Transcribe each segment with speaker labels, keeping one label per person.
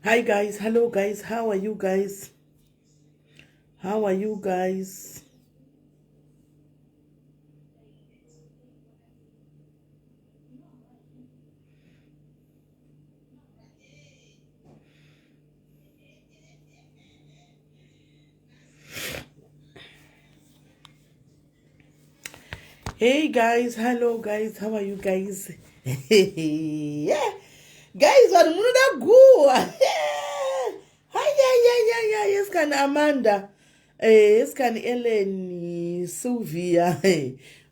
Speaker 1: Hi guys, hello guys, how are you guys? How are you guys? Hey guys, hello guys, how are you guys? Yeah. Guys, vanhu munoda guwa. Hayayayaya, yes kan Amanda. Eh, yes kan Ellen, Sylvia,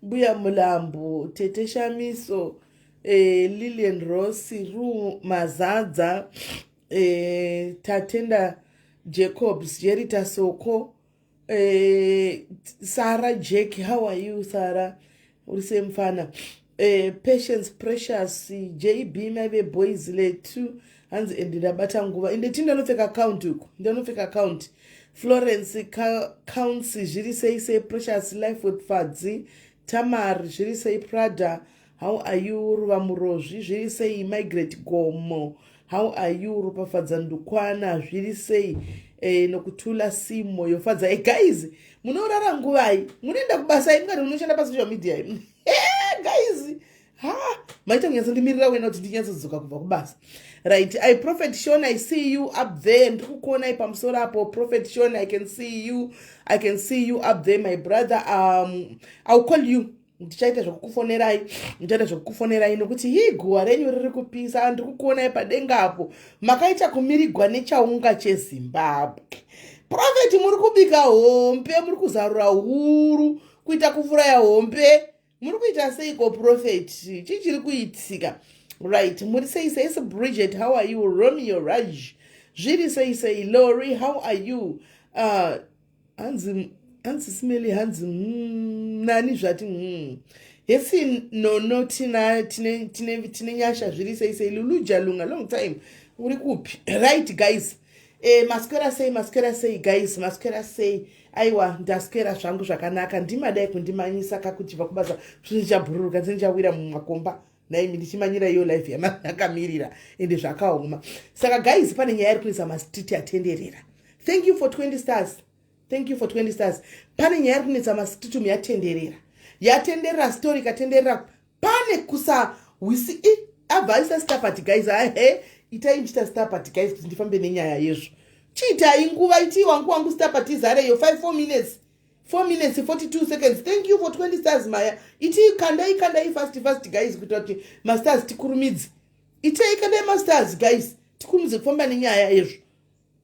Speaker 1: Mbuya Mulambo, Tete Shamiso, eh, Lilian Rossi, Ru Mazadza, eh, Tatenda Jacobs, Jerita Soko, eh, Sarah Jack, how are you Sarah? Uri sei mfana? Eh, Patience Precious, JB maive boys letu hanzi ende ndabata nguva ende ti ndanopfeka account uku ndanopfeka account Florence Counts zviri sei sei Precious Life with Fadzi Tamar zviri sei Prada how are you Ruva Murozvi zviri sei Migrate Gomo how are you Ropafadza Ndukwana zviri sei eh, Nokutula Simo yofadza hey, guys munorara nguvai munoenda kubasa imi kana munoshanda pasocial media imi eh, guys ha maita kunyatsondimirira wena kuti ndinyatsodzoka kubva kubasa right i prophet shon i see you up there ndiri kukuonai pamusoro apo prophet shon i can see you i can see you up there my brother um, ill call you ndichaita zvekukufonerai ndichaita zvekukufonerai nokuti hii guwa renyu riri kupisa ndiri kukuonai padenga apo makaita kumirigwa nechaunga chezimbabwe profeti muri kubika hombe muri kuzarura huru kuita kuvuraya hombe muri kuita seiko profeti chii chiri kuitika right muri sei sei bridget how are you romeo raj zviri sei sei lori how are you uh, hanzi hanzi simeli hanzi mm, nani zvati mm. hesi nono tina tine tine tine nyasha zviri sei sei luluja lunga long time uri kupi right guys e, maswera sei maswera sei guys maswera sei aiwa ndaswera zvangu zvakanaka ndimadai kundimanyisa kakuchibva kubasa zvichabhururuka ndichabhururuka mumakomba naimi ndichimanyira iyo life yamakamirira ende zvakaoma saka guys pane nyaya iri kuisa mastreet atenderera thank you for 20 stars thank you for 20 stars pane nyaya iri kunetsa mastreet umu yatenderera yatenderera story ikatenderera pane kusahwisi i abva aisa star party guys ahe itai muchiita star party guys kuti ndifambe nenyaya yezvo chiitai nguva itii wangu wangu star party izare iyo 5 4 minutes 4 minutes 42 seconds thank you for 20 stars maya itii kandai kandai fast fast guys kuita kuti mastars tikurumidze itei kandai mastars guys tikurumidze kufamba nenyaya yezvo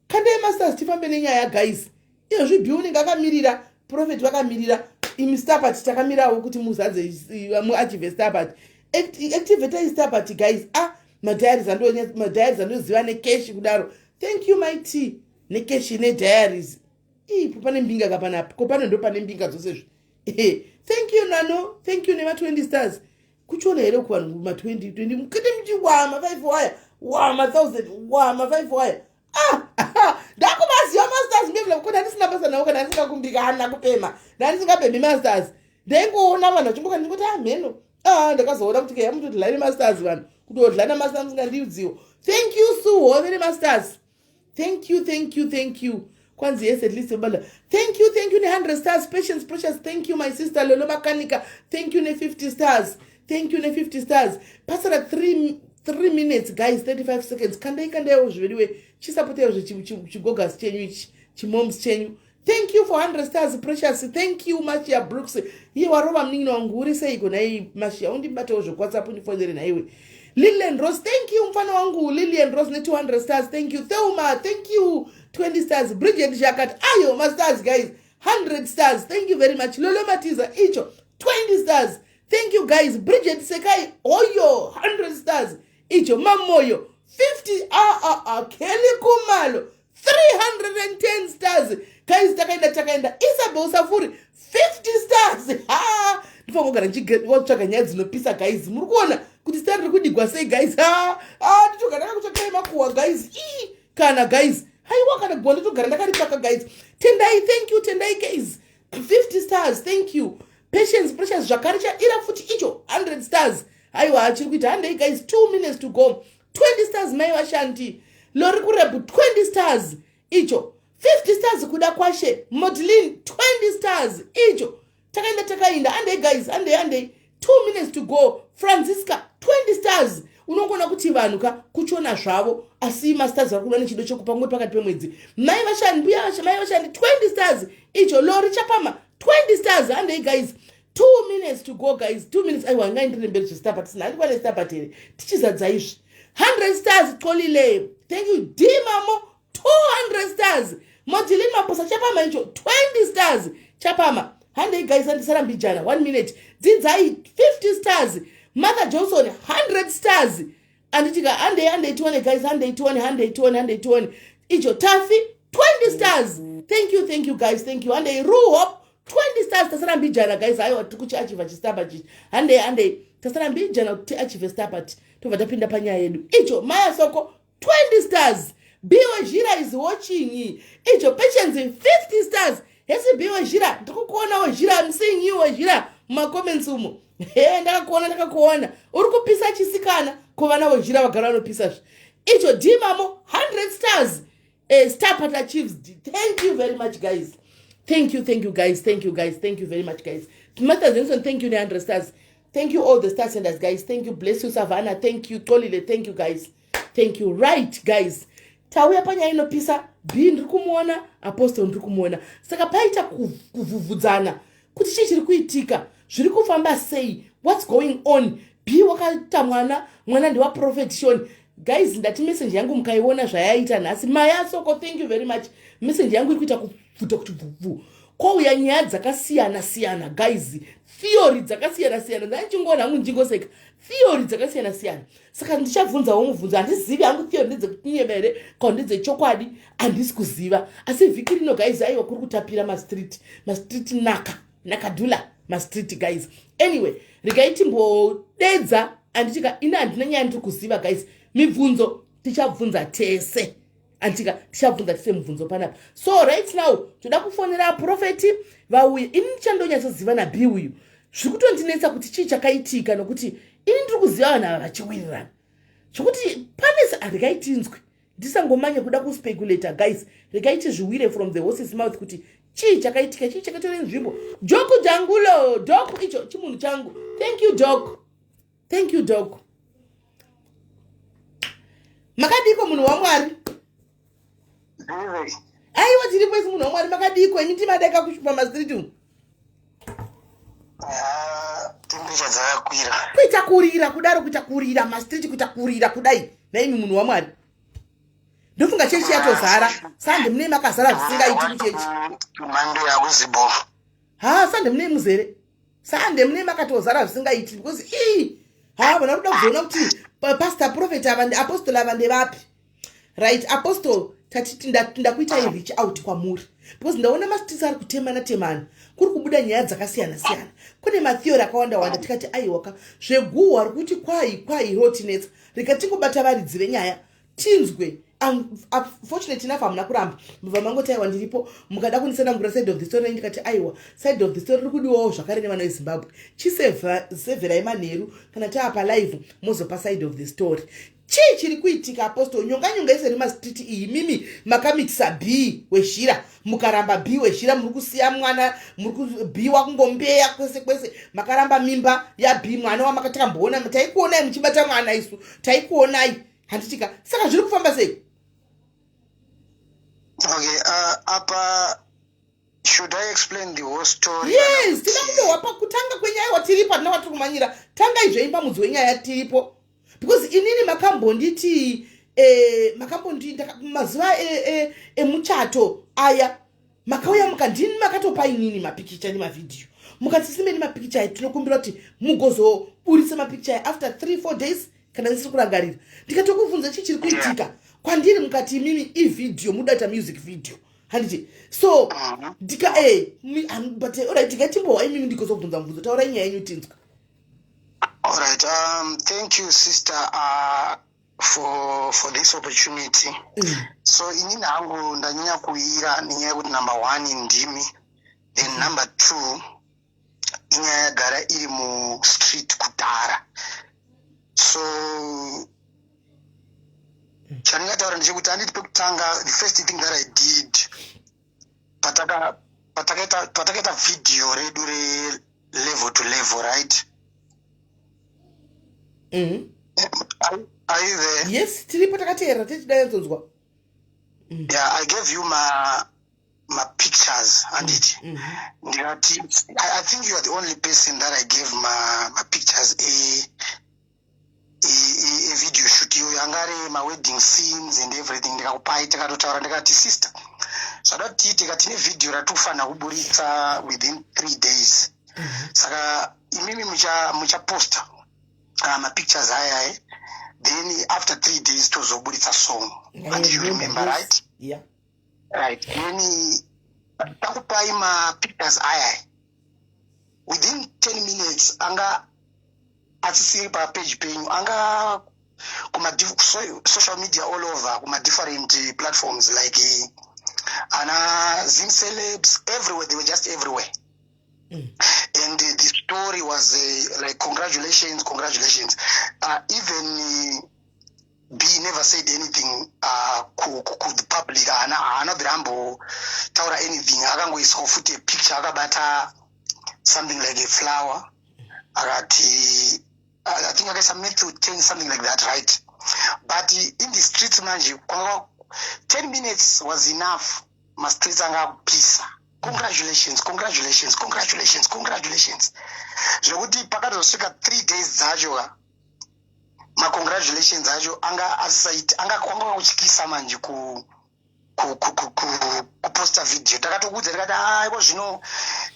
Speaker 1: kandai mastars tifambe nenyaya guys iyozvi bi unenge akamirira prophet vakamirira imi star party takamirawo kuti muzadze muachive star party activatai star party guys ah madiaries madiaries andoziva nekeshi kudaro thank you my t nekeshi nediaries ipo pane mbinga ka panapa ko pano ndo pane mbinga dzose zvi thank you nano thank you nema 20 stars kuchiona here kuvanhu ma 20 20 mukete muchiwama 5 waya wama 1000 wama 5 waya ah ndakumaziva masters mbevula ko ndandisina basa nawo kana ndisingakumbika handina kupema ndandisingapemhi masters ndaingoona vanhu vachimboka ndingoti amheno ah, ah ndakazoona kuti keya mutodla nemasters vanhu kutodla namasters musingandiudziwo thank you suhove nemasters thank you thank you thank you kwanzi yes at least bala thank you thank you ne-100 stars patience precious thank you my sister lolo makanika thank you ne-50 stars thank you ne-50 stars pasara 3 3 minutes guys 35 seconds kandai kandaiwo zviveliwe chisapotaiwo zvechigogas chenyu ichi chimoms chenyu thank you for 100 stars precious thank you mashia brooks iye warova munin'ina wangu uri seiko nhai mashia undibatewo zvekuwhatsapp undifonere nhaiwe lilian rose thank you mufana wangu lilian rose ne200 stars thank you thelma thank you 20 stars bridget jakat ayo mastars guys 100 stars thank you very much lolo matiza icho 20 stars thank you guys bridget sekai oyo 100 stars icho mamoyo 50 ah, ah, ah, kelly kumalo 310 stars guys takaenda takaenda isabel safuri 50 stars ha ndifanira kugara ndichitsvaga nyaya dzinopisa guys muri kuona kuti star riri kudigwa sei guys ha ha ndichogara ndakakutsvakai makuhwa guys ii kana guys haiwa kana guwa ndotogara ndakaritsvaka guys tendai thank you tendai guys 50 stars thank you patience precious zvakare chaira futi icho 100 stars haiwa achiri kuita handei guys 2 minutes to go 20 stars mai vashandi Lori Kurebu, 20 stars icho. 50 stars kuda kwashe Modlin, 20 stars icho. Takaenda, takainda. Andei guys, andei, andei. 2 minutes to go. Francisca, 20 stars. Unongoona kuti vanhu ka kuchona zvavo, asi mastars vari kuda nechido chekupa ngoti pakati pemwedzi. Mai vashandi, mbuya mai vashandi, 20 stars icho. Lori Chapama, 20 stars. Handei guys, 2 minutes to go guys, 2 minutes. Aiwa, ngaindire mberi zvestar patisina, handikwane star pat here? Tichizadza izvi. 100 stars Xolile, thank you. D Mamo, 200 stars. Modilin Maposa Chapama icho, 20 stars Chapama. Handei guys, handisarambijana. 1 minute. Dzidzai, 50 stars. Mother Johnson, 100 stars. Anditika, handei, handei tione guys, handei tione, handei tione, handei tione icho. Tafi, 20 stars. Thank you, thank you guys, thank you. Handei. Ruhop, 20 stars. Tasarambijana guys. Aiwa, tiri kuchiachieve chistar chichi. Handei, handei, tasarambijana kuti tiachieve star pat, tobva tapinda panyaya yedu icho. Maya Soko, 20 stars. Biwe Zhira is watching icho. Patience, 50 stars. Hesi Biwe Zhira, ndiri kukuona Wezhira. I'm seeing you Wezhira mumacomments umo. He, ndakakuona, ndakakuona uri kupisa chisikana. Kuvana Wezhira vagara vanopisazve icho. Dimamo, 100 stars. Star part achieves. Thank you very much guys, thank you, thank you guys, thank you guys, thank you very much guys. Martha Johnson, thank you ne-100 stars. Thank you all the star senders guys, thank you. Bless you. Savannah, thank you. Tolile, thank you guys, thank you. Right guys, tauya panyaya inopisa. B ndiri kumuona, Apostle ndiri kumuona. Saka paita kuvhuvhudzana kuti chii chiri kuitika, zviri kufamba sei, what's going on? B wakaita mwana, mwana ndewaProphet Shon. Guys, ndati message yangu mukaiona zvayaita nhasi. Mayasoko, thank you very much. Message yangu iri kuita kupfuta kuti bvubvu. Kwouya nyaya dzakasiyana siyana guys, theory dzakasiyana siyana. Ndandichingoona hangu ndichingoseka, theory dzakasiyana siyana. Saka ndichabvunzawo mubvunzo. Handizivi hangu theory ndedzekunyeba here kana ndedzechokwadi, handisi kuziva. Asi vhiki rino guys, aiwa, kuri kutapira mastreet, mastreet naka nakadhula mastreet guys. Anyway, regai timbodedza. Anditika, ini handina nyaya ndiri kuziva guys. Mibvunzo tichabvunza tese, anditika, tichabvunza tese mubvunzo panapa. So right now toda kufonera Prophet vauye. Ini ndichandonyatsoziva nab uyu, zviri kutondinetsa kuti chii chakaitika, nokuti ini ndiri kuziva vanhu ava vachiwirirana zvokuti pane. Regai tinzwe, ndisangomanye kuda kuspeculata guys. Regai tizviwire from the horse's mouth kuti chii chakaitika, chii chakatora nzvimbo. Joku jangulo dok icho chimunhu changu. Thank you dok, thank you dok. Makadiko munhu waMwari? Aiwa, tiripo isi munhu waMwari. Makadiko imi? Timadeka kushupa mastreet umu.
Speaker 2: Temperature dzakakwira.
Speaker 1: Kuita kurira kudaro, kuita kurira mastreet, kuita kurira kudai naimi munhu waMwari. Ndofunga chechi yatozara. Sande munei makazara zvisingaiti kuchechi.
Speaker 2: Mhando yakuzibo.
Speaker 1: Ha, sande munei muzere, sande munei makatozara zvisingaiti, because ii, ha, vana kuda kuzoona kuti pastor, prophet ava, apostle ava ndevapi. Right, apostle, tatiti ndakuitai reach out kwamuri because ndaona mastreets ari kutemana temana, kuri kubuda nyaya dzakasiyana siyana, kune matheory akawanda wanda. Tikati aiwaka, zveguhwa rikuti kwai kwai rotinetsa, rega tingobata varidzi venyaya tinzwe. Fortunate enough hamuna kuramba, mubva mangoti aiwa, ndiripo, mukada kunditsanangura side of the story. Ndikati aiwa, side of the story riri kudiwawo zvakare nevana veZimbabwe. Chisevherai manheru kana taapa live, mozopa side of the story. Chii chiri kuitika apostle? Nyonga nyonga iseri mastreet iyi. Mimi makamitisa B Wezhira, mukaramba B Wezhira, muri kusiya mwana, muri B wakungombeya kwese kwese. Makaramba mimba yaB, mwana wamakatamboona, taikuonai muchibata mwana, isu taikuonai, handitika? Saka zviri kufamba sei?
Speaker 2: Okay, apa should I explain the whole story?
Speaker 1: Yes, tina kundohwa pakutanga kwenyaya watiripo, hatina kwatiri kumanyira. Tangai zveimba mudzi wenyaya tiripo, because inini makambonditi makambondi mazuva emuchato aya makauya mukandini, makatopa inini mapikicha nemavhidhiyo, mukati simeni mapikicha aya, tinokumbira kuti mugozoburitsa mapikicha aya after 3 4 days kana ndisiri kurangarira. Ndikatokubvunza chii chiri kuitika kwandiri, mukati imimi ivhidhiyo, mudaita music video, handiti? So ndika but alright, ndikatimbohwa imimi, ndigozobvunza mubvunzo. Taurai nyaya yenyu tinzwa.
Speaker 2: All right, thank you sister for this opportunity. So inini hangu ndanyanya kuira nenyaya yekuti number one ndimi, then number two inyaya yagara iri mustreet kudhara. So Chandingataura ndechekuti, handiti pekutanga, the first thing that I did patakaita video redu relevel to level, right? Are you there?
Speaker 1: Yes, tiripo, takateerera, tichidainzonzwa.
Speaker 2: Yeah, I gave you mapictures, handiti? Ndikati I think you are the only person that I gave mapictures evideo shoot iyoyo, anga ari mawedding scenes and everything. Ndikakupai, tikatotaura, ndikati, "Sister, zvada kuti tiite ka, tine vhidhiyo ratikufanira kuburitsa within 3 days. Saka imimi muchaposta mapictures ayaya, then after 3 days tozoburitsa song." And you remember, right?
Speaker 1: Yeah.
Speaker 2: Right, then takupai mapictures aya, within 10 minutes anga asisiri papage penyu, anga kuma social media all over, kuma different platforms like ana Zim Celebs, everywhere. They were just everywhere. And the story was like, "Congratulations, congratulations." Even B never said anything ku the public. Haana bvira ambotaura anything. Akangoiswa futi picture akabata something like a flower, akati, I think akaisa Matthew 10, something like that, right? But in the streets manje kwanga 10 minutes was enough. Mastreets anga akupisa, "Congratulations, congratulations, congratulations, congratulations," zvekuti pakatozosvika 3 days dzacho ka, macongratulations acho anga asisaiti, anga kwanga kutyisa manje kuposta video. Takatokuudza, tikati, "Aiko zvino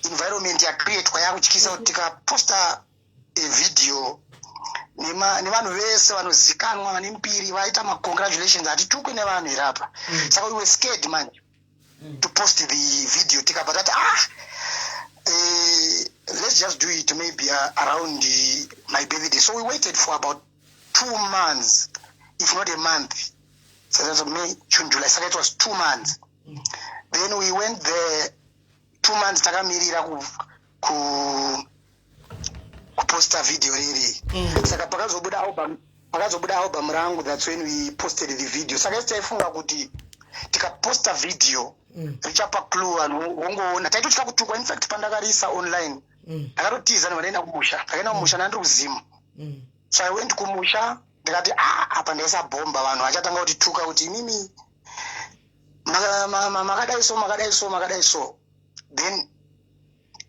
Speaker 2: environment yacreatwa yakutyisa kuti tikaposta video nevanhu vese vanozikanwa vane mbiri vaita macongratulations, hatitukwe nevanhu here apa?" Saka we were scared manje to post the video. Tikabva tati, "Ah, let's just do it maybe around my birthday." So we waited for about 2 months, if not a month. So that's May, June, July, saka it was 2 months. Then we went there, 2 months takamirira kuposta video riri. Saka pakazobuda album rangu, that's when we posted the video. Saka isi taifunga kuti tikaposta video richapa clue, vanhu vongoona. Taitotya kutukwa. In fact, pandakarisa online, ndakatotiza, ndikaenda kumusha. Ndakaenda kumusha, ndandiri kuZimu. So I went kumusha, ndikati, "Ah, apa ndaisa bhomba, vanhu vachatanga kutituka kuti imimi makadai so, makadai so, makadai so." Then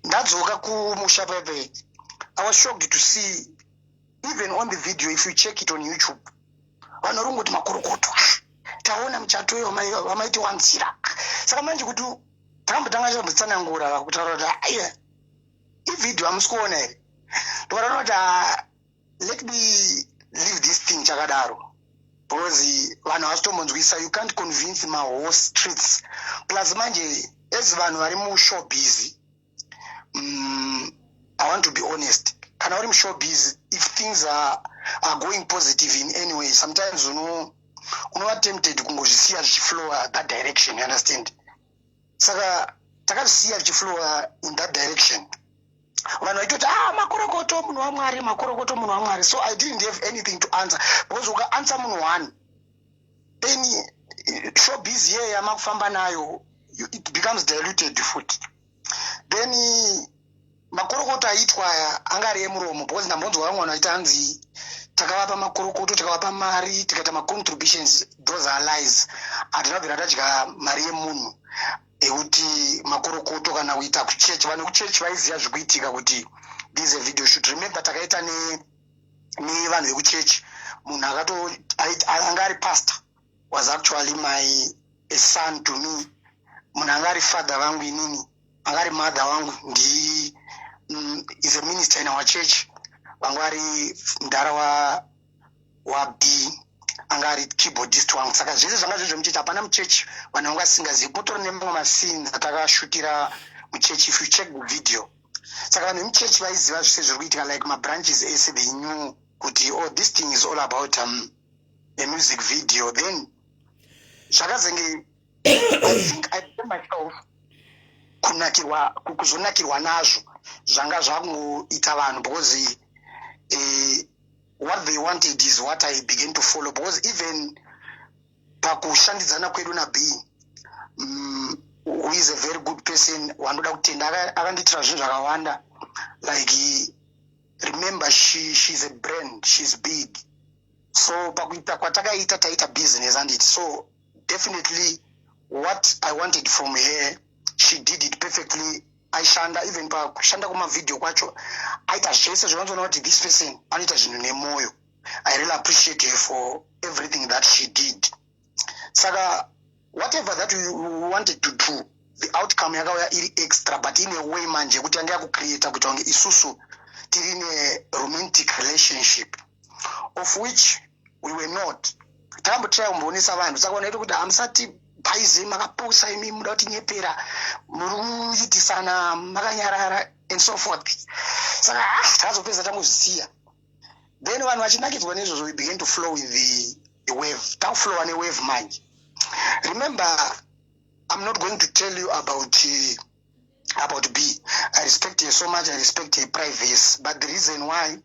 Speaker 2: ndadzoka kumusha pepe, I was shocked to see even on the video, if you check it on YouTube, vanhu vari kungoti, "Makorokoto, taona muchato uyo wamaiti wanzira." Saka manje kuti takambotanga chambotsanangura kutaura kuti, "Aiya, ivhidhio, hamusi kuona here?" Ndokataona kuti, "Ah, let me leave this thing chakadaro," because vanhu havasitombonzwisa. You can't convince mawhole streets. Plus manje, as vanhu vari mushowbiz, I want to be honest, kana uri mushowbiz, if things are going positive in any way, sometimes unova tempted kungozvisiya zvichiflowa that direction, you understand? Saka takazvisiya zvichiflowa in that direction. Vanhu vaitoti, "Ah, makorokoto, munhu waMwari, makorokoto, munhu waMwari." So I didn't have anything to answer, because ukaanswer munhu one, then showbiz ye yamakufamba nayo, it becomes diluted futi. Then makorokoto aitwa aya anga ari emuromo, because ndambonzwa vamwe vanhu vaiti hanzi takavapa makorokoto, takavapa mari, tikaita macontributions. Those are lies. Hatina bvira tadya mari yemunhu ekuti makorokoto kana kuita kuchechi. Vanhu vekuchechi vaiziva zvikuitika kuti this is a video shoot. Remember, takaita nevanhu vekuchechi. Munhu akato anga ari pastor was actually my a son to me. Munhu anga ari father vangu inini, anga ari mother vangu, ndi is a minister in our church. Vanga vari mudhara wa B, anga ari keyboardist wangu. Saka zvese zvanga zviri zvemuchechi. Hapana muchechi vanhu vanga vasingazivi. Kutori nemamwe mascenes atakashutira muchechi, if you check the video. Saka vanhu vemuchechi vaiziva zvese zviri kuitika, like mabranches ese, they knew kuti, oh, this thing is all about a music video. Then zvakazenge, I think I blame myself kunakirwa, kuzonakirwa nazvo zvanga zvakungoita vanhu, because what they wanted is what I began to follow, because even Pakushandidzana kwedu naB, who is a very good person, wandoda kutenda, akandiitira zvinhu zvakawanda. Like, remember, she's a brand, she's big. So pakuita kwatakaita, taita business, anditi? So definitely what I wanted from her, she did it perfectly. Aishanda, even pakushanda kumavhidhiyo kwacho, aita zvese zvinotoona kuti this person anoita zvinhu nemwoyo. I really appreciate her for everything that she did. Saka whatever that we wanted to do, the outcome yakauya iri extra, but in a way manje yekuti yanga yakucreata kuita kunge isusu tiri neromantic relationship, of which we were not. Takambotry kumboonesa vanhu, saka vanoita kuti hamusati bhaize, makapusa imi, muda kutinyepera, muri kuitisana makanyarara and so forth. Saka ah, takazopedza tangozvisiya. Then vanhu vachinakidzwa neizvozvo, we began to flow with the wave. Takuflowa newave manje. Remember, I'm not going to tell you about B. I respect her so much, I respect her privacy, but the reason why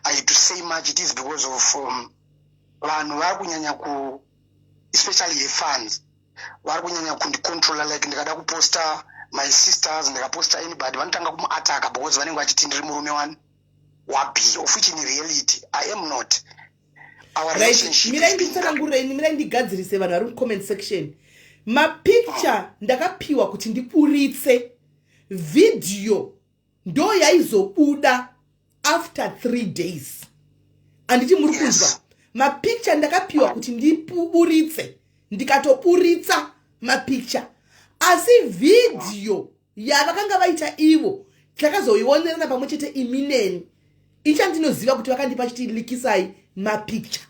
Speaker 2: I had to say much, it is because of vanhu vari kunyanya ku, especially her fans, vari kunyanya kundicontrola. Like, ndikada kuposta my sisters, ndikaposta anybody, vanotanga kumuataka because vanenge vachiti ndiri murume wani waB, of which in reality I am not.
Speaker 1: Mirai nditsanangurei, mirai ndigadzirise vanhu vari mucomment section. Mapicture ndakapiwa kuti ndiburitse, vhidhiyo ndo yaizobuda after 3 days, handiti muri kunzwa? Mapicture ndakapiwa kuti ndiburitse, ndikatoburitsa mapicture, asi vhidhiyo yavakanga vaita ivo takazoionerana pamwe chete imineni. Ichandinoziva kuti vakandipa chiti leakisai mapicture,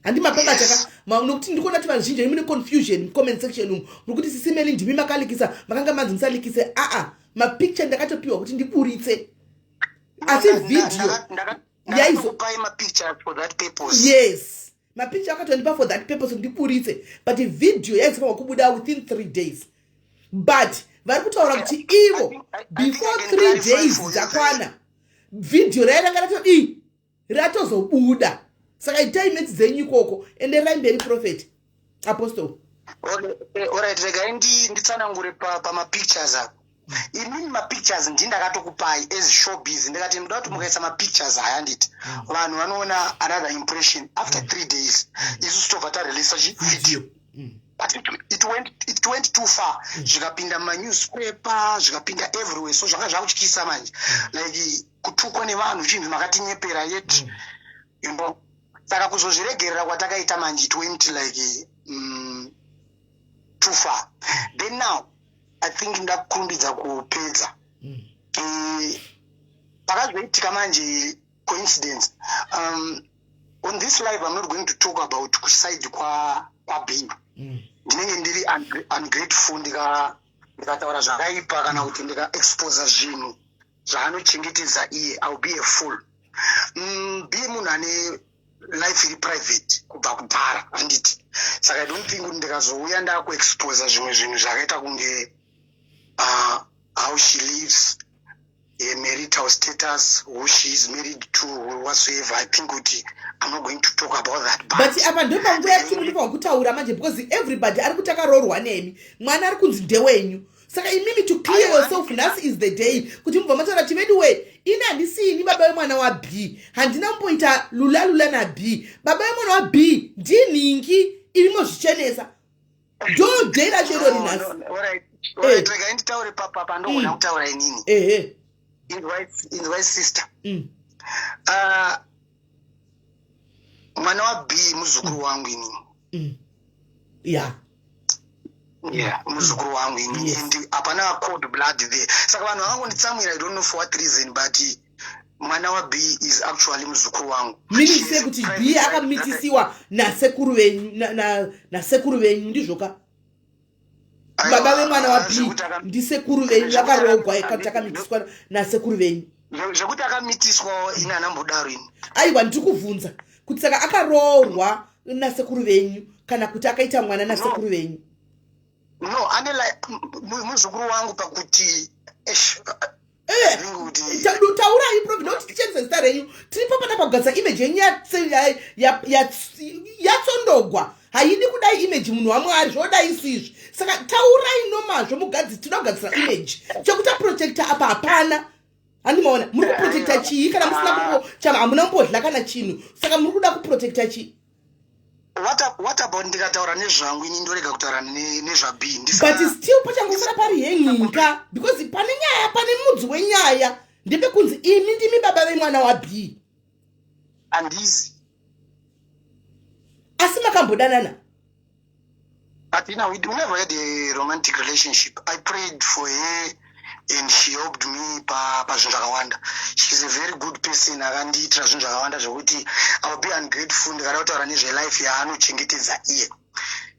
Speaker 1: handi mapabata ka, nokuti ndikuona kuti vazhinji mune confusion mucomment section umu, muri kuti, "Sisi Melly, ndimi makaleakisa, makanga manzi musaleakise." Aa, mapicture ndakatopiwa kuti ndiburitse, asi vhidhiyo
Speaker 2: yaizo.
Speaker 1: Yes, mapicture akatondipa for that purpose, ndiburitse, but vhidhiyo yaizofanwa kubuda within 3 days. But vari kutaura kuti ivo before 3 days dzakwana, vhidhiyo rai ranga ratodii, ratozobuda. Saka itai maths dzenyu ikoko. Enderai mberi, prophet, apostle.
Speaker 2: Alright, regai nditsanangure pamapictures apa. Inini mapictures ndindakatokupai as showbiz, ndikati ndoda kuti mukaisa mapictures aya, handiti vanhu vanoona another impression? After 3 days isusu tobva tareleasa chivideo. But it went too far, zvikapinda mumanewspaper, zvikapinda everywhere. So zvanga zvakutyisa manje, like kutukwa nevanhu, chinzi makatinyepera yet, you know. Saka kuzozviregerera kwatakaita manje, it went like too far. Then now I think ndakurumbidza kupedza. Pakazoitika manje coincidence, on this live I'm not going to talk about kuside kwaB. Ndinenge ndiri ungrateful ndikataura zvakaipa kana kuti ndikaexposa zvinhu zvaanochengetedza iye. I will be a fool. B munhu ane life iri private kubva kudhara, handiti? Saka I don't think kuti ndikazouya ndakuexposa zvimwe zvinhu zvakaita kunge how she lives, her marital status, who she is married to, whatsoever, I think kuti I'm not going to talk about that.
Speaker 1: But apa ndopanguva yatiri kutofanwa kutaura manje, because everybody ari kuti akaroorwa nemi, mwana ari kunzi ndewenyu. Saka imimi, to clear yourself, nhasi is the day kuti mubva mataura kuti, "Veduwe, ini handisini baba vemwana waB, handina kumboita lula lula naB, baba vemwana waB ndinhingi." Imi mozvichenesa, ndo day racho irori nhasi.
Speaker 2: Regai nditaure pandogona kutaura inini. Inzwai, sister. Mwana waB muzukuru wangu inini. Yeah, muzukuru wangu inini. And hapana cold blood there. Saka vanhu vakangonditsamwira, I don't know for what reason, but mwana waB is actually muzukuru wangu.
Speaker 1: Meaning say kuti B akamitisiwa nasekuru venyu, nasekuru venyu, ndizvoka? Baba vemwana waB ndisekuru venyu, vakarogwa kuti akamitiswa nasekuru venyu.
Speaker 2: Zvekuti akamitiswa, ini hanambodaro ini.
Speaker 1: Aiwa, ndiri kubvunza kuti saka akaroorwa nasekuru venyu kana kuti akaita mwana nasekuru venyu?
Speaker 2: No, ane muzukuru wangu pakuti
Speaker 1: eh, taurai, prophet, nokuti tichenese zita renyu. Tiri papana pagadzisa image yenyu yatsondogwa. Haidi kudai image, munhu waMwari, zvodai isizvi. Saka taurai nomazvo, mugadzi tinoda kugadzira image. Chekuti aprotecta apa hapana. Handimaona muri kuprotecta chii kana musina kumbo chama, hamuna kumbodla kana chinhu. Saka muri kuda kuprotecta chii?
Speaker 2: What about ndikataura nezvangu ini, ndorega kutaura nezvaB?
Speaker 1: But still pachangosara pari hengika, because pane nyaya, pane mudzi wenyaya, ndepekunzi imi ndimi baba vemwana waB.
Speaker 2: Handizi.
Speaker 1: Asi makambodanana?
Speaker 2: But we never had a romantic relationship. I prayed for her and she helped me pazvinhu zvakawanda. She's a very good person. Akandiitira zvinhu zvakawanda zvekuti I will be ungrateful ndikada kutaura nezvelife yaanochengetedza iye.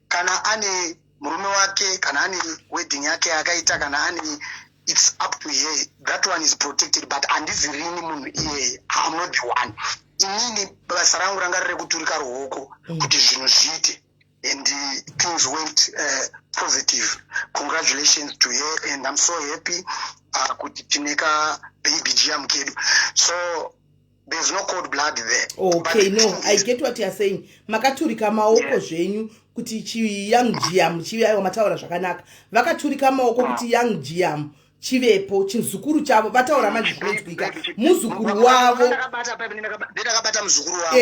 Speaker 2: Kana ane murume wake, kana ane wedding yake yakaita, kana ane, it's up to her. That one is protected, but handizi rini munhu iyeye. I'm not the one. Inini basa rangu ranga riri rekuturika ruoko kuti zvinhu zviite, and things went positive. Congratulations to her, and I'm so happy kuti tine ka baby giam kedu. So there's no cold blood there.
Speaker 1: Okay, no, I get what you are saying. Makaturika maoko zvenyu kuti chiyoung giam chive. Aiwa, mataura zvakanaka. Vakaturika maoko kuti young giam chivepo, chizukuru chavo. Vataura manje zvinonzwika, muzukuru wavo.
Speaker 2: Ndakabata muzukuru wavo.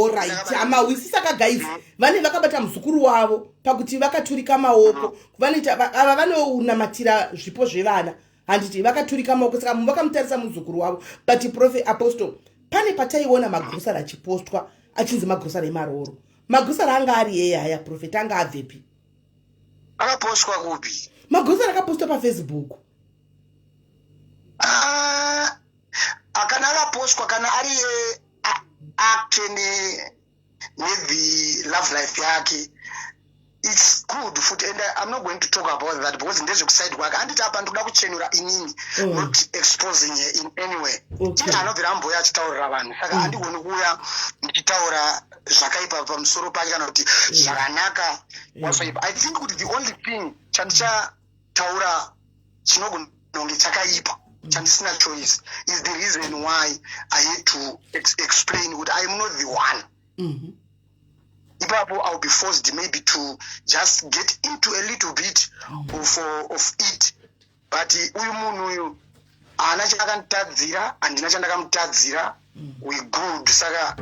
Speaker 1: Alright, hamahwisisa ka, guys. Vane vakabata muzukuru wavo pakuti vakaturika maoko. Vanoita ava vanonamatira zvipo zvevana, handiti? Vakaturika maoko, saka vakamutarisa muzukuru wavo. But prophet, apostle, pane pataiona magrosari achipostwa achinzi magrosari emaroro. Magrosari anga ari yeye aya, prophet, anga abvepi?
Speaker 2: Akapostwa kupi?
Speaker 1: Magrosari akapostwa paFacebook.
Speaker 2: Ah, kana akapostwa, kana ari ake nethe love life yake, it's good futi, and I'm not going to talk about that because ndezvekuside kwake, handiti? Apa ndikuda kuchenura inini, not exposing her in any way. Iye anobvira amboya achitaurira vanhu, saka handigoni kuuya ndichitaura zvakaipa pamusoro pake kana kuti zvakanaka whatsoever. I think kuti the only thing chandichataura chinogona kunge chakaipa, chandisina choice, is the reason why I had to explain kuti I am not the one. Ipapo I'll be forced maybe to just get into a little bit of it. But uyu munhu uyu haana chaakanditadzira, handina chandakamutadzira. We good. Saka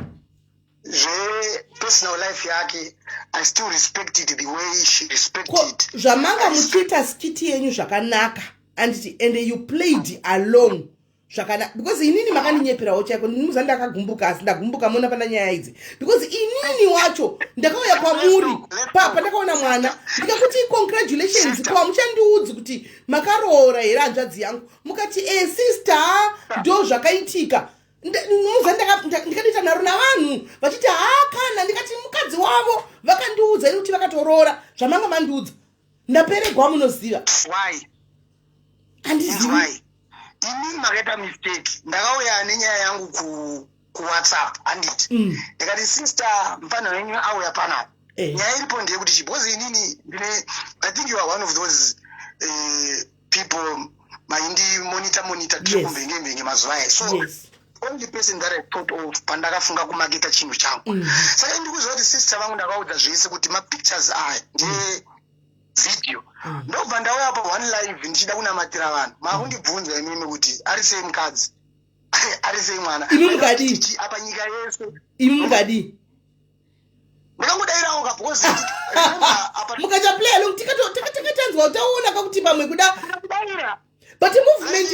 Speaker 2: zvepersonal life yake, I still respect it the way she respect it.
Speaker 1: Zvamanga muchiita skit yenyu zvakanaka, anditi? And you played along zvakanaka, because inini makandinyeperawo chaiko. Muza ndakagumbuka, asi ndagumbuka mona pana nyaya idzi, because inini wacho ndakauya kwamuri pandakaona mwana, ndikakuti congratulations. Kwa muchandiudzi kuti makaroora here, hanzvadzi yangu? Mukati, "E sister, ndo zvakaitika." Muza ndikatoita nharo navanhu vachiti ha kana ndikati mukadzi wavo vakandiudza ini kuti vakatoroora. Zvamanga mandiudza, ndaperegwa, munoziva.
Speaker 2: Why?
Speaker 1: Handizivi.
Speaker 2: Why? Inini makaita mistake. Ndakauya nenyaya yangu kuWhatsApp, handiti? Ndikati, "Sister, mufana wenyu auya panapa." Nyaya iripo ndeyekuti chibozi inini ndine, I think you are one of those people maindi monitor monitor tiri kumvenge mvenge mazuva aya. So only person that I thought of pandakafunga kumaketa chinhu changu. Saka ndikuziva kuti sister vangu ndakaudza zvese kuti mapictures aya ndevideo. Ndobva ndauya pa one live ndichida kunamatira vanhu, makundibvunza imimi kuti ari sei mukadzi, ari sei mwana.
Speaker 1: Imi mukadii?
Speaker 2: Apa nyika yese.
Speaker 1: Imi mukadii?
Speaker 2: Ndikangodayirawo ka, because remember apa
Speaker 1: Mukaita play along, tikatanzwa, taona kakuti pamwe kuda
Speaker 2: ndikakudayira.
Speaker 1: But movement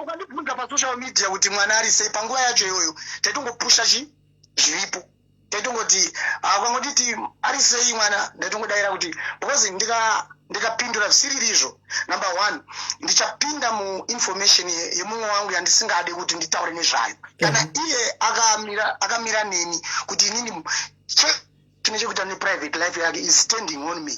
Speaker 2: Ukandibvunza pasocial media kuti mwana ari sei, panguva yacho iyoyo taitongopusha chi zviripo, taitongoti ukangonditi ari sei mwana, ndaitongodayira kuti, because ndikapindura zvisiririzvo, number one, ndichapinda muinformation yemumwe wangu yandisingade kuti nditaure nezvayo. Kana iye akamira neni kuti inini chine chekuita neprivate life yake is standing on me,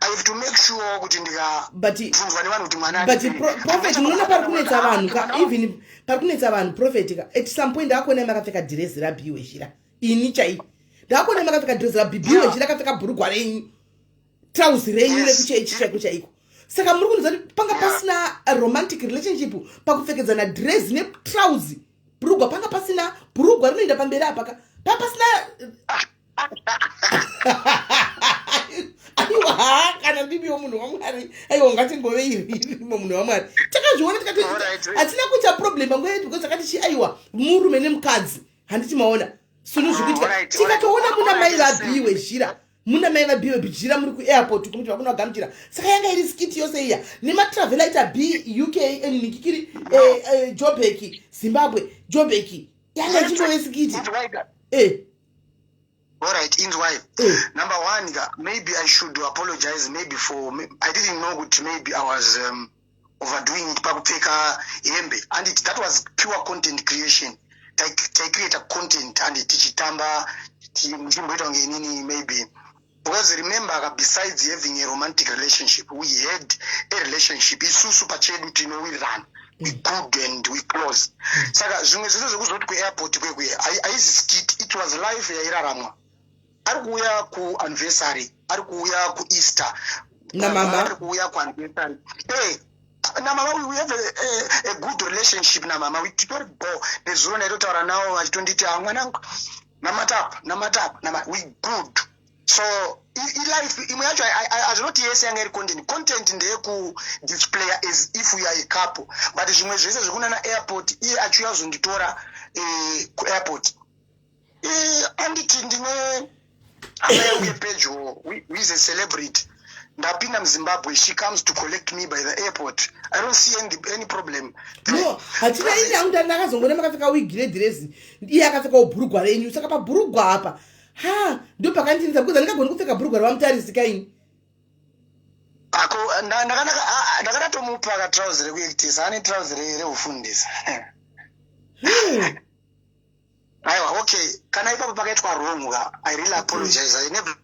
Speaker 2: I have to make sure kuti ndikabvunzwa nevanhu kuti mwana
Speaker 1: But prophet, munoona pari kunetsa vanhu ka, even pari kunetsa vanhu, prophet ka, at some point ndakakuonai makapfeka dhirezi raB Wezhira. Ini chai ndakakuonai makapfeka dhirezi raBB Wezhira, akapfeka bhurugwa renyu, trauzi renyu rekuchechi chaiko chaiko. Saka muri kundiza kuti panga pasina romantic relationship pakupfekedzana dhirezi netrauzi, bhurugwa? Panga pasina bhurugwa rinoenda pamberi apa ka, pa pasina. Aiwa, ha, kana ndimiwo munhu waMwari, aiwa, ngatingove irimo munhu waMwari. Takazviona tikati hatina kuita problem panguva yedu because takati chi, aiwa, murume nemukadzi, handiti maona sunu zviri kuitika. Tikatoona muna mai vabhiwe zhira, muna mai vabhiwe bijira, muri kuairport kumuti vakuna vagamuchira. Saka yanga iri skit yose iya nematravel aita b UK nikikiri Jobek, Zimbabwe, Jobek, yanga ichingove skit.
Speaker 2: Alright, inzwai. Number one ka, maybe I should apologize, maybe for I didn't know kuti maybe I was overdoing it pakupfeka hembe, and that was pure content creation. Taicreata content and tichitamba, muchimboita kunge inini maybe, because remember ka, besides having a romantic relationship, we had a relationship isusu pachedu, tinowirirana, we good and we close. Saka zvimwe zvese zvekuzoti kuairport kwekwe haizi skit, it was life yairaramwa. Ari kuuya kuanniversary, ari kuuya kuEaster.
Speaker 1: Namama.
Speaker 2: Ari kuuya kuanniversary. Hey, namama we have a good relationship namama. We titori bo. Nezuro ndaitotaura navo vachitonditi, "Ah, mwanangu, namatapa namatapa nama." We good. So ilife imwe yacho hazvinoti yese yanga iri content. Content ndeyekudisplaya as if we are a couple, but zvimwe zvese zvekunana airport, iye achiuya kuzonditora kuairport, anditi ndine hama yangu yepedyo who is a celebrity, ndapinda muZimbabwe, she comes to collect me by the airport. I don't see any problem.
Speaker 1: No, hatina. Ini hangu ndakazongona makapfeka wigi nedhirezi, iye akapfekawo bhurugwa renyu. Saka pabhurugwa apa, ha, ndo pakandinetsa because handingagoni kupfeka bhurugwa ravamutarisi kaini.
Speaker 2: Ako ndakatomupa katrauzi rekuactisa, ane trauzi reufundisi. Aiwa, okay, kana ipapo pakaitwa wrong ka, I really apologize. I never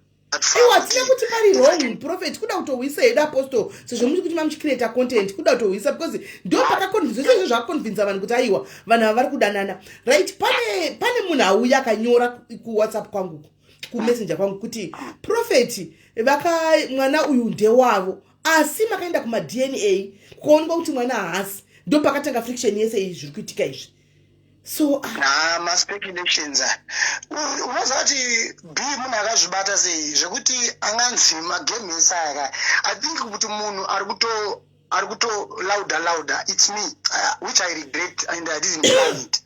Speaker 1: Aiwa, hatina kuti pari wrong, prophet. Kuda kutohwisa hedu, apostle, sezvo muri kuti mamuchicreata content, kuda kutohwisa because ndo pakaconvinza zvese zvakaconvinza vanhu kuti aiwa, vanhu ava vari kudanana, right? Pane munhu auya akanyora kuWhatsApp kwangu, kuMessenger kwangu, kuti prophet vaka mwana uyu ndewavo, asi makaenda kumaDNA kukaonekwa kuti mwana haasi. Ndo pakatanga friction yese iyi zviri kuitika izvi. So
Speaker 2: ah, maspeculations aya. Unoziva kuti b munhu akazvibata sei zvekuti anganzi magame ese aya kaya. I think kuti munhu ari kuto louder louder, it's me, which I regret and I didn't plan it.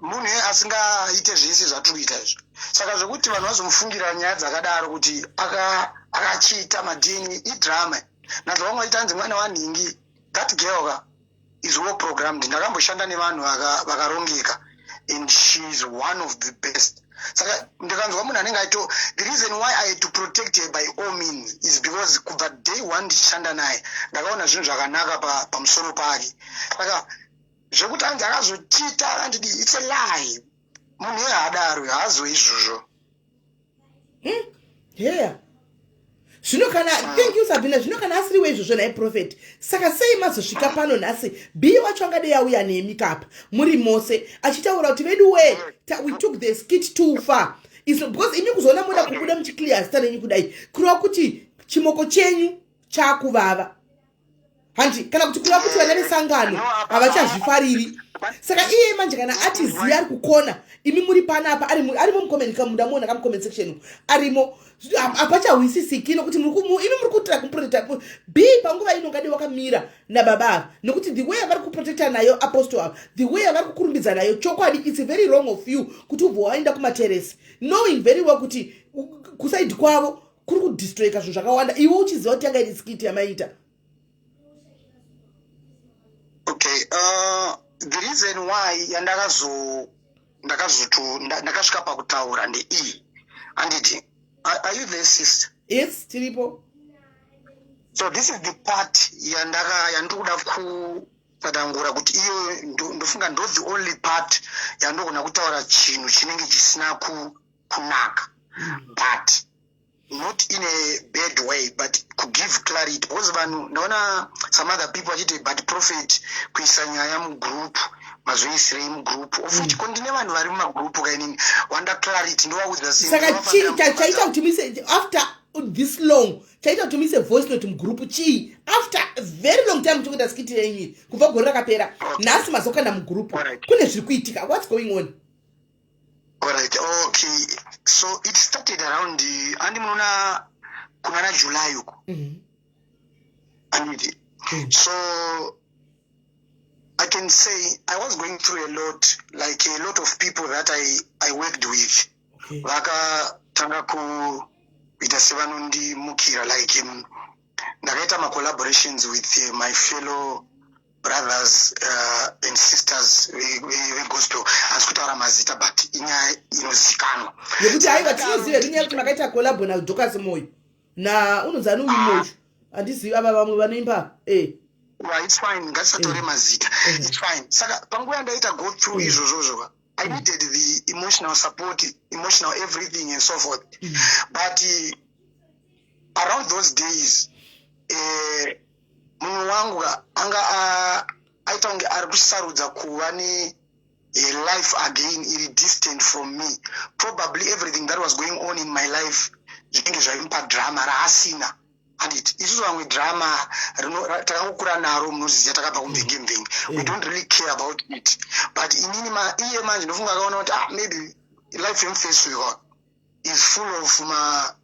Speaker 2: Munhu iye asingaite zvese zvatiri kuita izvi. Saka zvekuti vanhu vazomufungira nyaya dzakadaro kuti akachiita maDNA, idrama. Nazvo vamwe vaita anzi mwana wanhingi. That girl ka is well programmed. Ndakamboshanda nevanhu vakarongeka and she is one of the best. Saka ndikanzwa munhu anenge aito, the reason why I had to protect her by all means is because kubva day one ndichishanda naye, ndakaona zvinhu zvakanaka pamusoro pake. Saka zvekuti anzi akazochita, akandidi, it's a lie. Munhu iye haadaro, haazo izvozvo.
Speaker 1: Heya, zvino kana, thank you, Sabina. Zvino kana asiriwo izvozvo naye, prophet, saka sei mazosvika pano nhasi? B wacho angadei auya nemi kapa muri mose achitaura kuti vedu we we took the skit too far. Because imi kuzoona muda kubuda muchiclear zita renyu kudai, kureva kuti chimoko chenyu chakuvava, handi? Kana kuti kureva kuti vana vesangano havachazvifariri. Saka iye manje kana ati ziya ari kukona, imi muri panapa, arimo mucomment, kamuda muona kamucomment section arimo, hapachahwisisiki nokuti imi muri kuitira kumuprotecta b panguva ino ngadi wakamira nababa ava, nokuti the way avari kuprotecta nayo apostle ava, the way avari kukurumbidza nayo chokwadi, it's very wrong of you kuti ubva waenda kumateresi knowing very well kuti kuside kwavo kuri kudestroyeka zvinhu zvakawanda, iwe uchiziva kuti yanga iri skit yamaita.
Speaker 2: Okay, the reason why yandakazo ndakazoto ndakasvika pakutaura ndeiyi, handiti? Are you there, sister?
Speaker 1: Yes, tiripo.
Speaker 2: So this is the part yandaka yandiri kuda kutsanangura kuti iyo ndofunga ndo the only part yandogona kutaura chinhu chinenge chisina kunaka, but not in a bad way, but kugive clarity, because vanhu, ndaona some other people vachiti, "But prophet, kuisa nyaya mugroup, mazoisirei mugroup?" Of which ko ndine vanhu vari mumagroup kainini wanda clarity, ndovaudza
Speaker 1: sei? Saka chii chaita kuti muise, after this long, chaita kuti muise voice note mugroup chii, after a very long time muchikuita skit renyu iri kubva gore rakapera, nhasi mazokanda mugroup? Kune zviri kuitika? What's going on?
Speaker 2: Alright, okay. So it started around, andi munoona kunana July uko, anditi? So I can say I was going through a lot, like a lot of people that I worked with vakatanga kuita sevanondimukira. Like ndakaita macollaborations with my fellow brothers and sisters vegospel. Asi kutaura mazita, but inyaya inozikanwa.
Speaker 1: Yekuti aiwa, tinoziva hedu nyaya yekuti makaita collabo naDocas Moyo na unonzi ani uyu Moyo, handizivi ava vamwe vanoimba e.
Speaker 2: Yeah, it's fine, ngatisatore mazita. It's fine. Saka panguva yandaita go through izvozvozvo, I needed the emotional support, emotional everything and so forth. But around those days, munhu wangu anga aita kunge ari kusarudza kuva ne a life again iri distant from me. Probably everything that was going on in my life zvinenge zvaimupa drama raasina, anditi? Isusu vamwe drama takangokura naro, munoziziva, takabva kumvenge mvenge. We don't really care about it. But inini iye manje ndofunga akaona kuti, ah, maybe life yemufesuka is full of ma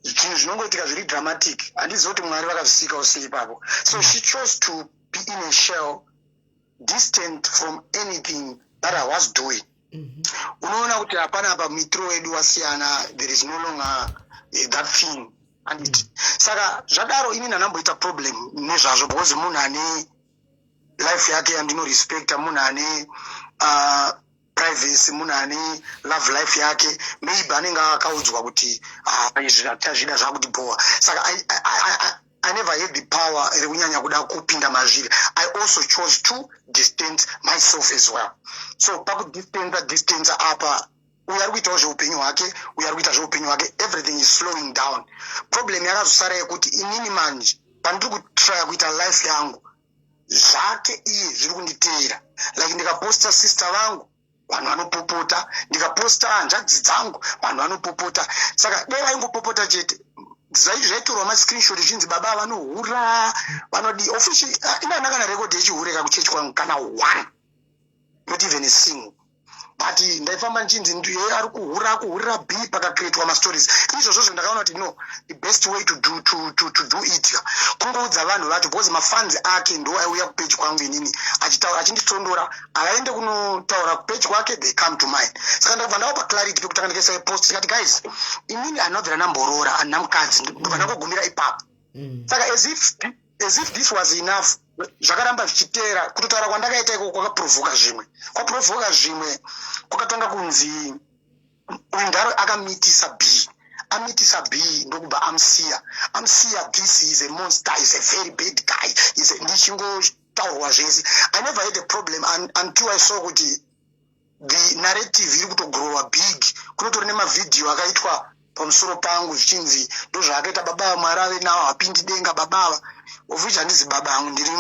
Speaker 2: zvinhu zvinongoitika zviri dramatic. Handizivi kuti Mwari vakazvisikawo sei ipapo. So she chose to be in a shell, distant from anything that I was doing. Unoona kuti hapana apa, muitiro wedu wasiyana. There is no longer that thing, anditi? Saka zvadaro, inini handamboita problem nezvazvo because munhu ane life yake yandinorespecta, munhu ane privacy, munhu ane love life yake. Maybe anenge akaudzwa kuti, "Ah, izvi tazvida, zvakutibhowa." Saka I never had the power rekunyanya kuda kupinda mazviri. I also chose to distance myself as well. So pakudistansa distance apa, uyu ari kuitawo zveupenyu hwake, uyu ari kuita zveupenyu hwake. Everything is slowing down. Problem yakazosara yekuti inini manje pandiri kutrya kuita life yangu, zvake iye zviri kunditeera. Like ndikaposta sister vangu, vanhu vanopopota. Ndikaposta hanzvadzi dzangu, vanhu vanopopota. Saka dai vaingopopota chete, zvaitorwa mascreenshot zvichinzi baba vanohura, vanodi office. Inana kana record yechihure kakuchechi kwangu, kana one, not even a single. But ndaifamba ndichinzi ndiye ari kuhura, kuhurira b. Pakacreatwa mastories izvozvozvo, ndakaona kuti no, the best way to do it kungoudza vanhu vacho, because mafans ake ndo aiuya kupage kwangu inini achitaura, achinditsondora. Avaende kunotaura kupage kwake, they come to mine. Saka ndakabva ndavapa clarity pekutanga, ndikaisa post, ndikati, "Guys, inini handinobvira ndamborora, handina mukadzi." Ndobva ndangogumira ipapo. Saka as if this was enough, zvakaramba zvichiteera. Kutotaura kwandakaita iko kwakaprovoka zvimwe, kwaprovoka zvimwe. Kwakatanga kunzi uyu ndaro akamitisa b, amitisa b, ndokubva amusiya, amusiya. This is a monster, is a very bad guy, is ndichingotaurwa zvese. I never had a problem until I saw kuti the narrative iri kutogrowa big. Kunotori nemavhidhiyo akaitwa pamusoro pangu zvichinzi ndozvaakaita baba. Mwari ave navo, hapindi denga baba ava, of which handizi baba angu. Ndiri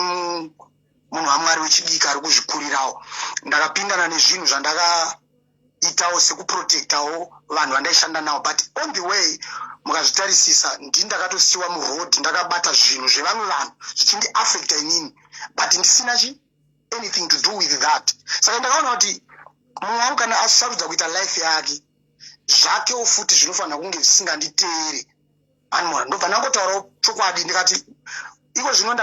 Speaker 2: munhu waMwari wechidiki ari kuzvikurirawo. Ndakapindana nezvinhu zvandakaitawo sekuprotectawo vanhu vandaishanda navo, but on the way, mukazvitarisisa, ndini ndakatosiwa muroad, ndakabata zvinhu zvevamwe vanhu zvichindiaffecta inini, but ndisina chi anything to do with that. Saka ndakaona kuti mumwe wangu kana asarudza kuita life yake, zvakewo futi zvinofanira kunge zvisinganditeere anymore. Ndobva ndangotaurawo chokwadi, ndikati iko zvino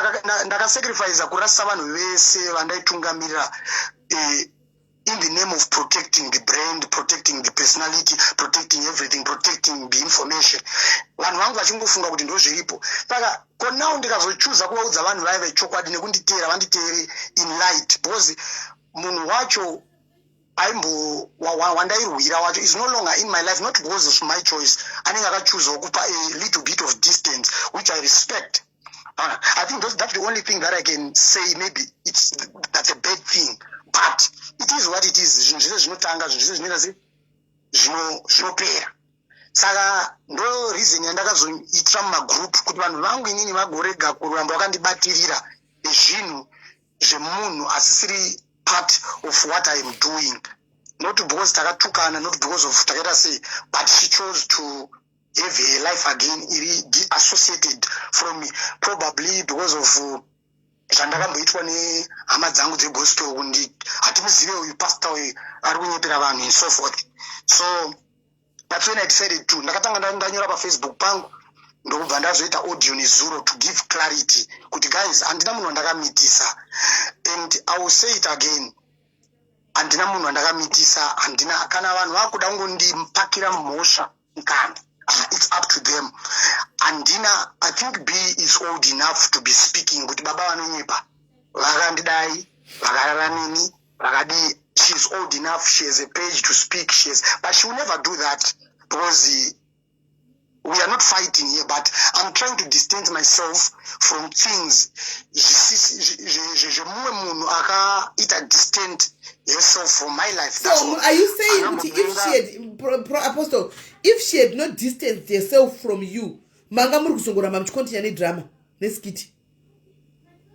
Speaker 2: ndakasacrifica kurasisa vanhu vese vandaitungamirira in the name of protecting the brand, protecting the personality, protecting everything, protecting the information. Vanhu vangu vachingofunga kuti ndo zviripo. Saka konawo ndikazochuza kuvaudza vanhu vaya vechokwadi nekunditeera, vanditeere in light, because munhu wacho aimbo wandairwira wacho is no longer in my life, not because of my choice. Anenge akachuzawo kupa a little bit of distance, which I respect. I think that's the only thing that I can say. Maybe it's that's a bad thing, but it is what it is. Zvinhu zvese zvinotanga, zvinhu zvese zvinoita se zvinopera. Saka ndo reason yandakazoitira mumagroup kuti vanhu vangu inini vagorega kuramba vakandibatirira nezvinhu zvemunhu asisiri part of what I am doing. Not because takatukana, not because of takaita sei, but she chose to have a life again iri associated from me, probably because of zvandakamboitwa nehama dzangu dzegospel, kundi hatimuzive uyu pastor uyu, ari kunyepera vanhu and so forth. So That's when I decided to, ndakatanga ndanyora paFacebook pangu, ndokubva ndazoita audio nezuro to give clarity kuti, guys, handina munhu wandakamitisa, and I will say it again, handina munhu wandakamitisa, handina. Kana vanhu vakuda kungondipakira mhosva kana, it's up to them. Handina. I think B is old enough to be speaking kuti baba vanonyepa, vakandidai, vakarara neni, vakadii. She is old enough, she has a page to speak, she has, but she will never do that because we are not fighting here, but I'm trying to distance myself from things zvemumwe munhu akaita distant herself from my life.
Speaker 1: So are you saying kuti if she had pro, Apostle, if she had not distanced herself from you, manga muri kuzongoramba muchicontinue nedrama neskit?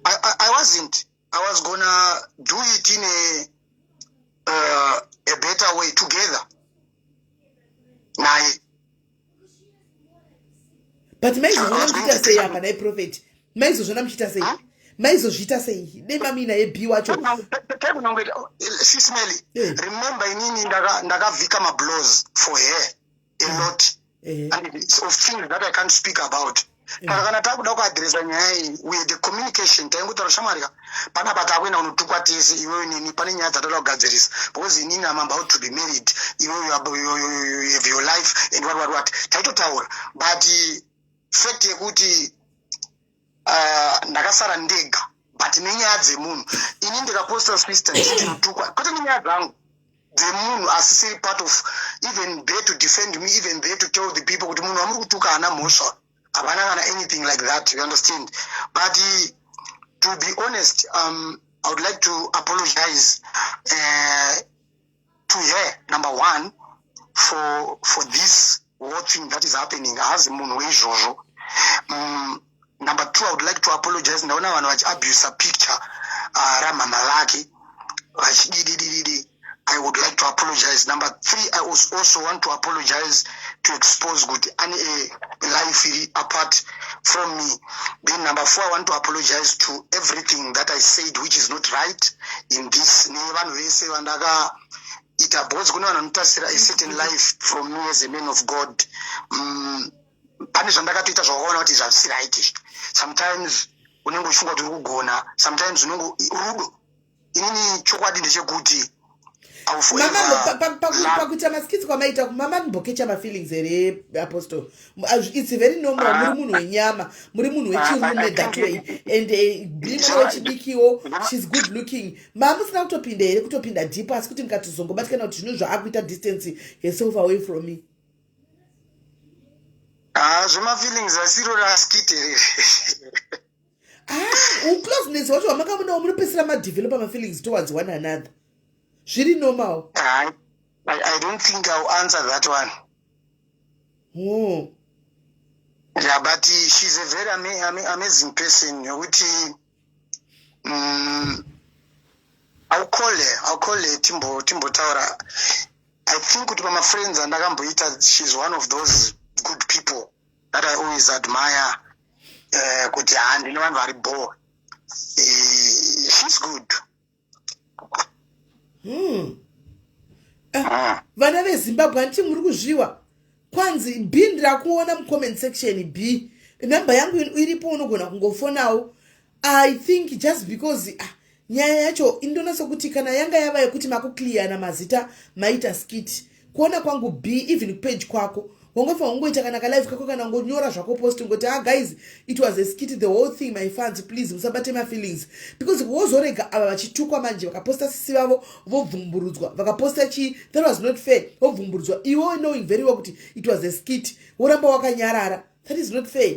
Speaker 2: I wasn't. I was gonna do it in a better way together naye.
Speaker 1: But maizozvona muchiita sei apa nai Prophet? Maizozvona muchiita sei? Maizozviita sei nemamuina yeB wacho?
Speaker 2: Sis Melly, remember inini ndakavhika mablows for her a lot and of things that I can't speak about. Saka kana takuda kuaddressa nyaya iyi, we had a communication. Taingotaura, "Shamwari ka, panapa takuenda kunotukwa tese, iwewe neni. Pane nyaya dzatoda kugadzirisa because inini am about to be married, iwewe you have your life," and what, what, what. Taitotaura, but fact yekuti ndakasara ndega, but nenyaya dzemunhu, ini ndikaposta, sister, ndinotukwa, kwete nenyaya dzangu, dzemunhu asisiri part of, even there to defend me, even there to tell the people kuti munhu wamuri kutuka haana mhosva, havana kana anything like that, you understand? But to be honest, I would like to apologize to her, number one, for this whole thing that is happening. Haazi munhu weizvozvo. Number two, I would like to apologize. Ndaona vanhu vachiabusa picture ramama vake vachididididi. I would like to apologize. Number three, I also want to apologize to expose kuti ane a life iri apart from me. Then number four, I want to apologize to everything that I said which is not right in this, nevanhu vese vandakaita, because kune vanhu vanotarisira a certain life from me as a man of God. Pane zvandakatoita zvawakaona kuti zvasi right izvi. Sometimes unenge uchifunga kuti uri kugona, sometimes unenge rudo. Inini chokwadi ndechekuti
Speaker 1: Pakuita maskits kwamaita, mama mbokecha mafeelings here, Apostle? It's very normal. Muri munhu wenyama, muri munhu wechirume that way, and mwana wechidikiwo, she's good looking. Mamusina kutopinda here, kutopinda deep, asi kuti mukatozongobatikana kuti zvino zvaakuita distance herself away from me?
Speaker 2: Ah, zvemafeelings asiro raskit here?
Speaker 1: Ah, ucloseness wacho hwamakamunawo, munopedzisira madevelopa mafeelings towards one another. Zviri normal.
Speaker 2: I don't think I'll answer that one.
Speaker 1: Oh.
Speaker 2: Yeah, but she's a very amazing person yokuti I'll call her, I'll call her, timbotaura. I think kuti pamafriends andakamboita, she's one of those good people that I always admire, kuti ha, ndine vanhu vari bo. She's good.
Speaker 1: Vana veZimbabwe, handiti muri kuzviwa? Kwanzi B, ndirakuona mucomment section. B, namba yangu iripo, unogona kungofonawo. I think just because, ah, nyaya yacho indona sekuti kana yanga yava yekuti makuclearana mazita, maita skit, kuona kwangu, B, even page kwako wangofanira kungoita kana kalive kako, kana ngonyora zvako post, ngoti, "Ah guys, it was a skit, the whole thing. My fans, please musabate mafeelings," because wozorega ava vachitukwa manje. Vakaposta sisi vavo, vobvumburudzwa. Vakaposta chii, that was not fair, vobvumburudzwa. Iwe knowing very well kuti it was a skit, woramba wakanyarara. That is not fair,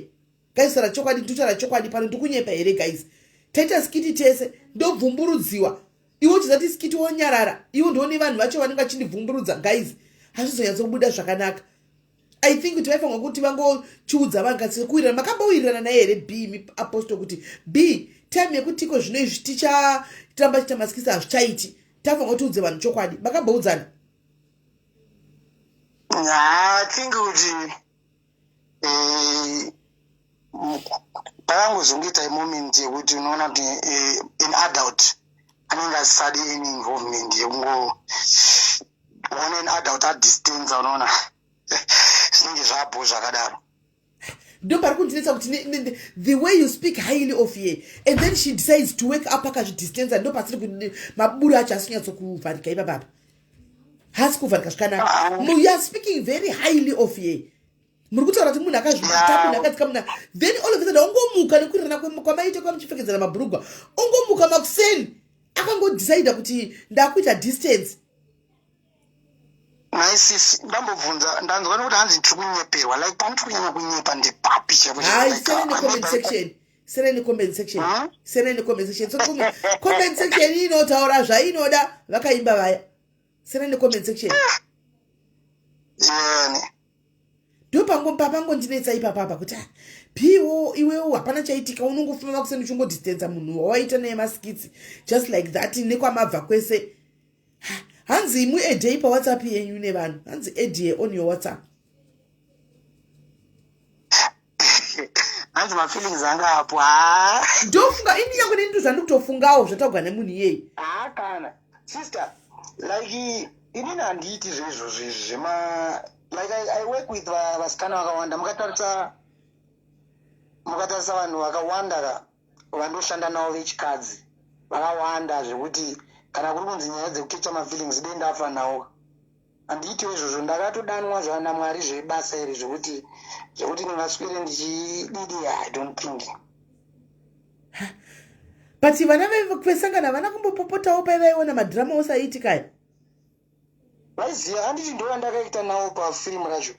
Speaker 1: guys. Tara chokwadi, ndotaura chokwadi pano. Ndikunyepa here, guys? Taita skit tese, ndobvumburudziwa, iwe uchizati skit, wonyarara. Iwe ndoone vanhu vacho vanenge vachindibvumburudza. Guys, hazvizonyatsobuda zvakanaka. I think kuti vaifanirwa kuti vangochiudza vanhu kasekuwirirana. Makambowirirana naye here B, Apostle, kuti B, time yekuti iko zvino izvi ticharamba chiita maskits hazvichaiti, tafanirwa kuti udze vanhu chokwadi? Makamboudzana?
Speaker 2: I think kuti pakangozongoita moment yekuti unoona kuti an adult anenge asisadi any involvement, yekungoona an adult adistance, unoona. Zvinenge zvabho zvakadaro.
Speaker 1: Ndo pari kundinetsa kuti the way you speak highly of ye and then she decides to wake up akazvidistansa, ndo pasiri maburi acho asi kunyatsokuvharika ipapapa, haasi kuvharika zvakanaka.
Speaker 2: Ah.
Speaker 1: You are speaking very highly of ye, muri kutaura kuti munhu akazvita, munhu akadzika, munhu, then all of a sudden ongomuka nekurirana kwamaita kwamuchipfekedzana mabhurugwa, ongomuka makuseni akangodecida kuti ndakuita distance.
Speaker 2: Nhai sisi, ndambobvunza, ndanzwa nekuti hanzi tiri kunyeperwa. Like, pani tiri kunyanya kunyepa ndepapi chaipo?
Speaker 1: Hayi.
Speaker 2: Like,
Speaker 1: Sere necomment section, sere necomment section.
Speaker 2: Huh?
Speaker 1: Sere necomment section. So comment section inotaura zvainoda, vakaimba vaya. Sere necomment section.
Speaker 2: Yani.
Speaker 1: Ndo papangondinetsa ipapapa kuti, ah, piwo iwewo hapana chaitika, unongofuma makuseni uchingodistansa munhu wawaita naye maskits just like that, nekwamabva kwese. Hanzi muaddei paWhatsApp yenyu nevanhu, hanzi add ye on your WhatsApp.
Speaker 2: Hanzi mafeelings anga apo, ha.
Speaker 1: Ndofunga ini yangu neni, ndo zvandikutofungawo zvataugwa nemunhu iyeyi.
Speaker 2: Ha, kana sister, like, inini handiiti zveizvozvo izvi zvema, like, I work with vasikana vakawanda. Mukatarisa vanhu vakawanda ka vandoshanda navo vechikadzi vakawanda, zvekuti kana kuri kunzi nyaya dzekukecha mafeelings, dei ndafa nawo. Handiitiwo izvozvo. Ndakatodanwa zvanamwari zvebasa iri, zvekuti ndingaswere ndichididi, I don't think.
Speaker 1: But vana vesangano havana kumbopopotawo paivaiona madhirama ose aiitikaya?
Speaker 2: Vaiziva, handiti ndo vandakaita nawo pafirimu racho?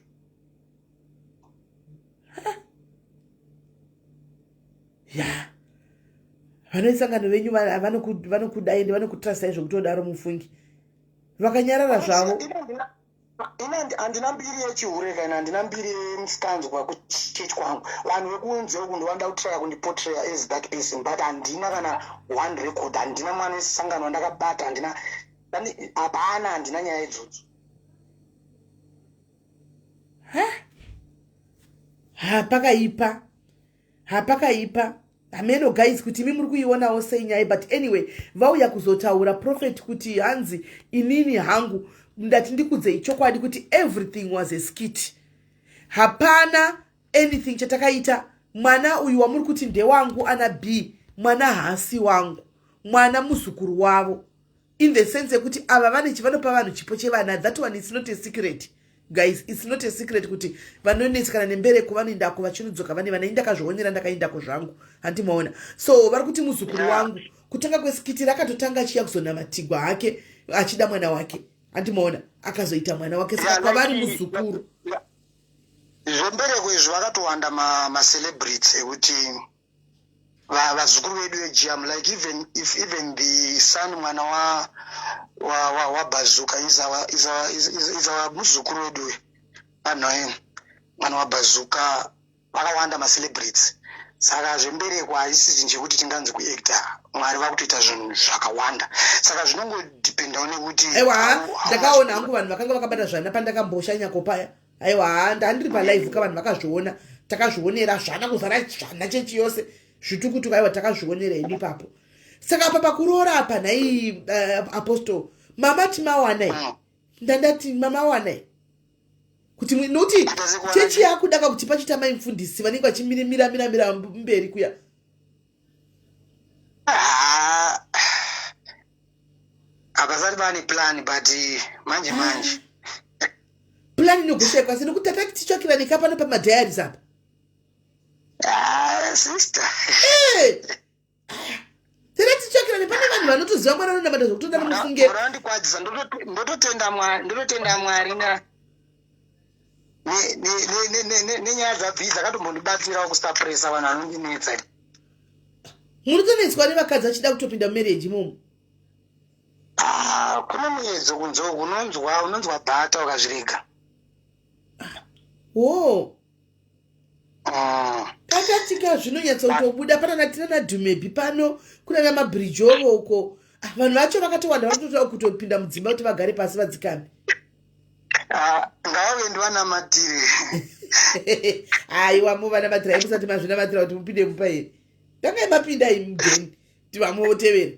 Speaker 1: Ya, vanoisangano venyu vanokudai ende vanokutrustai zvekutodaro, mufungi vakanyarara zvavo.
Speaker 2: Ine handina mbiri yechihure kana handina mbiri yemusikanzwa kuchechi kwangu. Vanhu vekunze uku ndovanoda kutraya kundiportraya as that person, but handina kana one record, handina mwana wesangano wandakabata, handina, hapana, handina nyaya idzodzo.
Speaker 1: Ha, pakaipa, hapakaipa. Hameno guys kuti imi muri kuionawo sei nyaya, but anyway vauya kuzotaura prophet kuti hanzi inini hangu ndati ndikudzei chokwadi kuti everything was a skit, hapana anything chatakaita. Mwana uyu wamuri kuti ndewangu ana b, mwana haasi wangu, mwana muzukuru wavo, in the sense yekuti ava vane chivanopa vanhu chipo chevana. That one is not a secret, guys, it's not a secret kuti vanonetsekana nembereko vanoendako, vachinodzoka vane vana. Indakazvionera, ndakaendako zvangu, handimaona. So vari kuti muzukuru wangu. Kutanga kweskit rakatotanga achiya kuzonamatigwa hake achida mwana wake, handimaona, akazoita mwana wake, saka kwavari muzukuru.
Speaker 2: Zvembereko izvi vakatowanda macelebrities ekuti vazukuru vedu vejiam, like even if even the son, mwana waBazuka is our muzukuru wedu vanhu, mwana waBazuka. Vakawanda macelebrities, saka zvembereko haisi chinhu chekuti tinganzi kuacta. Mwari vakutoita zvinhu zvakawanda, saka zvinongodependawo nekuti
Speaker 1: Aiwa, ndakaona hangu vanhu vakanga vakabata zvana pandakamboshanyako paya. Aiwa, ndandiri palive ka, vanhu vakazviona, takazvionera zvana kuzara zvana chechi yose zvitukutuku. Aiwa, takazvionera hedu ipapo. Saka apa pakuroora apa, nhai apostle, mama timawanai? Ndandati mamawanai kuti nokuti chechi yakudaka kuti pachiita mai mufundisi vanenge vachimiramira mberi kuya.
Speaker 2: Ah, hapasati pane plan, but manje manje.
Speaker 1: Plan inogoshekwa sei, nokuti tatati titsvakirane ka pano pamadiaries apa?
Speaker 2: Ah, sister.
Speaker 1: Tera titsvakirane, pane vanhu vanotoziva Mwari, vanonamata zvokutoda nomufunge.
Speaker 2: Murandikwadisa, ndototenda Mwari, ndototenda Mwari na nenyaya dzabvi dzakatombondibatsirawo kusapresa vanhu vanondinetsa.
Speaker 1: Munotonetswa nevakadzi vachida kutopinda mumarriage imomo?
Speaker 2: Ah, kune muedzo kunze uku, unonzwa bhata ukazvirega.
Speaker 1: O. Pakatika zvinonyatsokutobuda panana tina nadhumebi pano, kunana mabhirijovo uko. Ah, vanhu vacho vakatowanda vanototoda kutopinda mudzimba kuti vagare pasi vadzikame.
Speaker 2: Ah, ngavave ndivanamatire.
Speaker 1: Aiwa, muvanamatira musati mazvinamatira kuti mupinde mupa here? Tangai mapinda imugeni, kuti vamwe votevera.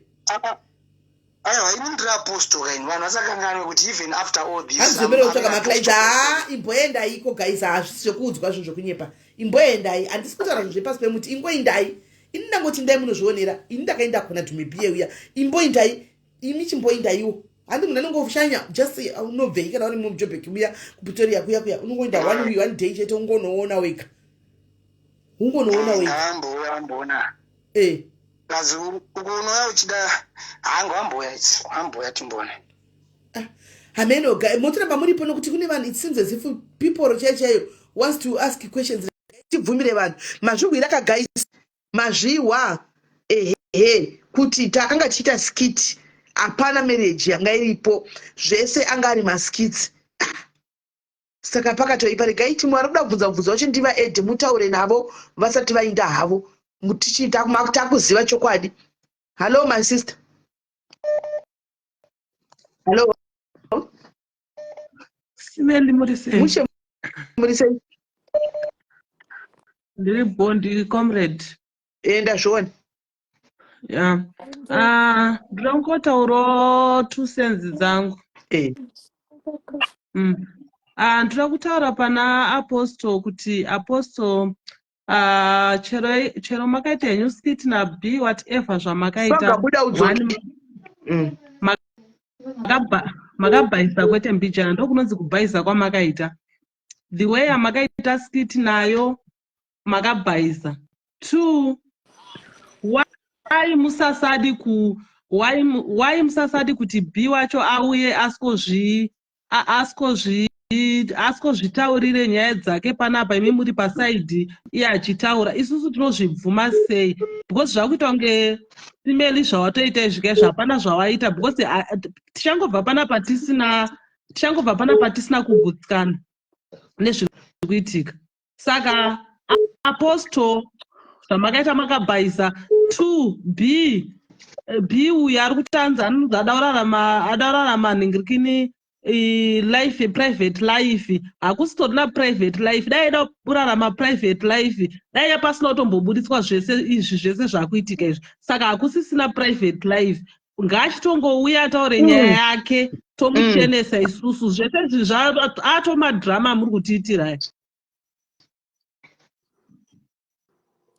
Speaker 2: Aiwa, ini ndiri apostle kaini. Vanhu vasakanganwe kuti even after all this,
Speaker 1: Handizembere
Speaker 2: I'm
Speaker 1: kutsvaga
Speaker 2: an
Speaker 1: maclients.
Speaker 2: apostle.
Speaker 1: Haa, imboendaiko guys, hazvisi zvekuudzwa zvinhu zvekunyepa. Imboendai, handisi kutaura zvinhu zvepasi pemuti. Ingoindai, ini ndangoti ndai munozvionera. Ini ndakaenda kuna Dhumibiye uya. Imboindai imi, chimboindaiwo. Handi munhu anongoshanya, just unobvei kana uri muJobek uya, kuPretoria kuya kuya, unongoenda one week, one day chete, ungonoona wega, ungonoona wega.
Speaker 2: Ngavambouya vamboona.
Speaker 1: E.
Speaker 2: Kazi uku unouya uchida hangu, amboya itsi, amboya timbone.
Speaker 1: Hameno, motoramba muripo nokuti kune vanhu, it seems as if people chaiyo chaiyo wants to ask questions. Tibvumire vanhu. Mazvihwira kagaisi, mazvihwa ehe, kuti takanga tichiita skit, hapana marriage yanga iripo, zvese anga ari maskits. Saka pakatoipa. Regai timwe vari kuda kubvunza mubvunzo wacho, ndiva ed mutaure navo vasati vainda havo. Takuziva chokwadi. Hallo, my sister, hallo.
Speaker 3: Simeli, muri sei?
Speaker 1: Mushe, muri sei?
Speaker 3: Ndiri bondi, comrade.
Speaker 1: Enda zvione.
Speaker 3: Ya. Ah, ndinoda kungotaurawo 2 cents dzangu. Ah, ndinoda kutaura pana Apostle kuti Apostle, ah, chero makaita henyu skit na B, whatever zvamakaita,
Speaker 1: Pagabuda udzoke.
Speaker 3: One, makabhaisa kwete mbijana, ndokunonzi kubhaisa kwamakaita. The way yamakaita skit nayo, makabhaisa. Two, why musasadi ku why, why musasadi kuti B wacho auye asikozvitaurire nyaya dzake panapa, imi muri paside, iye achitaura? Isusu tinozvibvuma sei? Because zvakuita kunge simeli zvawatoita izvi kaizvi, hapana zvawaita, because tichangobva panapa tisina kugutsikana nezviri kuitika. Saka Apostle, zvamakaita makabhaisa. Two, B, B uyu ari kutanzi anonzi ada kurarama nhingirikini life, private life. Hakusitorina private life. Dai aida kurarama private life, dai pasina kutombobudiswa zvese izvi, zvese zvakuitika izvi. Saka hakusisina private life. Ngaachitongouya ataure nyaya yake, tomuchenesa isusu. Zvese izvi atomadrama muri kutiitirai.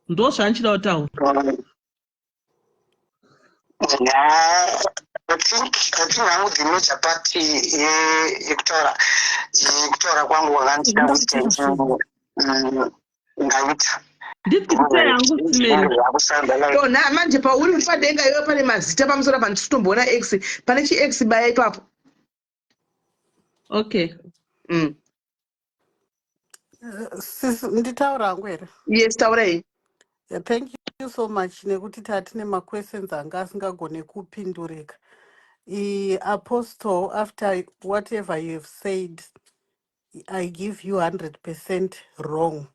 Speaker 3: Ndo zvandichida kutaura.
Speaker 2: Yeah, I think hangu the major part yekutaura kwangu kwakandida kuita, ngaita.
Speaker 3: Nditite yangu, Simeni.
Speaker 2: Zvakusanda like
Speaker 1: Tona manje pauri uri padenga iwe, pane mazita pamusoro apa, ndisi x, pane chi-x, baya ipapo.
Speaker 3: Okay.
Speaker 4: Sis, nditaura hangu here?
Speaker 1: Yes, taurai.
Speaker 4: Yeah, thank you so much nekuti tatine maquestions anga asingagone kupindurika. Apostle, after whatever you have said, I give you 100% wrong.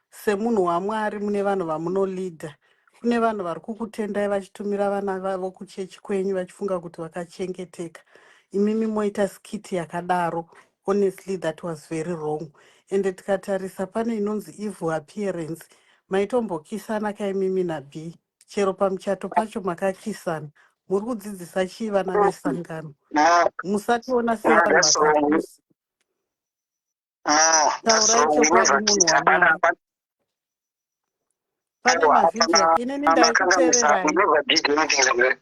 Speaker 4: Semunhu waMwari, mune vanhu vamunoleada, kune vanhu vari kukutendai vachitumira vana vavo kuchechi kwenyu vachifunga kuti vakachengeteka. Imimi moita skit yakadaro. Honestly, that was very wrong. Ende tikatarisa, pane inonzi evil appearance. Maitombokisana kaimimi naB, chero pamuchato pacho makakisana. Muri kudzidzisa chii vana vesangano?
Speaker 2: No,
Speaker 4: Musationa
Speaker 2: no,
Speaker 4: sevanhu
Speaker 2: that's wrong.
Speaker 4: vakapusa.
Speaker 2: No, that's
Speaker 4: Taurai
Speaker 2: wrong. We
Speaker 4: chokwadi,
Speaker 2: never
Speaker 4: munhu
Speaker 2: kissed. Hapana,
Speaker 4: waMwari.
Speaker 2: hapana.
Speaker 4: Pane
Speaker 2: Aiwa,
Speaker 4: mavhidhiyo
Speaker 2: hapana.
Speaker 4: inini
Speaker 2: Makanganisa. We
Speaker 4: ndaikuteverai.
Speaker 2: never did anything like that.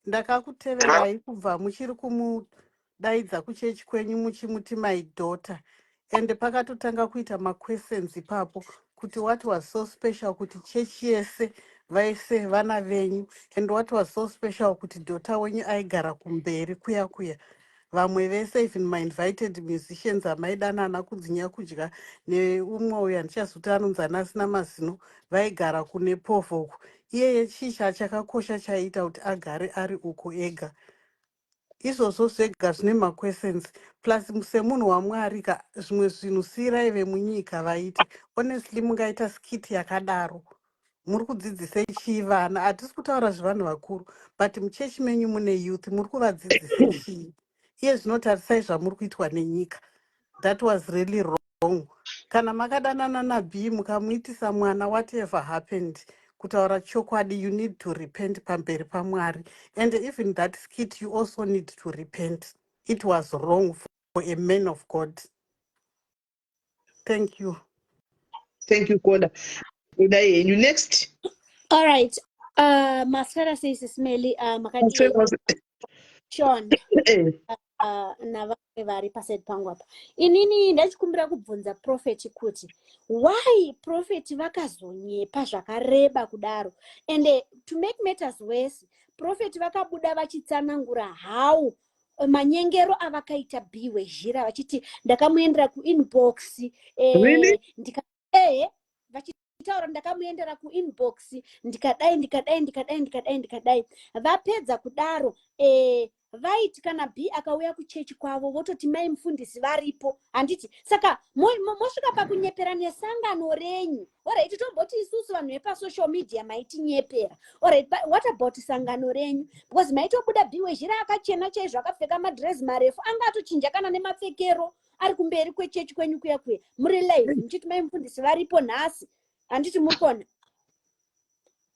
Speaker 4: Ndakakuteverai kubva muchiri kumudaidza kuchechi kwenyu muchimuti my daughter, ende pakatotanga kuita maquestions ipapo kuti what was so special kuti chechi yese vaise vana venyu, and what was so special kuti daughter wenyu aigara kumberi kuya kuya, vamwe vese, even mainvited musicians amaidanana kudzinya kudya neumwe uyu handichazuti anonzi ana asina mazino, vaigara kune povho uku. Iyeye chii chachakakosha chaiita kuti agare ari uko ega? Izvozvo zvega zvine maquestions. Plus, semunhu waMwari ka, zvimwe zvinhu siyirai vemunyika vaite. Honestly, mungaita skit yakadaro, muri kudzidzisei chii vana? Hatisi kutaura zvevanhu vakuru, but muchechi menyu mune youth, muri kuvadzidzise chii? Iye zvino tarisai zvamuri kuitwa nenyika. That was really wrong. Kana makadanana naB mukamuitisa mwana, whatever happened, Kutaura chokwadi, you need to repent pamberi paMwari. And even that skit, you also need to repent. It was wrong for a man of God. Thank you.
Speaker 1: Thank you, caller. Idai henyu. Next.
Speaker 5: All right. Maswera sei Sis Melly, makadii Sean navamwe vari paside pangu apa. Inini ndachikumbira kubvunza prophet kuti why prophet vakazonyepa zvakareba kudaro, and to make matters worse, prophet vakabuda vachitsanangura how manyengero avakaita B Wezhira, vachiti ndakamuendera kuinbox.
Speaker 1: Really?
Speaker 5: Ndika ehe, vachitaura ndakamuendera kuinbox, ndikadai, ndikadai, ndikadai, ndikadai, ndikadai. Vapedza kudaro, vaiti kana B akauya kuchechi kwavo vototi mai mufundisi varipo, handiti? Saka mosvika pakunyepera nesangano renyu. Alright, tomboti isusu vanhu vepasocial media maitinyepera, alright, but what about sangano renyu? Because maitobuda B Wezhira akachena chaizvo, akapfeka madress marefu, anga atochinja kana nemapfekero, ari kumberi kwechechi kwenyu kuya kuya, muri live, muchiti mai mufundisi varipo nhasi, handiti? Muri kuona,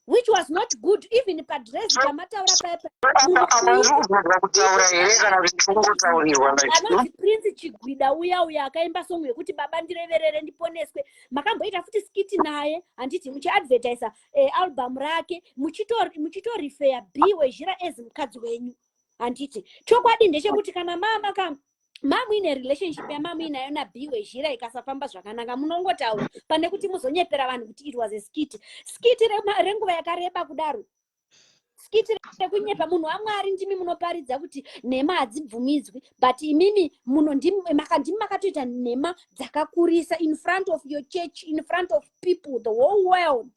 Speaker 5: which was not good. Even padress pamataura paya.
Speaker 2: Apa kutaura here kana kuti tingotaurirwa like?
Speaker 5: Anonzi Prince Chigwida uya uya akaimba song yekuti "Baba ndireverere ndiponeswe", makamboita futi skit naye, handiti? Muchiadvertisa album rake, muchitorifeya B Wezhira as mukadzi wenyu, handiti? Chokwadi ndechekuti kana mama ka mamuine relationship yamamuinayo naB Wezhira ikasafamba zvakanaka, munongotaura pane kuti muzonyepera vanhu kuti it was a skit. Skit renguva yakareba kudaro, skit rekunyepa munhu waMwari. Ndimi munoparidza kuti nhema hadzibvumidzwi, but imimi muno ndimi makatoita nhema dzakakurisa in front of your church, in front of people, the whole world.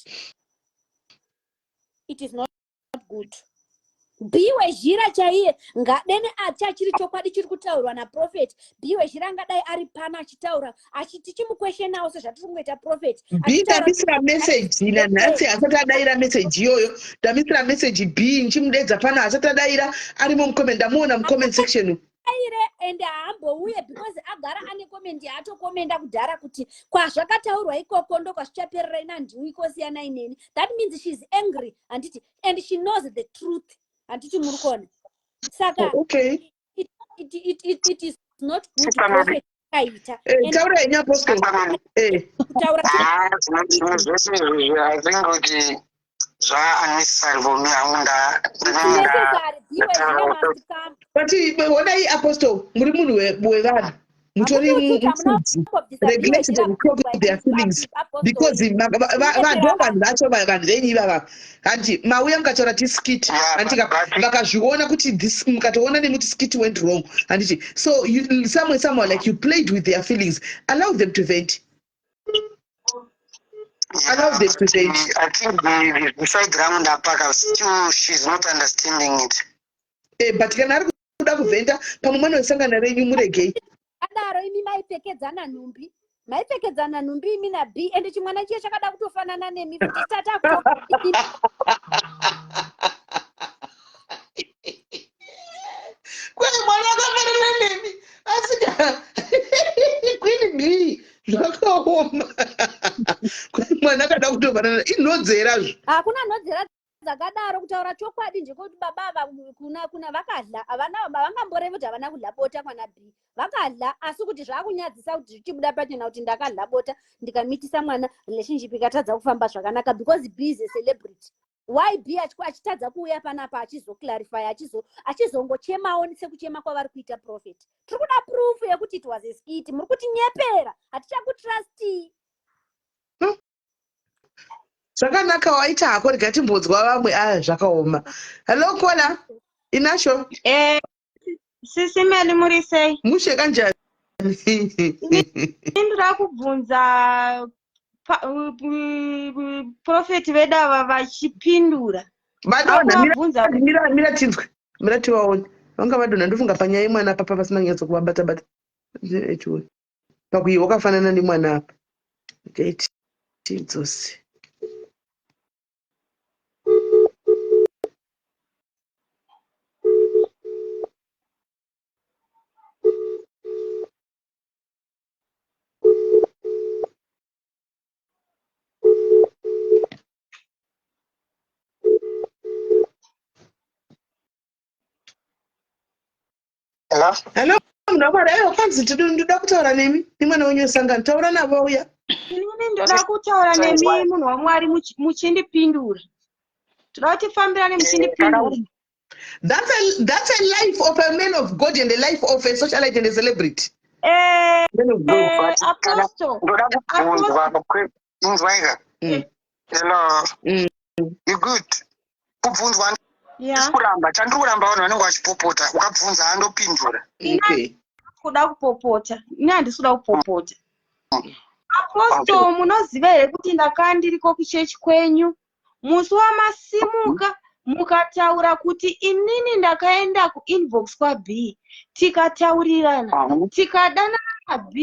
Speaker 5: It is not good. B Wezhira chaiye ngadene acha chiri chokwadi chiri kutaurwa naprophet, B Wezhira angadai ari pano achitaura, tichimuquestionawo sezvatiri kungoita prophet.
Speaker 1: B ndamisira meseji nanhasi, asati adayira meseji iyoyo. Ndamisira meseji B, nchimudedza pano, asati adayira. Arimo mucomment, ndamuona mucomment section.
Speaker 5: Aire ende haambouye because agara ane comment yaatokomenda kudhara kuti kwazvakataurwa ikoko ndo kwazvichaperera, ina ndiwiko, siyanai neni. That means she's angry, handiti? And she knows the truth, handiti? Muri kuona? Saka it is not good, prophet, kaita.
Speaker 1: Taura henyu, apostle.
Speaker 5: Kutaura.
Speaker 2: Ah, zvimwe zvese izvi, I think kuti zva-unnecessary for me hangu.
Speaker 5: Necessary. B Wezhira must come.
Speaker 1: But honai, apostle, muri munhu wevanhu, mutori mufudzi. Regulate them, talk to their feelings, because ndo vanhu vacho, vanhu venyu ivava, hanti? Mauya mukataura ti skit, handiti? Vakazviona kuti this, mukatoona nemuti skit went wrong, handiti? So you, somewhere, somewhere, like you played with their feelings. Allow them to vent. Allow them to vent.
Speaker 2: I think the side rangu ndapaka, still she's not understanding it.
Speaker 1: But kana ari kuda kuvhenda pamwe mwana wesangano renyu, muregei.
Speaker 5: Adaro imi maipfekedzana nhumbi, maipfekedzana nhumbi imi naB, ende chimwana chiye chakada kutofanana nemi futi tata.
Speaker 1: Kwai mwana akafanana nemi, asi Queen B, zvakaoma. Kwai mwana akada kutofanana, inhodzerazvo.
Speaker 5: Hakuna nhodzera dzakadaro. Kutaura chokwadi ndekuti baba ava kuna vakadla, havana, vangamborevi kuti havana kudla bota kwana B. Vakadla, asi kuti zvakunyadzisa kuti zvichibuda pachena kuti ndakadla bota, ndikamitisa mwana, relationship ikatadza kufamba zvakanaka, because B is a celebrity. Why B achitadza kuuya panapa achizoclarify, achizongochemawo sekuchema kwavari kuita prophet? Tiri kuda proof yekuti it was a skit. Muri kutinyepera, hatichakutrusti.
Speaker 1: Zvakanaka, waita hako. Rega timbodzwa vamwe. Aya, zvakaoma. Hello caller, inasho.
Speaker 6: Sisi Meli, muri sei?
Speaker 1: Mushe, kanjani?
Speaker 6: Ndinoda kubvunza prophet vedu ava vachipindura.
Speaker 1: Vadonha.
Speaker 6: Vakuvabvunza.
Speaker 1: Mira, mira tinzwe, mira tivaone. Vanga vadonha, ndofunga panyaya yemwana papa vasina kunyatsokuvabata bata. Tione pakuyi wakafanana nemwana apa. Regai tidzose.
Speaker 2: Hello?
Speaker 1: Hello, munhu waMwari. Aiwa, kwanzi ndoda kutaura nemi nemwana wenyu wesangano. Taura navo uya.
Speaker 6: Inini ndoda kutaura nemi munhu waMwari muchindipindura. Toda kuti tifambirane muchindipindura.
Speaker 1: That's a life of a man of God and a life of a socialite and a celebrity. Man of God.
Speaker 6: Apostle.
Speaker 2: Ndoda kubvunzwa inzwaika. Hello. You good? Kubvunzwa kuramba chandiri kuramba vanhu vanenge vachipopota ukabvunza andopindura.
Speaker 1: Okay.
Speaker 6: Kuda kupopota. Ini handisi kuda kupopota. Apostle, munoziva here kuti ndakanga ndiriko kuchechi kwenyu musi wamasimuka mukataura kuti inini ndakaenda kuinbox kwaB, tikataurirana, tikadanana naB,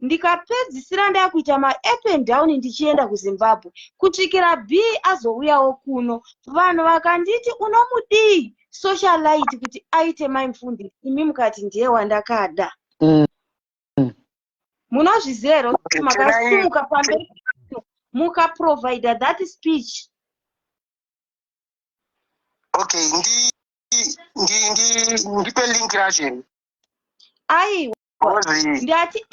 Speaker 6: ndikapedzisira ndakuita maup and down ndichienda kuZimbabwe kusvikira B azouyawo kuno. Vanhu vakanditi unomudii socialite kuti aite mai mufundisi, imi mukati ndiye wandakada. Munozviziva here kuti makasimuka pamberi mukaprovida that speech?
Speaker 2: Okay, ndipe link racho.
Speaker 6: Aiwa, ndati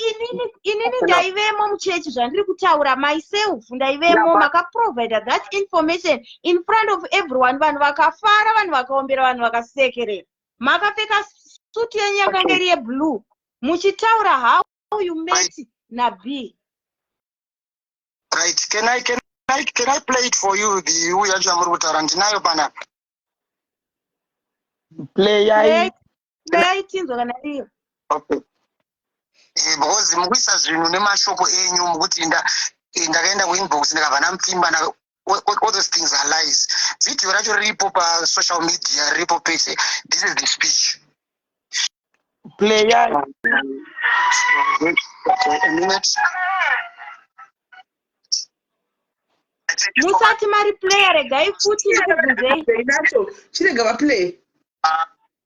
Speaker 6: inini ndaivemo muchechi zvandiri kutaura myself, ndaivemo. Makaprovida that information in front of everyone, vanhu vakafara, vanhu vakaombera, vanhu vakasekerera. Makapfeka suti yenyu yakanga iri yeblue muchitaura how you met naB.
Speaker 2: Right, can I play it for you? The uyu yacho yamuri kutaura ndinayo panapa.
Speaker 1: Playai.
Speaker 6: Playai tinzwa kana iyo.
Speaker 2: Okay. Because mukuisa zvinhu nemashoko enyu mukuti ndakaenda kuinbox ndikabva ndamupfimba, all those things are lies. Video racho riripo pasocial media, riripo pese. This is the speech.
Speaker 1: Playai.
Speaker 2: Okay, a minute.
Speaker 6: Musati mari player, regai futi ndikubvunzei.
Speaker 1: Nacho chirega vaplay.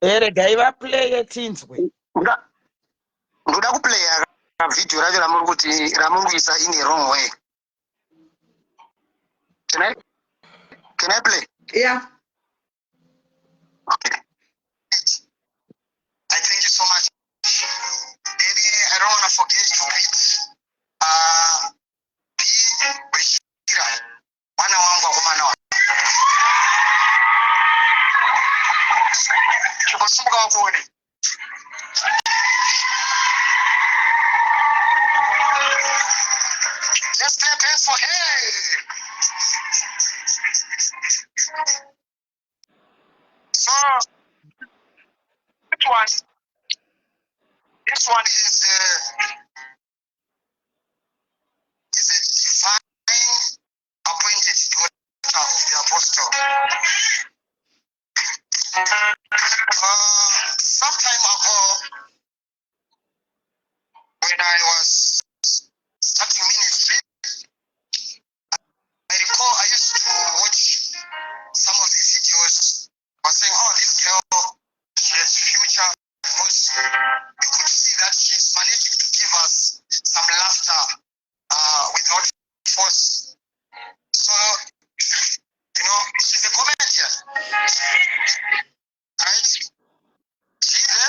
Speaker 7: Regai vaplaye tinzwe.
Speaker 2: Ndoda kuplaya video racho ramuri kuti ramuri kuisa in a wrong way. Can I play?
Speaker 1: Yeah.
Speaker 2: Okay. I thank you so much. Maybe I don't want to forget to greet B Weshira, mwana wangu akomana wangu. Chimbosimuka wakuone. Let's clap hands for her. So, this one is a divine appointed daughter of the apostle. Some time ago, when I was starting ministry, I recall I used to watch some of the videos. I was saying, "Oh, this girl, she has future." Because you could see that she's managing to give us some laughter without force. So, she's a comedian, right? She's a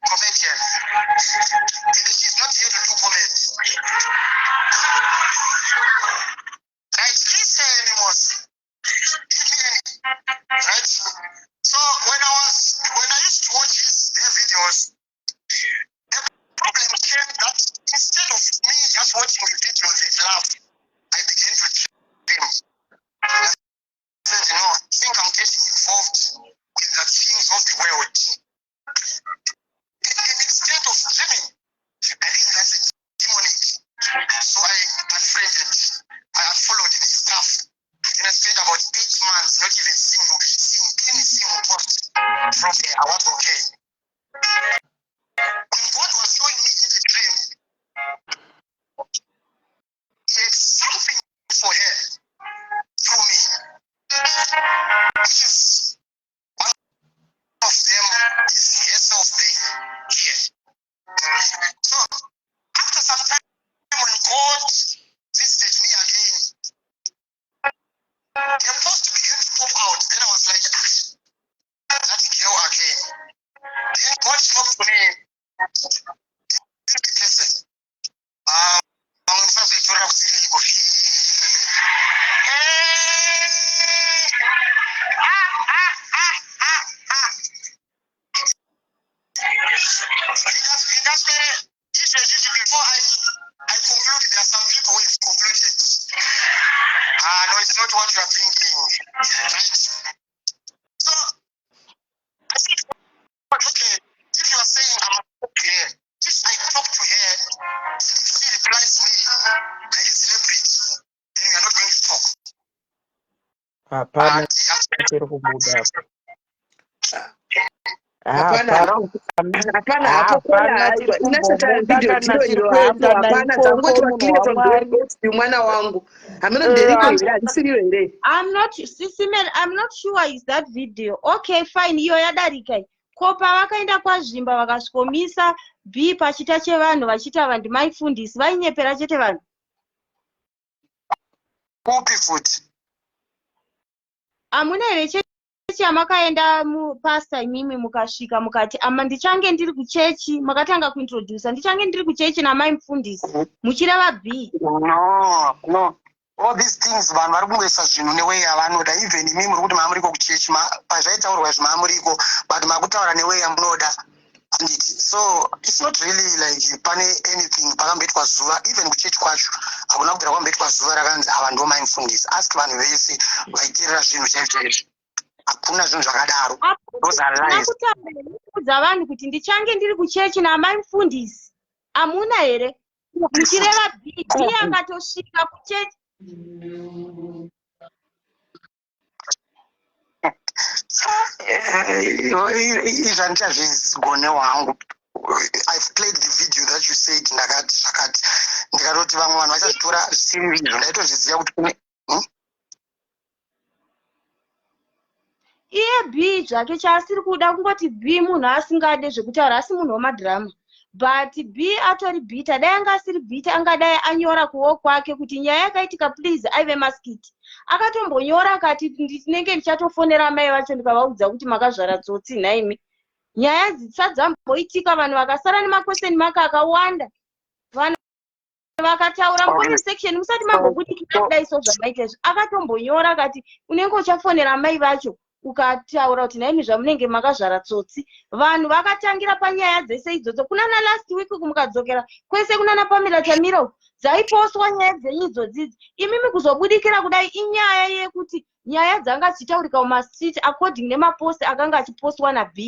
Speaker 2: comedian. And she's not here to do comedy. Right? Please say anymore. Right? So when I used to watch her videos, the problem came that instead of me just watching the videos with love, I began to dream. I said, I think I'm getting involved with the things of the world. And instead of dreaming, I think that's a demonic. So I unfriended, I unfollowed the stuff. Then I spent about 8 months not even seeing any single post from there. I was okay. When God was showing me in the dream, he had something for her through me, which is one of them is herself being here. So after some time, when God visited me again, the post began to pop out. Then I was like, "Ah, that girl again." Then God spoke to me. not what you are thinking. Right? So I said, okay, if you are saying I'm a talk to her, if I talk to her, she replies me like a celebrity, then we are not going to talk.
Speaker 7: Hapana chiri kubuda apa.
Speaker 1: Hapana.
Speaker 7: Hapana.
Speaker 1: Hapana hapo kona
Speaker 7: Hapana chiri
Speaker 1: aiwa inasata
Speaker 7: kumbobuda
Speaker 1: video
Speaker 7: kana
Speaker 1: tiro
Speaker 7: chiri
Speaker 1: iro hapo
Speaker 7: kuenda
Speaker 1: hapana
Speaker 7: naikoko
Speaker 1: dzangoitwa
Speaker 7: munhu
Speaker 1: clear from the
Speaker 7: waMwari.
Speaker 1: word go mwana wangu hameno nderiko here handisiriyo here.
Speaker 6: I'm not, Sisi Mel, I'm not sure is that video. Okay, fine, iyo yadarika iyi. Ko pavakaenda kwaZvimba vakasvikomisa B pachita chevanhu vachiti ava ndimaifundisi, vainyepera chete vanhu.
Speaker 2: Kupi futi?
Speaker 6: Hamuna here chechi yamakaenda mupasta imimi mukasvika mukati ama ndichange ndiri kuchechi, makatanga kuintrodusa ndichange ndiri kuchechi namai mufundisi muchireva B?
Speaker 2: No, no. All these things, vanhu vari kungoisa zvinhu neway yavanoda. Even imi muri kuti maamuriko kuchechi, pazvaitaurwa izvi maamuriko, but makutaura neway yamunoda, handiti? So it's not really like pane anything pakamboitwa zuva. Even kuchechi kwacho hakuna kubvira kwamboitwa zuva rakanzi ava ndo mai mufundisi. Ask vanhu vese vaiteerera zvinhu chaizvo chaizvo, hakuna zvinhu zvakadaro. Those are
Speaker 6: Hamuna
Speaker 2: lies.
Speaker 6: kutaura here, kuudza vanhu kuti ndichange ndiri kuchechi namai mufundisi? Hamuna here? Muchireva B. B akatosvika kuchechi.
Speaker 2: Izvi handichazvigone wangu. I've played the video that you said. Ndakati zvakati, ndikatoti vamwe vanhu vachazvitora zvisiri izvo. Ndaitozviziva kuti kune
Speaker 6: Iye B zvake chaasiri kuda kungoti B munhu asingade zvekutaura, asi munhu wemadhirama, but B atori bitter. Dai anga asiri bitter, angadai anyora kuwo kwake kuti nyaya yakaitika please aive maskiti. Akatombonyora akati ndinenge ndichatofonera amai vacho ndikavaudza kuti makazvara tsotsi nhaimi. Nyaya dzisadzamboitika, vanhu vakasara nemakweseni maka akawanda, vanhu vakataura mucomment section musati mambobudikira kudai. So zvamaita izvi, akatombonyora akati unenge uchafonera amai vacho ukataura kuti nhaimi zvamunenge makazvara tsotsi. Vanhu vakatangira panyaya dzese idzodzo kunana last week, mukadzokera kwese kunana Pamela Tamiro, dzaiposwa nyaya dzenyu idzodzidzi. Imimi kuzobudikira kudai inyaya yekuti nyaya dzanga dzichitaurika mumastreet according nemapost akanga achipostwa naB.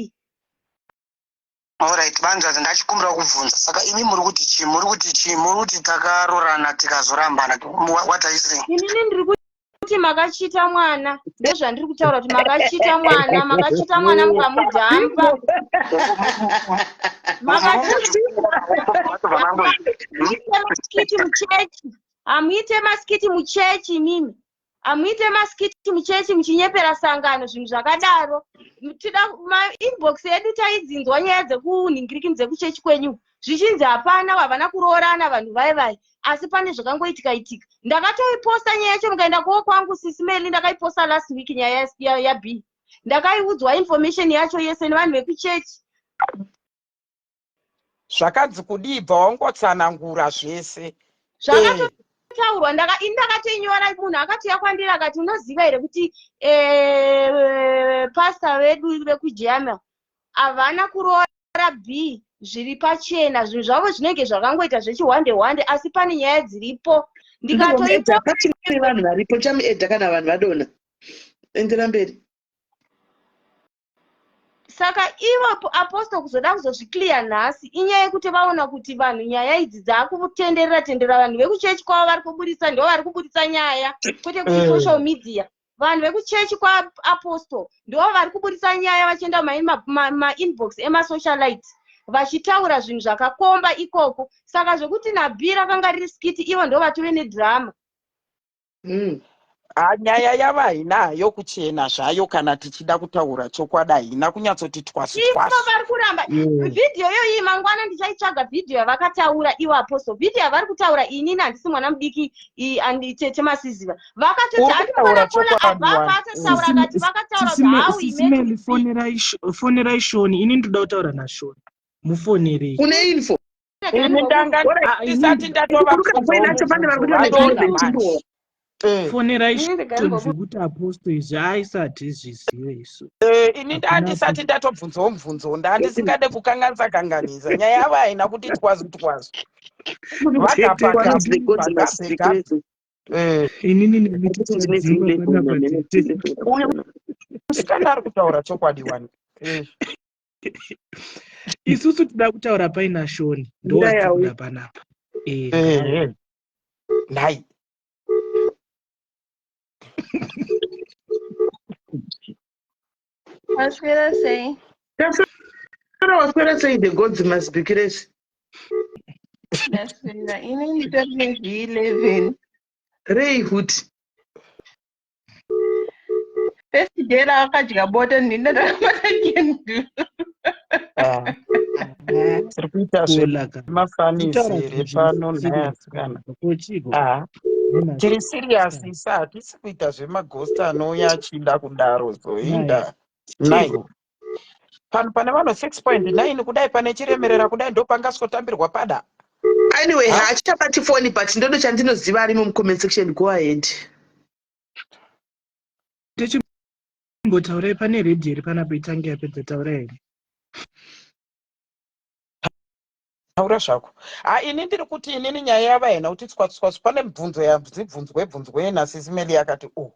Speaker 2: Alright, vanzvadzi, ndachikumbira kubvunza. Saka imi muri kuti chii? Muri kuti chii? Muri kuti takarorana tikazorambana? What are you saying?
Speaker 6: Inini ndiri kuti makachita mwana, ndozvandiri kutaura kuti makachita mwana, makachita mwana mukamudhampa. Makamuite maskiti muchechi, hamuite maskiti muchechi imimi, hamuite maskiti muchechi muchinyepera sangano, zvinhu zvakadaro. Tida mainbox edu, taidzinzwa nyaya dzekuningiririkini dzekuchechi kwenyu zvichinzi hapana, havana kuroorana vanhu vai vai, asi pane zvakangoitika itika. Ndakatoiposta nyaya yacho, mukaenda kuwo kwangu Sisi Meli, ndakaiposta last week nyaya yaB. Ndakaiudzwa information yacho yese nevanhu vekuchechi.
Speaker 7: Zvakanzi kudii? Bva wangotsanangura zvese.
Speaker 6: Zvakatotaurwa, ini ndakatoinyora. Munhu akatouya kwandiri akati, unoziva here kuti pasta vedu vekuJamel havana kuroora B zviri pachena, zvinhu zvavo zvinenge zvakangoita zvechihwande hwande, asi pane nyaya dziripo. Ndikatoipo
Speaker 1: Pachine vanhu varipo, chamuedha kana vanhu vadona. Endera mberi.
Speaker 6: Saka ivo apostle kuzoda kuzozviclear nhasi inyaya yekuti vaona kuti vanhu nyaya idzi dzaakutenderera tendera. Vanhu vekuchechi kwavo vari kuburitsa, ndo vari kuburitsa nyaya, kwete kuti social media. Vanhu vekuchechi kwaapostle ndo vari kuburitsa nyaya, vachienda mainbox emasocialite vachitaura zvinhu zvakakomba ikoko. Saka zvekuti naB rakanga riri skit, ivo ndo vatove nedrama.
Speaker 7: Ha, nyaya yava haina kuchena zvayo. Kana tichida kutaura chokwadi, haina kunyatsoti twasu
Speaker 6: Ivo
Speaker 7: twasu.
Speaker 6: vari kuramba vhidhiyo iyoyi. Mangwana ndichaitsvaga vhidhiyo yavakataura ivo apostle. Vhidhiyo yavari kutaura, inini handisi mwana mudiki tete Masiziva vakatoti
Speaker 7: Uri
Speaker 6: handi
Speaker 7: kutaura
Speaker 6: mwana Kola
Speaker 7: chokwadi
Speaker 6: abva
Speaker 7: wani.
Speaker 6: atotaura akati vakataura kuti how he met
Speaker 3: Sisi Meli,
Speaker 6: with B.
Speaker 3: fonerai Shoni. Ini ndoda kutaura naShoni, mufonerei.
Speaker 1: Une info?
Speaker 7: Ini ndanga
Speaker 3: Ah,
Speaker 7: ndisati
Speaker 1: Kuruka inacho, pane vari kuita
Speaker 7: ndatovabvunzawo
Speaker 1: nezvimwe
Speaker 7: manje.
Speaker 1: zvechimbo.
Speaker 3: Fonerai
Speaker 6: Inini
Speaker 3: Shoni.
Speaker 6: ndikaimbobvunza.
Speaker 3: Zvekuti apostle izvi aisati zvizive isu.
Speaker 7: Ini
Speaker 3: Hakuna
Speaker 7: ndandisati ndatobvunzawo mubvunzo, ndandisingade kukanganisa kanganisa. Nyaya yavo haina kuti twazu twazu.
Speaker 1: Tete,
Speaker 7: Vagabva
Speaker 1: one of the
Speaker 7: gabu
Speaker 1: gods must
Speaker 7: vagabve
Speaker 1: be
Speaker 7: gabu.
Speaker 1: crazy.
Speaker 7: Eh.
Speaker 3: Inini nemi tichadzingwa panapa tete.
Speaker 7: Uyu musikana ari kutaura chokwadi wani. Eh.
Speaker 3: Isusu tida kutaura paina Shoni ndowatikuda panapa.
Speaker 7: Eh. Eh. Nhai.
Speaker 8: Waswera sei?
Speaker 1: Taswera waswera sei the gods must be crazy.
Speaker 8: Ndaswera. Ini nditori nezvi11.
Speaker 1: Rei futi.
Speaker 8: First day ravakadya bota ndini ndakabata kendu.
Speaker 7: Ah. Tiri kuita zvemafanisi here pano nhai asikana? Ah. Tiri serious isa hatisi kuita zvemagost anouya achida kudaro zoinda. Nai. Pano pane vanhu 6.9 kudai pane chiremerera kudai ndopangasvotambirwa pada.
Speaker 1: Anyway, haachabati foni but ndodo chandinoziva arimo mucomment section go ahead.
Speaker 3: Tichimbotaurai pane ready here panapa itange yapedza taurai here.
Speaker 7: Taura zvako. Ha ini ndiri kuti inini nyaya yava haina kuti tswatswatswa pane mibvunzo yadzibvunzwe bvunzwe nasisi Meli akati o oh.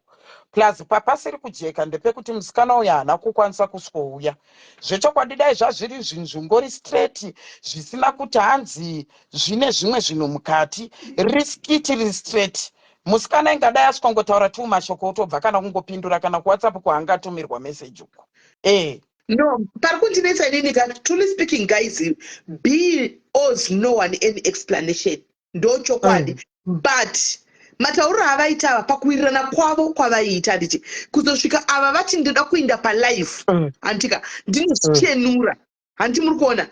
Speaker 7: Plus papasiri kujeka ndepekuti musikana uyu haana kukwanisa kuswouya. Zvechokwadi dai zvazviri zvinhu zvingori straight zvisina kuti hanzi zvine zvimwe zvinhu mukati. Riskiti riri straight. Musikana ingadai aswikongotaura tuu mashoko otobva kana kungopindura kana kuWhatsApp kwaangatumirwa message uko. Eh.
Speaker 1: No, pari kundinetsa inini ka, truly speaking guys, B owes no one any explanation. Ndo chokwadi. But matauriro avaita ava pakuwirirana kwavo kwavaiita handiti kuzosvika ava vati ndoda kuinda palive handika ndinozvichenura handiti muri kuona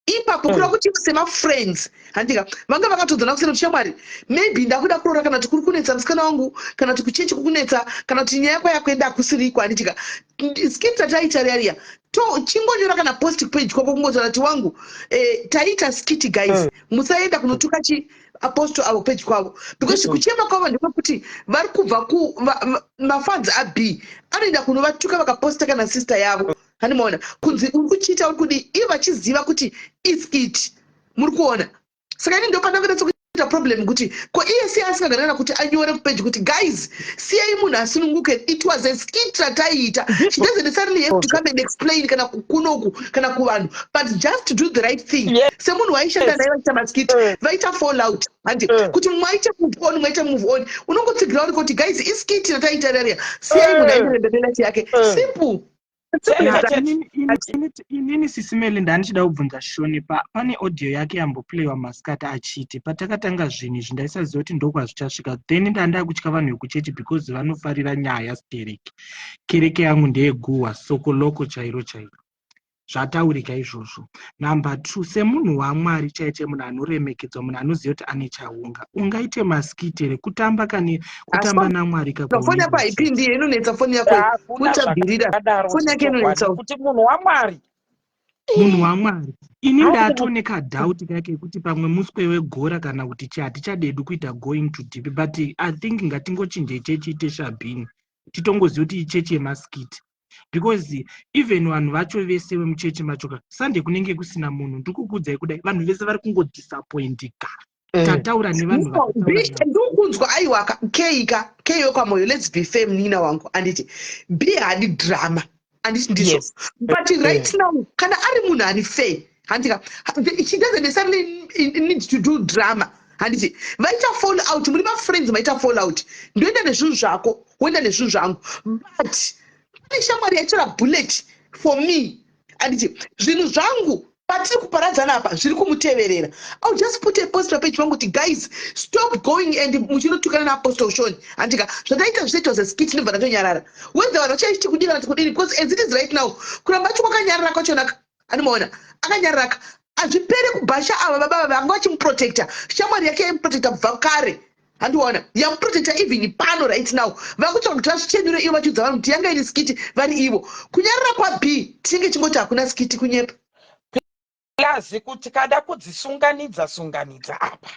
Speaker 1: ipapo kureva kuti semafriends handika vanga vakatodzana kusina kuti shamwari maybe ndakuda kuroora kana kuti kuri kunetsa musikana wangu kana kuti kuchechi kukunetsa kana kuti nyaya yako yakuenda hakusiriko handitika skit rataita riya riya to chingonyora kana post page kwako kungotaura kuti wangu eh, taita skit guys musaenda kunotuka chi apostle avo page kwavo because kuchema kwavo ndekwekuti vari kubva ku mafans ab anoenda kunovatuka vakaposta kana sister yavo Hani maona kunzi uri kuchita uri kudii ivo vachiziva kuti iskit muri kuona saka ini ndopandanga kuita problem kuti ko iye siya asingaganana kuti anyore kupeji kuti guys siyai munhu asununguke it was a skit rataiita she doesn't necessarily have to come and explain kana kunoku kana kuvanhu but just to do the right thing semunhu waishanda naye vachiita maskit vaita fall out handi kuti mumwe aite move on mumwe aite move on unongotsigira uri kuti guys iskit rataita rariya siyai munhu aenderere mberi nelife yake simple.
Speaker 3: Inini sisi Meli ndandichida kubvunza Shoni pa, pane audio yake yamboplayiwa masikati achiti patakatanga zvinhu izvi ndaisaziva kuti ndokwazvichasvika then ndandakutya vanhu vekuchechi because vanofarira nyaya stereki kereke yangu ndeyeguhwa soko loko chairo chairo zvataurika izvozvo number two semunhu wamwari chaiche munhu anoremekedzwa munhu anoziva kuti ane chaunga ungaite maskiti here kutamba kane kutamba namwari
Speaker 1: foni yako haipindi inonetsa foni yako kutabvirira foni yake inonetsa
Speaker 7: kuti munhu wamwari
Speaker 3: munhu wamwari ini ndatone kadoubt kake kekuti pamwe muswe wegora kana kuti chi hatichadedu kuita going to deep but i think ngatingochinjei chechi ite shabhini titongoziva kuti ichechi yemaskiti because even vanhu vacho vese vemuchechi macho ka sunday kunenge kusina munhu ndikukuudzai kudai vanhu vese vari kungodisappointika tataura nevanhu
Speaker 1: ndikukunzwa aiwa kei ka kei wekwamoyo let's be fair munin'ina wangu anditi b haadi drama anditi ndizvo yes. But right now kana ari munhu ari fair handika she doesn't necessarily need to do drama handiti vaita fall out muri mafriends maita fall out ndoenda nezvinhu zvako woenda nezvinhu zvangu but pane shamwari yaitora bullet for me handiti zvinhu zvangu patiri kuparadzana apa zviri kumuteverera I'll just put a post papage pangu kuti guys stop going and muchinotukana naapostle Shoni handika zvataita zvichaitwa zeskit ndobva ndatonyarara whether vanhu vachaiti kudii kana kuti kudini because as it is right now kuramba acho kwakanyarara kwachonaka anomaona akanyararaka hazvipere kubhasha ava baba ava vanga vachimuprotecta shamwari yake yaimuprotecta kubva kare handiona yamuprotecta even pano right now vakutsvaga kuti vazvichenure ivo vachiudza vanhu kuti yanga iri skiti vari ivo kunyarara kwab tinenge chingoti hakuna skiti kunyepa
Speaker 7: Plus kuti kada kudzisunganidza sunganidza apa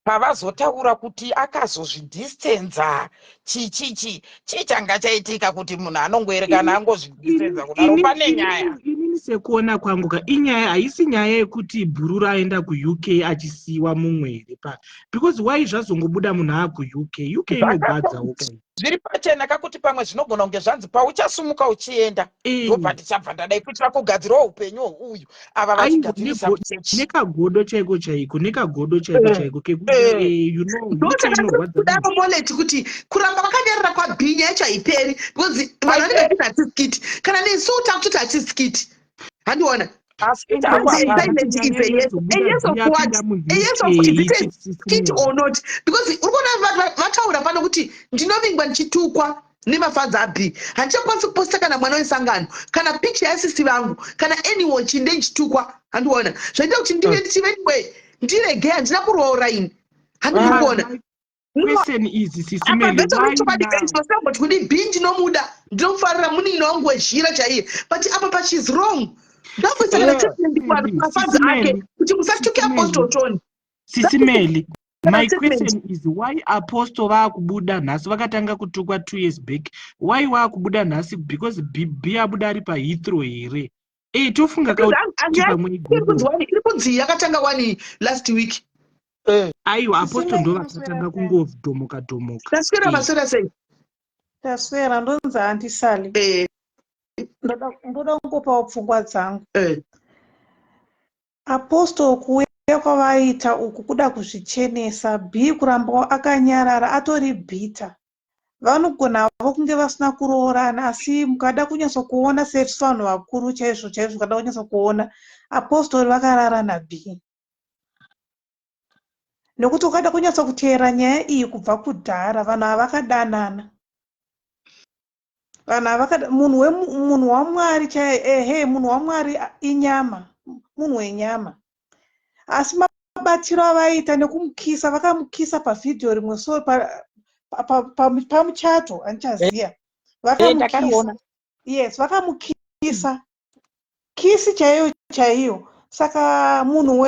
Speaker 7: pavazotaura kuti akazozvidistanza chii chii chii chii changa chaitika kuti munhu anongoerekana angozvidistanza kudaro pane nyaya.
Speaker 1: Inini sekuona kwangu ka, inyaya, haisi nyaya yekuti bhururu aenda kuUK achisiyiwa mumwe here pa, because why zvazongobuda munhu aakuUK? UK inogwadzawo kai.
Speaker 7: Zviri pachena kakuti pamwe zvinogona kunge zvanzi pauchasumuka uchienda, ndobva ndichabva ndadai, kuitira kugadzirawo upenyu hweuyu ava vachigadzirisa kuchechi.
Speaker 1: Nekagodo chaiko chaiko, nekagodo chaiko chaiko kekuti UK inorwadza.
Speaker 9: Kudaro Molet, kuti kuramba vakanyarara kwabhinya yacho haiperi, because vanhu vanenge vachiti hatisi skit. Kana nesu takutoti hatisi skit, handiona?
Speaker 7: Asi
Speaker 9: Silence is a yes. A yes of what? A yes of is it a skit or not? Because uri kuona vataura pano kuti ndinovingwa ndichitukwa nemafadzi ab, handichakwanisi kuposta kana mwana wesangano, kana picture yasisi vangu, kana anyone chinde ndichitukwa, handiona? Zvaita kuti ndive ndichive anyway, ndirege, handina kuroora ini, handiri kuona.
Speaker 1: Question is, Sisi Meli, why now?
Speaker 9: Kuti kudi B, ndinomuda, ndinomufarira, munin'ina wangu wezhira chaiye, but apa pa she's wrong. Ndakuisa kana statement kumafadzi ake kuti musatuke Apostle Tony.
Speaker 1: Sisi Meli, my question is, why Apostle vaakubuda nhasi? Vakatanga kutukwa 2 years back. Why waakubuda nhasi? Because B abuda ari paHeathrow here? Tofunga
Speaker 9: kauti pamwe iri kunzi yakatanga wani last week.
Speaker 1: Aiwa, Apostle ndo vakatanga kungodhomoka dhomoka.
Speaker 9: Taswera, maswera sei?
Speaker 10: Taswera, ndonzi Auntie Sally. Ndoda kungopawo pfungwa dzangu. Apostle kuuya kwavaita uku kuda kuzvichenesa. B kurambawo akanyarara, atori bitter. Vanogona havo kunge vasina kuroorana, asi mukada kunyatsokuona sesu vanhu vakuru chaizvo chaizvo, mukada kunyatsokuona, apostori vakarara naB, nekuti ukada kunyatsokuteera nyaya iyi kubva kudhara, vanhu ava vakadanana. Vanhu ava, munhu waMwari chaiye, ehe, munhu waMwari inyama, munhu wenyama, asi mabatiro avaita nekumukisa, vakamukisa pavhidhiyo rimwe, so pamuchato, handichaziya, vakamukisa. Yes, vakamukisa kiss chaiyo chaiyo. Saka munhu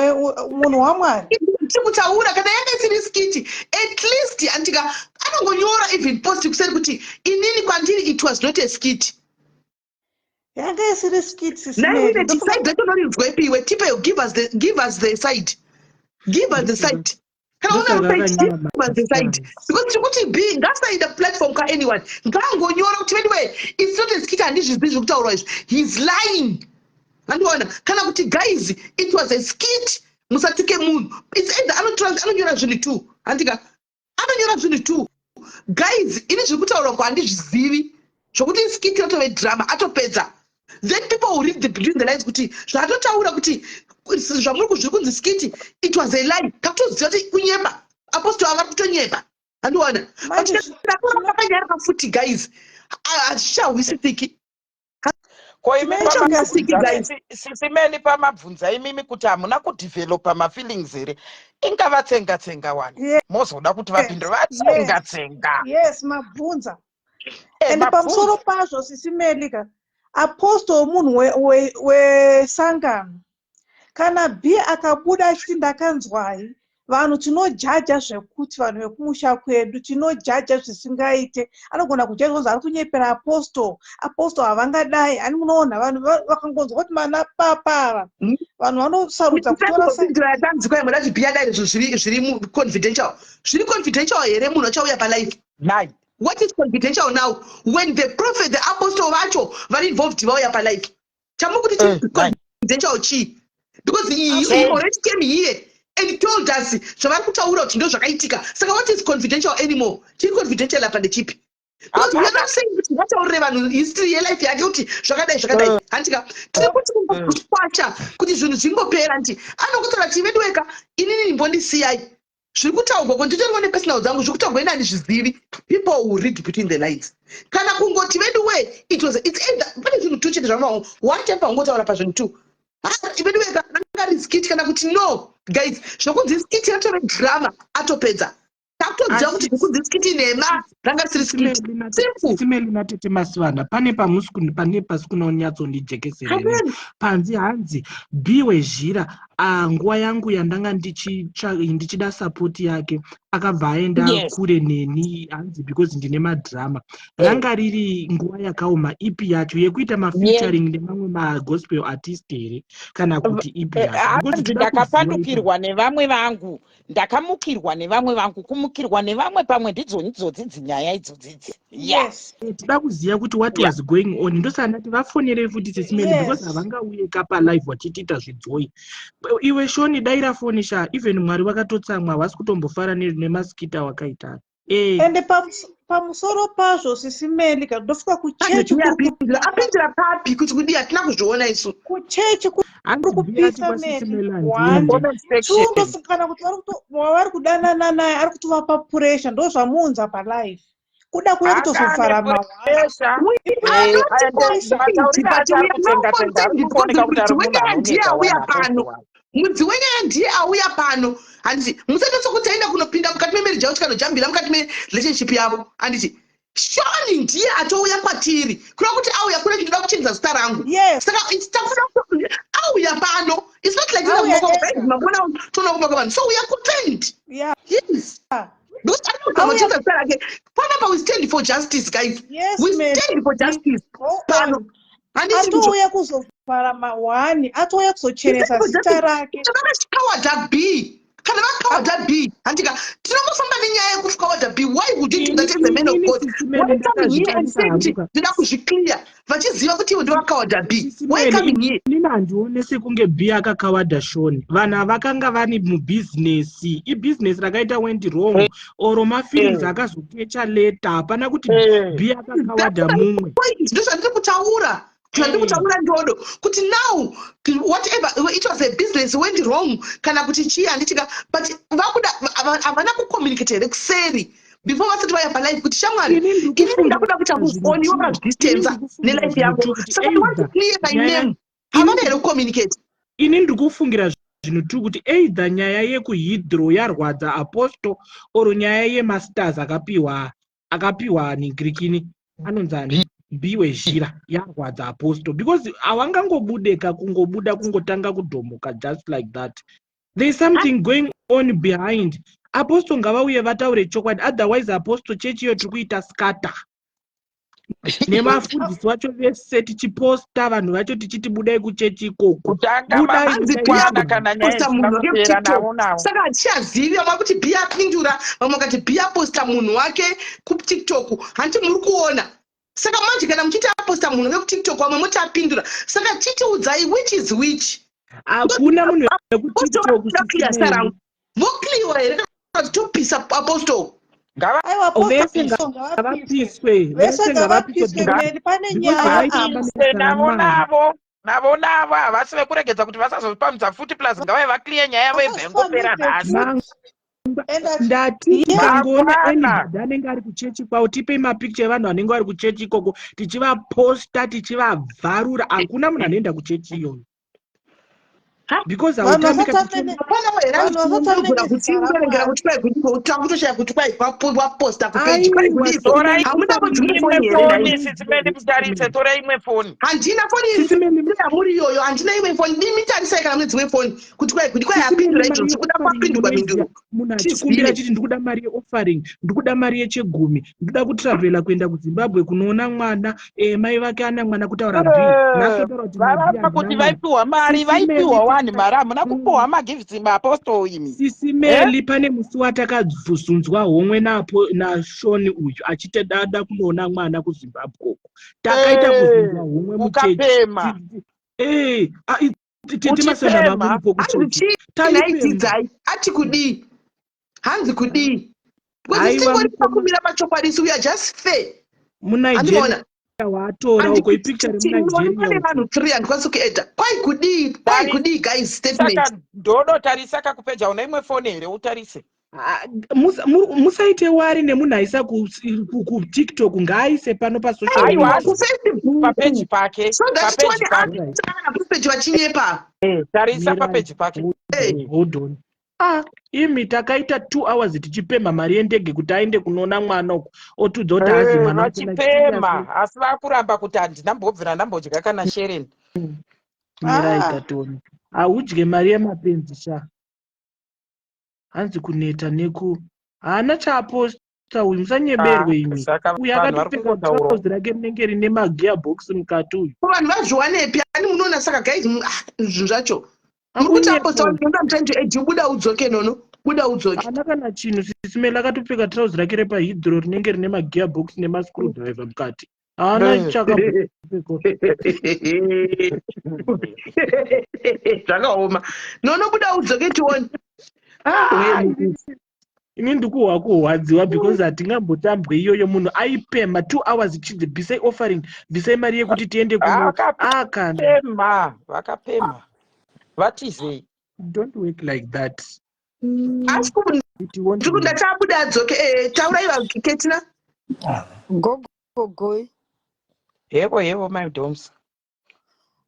Speaker 10: waMwari
Speaker 9: Tiri kutaura kana yanga isiri skit, at least andika anongonyora even post kuseri kuti inini kwandiri it was not a skit.
Speaker 10: Yanga isiri skit.
Speaker 9: Naiwe side racho norinzwepiwe? Tipe, give us the side, give us the side. Kana una side, give us the side, because tiri kuti B ngasaenda platform ka anyone, ngaangonyora kuti anyway, it's not a skit, handizvizivi zviri kutaurwa izvi, he's lying, handiona? Kana kuti guys, it was a skit, musatuke munhu. It's either anonyora zvinhu two, handika anonyora zvinhu two, guys, ini zviri kutaurwa ko handizvizivi, zvokuti skit ratove drama, atopedza. Then people will read between the lines kuti zvaatotaura kuti zvamuri zviri kunzi skit, it was a lie. Takutoziva kuti kunyepa, apostle ava vari kutonyepa, handiona? But akanyarara futi, guys, hazvichahwisisiki.
Speaker 7: Ko imi, Sisi Meli, pamabvunza imimi kuti hamuna kudhivhelopa mafeelings here, ingava tsenga tsenga wani, mozoda kuti vapindure vatsenga tsenga?
Speaker 10: Yes, mabvunza. And pamusoro pazvo, Sisi Meli ka, apostle munhu wesangano. Kana B akabuda achiti ndakanzwai, vanhu tinojaja zvekuti vanhu vekumusha kwedu tinojaja zvisingaite. Anogona kujaja kunzi ari kunyepera apostle, apostle havangadai ani. Munoona vanhu vakangonzwa kuti mana papa ava, vanhu vanosarudza kutora.
Speaker 9: Yatanzwa imwe dati B yadai, izvo zviri confidential, zviri confidential here? Munhu achauya palife.
Speaker 7: Nai.
Speaker 9: What is confidential now when the prophet, the apostle vacho vari involved vauya palife? Chamukuti confidential chii? Because he already came here and told us zvavari kutaura kuti ndo zvakaitika. Saka what is confidential anymore? Chiri confidential apa ndechipi? Because we are not saying kuti ngataurire vanhu history yelife yake kuti zvakadai zvakadai, handika? Tiri kuti kungokwacha kuti zvinhu zvingopera, nti anongotaura chiveduweka, inini mbondisiyai, zviri kutaurwa ko nditoriwo nepersonal dzangu, zviri kutaurwa ini handizvizivi. People will read between the lines. Kana kungoti veduwe, it was, it's either pane zvinhu two chete zvamawo, whatever, ungotaura pazvinhu two, veduwe, ranga ri skit, kana kuti no guys, zvokunzi skit ratove drama, atopedza. Takutoziva kuti zvekunzi skit inhema, ranga risiri skit. Simple.
Speaker 11: Sisi Melly natete Masivanda pane pamusi pane pasi kunonyatsondijekesera ini. Panzi hanzi B wezhira ah, nguva yangu yandanga ndichida support yake akabva aenda kure neni hanzi because ndine madrama. Ranga riri nguva yakaoma ipi yacho yekuita mafeaturing nemamwe magospel artist here kana kuti ipi yacho? Because
Speaker 7: Hanzi
Speaker 11: toda kuziva ipapo.
Speaker 7: ndakapandukirwa nevamwe vangu Ndakamukirwa nevamwe vangu, kumukirwa nevamwe pamwe ndidzo idzodzi dzinyaya idzodzidzi. Yeah.
Speaker 10: Yes.
Speaker 11: Eh, toda kuziva kuti what
Speaker 7: Yeah.
Speaker 11: was going on ndosaka ndati vafonerei futi Sisi Melly because
Speaker 10: Yes.
Speaker 11: havangauye ka palive vachitiita zvidzoyi iwe Shoni daira foni sha even Mwari vakatotsamwa havasi kutombofara nemaskita wakaita eh
Speaker 10: Ende pamusoro pazvo Sisi Melly ka ndosvika kuchechi
Speaker 9: Hanzi
Speaker 10: kuri
Speaker 9: apindira
Speaker 10: kupisa.
Speaker 9: apindira papi kuti kudii hatina kuzviona isu.
Speaker 10: Kuchechi kuri
Speaker 11: hanzi bhiya ati
Speaker 10: kupisa
Speaker 11: kwasisi
Speaker 10: Melly
Speaker 11: Melly
Speaker 10: one.
Speaker 11: handiende
Speaker 7: Comment
Speaker 10: Two
Speaker 7: section.
Speaker 10: ndofunga kana kuti wavari kudanana naye ari kutovapa pressure ndozvamuunza palife. Kuda kuya
Speaker 7: Anga ane
Speaker 10: kutozovhara mahwara.
Speaker 7: pressure.
Speaker 9: We are
Speaker 7: Eh,
Speaker 9: not
Speaker 7: and
Speaker 9: concerned,
Speaker 7: matauriro
Speaker 9: but
Speaker 7: acho
Speaker 9: we
Speaker 7: ari
Speaker 9: are not
Speaker 7: kutenga tenga ari
Speaker 9: concerned because
Speaker 7: kuoneka kuti
Speaker 9: mudzi
Speaker 7: ari munhu
Speaker 9: wenyaya ndiye
Speaker 7: anonetsa
Speaker 9: auya
Speaker 7: wani
Speaker 9: pano.
Speaker 7: apostle wani.
Speaker 9: Mudzi wenyaya ndiye auya pano. Handiti musaita sokuti aenda kunopinda mukati memarriage yavo tikanojambira mukati merelationship yavo. Handiti Shoni ndiye atouya kwatiri kureva kuti auya kune chindoda kuchenesa zita rangu.
Speaker 10: Yes.
Speaker 9: Saka it's takuda auya pano. It's not like
Speaker 10: Auya
Speaker 9: tinoda
Speaker 10: ega.
Speaker 9: mangwana toona kumba kwevanhu. So we are content.
Speaker 10: Yeah.
Speaker 9: Yes. Because ari kuzama
Speaker 10: Auya.
Speaker 9: kuchenesa zita rake. Panapa we stand for justice guys.
Speaker 10: Yes,
Speaker 9: We
Speaker 10: Melly.
Speaker 9: stand for justice.
Speaker 10: Go
Speaker 9: Pano.
Speaker 10: on.
Speaker 9: Handisi kucho.
Speaker 10: Atouya kuzovhara mahwani, atouya kuzochenesa zita rake.
Speaker 9: Vakakawadha B. Kana vakawadha B. Handika tinongofamba nenyaya yekukawadha B. Why would you do that as a man of
Speaker 11: Inini
Speaker 9: God?
Speaker 11: Sisi
Speaker 9: Why
Speaker 11: Melly
Speaker 9: coming here and
Speaker 11: ndakazvitarisa
Speaker 9: say kuti
Speaker 11: hangu ka
Speaker 9: ndinoda kuzviclear vachiziva kuti iwe ndovakawadha B.
Speaker 11: Sisi
Speaker 9: Why
Speaker 11: Melly
Speaker 9: coming here?
Speaker 11: inini handione sekunge B akakawadha Shoni. Vanhu ava vakanga vari mubhizinesi. Ibhizinesi rakaita went wrong or mafeelings akazokecha later. Hapana kuti B
Speaker 9: That's
Speaker 11: akakawadha
Speaker 9: my
Speaker 11: mumwe.
Speaker 9: point. Ndozvandiri kutaura. Zvandiri kutaura ndodo kuti now whatever it was a business went wrong kana kuti chii handitika but vakuda havana kucommunicate here kuseri before vasati vaya palife kuti shamwari
Speaker 11: Ini ndiri
Speaker 9: inini
Speaker 11: kufunga
Speaker 9: ndakuda kuita move
Speaker 11: zvinhu
Speaker 9: on iwe
Speaker 11: two. Ini
Speaker 9: wakazvidistansa
Speaker 11: ndiri kufungira
Speaker 9: nelife
Speaker 11: zvinhu
Speaker 9: yako
Speaker 11: two kuti
Speaker 9: saka i want to
Speaker 11: either
Speaker 9: clear my
Speaker 11: nyaya
Speaker 9: name
Speaker 11: ini
Speaker 9: havana here kucommunicate
Speaker 11: ini ndiri kufungira zvinhu two kuti either nyaya yekuhydro yarwadza apostle or nyaya yemastars akapiwa akapiwa ningirikini anonzi ani B wezhira yarwadza apostle because hawangangobudeka kungobuda kungotanga kudhomoka just like that. There is something going on behind. Apostle ngavauye vataure chokwadi otherwise apostle chechi iyo tiri kuita scatter nevafundisi vacho vese tichiposta vanhu vacho tichiti budai kuchechi ikoko
Speaker 7: Kutanga
Speaker 11: budai
Speaker 9: Hanzi
Speaker 11: budai
Speaker 9: Bia
Speaker 7: mangwana
Speaker 11: budai.
Speaker 7: kana nyaya
Speaker 9: posta
Speaker 7: isina
Speaker 9: munhu wake
Speaker 7: kupera
Speaker 9: kuTikTok.
Speaker 7: navo navo.
Speaker 9: Saka hatichazivi vamwe kuti Bia apindura vamwe vakati Bia aposta munhu wake kuTikTok. Hanti muri kuona. Saka manje kana muchiti aposta munhu wake kuTikTok vamwe moti apindura. Saka chitiudzai which is which.
Speaker 11: Hakuna munhu
Speaker 9: Apostle
Speaker 11: wekuTikTok
Speaker 9: vakuda clear zita
Speaker 11: Sisi
Speaker 9: rangu. Vokliwa here kana kuti topisa apostle.
Speaker 10: Aiwa
Speaker 11: Vese
Speaker 10: apostle ngavapiswe.
Speaker 11: ngavapiswe
Speaker 10: Vese
Speaker 11: vese ngavapiswe
Speaker 10: ngavapiswe
Speaker 11: because
Speaker 10: Mary pane
Speaker 11: because
Speaker 10: nyaya
Speaker 11: vaitamba
Speaker 10: apa.
Speaker 7: Ngavapiswe
Speaker 11: nebasa
Speaker 7: navo
Speaker 11: ramwari.
Speaker 7: navo navo navo havasi vekuregedza kuti vasazopamidza futi plus ngavave vaclear nyaya yavo ibva yangopera
Speaker 10: Vasazopamidze
Speaker 7: nhasi.
Speaker 10: futi. And
Speaker 11: Mangwa ndati
Speaker 10: yes.
Speaker 11: tikangoona
Speaker 7: Mangwana.
Speaker 11: anybody anenge ari kuchechi kwavo tipei mapicture evanhu vanenge vari kuchechi ikoko tichivaposta tichivabvarura hakuna munhu anoenda kuchechi iyoyo because
Speaker 10: Vanhu
Speaker 11: hautambika
Speaker 10: vasatambe
Speaker 11: tichiona
Speaker 10: ne
Speaker 9: Hapana here
Speaker 10: vanhu vasatambe
Speaker 9: unogona
Speaker 10: nezita
Speaker 9: kuti uverengera
Speaker 10: raMwari.
Speaker 9: kuti kwai kudiko takutoshaya kuti kwai waposta kupeji kwai
Speaker 11: aiwa
Speaker 9: kudiko
Speaker 7: Torai
Speaker 9: hamuna
Speaker 11: Sisi
Speaker 9: bodzimwe
Speaker 7: imwe
Speaker 9: foni here
Speaker 7: foni
Speaker 9: nhai
Speaker 7: Sisi Melly mutarise torai imwe foni.
Speaker 9: handina foni
Speaker 11: Sisi Melly
Speaker 9: yamuri iyoyo handina imwe foni dimi tarisai kana mune dzimwe foni kuti kwai kudi kwai
Speaker 11: Sisi Melly
Speaker 9: apindura
Speaker 11: mari
Speaker 9: izvozvo kuda
Speaker 11: yeoffering
Speaker 9: kwapindurwa
Speaker 11: munoiziva
Speaker 9: mhinduro
Speaker 11: munhu achikumbira
Speaker 9: tizive
Speaker 11: achiti ndikuda mari yeoffering ndikuda mari yechegumi ndikuda kutravhela kuenda kuZimbabwe kunoona mwana eh, mai vake ana mwana kutaura b nhasi otaura kuti mai b
Speaker 7: Varamba
Speaker 11: handina
Speaker 7: kuti
Speaker 11: mwana
Speaker 7: vaipiwa mari
Speaker 11: Sisi Melly
Speaker 7: vaipiwa wani mari hamuna kupiwa magifts maapostle imi
Speaker 11: Sisi
Speaker 7: eh?
Speaker 11: Melly pane musi watakazunzwa homwe napo naShoni uyu achiti dada kunoona mwana kuZimbabwe uko takaita kuzunzwa homwe muchechi
Speaker 7: Ukapema
Speaker 11: eh, ah, tete Masenda
Speaker 7: uchipema
Speaker 11: mamuripo
Speaker 9: hanzi
Speaker 11: kuchechi
Speaker 9: chii nhai
Speaker 11: taipema
Speaker 9: dzidzai ati kudii hanzi kudii because
Speaker 11: haiwa
Speaker 9: tingori
Speaker 11: mukoma
Speaker 9: pakumira pachokwadi isu we are just fair
Speaker 11: muNigeria
Speaker 9: handimaona
Speaker 11: waatora uko ipicture remuNigeria
Speaker 9: pane
Speaker 11: uko
Speaker 9: vanhu 3 handikwanisi kuedha kwai kudii kwai kudii guys statement
Speaker 7: Saka ndodo tarisa kakupeja una imwe foni here utarise.
Speaker 11: Ah, musaite wari nemunhu aisa kuTikTok ngaaise pano pasocial
Speaker 7: Aiwa
Speaker 11: media
Speaker 9: kufacebook
Speaker 7: papeji pake
Speaker 9: so that
Speaker 7: papeji
Speaker 9: tione
Speaker 7: pake
Speaker 9: kana prophet vachinyepa
Speaker 7: tarisa
Speaker 11: Mirai.
Speaker 7: papeji pake
Speaker 11: Hold on, hold on. Ah, imi takaita 2 hours tichipemha mari yendege kuti aende kunoona mwana uku, otiudza kuti haazi mwana wake.
Speaker 7: Vachipemha, asi vakuramba kuti handina mbobvira ndambodya kana shereni.
Speaker 11: Mirai.
Speaker 1: Ah.
Speaker 11: Tationa haudye mari yemapenzi sha. Hanzi kuneta neku haana chaaposta uyu, musanyeberwe imi.
Speaker 7: Saka
Speaker 11: Uyu
Speaker 7: vanhu vari
Speaker 11: akatopfeka
Speaker 7: kungotaura.
Speaker 11: trouser rake rinenge rine magearbox mukati uyu.
Speaker 9: Ko vanhu vazviwanepi? Ani munoona? Saka guys, ah, zvinhu zvacho muri kuti
Speaker 11: Akunyepa
Speaker 9: aposta.
Speaker 11: uyu.
Speaker 9: I'm trying to add you. Buda udzoke, Nono, buda udzoke.
Speaker 11: Haana kana chinhu. Sisimeli akatopfeka trouser rake repaHeathrow rinenge rine magearbox nemascrewdriver mukati. Haana chakapfekwa.
Speaker 9: Zvakaoma. Nono, buda udzoke tione. Ah,
Speaker 11: Ini ndikuhwa kurwadziwa because hatingambotambwe iyoyo. Munhu aipemha 2 hours ichinzi bvisai offering, bvisai mari yekuti tiende kuno akana.
Speaker 7: Vakapemha, vakapemha, vatizei.
Speaker 11: Don't work like that.
Speaker 9: Asi
Speaker 11: It won't
Speaker 9: ndiri
Speaker 11: work.
Speaker 9: ndachabuda adzoke. Taurai vaketina.
Speaker 12: Gogogoi.
Speaker 7: Hevo, hevo, my doms.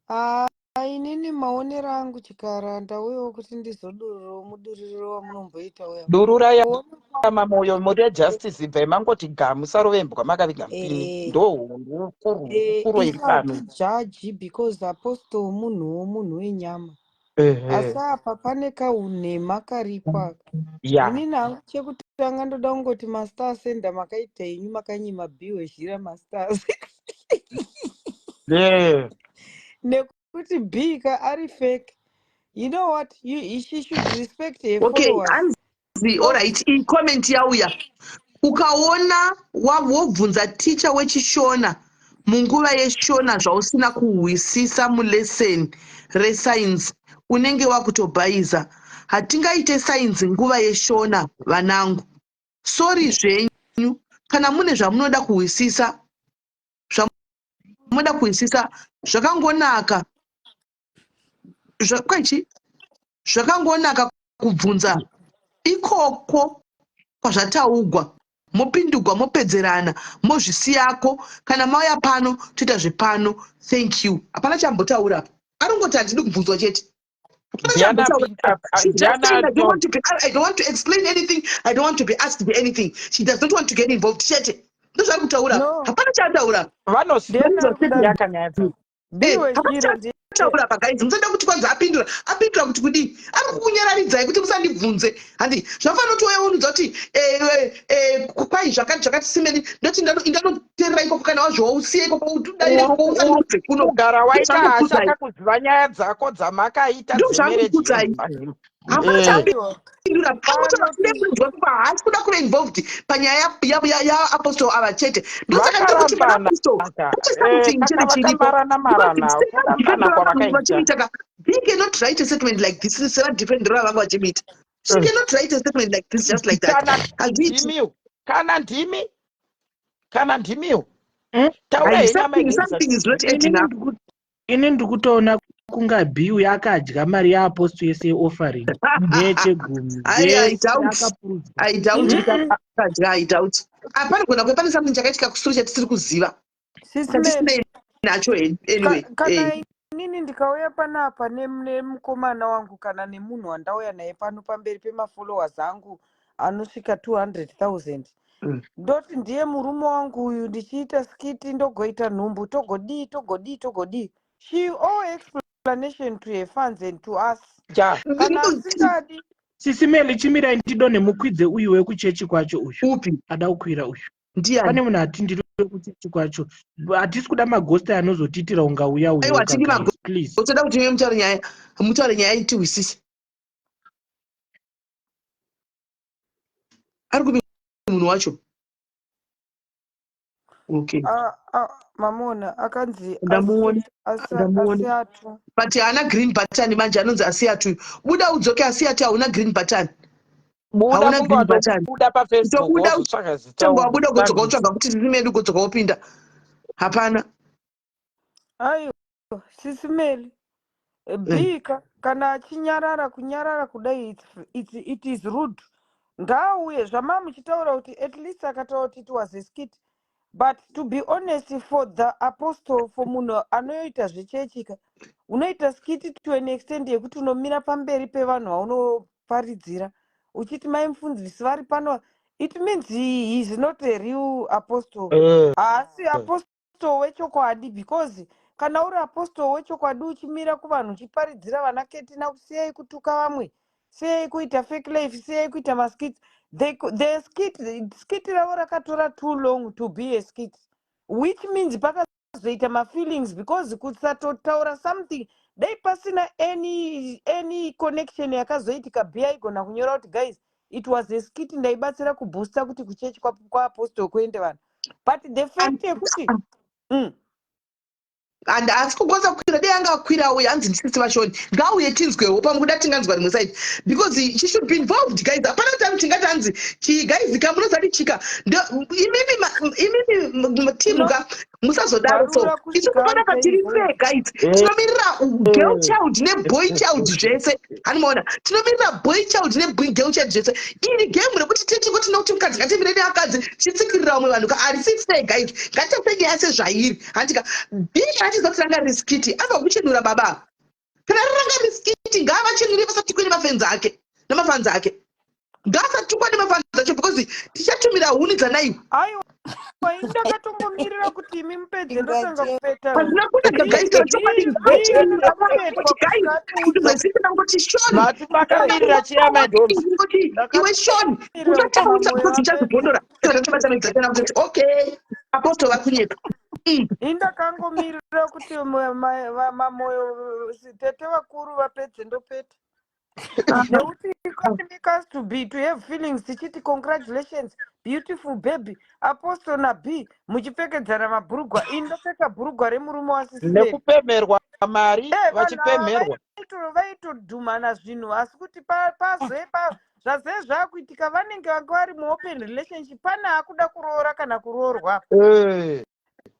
Speaker 12: Ah, inini maonero angu, chikara ndauyawo kuti ndizodururawo muduriro wamunomboita uya.
Speaker 7: Durura.
Speaker 12: Kuona
Speaker 7: Mamoyo muri justice, ibvai mangoti gamu sarovembwa makaviga mupini. Ndo hukuru iri
Speaker 12: Isu
Speaker 7: pano.
Speaker 12: hatijaji because apostle munhuwo, munhu wenyama. Asi apa pane kaunhema karipo aka. Inini hangu chekutanga ndoda kungoti mastars enda makaita henyu, makanyima bhiwe zhira mastars. Nekuti B ka ari fake. You know what? She should respect her
Speaker 9: Okay.
Speaker 12: followers.
Speaker 9: Hanzi alright, iyi comment yauya: ukaona wobvunza ticha wechishona munguva yeshona zvausina kuhwisisa mulesson resainzi, unenge wakutobhaiza. Hatingaite sainzi nguva yeshona, vanangu. Sorry zvenyu. Kana mune zvamunoda kuhwisisa, zvamunoda kuhwisisa zvakangonaka kwaichi zvakangonaka kubvunza ikoko kwazvataugwa, mopindugwa, mopedzerana, mozvisiyako. Kana mauya pano, toita zvepano. Thank you. Hapana chambotaura apa, arongoti handidi kubvunzwa chete. Hapana
Speaker 7: Ndiana
Speaker 9: chambotaura. She just saying,
Speaker 7: Ndiana
Speaker 9: I don't want to be, I don't want to explain anything. I don't want to be asked anything. She does not want to get involved. Chete. Ndozvari kutaura.
Speaker 12: No.
Speaker 9: Hapana chaataura.
Speaker 7: Vanoziva
Speaker 12: Ndiana kuda
Speaker 7: yakanyaya dzavo.
Speaker 12: Bhiwe
Speaker 9: Hapana
Speaker 12: zhira ndiye.
Speaker 9: chaataura apa, guys. Musada kuti kwanzi apindura. Apindura kuti kudii? Ari kukunyararidzai kuti musandibvunze. Handi zvafanira kuti uye unudza kuti kwai zvakati zvakati simeni ndoti indanoteerera ikoko. Kana wazviwa usiye ikoko, udayire ikoko, usandibvunze kuno.
Speaker 7: Kugara waita hasha
Speaker 9: Ndozvandikuudzai.
Speaker 7: kakuziva nyaya dzako dzamakaita dzemarriage.
Speaker 9: Ndozvandikuudzai. Hapana
Speaker 12: Aiwa.
Speaker 9: chaapindura. Angotaura
Speaker 12: Pano
Speaker 9: kuti haasi kuda kuve involved panyaya yaapostle ava chete. Ndosaka ndiri kuti
Speaker 7: Vakarambana.
Speaker 9: vanapostle pate something chete chiripo.
Speaker 7: Vakamarana marana kurambana kwavakaita.
Speaker 9: Vachimuita ka, he cannot write a statement like this sevadefendero avanga vachimuita. She cannot write a statement like this just like that.
Speaker 7: Kana
Speaker 9: Hazviiti.
Speaker 7: ndimiwo, kana ndimi, kana ndimiwo, taura
Speaker 9: Hai,
Speaker 7: henyu
Speaker 9: something, something is not adding up.
Speaker 11: Ini ndikutoona kunga Bill yakadya mari yeapostle yese yeoffering neyechegumi.
Speaker 9: I
Speaker 11: Yese
Speaker 9: doubt.
Speaker 11: akapurudzwa.
Speaker 9: I doubt kuti akadya. I doubt. Panogona kuve pane something chakaitika kusuru chatisiri kuziva,
Speaker 12: Sis Mary,
Speaker 9: chatisinei nacho anyway.
Speaker 12: Kana inini ndikauya panapa nemukomana wangu kana nemunhu wandauya naye pano pamberi pemafollowers angu anosvika 200 000, ndoti ndiye murume wangu uyu, ndichiita skit, ndogoita nhumbu, togodii, togodii, togodii, she owe explanation to her fans and to us. Kana asingadi
Speaker 11: Sisimeli, chimirai ndidonhe mukwidze uyu wekuchechi kwacho uyu.
Speaker 9: Upi?
Speaker 11: Ada kukwira uyu.
Speaker 9: Ndiani?
Speaker 11: Pane munhu ati ndiri wekuchechi kwacho. Hatisi kuda magosti anozotiitira unga uya uya.
Speaker 9: Aiwa, hatidi.
Speaker 11: Guys, please.
Speaker 9: Toda kuti ime mutaure nyaya, mutaure nyaya tihwisise. Ari kupi munhu wacho? Okay.
Speaker 12: Ah, ah, mamona akanzi
Speaker 9: Ndamuona. Ndamuona.
Speaker 12: Asiatu.
Speaker 9: But haana green button manje. Anonzi Asiyatu. Buda udzoke, Asiyatu. Hauna green button.
Speaker 7: Buda.
Speaker 9: Hauna green button.
Speaker 7: Buda paFacebook.
Speaker 9: Tobuda.
Speaker 7: Wozotsvaga zita.
Speaker 9: Tanga wabuda, ugodzoka.
Speaker 7: Utambise.
Speaker 9: Utsvaga kuti sisimeli, ugodzoka wopinda. Hapana.
Speaker 12: Aiwa, Sisimeli, bika kana achinyarara, kunyarara kudai, it is rude. Ngaauye zvama muchitaura kuti at least akataura kuti it was a skit. But to be honest, for the apostle, for munhu anoita zvechechika, unoita skit to an extent yekuti unomira pamberi pevanhu. uchivaparidzira uchiti mai mufundisi vari pano, it means he is not a real apostle. Haasi apostle wechokwadi, because kana uri apostle wechokwadi uchimira kuvanhu uchiparidzira vana ketina, kusiyai kutuka vamwe, siyai kuita fake life, siyai kuita maskits. The skit ravo rakatora too long to be a skit, which means pakazoita mafeelings, because kusatotaura something, dai pasina any connection yakazoitika, b aigona kunyora kuti, "Guys, it was a skit, ndaibatsira kuboosta kuti kuchechi kwaapostle kuende vanhu." But the fact yekuti
Speaker 9: And asi kukwanisa kukwira, dei anga akwira uye hanzi ndisisi vashoni, ngauye tinzwewo. Pamwe kuda tinganzwa rimwe side, because she should be involved, guys. Hapana time tingati hanzi chi, guys, ka munozati chika imimi timu ka, musazodaro. So
Speaker 12: Bvarura
Speaker 9: isu
Speaker 12: kusvika
Speaker 9: kupanapa
Speaker 12: aite
Speaker 9: tiri
Speaker 12: involved.
Speaker 9: fair, guys. Tinomirira girl child neboy child zvese, hanimaona? Tinomirira boy child negirl child zvese. Iri game rekuti titingoti nokuti mukadzi ngatimire neakadzi tichitsikirira vamwe vanhu ka, harisi fair, guys. Ngatitasei nyaya sezvairi, handika? B achiziva kuti ranga riri skit, abva kuchenura baba. Kana ranga riri skit, ngaavachenure, vasatukwe nemafenzi ake, nemafanzi ake. Ngaasatukwa nemafanzi acho, because tichatumira huni dzanaiwa.
Speaker 12: Aiwa, ini ndakatongomirira kuti imi mupedze, ndotanga kupeta.
Speaker 9: Hazvina kunaka, guys. Taura chokwadi, ngaachenura
Speaker 12: Kupetwa
Speaker 9: kuti guys,
Speaker 12: kusvika
Speaker 9: kuti
Speaker 12: atiudza.
Speaker 9: mwezita ngoti Shoni
Speaker 7: Mati makamirira chiamadoms.
Speaker 9: ngoti iwe Shoni,
Speaker 12: Ndakamirira kuti
Speaker 9: usataurisa
Speaker 12: Mamoyo
Speaker 9: because
Speaker 12: apedze.
Speaker 9: uchazobhondora kuti okay, apostle vakunyepa.
Speaker 12: Ini ndakangomirira kuti Mamoyo, tete vakuru vapedze, ndopeta, nekuti you can't make us to have feelings tichiti congratulations, beautiful baby, apostle nab, muchipfekedzana mabhurugwa. Ini ndopfeka bhurugwa remurume wasisiberi.
Speaker 7: Nekupemherwa mari.
Speaker 12: Eh, vanhu ava
Speaker 7: Vachipemherwa.
Speaker 12: Vaitodhumana zvinhu, asi kuti zvaze zvaakuitika, vanenge vanga vari muopen relationship, pane akuda kuroora kana kuroorwa.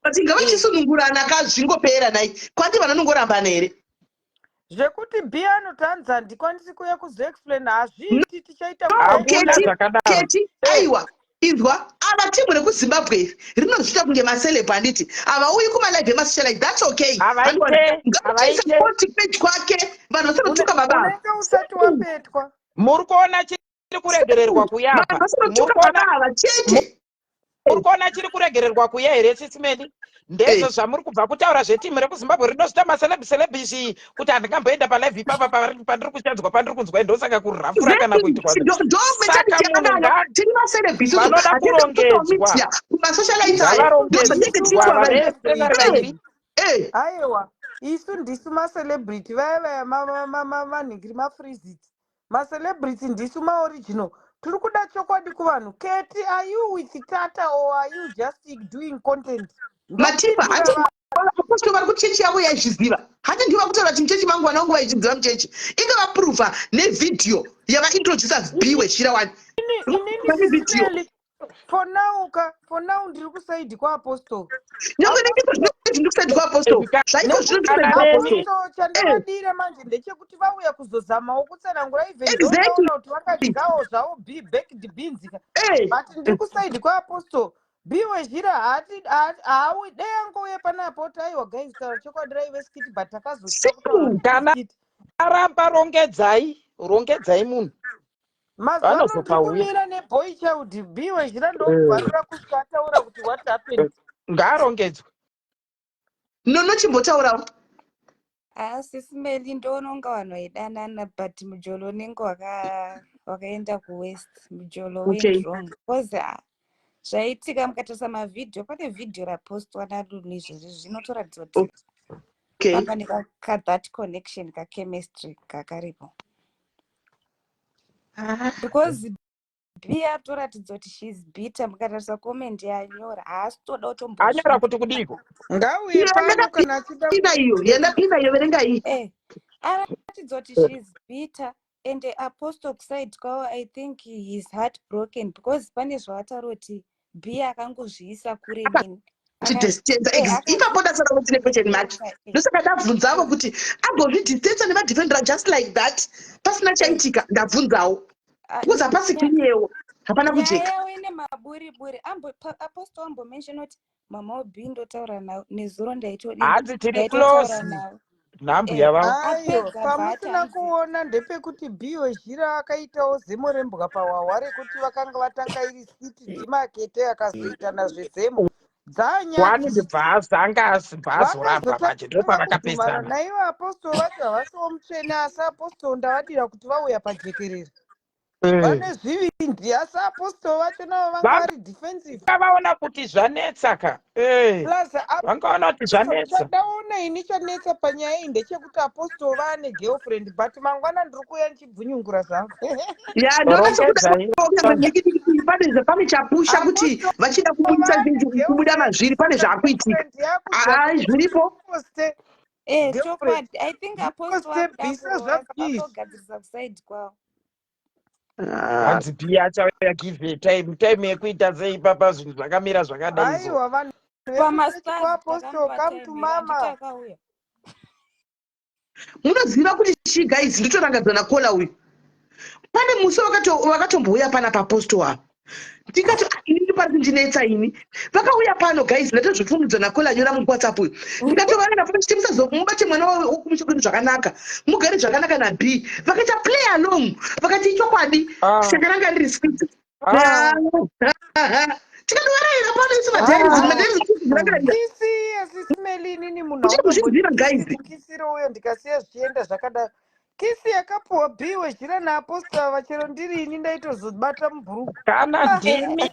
Speaker 9: But ngavachisunungurana ka, zvingopera nai. Kwati vanonongorambana here?
Speaker 12: Zvekuti b anoti hanzi handikwanisi kuuya kuzoexplain, hazviiti, tichaita
Speaker 9: No,
Speaker 7: Hakuna
Speaker 9: Keti,
Speaker 7: zvakadaro.
Speaker 9: Keti, aiwa, inzwa, ava timu rekuZimbabwe iri rinozviita kunge maceleb, handiti? Havauyi kumalive emasocialite, that's okay.
Speaker 7: Havaite, havaite.
Speaker 9: Ngavachiisapoti page kwake, vanhu vasanotuka baba.
Speaker 12: Unenge usati wapetwa.
Speaker 7: Muri kuona chiri kuregererwa kuyapa?
Speaker 9: Vanhu vasanotuka baba ava chete.
Speaker 7: Muri kuona chiri kuregererwa kuya here, sisimeni? Ndezvo zvamuri kubva kutaura zvetimu rekuZimbabwe rinozvita maceleb celeb izvi, kuti handingamboenda palive ipapa pandiri kushanzwa, pandiri kunzwa, ndosaka kurafura kana kuitwa.
Speaker 9: Ndo
Speaker 7: Saka
Speaker 9: mentality
Speaker 7: munhu
Speaker 9: yakadaro. Tiri maceleb isusu.
Speaker 7: Vanoda kurongedzwa.
Speaker 9: Kumasocialites aya ndozvatinenge
Speaker 7: Ngavarongedzwa
Speaker 9: tichiitwa vanhu.
Speaker 7: vese vari vaviri.
Speaker 12: Aiwa, isu ndisu macelebrity vaya vaya manhingiri mafreezits. Macelebrity ndisu maoriginal, tiri kuda chokwadi kuvanhu. Keti, are you with Tata or are you just doing content?
Speaker 9: Matipa
Speaker 12: Ndopindura.
Speaker 9: Handi apostle vari kuchechi yavo yaizviziva? Handi ndivo vakutaura kuti muchechi mangu vana vangu vaizviziva muchechi? Inge vaprova nevhidhiyo yavaintroducer b wechira wani.
Speaker 12: Inini
Speaker 9: Pane vhidhiyo.
Speaker 12: Sisimeli, for now ka, for now ndiri kuside kwaapostle.
Speaker 9: Nyange ndiko zvinoti ndiri kuside kwaapostle, zvaiko zvino ndiri kuside kwaapostle.
Speaker 12: Apostle chandavadira manje ndechekuti vauya kuzozamawo kutsanangura, even though ndaona kuti vakadyawo zvavo b baked beans ka. But ndiri kuside kwaapostle. B wezhira haati haawi, dei angouye panapo kuti, "Aiwa guys, taura chokwadi, raive skit," but takazotya kutaura kuti
Speaker 7: Kana
Speaker 12: skit.
Speaker 7: aramba, rongedzai, rongedzai munhu.
Speaker 12: Mazuva ano ndiri
Speaker 7: Vanozopauya.
Speaker 12: kumira neboy child. B wezhira ndokubvarura kusvika ataura kuti what happened.
Speaker 7: Ngaarongedzwe.
Speaker 9: Nonochimbotaurawo.
Speaker 13: Asi Simeli, ndoona kunga vanhu vaidanana, but mujolo unenge wakaenda kuwest. Mujolo went wrong because zvaitika mukatarisa mavhidhiyo, pane vhidhiyo rapostwa naLulu izvezvi, zvinotoratidza kuti pane ka that connection, kachemistry kakaripo, because B atoratidza kuti shes bitter. Mukatarisa comment yanyora, haasi toda
Speaker 7: Anyora
Speaker 13: kutombozvi
Speaker 7: kuti kudiko?
Speaker 12: Ngauye pano kana achida.
Speaker 9: Yandakapinda iyo, yandapinda iyo, verenga iyi.
Speaker 13: Aratidza kuti shes bitter, and apostle kuside kwavo, I think he is heart broken, because pane zvavataura kuti B akangozviisa kure neni.
Speaker 9: Chidistansa. Ipapo ndasara kuti nequestion mark. Ndosaka ndabvunzavo kuti agozvidistansa nemadefendera just like that, pasina chaitika. Ndabvunzawo because hapasi clearwo, hapana
Speaker 13: Nyaya
Speaker 9: kujeka.
Speaker 13: yavo ine maburi buri. Apostle ambomention kuti mama wab ndotaura navo nezuro, ndaitodini,
Speaker 7: Hanzi tiri
Speaker 13: ndaitotaura
Speaker 7: close.
Speaker 13: navo.
Speaker 7: Nambuya
Speaker 13: Eh,
Speaker 7: vavo.
Speaker 12: Ayo,
Speaker 13: apedza bva
Speaker 12: pamusina
Speaker 13: atanzi
Speaker 12: kuona ndepekuti Biyo Zhira akaitawo zemo rembwa pahwahwa rekuti vakanga vatanga iri skiti ndimakete akazoitana zvezemo.
Speaker 7: Wani
Speaker 12: Dzanyadzi.
Speaker 7: ndibva azanga azibva azorambwa manje
Speaker 12: Vakazotanga kudhumana
Speaker 7: ndopavakapesana.
Speaker 12: naivo apostol vacho havasiwo mutsvene asi apostol ndavadira kuti vauya pajekerere. Vane zvivindi asi apostol vacho navo vanga
Speaker 7: Vanga
Speaker 12: vari defensive.
Speaker 7: vaona kuti zvanetsa ka. Eh,
Speaker 12: Plus
Speaker 7: vanga vaona kuti
Speaker 12: apostle
Speaker 7: zvanetsa.
Speaker 12: chandaona ini chanetsa panyaya iyi ndechekuti apostol vaane girlfriend but mangwana ndiri kuuya ndichibvunyungura zvangu.
Speaker 9: Ya, ndonatsokuda
Speaker 7: Rongedzai.
Speaker 9: pane pane chapusha kuti
Speaker 12: Apostle
Speaker 9: vachida kubudisa
Speaker 12: vaane
Speaker 9: zvinhu kubuda
Speaker 12: girlfriend
Speaker 9: mazviri pane
Speaker 12: saka
Speaker 9: zvaakuitika.
Speaker 12: girlfriend yakuziva
Speaker 9: Hai,
Speaker 12: kuti
Speaker 9: zviripo.
Speaker 12: poste
Speaker 13: Eh,
Speaker 12: girlfriend
Speaker 13: chokwadi. I think apostle
Speaker 12: poste
Speaker 13: vakuda
Speaker 12: bvisa
Speaker 13: kuroora saka
Speaker 12: zvabvisa.
Speaker 13: vatogadzirisa kusaidi kwavo.
Speaker 9: Ah,
Speaker 7: Hanzi B achauya give her time time yekuita sei papa zvinhu zvakamira zvakadai so.
Speaker 12: Aiwa vanhu vekuchechi
Speaker 13: Pamastars
Speaker 12: kwaApostle
Speaker 13: takamupa
Speaker 12: come to
Speaker 13: time here handiti
Speaker 12: mama.
Speaker 13: akauya.
Speaker 9: Munoziva kuti chii guys, ndotorangadzwa nakola uyu. Pane musi wakatombouya pana paposto apa. Ndikati "Ah, ini pari kundinetsa ini. Vakauya pano guys, ndatozvifungidzwa nakola anyora muWhatsApp uyu. Ndikatovarera pano chiti musazomubate mwana wokumusha kwedu zvakanaka. Mugare zvakanaka na B. Vakaita play along. Vakati ichokwadi.
Speaker 7: Ah.
Speaker 9: Saka ranga riri script.
Speaker 7: Ah.
Speaker 9: Tikatovarayira pano isu madiaries,
Speaker 12: Ah.
Speaker 9: madiaries kurangarira.
Speaker 12: Kisi sisi Meli inini munhu
Speaker 9: Kuchiri kuzviziva guys.
Speaker 12: haungambondikisi uyo ndikasiya zvichienda zvakadaro. Kisi yakapuwa B wezhira naapostle ava chero ndiri ini ndaitozobata mubhurugu.
Speaker 7: Kana
Speaker 12: Ah.
Speaker 7: ndimi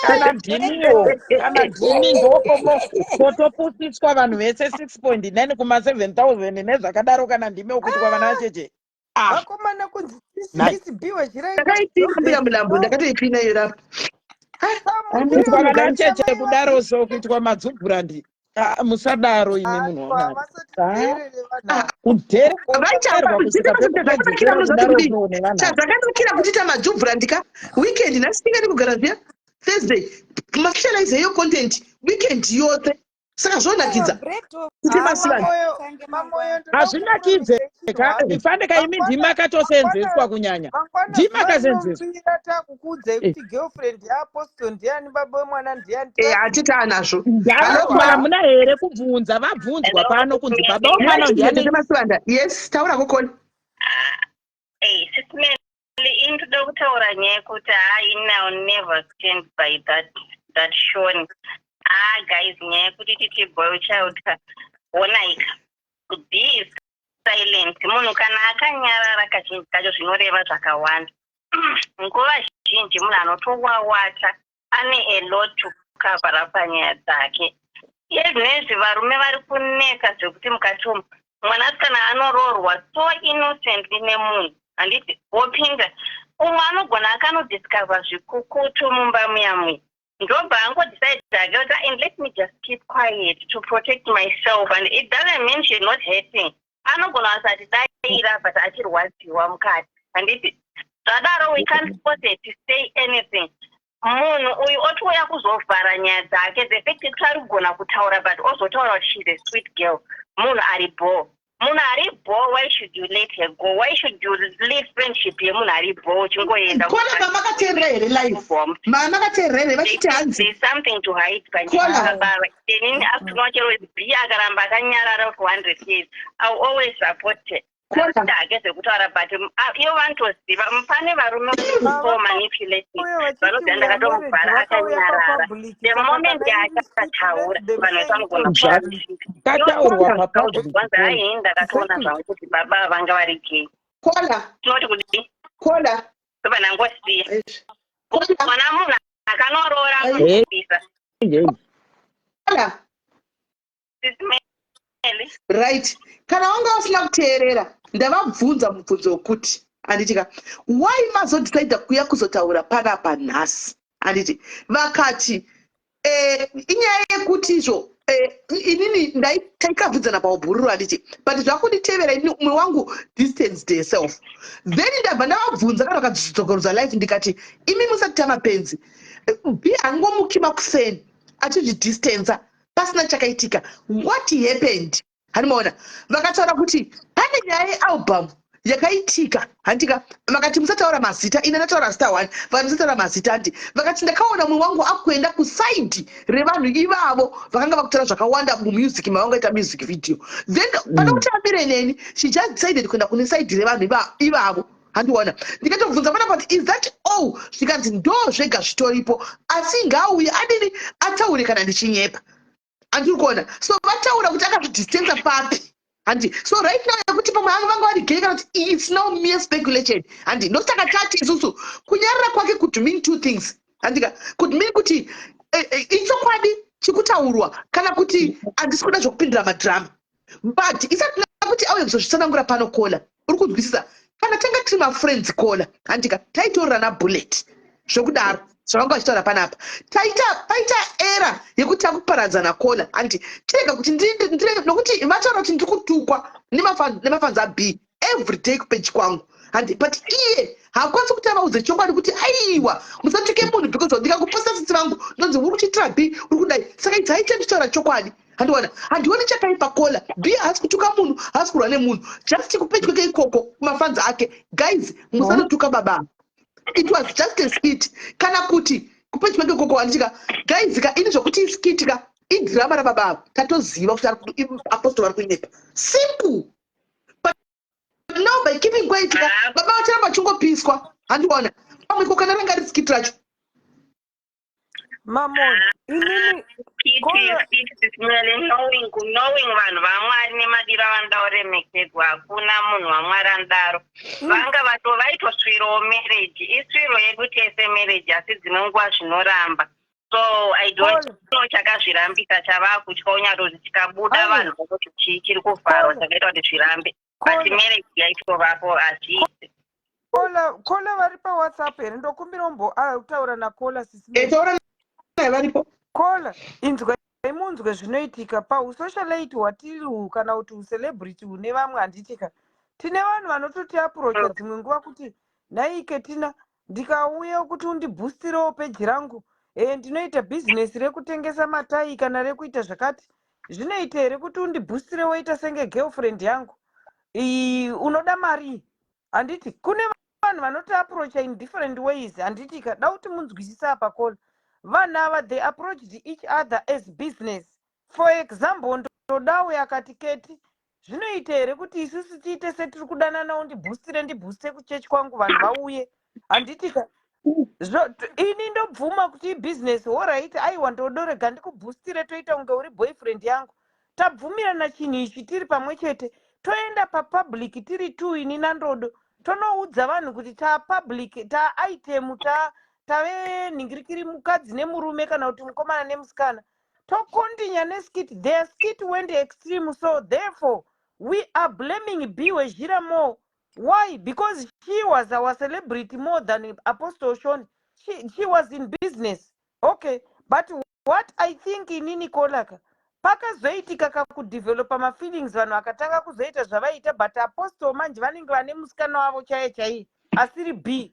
Speaker 7: kana ndimiwo kana ndimi ndopopo potopusiswa vanhu vese 6.9 kuma 7000 nezvakadaro kana ndimi kuitwa vana vacheche. Ah,
Speaker 12: Vakomana kunzi kisi
Speaker 7: nhai.
Speaker 12: kisi B wezhira
Speaker 9: Ndakaipina mbuya mulambo,
Speaker 12: girlfriend.
Speaker 9: ndakatoipina iyo rapa.
Speaker 7: Kuitwa vana
Speaker 9: Guys.
Speaker 7: vacheche
Speaker 12: Samai
Speaker 7: kudaro so kuitwa madzubhurandi. Ah, musadaro imi munhu
Speaker 12: Aiwa
Speaker 7: wamwari.
Speaker 12: vasati
Speaker 7: Ah,
Speaker 12: dherere vanhu ava.
Speaker 7: kudhererwa kusvika pekupedzesera kudaro so nevanhu ava.
Speaker 9: Chazvakanakira kutiita madzubhurandika weekend nhasi tingadi kugara zviya Thursday maspecialize iyo content weekend yose saka
Speaker 13: Aiwa
Speaker 9: zvonakidza
Speaker 13: break to
Speaker 9: kuti
Speaker 12: Ah,
Speaker 9: masivana
Speaker 12: mamoyo
Speaker 13: tange
Speaker 12: mamoyo
Speaker 13: mangwana.
Speaker 12: ndoda
Speaker 7: Hazvinakidze
Speaker 12: kukurumidzai
Speaker 7: ka
Speaker 12: chinhu
Speaker 7: ifanike imi ndimi
Speaker 12: mangwana
Speaker 7: akatosenzeswa
Speaker 12: mangwana
Speaker 7: kunyanya.
Speaker 12: mangwana
Speaker 7: Ndimi
Speaker 12: zuva
Speaker 7: akasenzeswa.
Speaker 12: rinovira takukuudzai
Speaker 7: Eh.
Speaker 12: kuti girlfriend yeapostle ndiani baba wemwana ndiani
Speaker 9: Eh,
Speaker 12: trust
Speaker 9: hatiti anazvo
Speaker 12: aiwa
Speaker 7: Ngavati hamuna here kubvunza vabvunzwa pano kunzi baba wemwana ndiani
Speaker 9: masivanda yes taura kokoni.
Speaker 14: Hey, Sis Melly, ini ndoda kutaura nyaya yekuti haa ini I will never stand by that Sean. Ah guys, nyaya yekuti titi boy child ka onaika. B is silent. Munhu kana akanyarara kazhinji kacho zvinoreva zvakawanda. Nguva zhinji munhu anotowawata ane a lot to cover up panyaya dzake. Iye zvinezvi varume vari kunetsa zvekuti mukati umu mwanasikana anoroorwa so innocently nemunhu handiti wopinda umwe anogona akanodiscover zvikukutu mumba muya muya ndobva angodecide ake kuti and let me just keep quiet to protect myself and it doesn't mean she's not hurting anogona asati daira but achirwadziwa mukati handiti zvadaro we can't force her to say anything munhu uyu otouya kuzovhara nyaya dzake the fact yekuti ari kugona kutaura but ozotaura kuti she's a sweet girl munhu ari bho munhu ari bho why should you let her go why should you leave friendship yemunhu ari bho uchingoenda
Speaker 9: Kola mamakateerera here live mamakateerera here vachiti hanzi
Speaker 14: there's something to hide
Speaker 9: Kola.
Speaker 14: panyaya inini up to now chero b akaramba akanyarara for 100 years I will always support her
Speaker 9: Kola.
Speaker 14: hake zvekutaura but ivo vanotoziva pane varume so manipulative
Speaker 12: Uye vachiti
Speaker 14: vanoziva
Speaker 12: we are married
Speaker 14: ndakatomubhara
Speaker 12: vakauya
Speaker 14: akanyarara
Speaker 12: papublic
Speaker 14: the
Speaker 12: saka
Speaker 14: moment
Speaker 12: kana iri sweet
Speaker 14: yaachataura
Speaker 12: let them
Speaker 14: vanhu
Speaker 12: say it
Speaker 14: vanogona
Speaker 12: on public.
Speaker 7: Zvakataurwa papublic.
Speaker 14: kwanzi hai ndakatoona
Speaker 12: Exactly.
Speaker 14: zvangu kuti baba vanga vari gay
Speaker 9: Kola.
Speaker 14: tinoti kudii
Speaker 9: Kola.
Speaker 14: ndobva ndangosiya
Speaker 9: Kola.
Speaker 14: mwana munhu akanoroora
Speaker 7: Hey,
Speaker 14: anobvisa
Speaker 7: hey.
Speaker 9: Kola.
Speaker 14: Sis Melly.
Speaker 9: Right kana wanga usina kuteerera ndavabvunza mubvunzo wekuti handiti ka why mazodecida kuuya kuzotaura panapa nhasi handiti vakati eh, inyaya yekuti izvo eh, inini taikabvudzana paubhururu handiti but zvakunditevera ini umwe wangu distanced herself then ndabva ndavabvunza kana vakadzokorodza life ndikati imi musati tamapenzi b hangomuki makuseni achizvidistansa pasina chakaitika what happened hanimaona vakataura kuti pane nyaya yealbum Yakaitika, handika? Vakati musataura mazita. Ine ndataura zita one. Vakati musataura mazita, handi? Vakati ndakaona mumwe wangu akuenda kusaidi revanhu ivavo vakanga vakutora zvakawanda mumusic mavangaita music video. Then pane kuti amire neni, she just decided kuenda kune saidi revanhu ivavo, handiona? Ndikatobvunza pana kuti, "Is that all?" Zvikanzi ndo zvega zvitoripo, asi ngaauye adini, ataure kana ndichinyepa. Handiri kuona. So vataura kuti akazvidistansa papi, handi? So right now yekuti pamwe vanga vanga vari gay kana kuti, it's now mere speculation, handi? Ndosaka tati isusu kunyarara kwake could mean two things, handika? Could mean kuti ichokwadi chikutaurwa kana kuti handisi kuda zvokupindira madrama. But isati kuti auye kuzozvitsanangura pano, Kola, uri kunzwisisa? Kana tanga tiri mafriends, Kola, handika, taitorerana bullet zvokudaro zvavanga vachitaura panapa. Taita paita era yekuti takuparadzana, Kola, handi? Tirega kuti nokuti vataura kuti ndiri kutukwa nemafans ab every day kupeji kwangu, handi? But iye haakwanisi kuti avaudze chokwadi kuti aiwa, musatuke munhu, because ndikakuposta tsitsi vangu ndonzi uri kuchiitira b uri kudai. Saka idzi haite ndichitaura chokwadi, handiona? Handioni chakaipa, Kola. B haasi kutuka munhu, haasi kurwa nemunhu, just kupeji kweke ikoko kumafans ake. Guys, musanotuka baba, it was just a skit. Kana kuti kupeji kweke ikoko, handitika? Guys ka, ini zvokuti iskit ka, idrama rababa avo, tatoziva kuti apostle vari kunyepa, simple. But now by keeping quiet ka, baba vacharamba vachingopiswa, handiona? Pamwe ko kana ranga riskit racho.
Speaker 12: Mamon, inini Kola.
Speaker 14: Knowing vanhu vaMwari nemadiro avanoda kuremekedzwa, hakuna munhu waMwari anodaro. Vanga vato vaitoswirawo marriage, iswiro yedu tese marriage, asi dzimwe nguva zvinoramba. So I don't
Speaker 12: Kola.
Speaker 14: know chakazvirambisa, chavaa kutya unyatoti chikabuda
Speaker 12: Aiwa.
Speaker 14: vanhu vanoti chii chiri kuvharwa
Speaker 12: Kola.
Speaker 14: chakaita kuti zvirambe, but
Speaker 12: Kola.
Speaker 14: marriage yaitovapo, hazviisi.
Speaker 12: Kola, Kola vari paWhatsApp here? Ndokumbira umbo taura naKola, sisi Meli.
Speaker 9: Taura naye, varipo.
Speaker 12: Kola, inzwai munzwe zvinoitika pausocialite hwatiri uhu kana kuti ucelebrity hune vamwe, handitika? Tine vanhu vanototi approacha dzimwe nguva kuti, "Nhaike Tina, ndikauya kuti undibhustirewo peji rangu, ndinoita bhizinesi rekutengesa matai kana rekuita zvakati, zvinoita here kuti undibhustire woita senge girlfriend yangu? Unoda mari?" Handiti kune vanhu vanoti approacha in different ways, handitika? Da kuti munzwisisa apa, Kola. Vanhu ava, they approached each other as business. For example, ndodawe akati, "Keti, zvinoita here kuti isusu tiite setiri kudanana, undibhustire, ndibhuste kuchechi kwangu, vanhu vauye?" Handitika? Ini ndobvuma kuti ibhizinesi, alright, aiwa, ndodorega ndikubhustire, toita kunge uri boyfriend yangu. Tabvumirana chinhu ichi tiri pamwe chete, toenda papublic tiri two, ini naNdodo, tonoudza vanhu kuti tapublic, taitem, tave nhingirikiri, mukadzi nemurume kana kuti mukomana nemusikana, tokontinya neskit. Their skit went extreme, so therefore we are blaming B Wezhira more. Why? Because she was our celebrity more than Apostle Shon. She was in business, okay? But what I think inini, Kolaka, pakazoitika kakudevelopa mafeelings, vanhu vakatanga kuzoita zvavaita. But Apostle manje vanenge vane musikana wavo chaiye chaiye asiri B.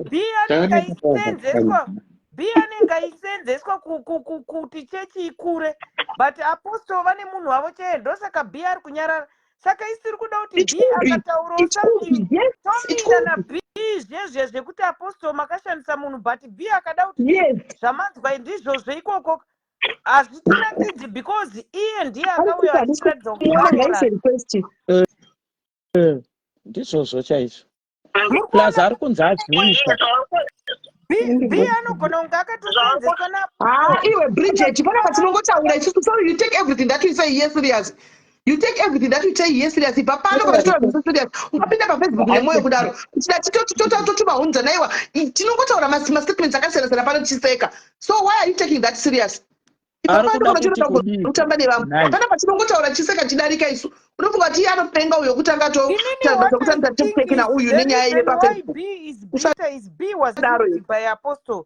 Speaker 12: B anenge aisenzeswa, B anenge aisenzeswa kuti chechi ikure, but Apostle vane munhu wavo chaiye. Ndosaka B ari kunyarara. Saka isiri kuda kuti B akataurawo something, tominda naB zvezve zvekuti Apostle makashandisa munhu. But B akada kuti zvamanzwa ndizvozvo ikoko, hazvitinakidzi because iye ndiye akauya achitiratidza.
Speaker 7: Ndizvozvo chaizvo. Plus ari kunzi azviita.
Speaker 12: B anogona kunge akatosenzeswa na
Speaker 9: Ah, iwe Bridget, pana patinongotaura isusu. Sorry, you take everything that we say here serious. You take everything that we say here serious. Ibva pano kana titora zvese serious, ungapinda paFacebook nemwoyo kudaro tida totovaunza naiwa. Tinongotaura mastatements akasiyana siyana pano tichiseka. So why are you taking that serious?
Speaker 7: Ari kuda kuti kudii?
Speaker 9: Kutamba nevamwe. Hapana patinongotaura tichiseka tichidarika isu. Unofunga kuti iye anopenga uyo kutanga tokutanga uyu nenyaya yepaFacebook?
Speaker 12: B was used by Apostle.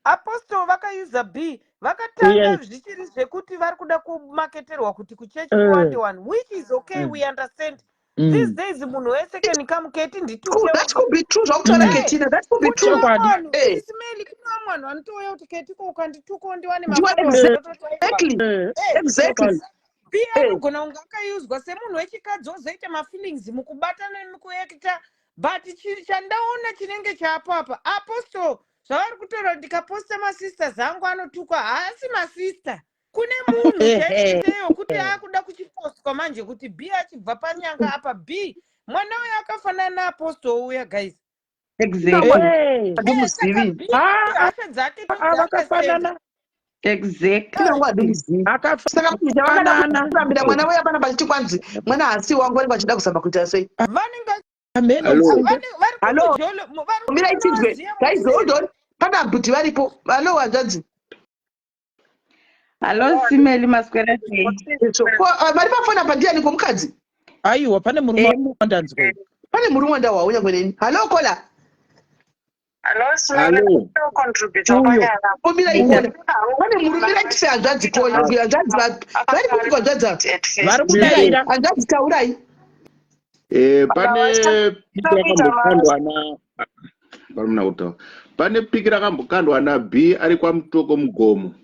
Speaker 12: Apostle vakausa B, vakatanga zvichiri zvekuti vari kuda kumaketerwa kuti kuchechi kuwande vanhu, which is okay, we understand. These days munhu wese can come, "Keti, ndituke."
Speaker 9: That could be true zvakutaura Ketina, that could be true.
Speaker 12: Ismail, kune vamwe vanhu vanotouya kuti, "Keti, ko ukanditukawo ndiwane
Speaker 9: Exactly.
Speaker 12: B anogona kunge akayuzwa semunhu wechikadzi ozoita mafeelings mukubatana nemukuekita but chandaona chinenge chaapo apa apostle zvavari kutaura kuti ndikaposta masisters angu anotukwa haasi masister kune munhu chaicheyo kuti akuda kuchipostwa manje kuti B achibva panyanga apa B mwana uyo akafanana naapostle uya guys.
Speaker 6: Exactly.
Speaker 9: Handimuzivi.
Speaker 12: B hasha dzake
Speaker 7: Vakafanana.
Speaker 6: Exactly.
Speaker 9: Tinangu handimuzivi. Saka kuti chavakada
Speaker 7: Akafanana.
Speaker 9: kurambira mwana uya pana pachiti kwanzi mwana haasi wangu vanenge vachida kuzama kuita sei?
Speaker 12: Vanenge
Speaker 7: Hameno.
Speaker 12: vari
Speaker 9: Hello.
Speaker 12: kumujolo vari
Speaker 9: Mirai tinzwe.
Speaker 12: kunoziya
Speaker 9: Guys, hold on. Pana bhuti varipo. Hello hanzvadzi.
Speaker 6: Hello Simeli maswera sei?
Speaker 9: So, ko vari pafoni apa ndiani ko mukadzi?
Speaker 7: Aiwa, pane murume wandanzwa.
Speaker 9: Pane murume wandahwa unyangwe neni. Hello caller.
Speaker 14: Hello, Simeli,
Speaker 15: Hello.
Speaker 14: contribute
Speaker 7: Uyo.
Speaker 14: panyaya.
Speaker 9: Mirai caller. Pane murume mirai tise hanzvadzi caller. Hanzvadzi vari kuti hanzvadzi ava?
Speaker 14: At first.
Speaker 7: Vari kudaira.
Speaker 9: Hanzvadzi taurai.
Speaker 15: Pane piki rakambokandwa na parumuna kutaura pane piki rakambokandwa na B ari kwaMutoko mugomo.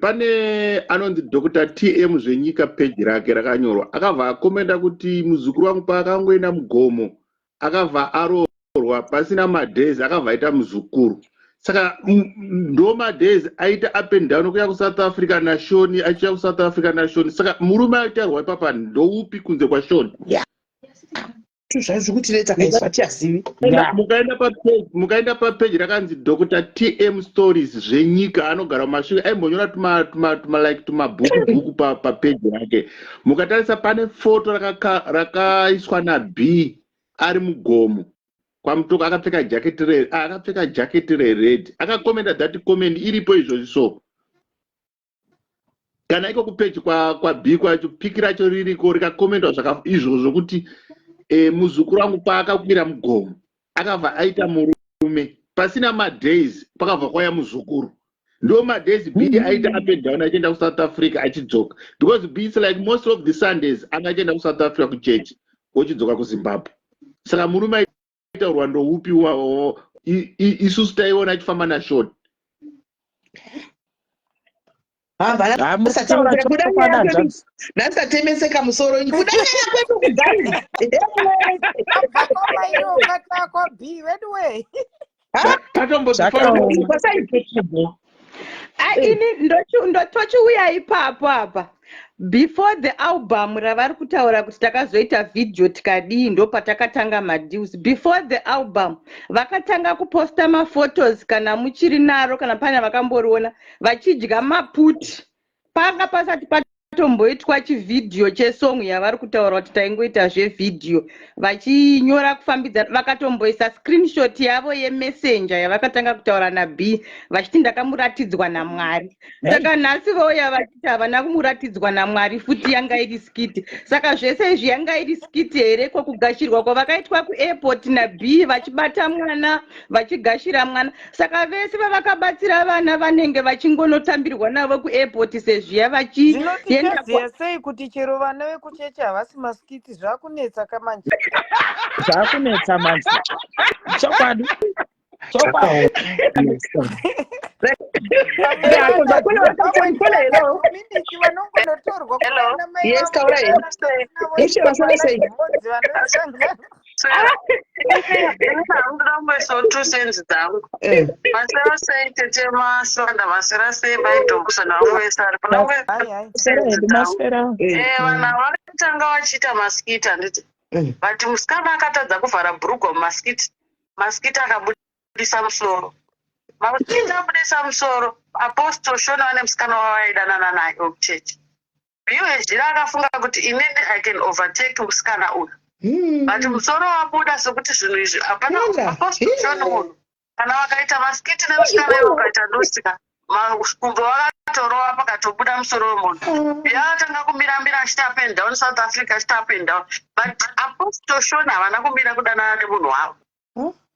Speaker 15: Pane anonzi Dr TM Zvenyika, peji rake rakanyorwa, akabva akomenda kuti muzukuru wangu paakangoenda mugomo akabva aroorwa, pasina madays akabva aita muzukuru. Saka ndo madays aita up and down kuya kuSouth Africa naShoni, achiuya kuSouth Africa naShoni. Saka murume aitaurwa ipapa ndoupi kunze kwaShoni?
Speaker 9: Zvazvi kuti netakaiswa tiyazivi.
Speaker 15: Mukaenda papeji rakanzi Dr TM Stories Zvenyika, anogara muMasvingo, aimbonyora tuma tuma tuma like tumabhuku bhuku papeji rake. Mukatarisa pane foto rakaiswa naB ari mugomo kwaMutoko, akapfeka jaketi re akapfeka jaketi rered, akakomenda that comment iripo izvozvi. So kana iko kupeji kwaB kwacho piki racho ririko rikakomendwa zvaka izvozvo kuti muzukuru wangu paakakwira mugomo akabva aita murume, pasina madays pakabva kwauya muzukuru. Ndo madays B aita up and down achienda kuSouth Africa achidzoka, because B is like most of the Sundays anga achienda kuSouth Africa kuchechi ochidzoka kuZimbabwe. Saka murume aitaurwa ndoupi isusu taiona achifamba naShoni?
Speaker 7: Ah, muri kutaura chokwadi hanzvadzi.
Speaker 9: Nhasi musoro kuda nyaya kwedu kuguys.
Speaker 12: Abva kwamairoka takwa B veduwe.
Speaker 7: Zvakaoma.
Speaker 6: Ini ndotochiuya ipapo apa before the album ravari kutaura kuti takazoita vhidhiyo tikadii, ndo patakatanga madeals. Before the album vakatanga kuposta maphotos, kana muchiri naro, kana pane vakamboriona vachidya maputi, panga pasati patomboitwa chivhidhiyo chesong yavari kutaura kuti taingoita zvevhidhiyo, vachinyora kufambidza. Vakatomboisa screenshot yavo yemessenger yavakatanga kutaura naB vachiti ndakamuratidzwa naMwari. Saka nhasi vouya vachiti havana kumuratidzwa naMwari futi, yanga iri skit. Saka zvese izvi yanga iri skit here? Kwokugashirwa kwavakaitwa kuairport naB vachibata mwana, vachigashira mwana, saka vese vavakabatsira vana vanenge vachingonotambirwa navo kuairport sezviya
Speaker 12: Zvino
Speaker 6: vachienda
Speaker 12: tichaziva sei kuti chero vana vekuchechi havasi maskits? Zvakunetsa kamanje.
Speaker 7: Zvakunetsa manje, chokwadi chokwadi.
Speaker 12: Pamwe vanongonotorwa kunana mai.
Speaker 9: Yes, taurai. Ishe vasara sei?
Speaker 12: Vamwe vanosangana.
Speaker 14: Ndinoda kumboisawo 2 cents dzangu. Masera sei tete Maswanda, masera sei maidhokusa navamwe vese aripo?
Speaker 12: Hai hai.
Speaker 7: Masera hedu, maswera.
Speaker 14: Vanhu ava vakatanga vachiita maskits, handiti? But musikana akatadza kuvhara bhurugwa mumaskits, maskits akabudisa musoro, maskits abudisa musoro. Apostle Shona vane musikana wavo vaidanana naye wekuchechi. Biwezhira akafunga kuti inini I can overtake musikana uyu, but musoro wabuda sekuti zvinhu izvi hapana. Apostle Shona munhu kana vakaita maskits nemusikana iwo ukaita lusika makumbo vakatorova pakatobuda musoro wemunhu. Yakatanga kumiramira achiti up and down South Africa, achiti up and down, but Apostle Shona havana kumira kudanana nemunhu wavo.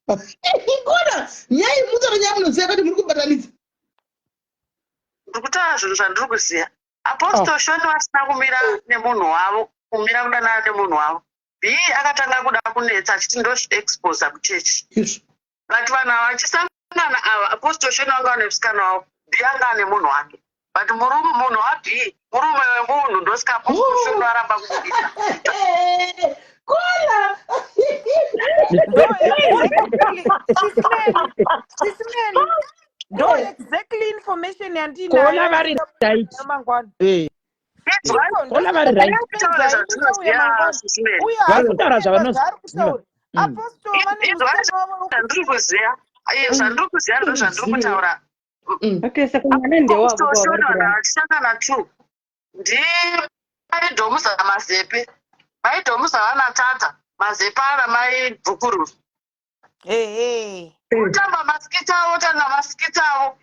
Speaker 9: Kona nyaya mutaura nyaya munoziva kuti muri kubatanidza.
Speaker 14: Ndiri kutaura zvinhu zvandiri kuziva. Apostle Shoni vasina kumira nemunhu wavo, kumira kudanana nemunhu wavo, B akatanga kuda kunetsa achiti ndozviexposa kuchechi.
Speaker 9: Izvo.
Speaker 14: But vanhu ava vachisangana ava, Apostle Shoni vanga vane musikana wavo, B anga ane munhu wake, but murume munhu waB. Murume wemunhu ndosaka Apostle Shon varamba kubudisa.
Speaker 9: Kola!
Speaker 12: Ndo exactly Sis Melly, Sis Melly, ndo exactly information
Speaker 11: Kola
Speaker 12: yandinayo
Speaker 11: vari
Speaker 12: ndichabuda
Speaker 11: right.
Speaker 12: mangwana.
Speaker 11: Eh,
Speaker 12: Iko
Speaker 11: Kola vari right.
Speaker 14: Kutaura
Speaker 12: ndosaka ndichauya
Speaker 14: zvandinoziva
Speaker 12: mangwana.
Speaker 14: Sis Melly.
Speaker 12: Uye
Speaker 11: Vari
Speaker 12: haasi
Speaker 11: kutaura
Speaker 12: kunyepa zvaari
Speaker 11: zvavanoziva.
Speaker 12: kutaura. Apostle vane
Speaker 14: Inzwa
Speaker 12: musikana wavo wekuti
Speaker 14: zvandiri kuziva. Eh, zvandiri kuziva ndo zvandiri kutaura.
Speaker 8: Okay, saka mwana ndewavo
Speaker 14: Apostle
Speaker 8: kwavari
Speaker 14: Shon vanhu
Speaker 8: kuramba.
Speaker 14: vachisangana two. Ndimai Mazepe. Mai Dhomuza vana tata. Mazepe ana mai Bvukururu.
Speaker 12: ehe.
Speaker 14: Otamba masikiti avo, otanga masikiti avo.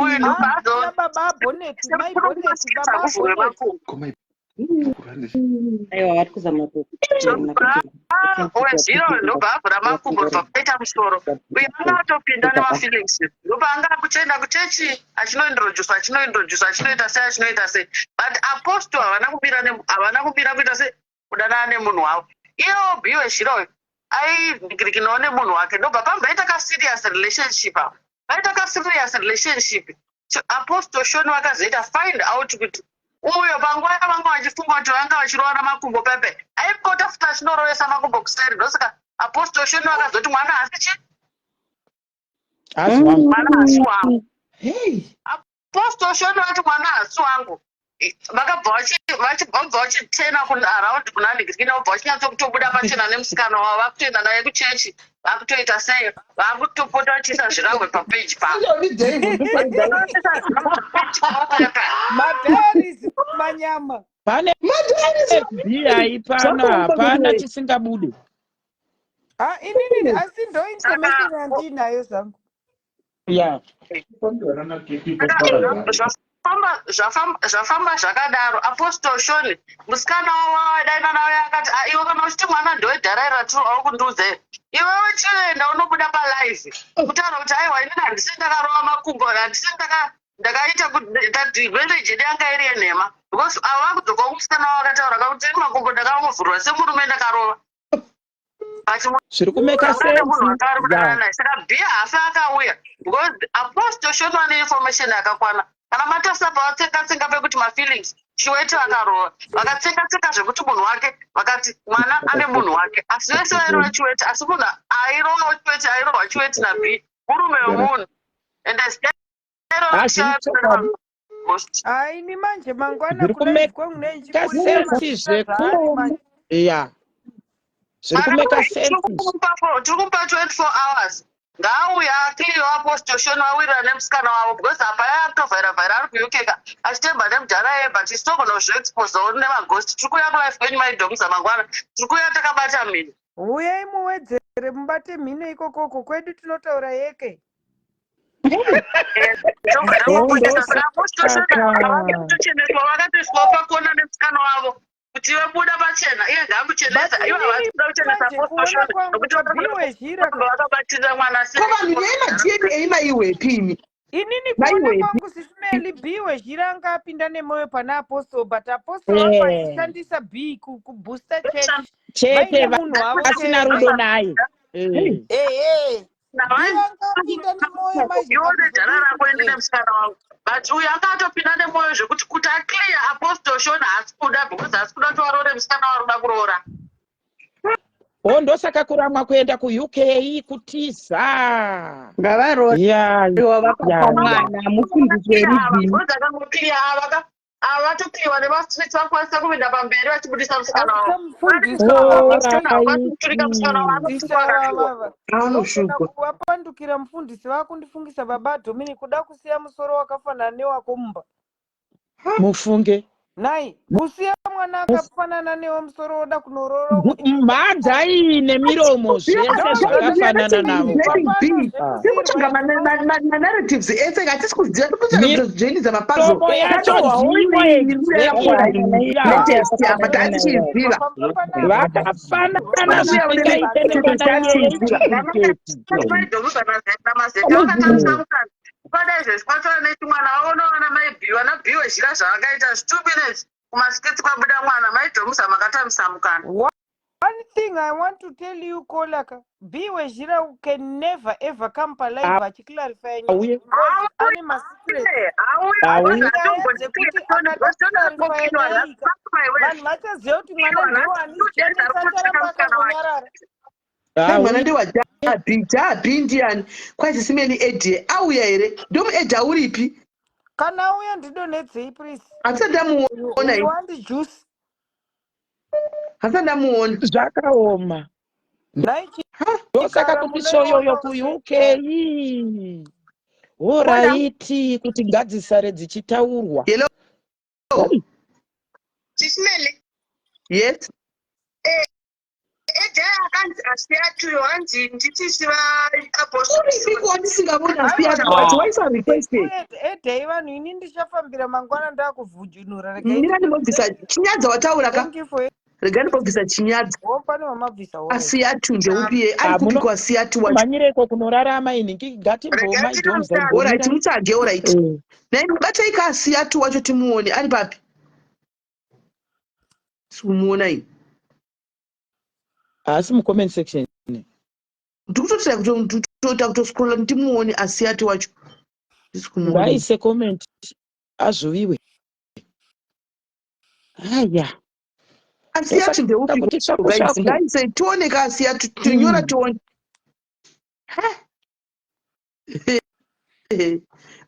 Speaker 14: Uyu ndobva
Speaker 12: Ah,
Speaker 14: azo
Speaker 12: na baba Bonnet, mai Bonnet,
Speaker 14: masikiti
Speaker 12: baba
Speaker 14: akuvhurwe
Speaker 12: Bonnet.
Speaker 14: makumbo.
Speaker 8: Aiwa, vari kuzama kuona kuti
Speaker 14: Wezviro ndobva avhura makumbo ndobva paita musoro. Uyu anga atopinda nemafeelings. Ndobva anga akutoenda kuchechi achinointroduce achinointroduce achinoita sei achinoita sei. But apostle havana kumira havana kumira kuita sei kudanana nemunhu wavo. Iyewo B wezviro uyu aidhikirikinawo nemunhu wake. Ndobva pamboita ka serious relationship apa. Paita ka serious relationship. So Apostle Shon vakazoita find out kuti uyo panguva yavanga vachifunga kuti vanga vachirovana makumbo pepe aipota futi achinorovesa makumbo kuseri. Ndosaka Apostle Shon vakazoti mwana haasi chi
Speaker 11: Haasi wangu.
Speaker 14: mwana haasi wangu.
Speaker 9: Hey!
Speaker 14: Apostle Shon vati mwana haasi wangu. Vakabva vabva vachitena around kuna Nigirikina vobva vachinyatso kutobuda pachena nemusikana wavo vakutoenda naye kuchechi vakutoita sei vakutopota vachiisa zvirahwe papeji pavo.
Speaker 9: Ndoni Dave ndopaida.
Speaker 12: Madiaries manyama.
Speaker 11: Pane
Speaker 9: Madiaries
Speaker 11: FBI pano hapana chisingabude.
Speaker 12: Ah, inini asi ndo information yandinayo zvangu.
Speaker 11: Yeah.
Speaker 14: Zvafamba zvakadaro Apostle Shon musikana wavo wavadanana uya akati "Ah, iwe kana uchiti mwana ndowedharaira tiri auri kundiudza here iwewe chienda unobuda palive kutaura kuti aiwa inini handisi ndakarova makumbo handisi ndakaita kuti marriage yedu yanga iri yenhema because ava vakudzoka kumusikana wavo akataura kakuti ini makumbo ndakangovhurwa semurume ndakarova but
Speaker 11: Zviri kumeka
Speaker 14: anga nemunhu
Speaker 11: sense.
Speaker 14: wanga ari kudanana
Speaker 11: Yeah.
Speaker 14: naye saka bhiya hafi akauya because Apostle Shon vane information yakakwana kana matasa pavatsenga tsenga pekuti mafeelings Chiwete akarova vakatsenga tsenga zvekuti munhu wake vakati mwana ane munhu wake asi vese vairova Chiwete asi munhu airovawo Chiwete airohwa Chiwete naB murume wemunhu ende
Speaker 11: Hazviri chokwadi.
Speaker 12: Ah, ini manje mangwana
Speaker 11: Zviri
Speaker 12: kulive
Speaker 11: kumeka
Speaker 12: kwangu ndichiburitsa
Speaker 11: sense
Speaker 12: mazita
Speaker 11: zveku
Speaker 12: zvaari manje.
Speaker 11: yeah. Zviri kumeka sense.
Speaker 14: Tiri kumupa 24 hours ngaauye aclear Apostle Shon vawirirana nemusikana wavo because apa yakutovhaira vhaira ari kuUK ka achitemba nemudhara iye but isitogona kuzviexposawo nemaghost. Tiri kuuya kulife kwenyu maidhomisa mangwana tiri kuuya takabata mhino.
Speaker 12: Uyai muwedzere mubate mhino ikokoko kwedu tinotaura yeke.
Speaker 14: Tobva tangobudisa saka Apostle Shon havatocheneswa vakatoiswawo pakona nemusikana wavo kuti vabuda pachena iye
Speaker 12: But
Speaker 14: ngaamuchenesa ivo
Speaker 12: inini
Speaker 14: havasi kuda kuchenesa
Speaker 12: manje
Speaker 14: Apostle
Speaker 12: kuona
Speaker 14: Shon
Speaker 12: kwangu
Speaker 14: nokuti
Speaker 12: kaB wezhira
Speaker 14: vakabuda vakabatira mwana
Speaker 9: Ko vanhu nyaya maDNA maiwepi imi?
Speaker 12: Inini kuona
Speaker 9: Maiwepi?
Speaker 12: kwangu Sis Melly B wezhira anga apinda nemwoyo pana Apostle but Apostle vanga
Speaker 11: Eh.
Speaker 12: vachishandisa B kubooster church
Speaker 11: Chete
Speaker 12: vaine munhu wavo
Speaker 11: vasina
Speaker 12: chete.
Speaker 11: rudo naye. Eh.
Speaker 12: Ehe. B anga apinda nemwoyo manje
Speaker 14: iwe nedhara
Speaker 12: pakuzodii
Speaker 14: rako ende
Speaker 12: kuti
Speaker 14: nemusikana wangu but uyu anga atopinda nemwoyo zvekuti kuti aclear Apostle Shon haasi kuda because haasi kuda kuti varoore musikana waari kuda kuroora.
Speaker 7: O ndosaka kuramwa kuenda kuUK kutiza.
Speaker 8: Ngavarooriwa
Speaker 7: Ya
Speaker 8: vakapa
Speaker 7: ya ya.
Speaker 8: mwana mufundisi
Speaker 14: Ava
Speaker 8: werudzii.
Speaker 14: because akangoclear ava ka ava vatoclearwa nemastreets vakwanisa kupinda pamberi vachibudisa musikana
Speaker 12: asi
Speaker 14: wavo.
Speaker 12: kamufundisi ava
Speaker 14: Musikana haukwanisi kuturika musikana wavo
Speaker 12: mufundisi
Speaker 14: anotukwa
Speaker 12: ava
Speaker 14: akatuwa.
Speaker 12: vava ndogona
Speaker 9: Anoshukwa.
Speaker 12: kuvapandukira mufundisi vakundifungisa baba Dominic kuda kusiya musoro wakafanana newako mumba.
Speaker 7: Mufunge.
Speaker 12: Nai kusiya mwana akafanana newe musoro woda kunorora
Speaker 7: Mhanza iyi nemiromo zvese zvakafanana navo.
Speaker 9: Tiri kutsvaga manarratives ese hatisi kuziva tiri kutsvaga kutojoinidza mapuzzle.
Speaker 7: Miromo yacho ndiyo exactly.
Speaker 9: Latest apa tatichiziva.
Speaker 7: Vakafanana zvisingaite nemwana iyeye ichiketi.
Speaker 14: Namazete vakatarisa mukadzi kwadai zvezvikwatsara nechimwana vaona vana maibhiwa vana bhiwe zhira zvavakaita 2 minutes kumasiketsi kwabuda mwana maidhomusa makatamisa mukana.
Speaker 12: One thing thing I want to tell you, Kolaka, B Wezhira can never ever come palive achiclarify nyaya
Speaker 7: Auye.
Speaker 12: because ane masecrets.
Speaker 7: Auye.
Speaker 12: Nyaya dzekuti akada kuclarifya nyaya iyi ka, vanhu vachaziva kuti mwana ndewani, Jones acharamba akangonyarara.
Speaker 9: Kai mwana
Speaker 7: Auye.
Speaker 9: ndewajabi jabi ndiani kwazisimeni edie auya here ndomuedha auripi
Speaker 12: Kana auya ndidonhedzei please.
Speaker 9: handisati ndamuona
Speaker 12: We
Speaker 9: ini
Speaker 12: want juice.
Speaker 9: handisati ndamuona
Speaker 7: Zvakaoma.
Speaker 12: Nhai
Speaker 7: Ndosaka
Speaker 12: Chikara
Speaker 7: kuti shoyoyo
Speaker 12: munoiona
Speaker 7: kuUK. Horaiti kuti ngadzisare dzichitaurwa.
Speaker 9: Hello.
Speaker 7: Hey.
Speaker 16: Chisimele.
Speaker 9: Yes.
Speaker 16: Ede akanzi asiyatuyo hanzi ndisisi vaapostle.
Speaker 9: Uripiko wandisingaboni asiyatu wacho waisa request.
Speaker 12: Edhei vanhu ini ndichafambira mangwana ndakuvhujunura regai
Speaker 9: Mira ndimbobvisa chinyadza wataura ka.
Speaker 12: Thank you for
Speaker 9: Regai ndimbobvisa chinyadza.
Speaker 12: Oh, pane wamabvisa alright.
Speaker 9: Asiyatu ndeupi ari kupiko asiyatu wacho.
Speaker 7: Mhanyireiko kunorarama ini ngatimbomaidomza
Speaker 9: Alright mutsvage alright. Nhai batai ka asiyatu wacho timuone ari papi? Sikumuona ini.
Speaker 7: Haasi mucomment section.
Speaker 9: Ndikutotira kutoita kutoscrolla ndimuone asiyatu wacho. Ndisikumuona.
Speaker 7: Ngaise comment azvuviwe. Haya.
Speaker 9: Asiyatu ndeupi
Speaker 7: Kuti tsvaku
Speaker 9: guys?
Speaker 7: tsvaku.
Speaker 9: Ngaise tione ka asiyatu tinyora tione. Ha.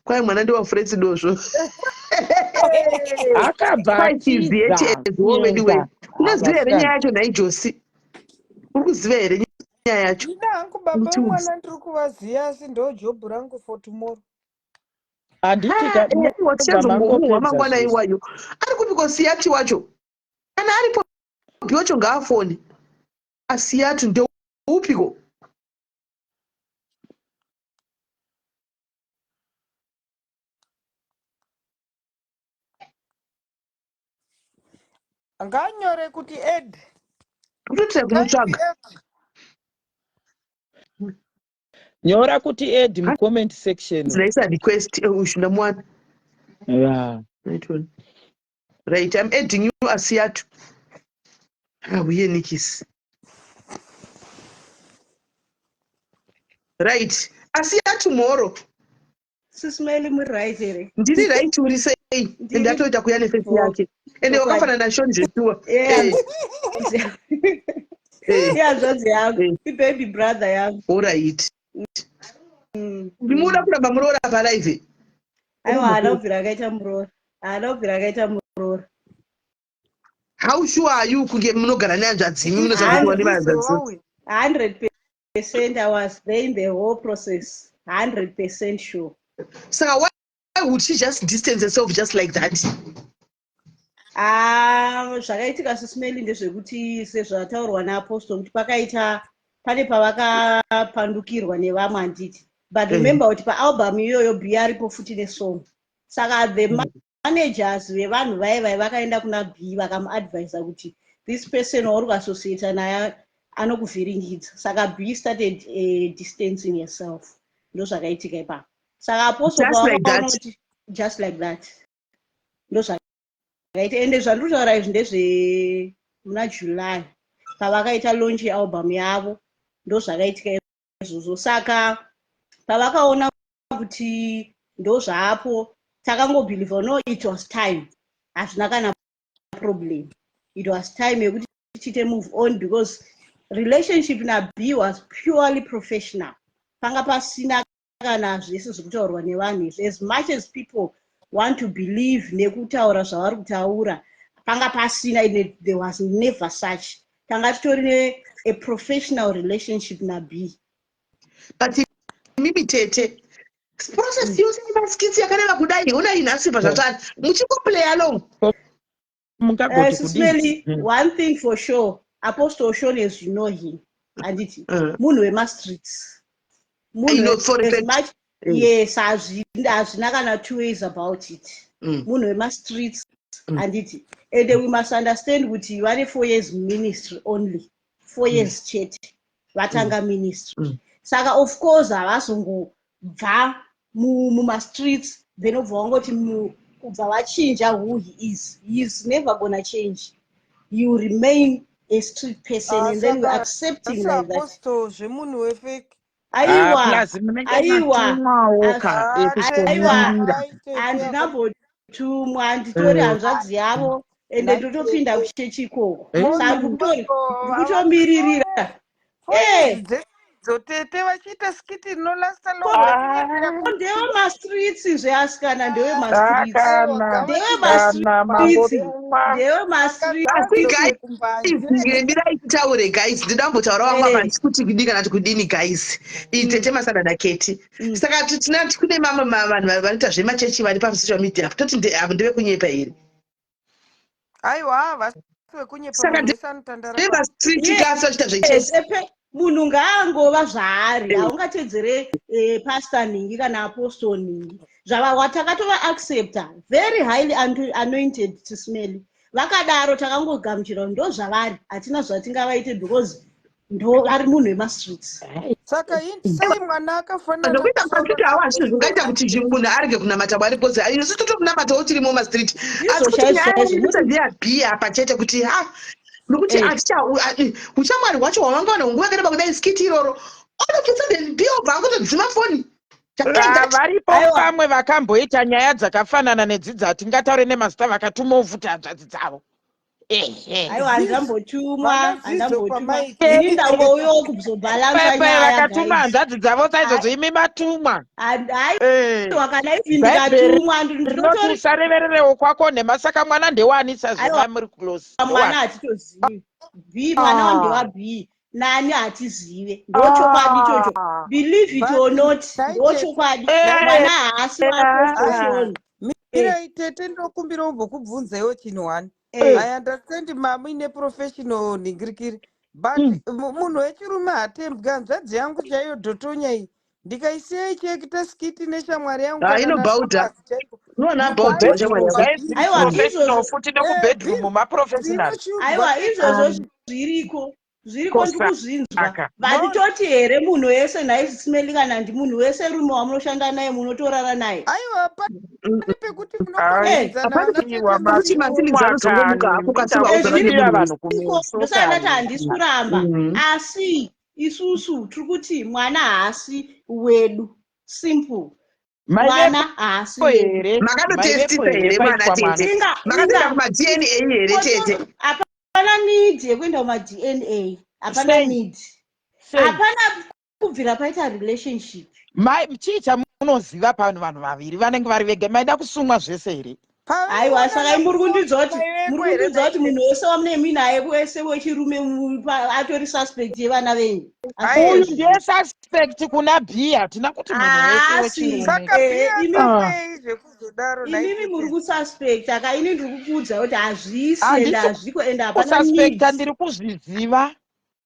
Speaker 9: Kwai mwana ndewaFrance Dozvo.
Speaker 7: Akabva
Speaker 9: Kwai chivheti
Speaker 7: atiza
Speaker 9: as well anyway.
Speaker 7: kuenda.
Speaker 9: Unoziva here
Speaker 7: Havasikana.
Speaker 9: nyaya yacho nhai Josi? Uri kuziva here nyaya yacho?
Speaker 12: Ina hangu baba
Speaker 9: Utiudze.
Speaker 12: vemwana ndiri kuvaziva asi ndo job rangu for tomorrow.
Speaker 7: Handiti ka munobva
Speaker 9: Watichazongomuhwa
Speaker 7: mangopedza
Speaker 9: mangwana
Speaker 7: zvese.
Speaker 9: iwayo. Ari kupiko Siyati wacho? Kana aripo wacho ngaafone. Asiyati ndeupiko?
Speaker 12: Nganyore kuti Ed.
Speaker 9: Kutotira
Speaker 12: Type
Speaker 9: kunotsvaga.
Speaker 12: Ed.
Speaker 7: Nyora kuti Ed mucomment section.
Speaker 9: Ndaisa request uyu ndamuwana.
Speaker 7: Yeah.
Speaker 9: Right one. Right, I'm adding you Asiyatu. Ah, uye Nikis. Right. Asiyatu mhoro.
Speaker 17: Sismeli muri right here?
Speaker 9: Ndiri right uri sei?
Speaker 17: Ndiri
Speaker 9: Ende atoita kuya nefesi yake. Ende
Speaker 17: Chokwadi.
Speaker 9: wakafanana naShon zveshuwa.
Speaker 17: Yeah.
Speaker 9: Eh. Eh.
Speaker 17: Ihanzvadzi yangu, ibaby brother yangu.
Speaker 9: All right. Ndimuda kuramba muroora palive.
Speaker 17: Aiwa haana kubvira akaita muroora. Haana kubvira akaita muroora.
Speaker 9: How sure are you kunge munogara nehanzvadzi imi munozakuwa nevanzvadzi?
Speaker 17: 100% I was there in the whole process. 100% sure.
Speaker 9: Saka why would she just distance herself just like that?
Speaker 17: Ah, zvakaitika sismeli ndezvekuti sezvataurwa naapostle kuti pakaita pane pavakapandukirwa nevamwe handiti but remember kuti paalbum iyoyo b aripo futi nesong saka the managers vevanhu vaye vaye vakaenda kuna b vakamuadvisa kuti this person wauri kuassociata naye anokuvhiringidza saka b started distancing herself ndozvakaitika ipapo saka apostle
Speaker 9: Just like
Speaker 17: pavakaona
Speaker 9: that.
Speaker 17: kuti just like that ndozvakaita ende zvandiri kutaura izvi ndezve muna July pavakaita launch yealbum yavo ndozvakaitika izvozvo saka pavakaona kuti ndozvaapo takangobhilivha no it was time hazvina kana problem it was time yekuti tiite move on because relationship nab was purely professional panga pasina kana zvese zvekutaurwa nevanhu izvi as much as people want to believe nekutaura zvavari kutaura panga pasina there was never such tanga titori ne a professional relationship nab
Speaker 9: But mimi tete process yose yemaskits yakareba kudai honai nhasi pazvatsvana muchingoplay along.
Speaker 7: Mungagoti kudii?
Speaker 17: Smelly, one thing for sure Apostle Sean as you know him handiti munhu wemastreets
Speaker 9: I
Speaker 17: munhu
Speaker 9: know for a
Speaker 17: as
Speaker 9: fact.
Speaker 17: much yes hazvina kana two ways about it munhu wemastreets handiti and we must understand kuti vane 4 years ministry only 4 years chete vatanga ministry saka of course havazongobva mumastreets then obva vangoti kubva vachinja who he is. He is never gonna change. He will remain a street person
Speaker 12: Ah,
Speaker 17: and then we're
Speaker 12: saka
Speaker 17: accepting
Speaker 12: asi
Speaker 17: like that.
Speaker 12: apostle zvemunhu wefake.
Speaker 11: Ah,
Speaker 17: Aiwa,
Speaker 7: plus munenge
Speaker 17: aiwa,
Speaker 7: matumwawo ka
Speaker 12: Ah, tete,
Speaker 17: aiwa,
Speaker 7: ekukomirira
Speaker 12: ai tete apa
Speaker 17: handinambotumwa, nditori hanzvadzi yavo ende
Speaker 12: nhai
Speaker 17: ndotopinda
Speaker 12: tete.
Speaker 17: kuchechi ikoko.
Speaker 7: Eh.
Speaker 17: Saka
Speaker 12: Munhu
Speaker 17: ndikutori ndikutomiririra.
Speaker 12: Four years
Speaker 17: Eh,
Speaker 12: dzese idzo tete vachiita skiti rinolasta
Speaker 17: ko
Speaker 12: long vachinyepera
Speaker 7: Ah,
Speaker 17: ndewemastreets zveasikana
Speaker 12: Ah,
Speaker 17: ndewemastreets
Speaker 12: aiwa
Speaker 7: kana
Speaker 12: ngavachidzokera
Speaker 7: kana
Speaker 17: ndewemastreets
Speaker 7: mangotumwa
Speaker 12: ngavadzoke
Speaker 17: ndewemastreets
Speaker 9: Asi guys,
Speaker 12: kumbanje.
Speaker 9: mirai titaure guys, ndinoda kumbotaura vamwe
Speaker 17: Eh,
Speaker 9: vanhu kuti kudii kana kuti kudini guys. Iyi tete masana naketi. Saka tinati kune mamwe vanhu vanoita zvemachechi vari pasocial media toti avo ndevekunyepa here?
Speaker 12: Aiwa havasi vekunyepa
Speaker 9: Saka
Speaker 12: munhu wese anotandara pano.
Speaker 9: ndevastreet
Speaker 17: yes
Speaker 9: kasi vachiita zvechechi.
Speaker 17: epe munhu ngaangova zvaari haungatedzere pastor nhingi kana apostle nhingi zvava watakatova accepta very highly anointed tismeli vakadaro takangogamuchira kuti ndo zvavari hatina zvatingavaite because ndo vari munhu wemastreets.
Speaker 12: Saka sei mwana akafanana
Speaker 9: Zvokuita
Speaker 12: naShona
Speaker 9: mastreet hawo hazvisi zvingaita kuti munhu arege kunamata Mwari because isu totomunamatawo tirimo mumastreet. Asi
Speaker 17: Ndizvo
Speaker 9: kuti
Speaker 17: chaizvo
Speaker 9: nyaya
Speaker 17: chaizvo
Speaker 9: yekuita ndeyabhiya apa chete kuti ha nokuti ushamwari hwacho hwavanga vanhu nguva yakareba kudai skiti iroro all of a sudden bhiya obva angotodzima foni.
Speaker 7: Ah, varipo
Speaker 17: Aiwa.
Speaker 7: vamwe vakamboita nyaya dzakafanana nedzidzi hatingataure nemazita vakatumawo futi hanzvadzi dzavo ehe
Speaker 17: Aiwa, handambotumwa,
Speaker 12: Vana Zizo
Speaker 17: handambotumwa.
Speaker 12: pamaiki.
Speaker 17: Ini ndangouyawo kuzobhalansa
Speaker 7: Pepe
Speaker 17: nyaya
Speaker 7: vakatuma
Speaker 17: guys.
Speaker 7: hanzvadzi dzavo saizvozvo imi matumwa. Eh,
Speaker 17: Aiwa, kana even
Speaker 7: Bhaibheri
Speaker 17: ndikatumwa
Speaker 7: rinoti
Speaker 17: ndinotori
Speaker 7: usarevererewo kwako nhema saka mwana ndewani
Speaker 17: aiwa
Speaker 7: sazvo muri close
Speaker 17: mwana
Speaker 7: ndewani.
Speaker 17: hatitozivi b mwana wandewa b nani hatizive ndochokwadi ichocho believe it or
Speaker 12: But
Speaker 17: not
Speaker 12: nhai tete
Speaker 17: ndochokwadi
Speaker 7: Eh,
Speaker 17: mwana haasi waapostol
Speaker 12: aiwa
Speaker 17: Shoni.
Speaker 12: mirai tete ndokumbira umbokubvunzaiwo chinhu one. I understand mamuine professional nhingirikiri but munhu wechirume hatembwi hanzvadzi yangu chaiyo dhotonya iyi ndikaisiya ichiekita skiti neshamwari yangu
Speaker 9: Ah,
Speaker 12: kana
Speaker 9: inobhaudha.
Speaker 12: naSomazi chaiko
Speaker 9: Unoona bhaudha washamwari yako.
Speaker 7: Bedroom guys
Speaker 17: Aiwa
Speaker 7: professional
Speaker 17: izvozvo
Speaker 7: futi nekubedroom maprofessional.
Speaker 17: aiwa izvozvo zviriko zviriko ndikuzvinzwa
Speaker 7: Kosaka.
Speaker 17: but toti here munhu wese nhai Simeli kana ndi munhu wese rume wamunoshanda naye munotorara naye
Speaker 12: aiwa pane pekuti
Speaker 17: Eh,
Speaker 12: munokonedzana
Speaker 9: Hapana
Speaker 12: vana
Speaker 7: Aiwa
Speaker 12: tete
Speaker 9: kuti
Speaker 7: matumwa
Speaker 9: mafeelings anozongomuka
Speaker 7: kani
Speaker 9: ako kasi wauzana
Speaker 7: muchida
Speaker 9: nemunhu
Speaker 7: vanhu
Speaker 9: wese.
Speaker 7: kumeso
Speaker 17: ndosaka ndati
Speaker 7: kani.
Speaker 17: handisi kuramba asi isusu tiri kuti mwana haasi wedu simple mwana
Speaker 7: Maivepo
Speaker 17: haasi wedu
Speaker 7: here? Maivepo
Speaker 9: Makatotestisa
Speaker 7: here
Speaker 9: here mwana
Speaker 7: paitwa mwana?
Speaker 9: tete?
Speaker 17: inga
Speaker 9: Makatoenda
Speaker 17: inga
Speaker 9: kuma-DNA here tete?
Speaker 17: hapana need yekuenda kuma-dna hapana
Speaker 7: Sei?
Speaker 17: need
Speaker 7: Sei?
Speaker 17: hapana kubvira paita relationship
Speaker 7: Mai chii chamunoziva pano vanhu vaviri vanenge vari vega maida kusumwa zvese here?
Speaker 17: Aiwa saka muri kundiudza kuti
Speaker 12: pavaivepo
Speaker 17: muri
Speaker 12: here
Speaker 17: kundiudza kuti
Speaker 12: nhai
Speaker 17: munhu wese wamune muinaye wese wechirume atori suspect yevana venyu
Speaker 7: Uyu
Speaker 17: hazvisi
Speaker 7: ndiye suspect kuna B hatina kuti munhu wese
Speaker 17: haasi
Speaker 7: wechirume.
Speaker 12: saka
Speaker 17: ehe
Speaker 12: bhiya
Speaker 17: imi
Speaker 7: Ah.
Speaker 12: sei zvekuzodaro nhai
Speaker 17: imimi muri
Speaker 12: tete
Speaker 17: kususpecta ka ini ndiri kukuudza kuti hazvisi ende
Speaker 7: Handisi
Speaker 17: hazviko ende hapana need
Speaker 7: kususpecta ndiri kuzviziva.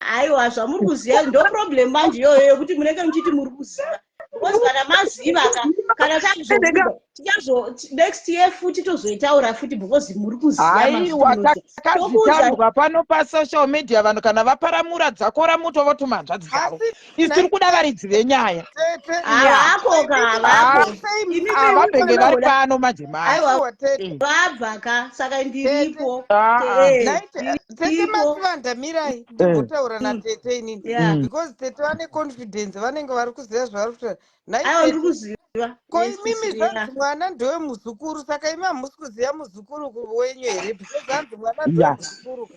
Speaker 17: Aiwa zvamuri kuziva ndo problem manje iyoyo yekuti munenge muchiti muri kuziva because kana maziva ka kana takuzobuda tichazo next year futi tozoitaura futi because muri kuziva
Speaker 7: Aiwa
Speaker 17: mazvitinoziva tokuudza
Speaker 7: takazvitaurwa pano pasocial media vanhu kana vaparamura dzakora muto votuma hanzvadzi dzavo.
Speaker 12: asi
Speaker 7: Isu
Speaker 12: nhai
Speaker 7: tiri kuda varidzi venyaya.
Speaker 12: tete
Speaker 7: Ya.
Speaker 17: havako ka havako
Speaker 12: sei
Speaker 17: imimi
Speaker 7: Havabhenge vari
Speaker 17: munoda
Speaker 7: pano manje manje.
Speaker 17: aiwa
Speaker 12: aiwa tete
Speaker 7: Eh.
Speaker 17: vabva ka saka
Speaker 12: tete
Speaker 17: ndiripo
Speaker 7: Ah, ah.
Speaker 12: nhai tete
Speaker 17: ndiripo
Speaker 12: masivanda mirai
Speaker 7: Eh.
Speaker 12: ndimbotaura natete inini
Speaker 17: ya
Speaker 12: because tete vane confidence vanenge vari kuziva zvavari kutaura nhai
Speaker 17: aiwa ndiri
Speaker 12: tete
Speaker 17: kuziva
Speaker 12: ko
Speaker 17: yes
Speaker 12: imimi
Speaker 17: yeah.
Speaker 12: zvanzi mwana ndewemuzukuru saka imi hamusi kuziva muzukuru wenyu here because hanzi mwana
Speaker 7: Ya.
Speaker 12: ndewemuzukuru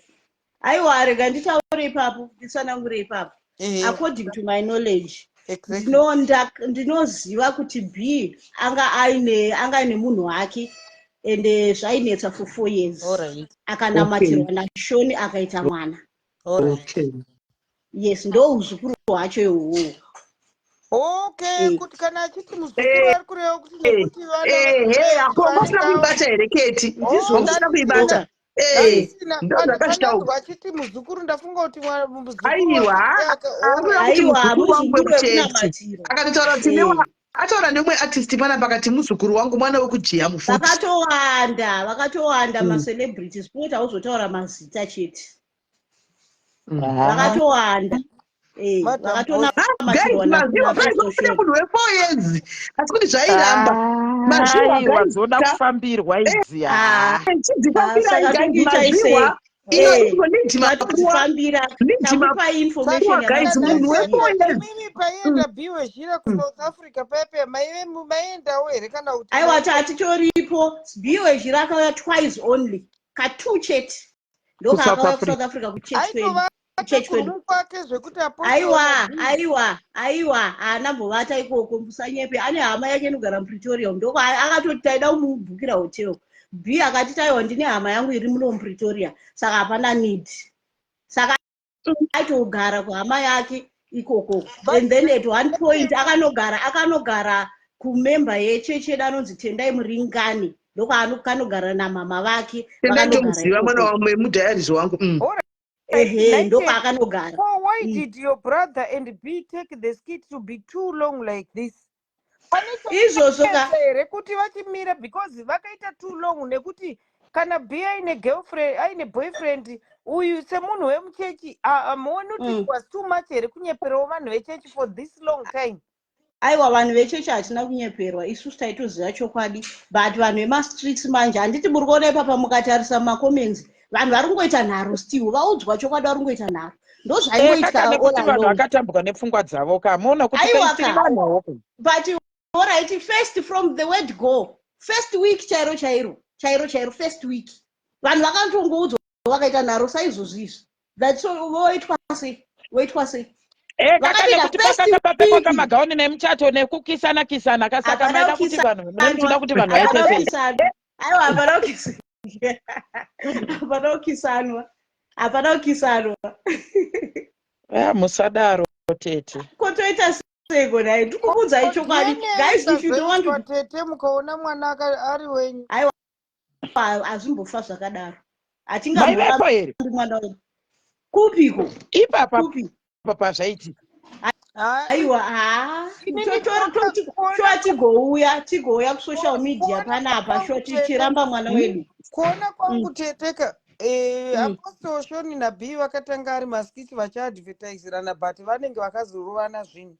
Speaker 17: Aiwa rega nditaure ipapo nditsanangure ipapo
Speaker 12: ehe
Speaker 17: according to my knowledge
Speaker 12: exactly
Speaker 17: ndinoziva kuti b anga aine anga aine munhu wake ende zvainetsa for 4 years
Speaker 12: alright
Speaker 9: Okay.
Speaker 17: akanamatirwa nashoni akaita mwana
Speaker 12: alright
Speaker 9: Okay.
Speaker 17: yes ndo uzukuru hwacho ihwohwo
Speaker 12: okay
Speaker 17: Eh.
Speaker 12: kuti kana achiti muzukuru ari kureva kuti nekuti vana
Speaker 9: Ehe, ako
Speaker 12: vanenge
Speaker 9: wasina kuibata here Keti?
Speaker 17: ndizvo
Speaker 9: Wasina kuibata. Eh,
Speaker 12: ndandisina
Speaker 9: ndo
Speaker 12: kana
Speaker 9: zvakashitawo.
Speaker 12: pananzwa achiti muzukuru ndafunga kuti muzukuru
Speaker 9: Aiwa,
Speaker 12: wake
Speaker 9: akuda kuti
Speaker 17: aiwa
Speaker 9: muzukuru wangu
Speaker 17: muzukuru
Speaker 9: wekuchechi.
Speaker 17: wekunamatira
Speaker 9: Akatotaura kuti
Speaker 17: Eh.
Speaker 9: newa ataura neumwe artist panapa akati muzukuru wangu mwana wekujiya mufuti.
Speaker 17: Vakatowanda, vakatowanda macelebrities kwete auzotaura mazita chete. Vakatowanda. Eh,
Speaker 12: Madam
Speaker 17: vakatonamatirwa
Speaker 9: Guys, maziwa
Speaker 17: naPastor
Speaker 9: paizopinda
Speaker 17: Shoni.
Speaker 9: munhu we4 years asi kuti zvairamba. Maziwa
Speaker 7: Aiwa
Speaker 9: guys
Speaker 7: dzoda
Speaker 9: ka
Speaker 7: kufambirwa idzi
Speaker 17: Ah,
Speaker 7: ah.
Speaker 9: chidzifambirai
Speaker 17: saka
Speaker 9: guys
Speaker 17: tokuitai sei?
Speaker 9: maziwa. Iyo iko need mapuwa.
Speaker 17: Matozvifambira
Speaker 9: Need
Speaker 17: takupai information
Speaker 9: mapuwa guys munhu
Speaker 17: yamatoziva.
Speaker 9: we4 years.
Speaker 12: Imimi paienda B Wezhira kuSouth Africa paipe maive maiendawo here kana kuti
Speaker 17: Aiwa
Speaker 12: maive
Speaker 17: tatitoripo. B Wezhira akauya twice only. Ka2 chete.
Speaker 7: KuSouth
Speaker 17: Ndokaakauya
Speaker 7: Africa.
Speaker 17: kuSouth Africa kuchechi kwedu.
Speaker 12: aitovata
Speaker 17: Kuchechi kwedu.
Speaker 12: kuroom kwake zvekuti apostle
Speaker 17: Aiwa,
Speaker 12: na B
Speaker 17: aiwa, aiwa, haana mbovata ikoko musanyepe. Ane hama yake inogara muPretoria ndoko akatoti taida kumubhukira hotel. B akati taiwa ndine hama yangu iri muno muPretoria saka hapana need. Saka aitogara kuhama yake ikoko.
Speaker 12: But
Speaker 17: And then at one point akanogara akanogara kumemba yechechi yedu anonzi Tendai Muringani ndokwaanogara namama vake
Speaker 9: Tendai
Speaker 17: vakanogara
Speaker 9: tomuziva mwana
Speaker 17: ikoko.
Speaker 9: wangu mudhayarizi wangu.
Speaker 12: All right,
Speaker 17: Ehe,
Speaker 12: Nike,
Speaker 17: ndokwaakanogara.
Speaker 12: so why did your brother and B take the skit to be too long like this? Pane
Speaker 17: Izvozvo ka
Speaker 12: chakanetsa here kuti vachimira because vakaita too long nekuti kana B aine girlfriend aine boyfriend uyu semunhu wemuchechi hamuoni kuti it was too much here kunyeperawo vanhu vechechi for this long time?
Speaker 17: Aiwa vanhu vechechi hatina kunyeperwa isusu taitoziva chokwadi but vanhu vemastreets manje handiti muri kuona ipapa mukatarisa mumacomments vanhu vari kungoita nharo still vaudzwa chokwadi vari kungoita nharo ndozvaingoitika
Speaker 7: Kaka
Speaker 17: all
Speaker 7: nekuti vanhu
Speaker 17: along
Speaker 7: vakatambwa nepfungwa dzavo ka muona kuti
Speaker 17: Aiwa
Speaker 7: kaitiri
Speaker 17: ka
Speaker 7: vanhuwo ka.
Speaker 17: but alright first from the word go first week chairo chairo chairo chairo first week vanhu vakatongoudzwa vakaita nharo saizvozvi izvi that's all voitwa sei voitwa sei
Speaker 7: Eh, kaka
Speaker 17: vakapinda
Speaker 7: nekuti
Speaker 17: first
Speaker 7: pakanga papfekwa
Speaker 17: week
Speaker 7: kamagauni nemuchato nekukisana kisana ka saka
Speaker 17: hapana
Speaker 7: maida kuti vanhu mune muchida
Speaker 17: kukisanwa
Speaker 7: kuti vanhu
Speaker 17: hapana
Speaker 7: vaite sei
Speaker 17: kukisanwa aiwa hapana kukisanwa hapana kukisanwa hapana kukisanwa
Speaker 7: Ah, musadaro tete
Speaker 17: kotoita seiko nhai ndiri kukuudzai
Speaker 12: Ko
Speaker 17: chokwadi
Speaker 12: DNA
Speaker 17: guys if you don't want to
Speaker 12: ikazoitwa tete mukaona mwana ari wenyu
Speaker 17: aiwa hazvimbofa zvakadaro
Speaker 7: maivepo here
Speaker 17: hatingamborambi mwana wedu kupiko
Speaker 7: ipapa
Speaker 17: kupi
Speaker 7: pazvaitika
Speaker 17: aiwa haa
Speaker 12: Inini
Speaker 17: shuwa tigouya tigouya kusocial media
Speaker 12: kuona
Speaker 17: panapa
Speaker 12: kwangu
Speaker 17: shuwa
Speaker 12: tete
Speaker 17: tichiramba mwana wedu
Speaker 12: kuona kwangu teteka
Speaker 17: Mm.
Speaker 12: Apostle Shoni naB vakatanga ari maskits vachiadvertisirana but vanenge vakazorovana zvinhu.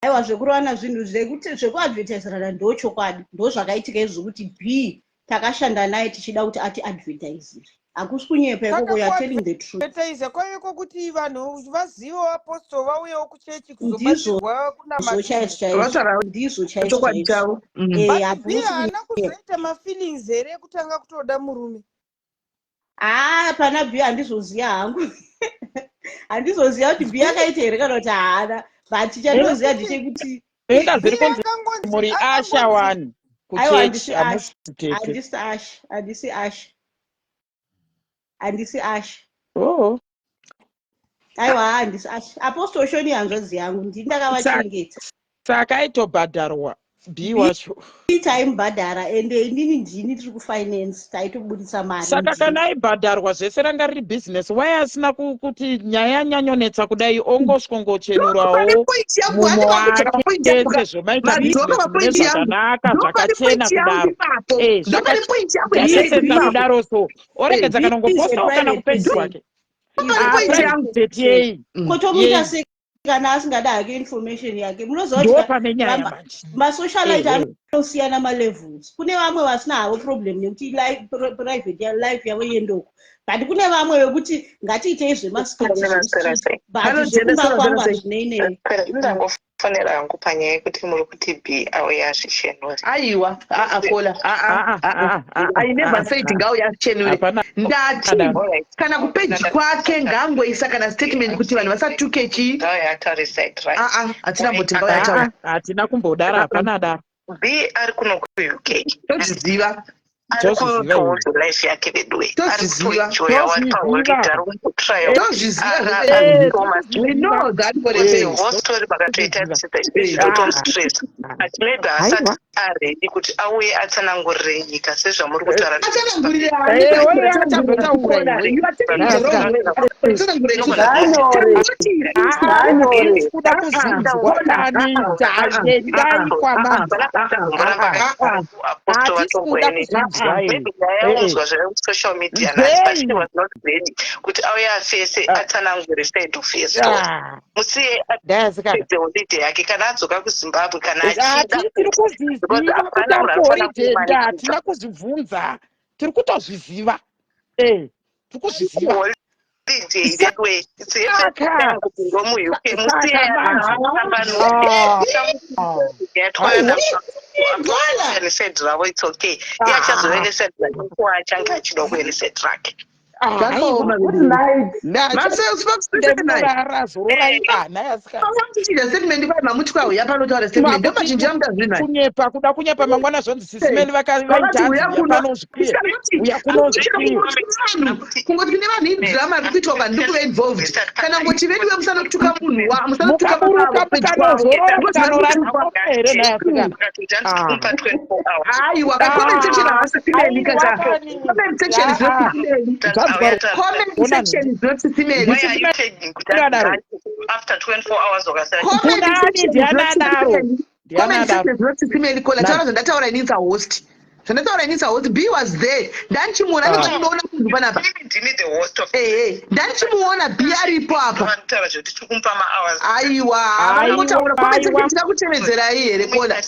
Speaker 17: Aiwa zvekurovana zvinhu zvekuti zvekuadvertisirana ndo chokwadi ndo zvakaitika izvo kuti B takashanda naye tichida kuti atiadvertisire hakusi kunyepa
Speaker 12: Saka
Speaker 17: ikoko you are telling the truth
Speaker 12: kuadvertisa kwaive kwokuti vanhu vazivewo apostle vauyewo kuchechi
Speaker 17: ndizvo
Speaker 12: kuzobatsirwa
Speaker 17: ndizvo
Speaker 12: kunamatirwa.
Speaker 17: chaizvo chaizvo
Speaker 9: Vataura
Speaker 17: ndizvo chaizvo
Speaker 9: chokwadi
Speaker 17: chaizvo
Speaker 9: chavo.
Speaker 17: Eh,
Speaker 12: But B
Speaker 17: hakusi
Speaker 12: haana
Speaker 17: kunyepa
Speaker 12: kuzoita mafeelings here ekutanga kutoda murume?
Speaker 17: haa pana B handizoziva hangu handizoziva kuti B akaita here kana kuti haana but chandinoziva
Speaker 12: Nekuti
Speaker 17: ndechekuti
Speaker 7: inga
Speaker 12: B
Speaker 7: zviri kunzi
Speaker 12: akangonzi
Speaker 7: muri asha
Speaker 12: akangonzi
Speaker 7: wani
Speaker 17: aiwa
Speaker 7: kuchechi
Speaker 17: handisi asha
Speaker 7: hamusi tete
Speaker 17: handisi asha handisi asha handisi asha
Speaker 7: oo
Speaker 17: aiwa handisi asha Apostle Shoni hanzvadzi yangu ndini ndakavachengeta
Speaker 7: saka aitobhadharwa B wacho
Speaker 17: B taimubhadhara ende inini ndini tiri kufinance taitobudisa mari
Speaker 7: saka
Speaker 17: ndini
Speaker 7: kana aibhadharwa zvese ranga riri bhizinesi wai asina kuti nyaya yanyanyonetsa kudai ongosvongochenurawo
Speaker 9: Point yangu
Speaker 7: mumwe
Speaker 9: handi vakudzoka
Speaker 7: wake
Speaker 9: papoint yangu ka
Speaker 7: sezvo maita
Speaker 9: vadzoka
Speaker 7: bhizinesi mune
Speaker 9: papoint yangu
Speaker 7: zvakanaka
Speaker 9: ndopane
Speaker 7: zvakachena
Speaker 9: point yangu
Speaker 7: kudaro
Speaker 9: ipapo
Speaker 7: Eh,
Speaker 9: ndopane point yangu yandiri
Speaker 7: zvakasesenza
Speaker 9: ipapo
Speaker 7: kudaro so oregedza
Speaker 9: Eh,
Speaker 7: kana
Speaker 17: B is a
Speaker 7: kungopostawo kana
Speaker 17: private
Speaker 7: kupeji
Speaker 17: person
Speaker 7: kwake
Speaker 9: ndopane
Speaker 7: Ah,
Speaker 9: point
Speaker 7: private
Speaker 9: yangu
Speaker 7: yei
Speaker 17: kotomuita
Speaker 7: yei
Speaker 17: sei kana asingada hake information yake munoziva kuti
Speaker 7: ndo pane nyaya manje
Speaker 17: masocialite
Speaker 7: ehe
Speaker 17: anosiyana malevels kune vamwe vasina havo problem nekuti private life yavo iendoko but kune vamwe vekuti ngatiitei zvemaskits
Speaker 16: Maswera
Speaker 17: zvemustreet
Speaker 16: sei?
Speaker 17: but
Speaker 9: Hello,
Speaker 17: zvekumba
Speaker 9: Jennifer,
Speaker 17: kwangu
Speaker 9: Jennifer.
Speaker 17: hazvinei nei
Speaker 16: Maswera, ini ndangofonera hangu panyaya yekuti muri kuti B auya azvichenure.
Speaker 9: Aiwa, aa kola, aa
Speaker 7: aa
Speaker 9: aa.
Speaker 7: aa
Speaker 9: I never
Speaker 7: aa
Speaker 9: said ngauya achenure.
Speaker 7: hapana
Speaker 9: Ndati
Speaker 7: kadaro
Speaker 16: Alright.
Speaker 9: kana kupeji kwake ngaangoisa kana statement kuti vanhu vasatuke chii.
Speaker 16: Ngauya ataure side right.
Speaker 9: Aa, hatina mboti ngauya
Speaker 7: aa
Speaker 9: ataure.
Speaker 7: hatina kumbodaro hapana daro
Speaker 16: B ari kuno kuUK.
Speaker 9: Tozviziva,
Speaker 16: Ari
Speaker 7: tozviziva iwe
Speaker 16: kutoudza life yake veduwe. Ari
Speaker 9: tozviziva,
Speaker 16: kutoenjoya wari
Speaker 7: tozviziva
Speaker 16: paholiday ari kumbotraya
Speaker 9: tozviziva
Speaker 16: ari
Speaker 9: zvese.
Speaker 7: Eh,
Speaker 9: We know that for a
Speaker 16: kuti
Speaker 9: fact.
Speaker 16: whole story makatoita
Speaker 7: tozviziva
Speaker 9: Eh.
Speaker 16: totomustress but maybe haasati
Speaker 7: haiwa
Speaker 16: aredi kuti auye atsanangurire nyika sezvamuri kutaura
Speaker 9: Atsanangurire ani
Speaker 7: Eh,
Speaker 9: guys?
Speaker 7: oye
Speaker 9: Atsanangurira
Speaker 7: achambotaura iwe
Speaker 9: You are taking the wrong way. Atsanangurire chii?
Speaker 1: Nganyore,
Speaker 9: Tangoti
Speaker 1: nganyore.
Speaker 7: kuda kuzvinzwa kani endai kwamanzwa
Speaker 16: apostle
Speaker 7: hatisi kuda
Speaker 16: vatomboenei
Speaker 7: kuzvinzwa
Speaker 16: maybe nyaya
Speaker 7: Eh,
Speaker 16: yaunzwa zviri kusocial media nhasi but she
Speaker 7: nzei
Speaker 16: was not ready kuti auye afese atsanangure side of her story
Speaker 7: Ah,
Speaker 16: musiye
Speaker 7: ndayasikana
Speaker 16: apedze holiday yake kana adzoka kuzimbabwe kana achida
Speaker 7: hati tiri
Speaker 16: because
Speaker 7: kuzviziva kuti
Speaker 16: hapana
Speaker 7: ari
Speaker 16: munhu anofanira
Speaker 7: kuholiday nda
Speaker 16: kumanikidza
Speaker 7: hatina kuzvibvunza tiri kutozviziva Eh. Tiri kuzviziva.
Speaker 16: Holiday that way. It's
Speaker 7: Saka
Speaker 16: happening muUK.
Speaker 7: saka manje ah,
Speaker 16: Said ravo it's okay. Iye achazove said rake achange achida kuene said rake.
Speaker 9: Zvakaoma
Speaker 7: haiwa
Speaker 18: Good night.
Speaker 7: ndemurara zororai vana yasikana.
Speaker 9: Makuchinja statement kwai mamuti kwai uya panotaura statement ndomachinjira muda zvinhu aya.
Speaker 7: Kunyepa kuda kunyepa mangwana zvonzi sisimeli
Speaker 9: Vakati
Speaker 7: vakaita
Speaker 9: uya
Speaker 7: hanzi uya
Speaker 9: kuno
Speaker 7: pano uzvikwiye uya kuno uzvikwiye.
Speaker 9: vanhu kungoti kune vanhu idrama riri kuitwa vanhu ndiri kuva involved kana ngoti veduwe musanotuka munhu wa musanotuka
Speaker 7: Mukaburuka
Speaker 9: baba pedyo kwavo
Speaker 7: mukanozorora
Speaker 9: because vari
Speaker 7: mukanorara
Speaker 9: kutukwa
Speaker 7: mose here nhai asikana? Ah.
Speaker 9: Aiwa ka comment section havasi simeli
Speaker 7: Aiwa
Speaker 9: kata
Speaker 7: kani.
Speaker 9: comment section is not
Speaker 7: Ah,
Speaker 9: simeli
Speaker 7: zvanzwa
Speaker 9: comment
Speaker 7: ona
Speaker 9: section is not simeli
Speaker 16: Why are you tagging kuti
Speaker 7: Ndadaro.
Speaker 16: after 24 hours wakasara
Speaker 9: comment
Speaker 7: Kunani
Speaker 9: section is
Speaker 7: ndiani
Speaker 9: not
Speaker 7: adaro?
Speaker 9: simeli
Speaker 7: Ndiani
Speaker 9: comment
Speaker 7: adaro?
Speaker 9: section is not simeli kola
Speaker 7: Nani?
Speaker 9: taura zvandataura ini sa host zvandataura ini sa host b was there ndandichimuona
Speaker 7: Ah.
Speaker 9: ndinochimuona munhu panapa
Speaker 16: ndini the host of
Speaker 9: ehe ndandichimuona b aripo apa
Speaker 16: vanotaura zvekuti tikumupa mahours
Speaker 9: aiwa
Speaker 7: Aiwa,
Speaker 9: vanongotaura comment section
Speaker 7: aiwa.
Speaker 9: tingakutevedzerai here kola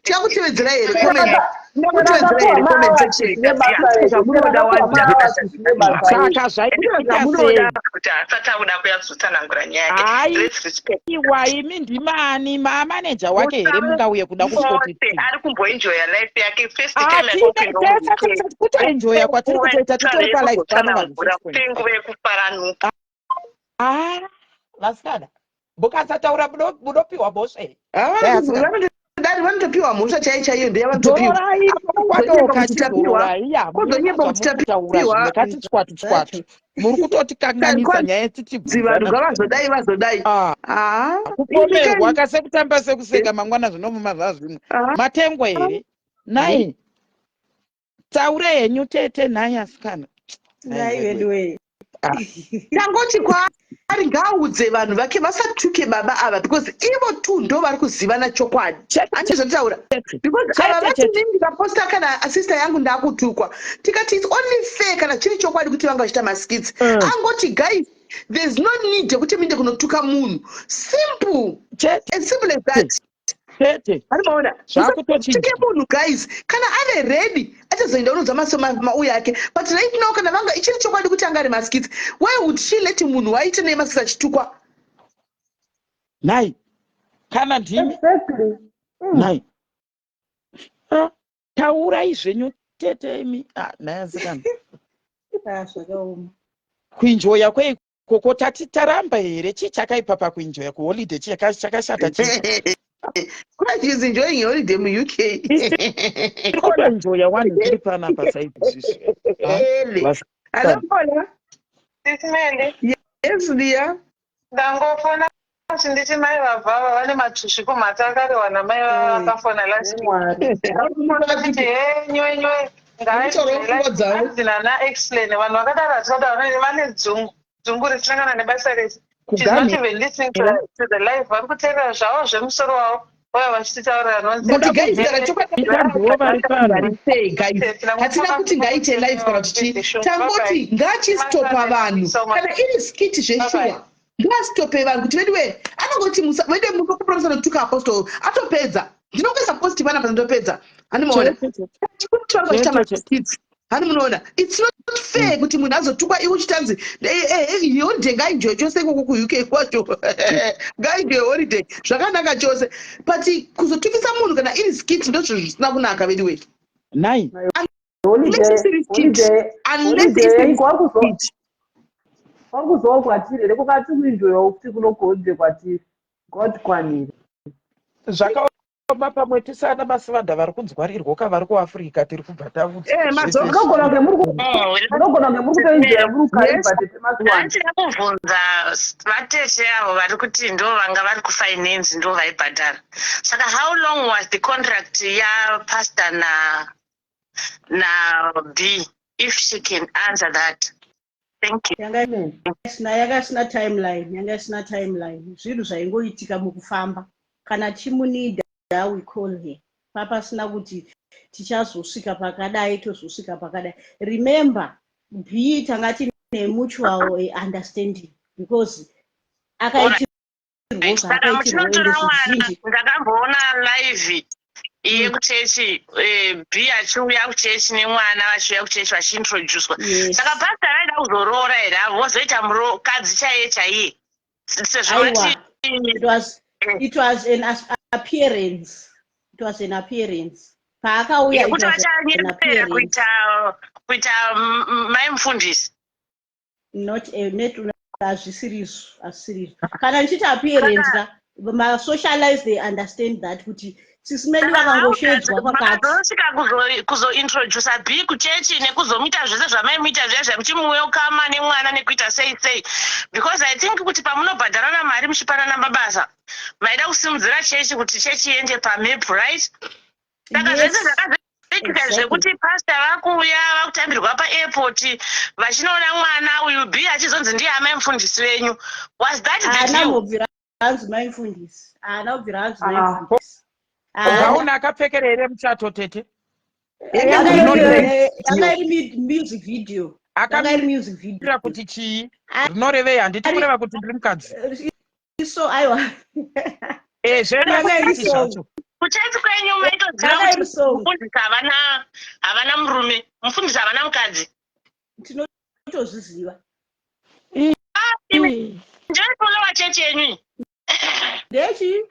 Speaker 9: tingakutevedzerai here
Speaker 18: Chero
Speaker 9: comment tingakutevedzerai here comment section
Speaker 18: zvine basa rei.
Speaker 9: zvamunoda
Speaker 18: Mahours zvine basa rei.
Speaker 7: Saka zvaita
Speaker 9: zvamunoda
Speaker 7: sei?
Speaker 16: kuti asati akuda kuya kuzotsanangura nyaya yake let's respect
Speaker 7: Aiwa imi ndimani maamaneja wake here mungauye kuda
Speaker 16: mose
Speaker 7: kusvoti
Speaker 16: ari kumboenjoya life yake first time
Speaker 7: Hatine
Speaker 16: yakupinda
Speaker 7: tese
Speaker 16: muUK
Speaker 7: kutoenjoya kwatiri kutoita titori palife pano vanhu
Speaker 16: kuzotsanangura
Speaker 7: 6.5.
Speaker 16: kupe nguva yekufaranuka
Speaker 7: Ah, vasikana mukasataura munopiwa mhosva here? Dai asikana.
Speaker 9: dai vanotopiwa mhosva chaiyo chaiyo ndeyavanotopiwa
Speaker 7: Zororai
Speaker 9: kozonyepa
Speaker 7: kwadoka
Speaker 9: kuti tapiwa
Speaker 7: chizororai hamuna
Speaker 9: kozonyepa kuti
Speaker 7: zvamuri kutaura
Speaker 9: tapiwa
Speaker 7: zvimwe kati tswatu tswatu muri kutotikanganisa nyaya
Speaker 9: kwanzi vanhu
Speaker 7: tichibvunzana
Speaker 9: ngavazodai vazodai
Speaker 7: Ah,
Speaker 9: haa
Speaker 7: kupomerwa kasekutamba sekuseka mangwana zvinomuma zvazvimwe matengwa here nai taure henyu tete nhai asikana
Speaker 17: Nhai
Speaker 7: nhai
Speaker 17: vedu
Speaker 7: wedu
Speaker 17: wee.
Speaker 7: Ah,
Speaker 9: tangoti kwaari ngaaudze vanhu vake vasatuke baba ava because ivo tu ndo vari kuzivana chokwadi
Speaker 7: chete
Speaker 9: handiti zvotaura
Speaker 7: chete
Speaker 9: because ava
Speaker 7: chete
Speaker 9: vati
Speaker 7: chete
Speaker 9: inini ndikaposta kana sister yangu ndakutukwa tikati its only fair kana chiri chokwadi kuti vanga vachiita maskits Angoti guys there's no need yekuti muinde kunotuka munhu simple
Speaker 7: chete
Speaker 9: as simple as that
Speaker 7: chete
Speaker 9: ari maona
Speaker 7: zvakutochinja
Speaker 9: musatuke munhu guys kana ave ready achazoenda unoudza mauya ake but right now kana vanga ichiri chokwadi kuti anga ari maskits why would she let munhu waite nemaskits achitukwa
Speaker 7: nhai kana ndimi
Speaker 18: Exactly.
Speaker 7: Nhai Ah, taurai zvenyu tete imi Ah, nhai asikana
Speaker 17: Ah, zvakaoma.
Speaker 7: kuinjoya kwei koko tati taramba here chii chakaipa pakuinjoya kuholiday chakashata chii
Speaker 9: Quite she's enjoying holiday muUK
Speaker 7: tiri kutoenjoya wani tiri panapa saizvizvi Ah,
Speaker 9: Ele.
Speaker 7: vasikana
Speaker 9: Hello, Paula.
Speaker 16: Sisimeli,
Speaker 9: Yes, dear.
Speaker 16: ndangofona kuti nditi mai vabva vane matusvi kumhata akarewa namai vava vakafona last week.
Speaker 18: Mwari.
Speaker 16: Vachiti he nywe nywe
Speaker 9: Vanotaura pfungwa dzavo.
Speaker 16: ngaanzi nana explain vanhu vakadaro hatisada vane dzungu dzungu risina kana nebasa rese. She's not
Speaker 7: kuganhira
Speaker 16: even listening to the live vari kuteerera zvavo zvemusoro wavo vauya vachititaurira
Speaker 9: But
Speaker 16: nonsense.
Speaker 9: guys, kana chokwadi
Speaker 7: kuita ndivo vari pano
Speaker 9: sei guys hatina kuti ngaite live kana kuti chii tangoti ngachistopa vanhu kana iri skit zveshuwa ngastope vanhu kuti veduwe anongoti veduwe munokupromisa notuka apostle atopedza ndinongoisa post panapa ndopedza handimaona
Speaker 7: chete chete
Speaker 9: kuti vanga vachiita
Speaker 7: chete chete
Speaker 9: maskits hani munoona its not fair kuti munhu azotukwa iwe uchitanzi holiday ngaenjoy chose ikoko kuUK kwacho ngaenjoy holiday zvakanaka chose but kuzotukisa munhu kana iri skit ndozvo zvisina kunaka veduwe
Speaker 7: nhai
Speaker 9: unless
Speaker 18: Holiday,
Speaker 9: isiri skit
Speaker 18: holiday,
Speaker 9: unless
Speaker 18: holiday
Speaker 9: isiri
Speaker 18: kwakuzo
Speaker 9: skit
Speaker 18: kwakuzowa kwatiri here kukati kuenjoyawo kuti kunogodze kwatiri ngatikwanire.
Speaker 7: zvakaoma pamwe tisana masivanda vari kunzwarirwo kavari kuafrica tiri kubva taudza
Speaker 9: Eh,
Speaker 7: zvese
Speaker 9: madzoka
Speaker 7: izvi
Speaker 18: Munogona kunge muri munogona kunge muri kutoenjoya muri
Speaker 9: yes
Speaker 18: kuKariba tete masiwanda.
Speaker 14: Ndachida kubvunza vatete avo vari kuti ndo vanga vari kufinance ndo vaibhadhara saka how long was the contract yapastor na na b if she can answer that thank you
Speaker 17: Yanga isina yanga isina timeline, yanga isina timeline. Zvinhu zvaingoitika mukufamba. Kana tichimunida we call her. Papasina kuti tichazosvika pakadai tozosvika pakadai. Remember, B tanga tine mutual understanding because akaitirwo
Speaker 14: saka
Speaker 17: zvaakaitirwo ende
Speaker 14: muchinotora mwana
Speaker 17: zvizhinji
Speaker 14: ndakamboona live
Speaker 19: Iye kuchechi, B achiuya kuchechi nemwana, vachiuya kuchechi vachiintroducwa. Saka pastor vaida kuzoroora here avo, vozoita mukadzi chaiye chaiye, sezvo
Speaker 17: Aiwa,
Speaker 19: vati
Speaker 17: it was an appearance. It was an appearance paakauya. It
Speaker 19: Yekuti
Speaker 17: was an
Speaker 19: vachanyepera
Speaker 17: appearance.
Speaker 19: kuita mai mufundisi.
Speaker 17: Not a net, hazvisirizvo, hazvisirizvo. Kana ndichiti appearance ka, masocialites, they understand that kuti Sis Melly vakangoshedzwa kwakati.
Speaker 19: Makazosvika kuzointroduca B kuchechi nekuzomuita zvese zvamaimuita zviya zviya, muchimuwelcoma nemwana nekuita sei sei, because I think kuti pamunobhadharana mari muchipanana mabasa, maida kusimudzira chechi kuti chechi iende pamap, right? Saka zvese zvakazoitika zvekuti pasta vakuuya, vakutambirwa paairport vachinoona mwana uyu, B achizonzi ndiye amai mufundisi venyu, was that the
Speaker 17: Haana
Speaker 19: deal?
Speaker 17: kubvira hanzi mai mufundisi, haana kubvira hanzi mai
Speaker 7: Ah.
Speaker 17: mufundisi. Haana.
Speaker 7: Gauni akapfekera here muchato, tete?
Speaker 17: Yanga
Speaker 7: Rinorevei?
Speaker 17: yanga iri music video. Yanga iri music video.
Speaker 7: Akamira kuti chii? Rinorevei? Handiti kureva kuti ndiri mukadzi?
Speaker 17: So aiwa.
Speaker 7: Yanga iri
Speaker 17: song.
Speaker 7: zvacho.
Speaker 19: Kuchechi kwenyu maitoziva
Speaker 17: Yanga
Speaker 19: kuti
Speaker 17: iri song.
Speaker 19: mufundisi havana murume, mufundisi havana mukadzi?
Speaker 17: Tinotozviziva.
Speaker 19: Ndinofollowa chechi yenyu iyi.
Speaker 17: Ndechi?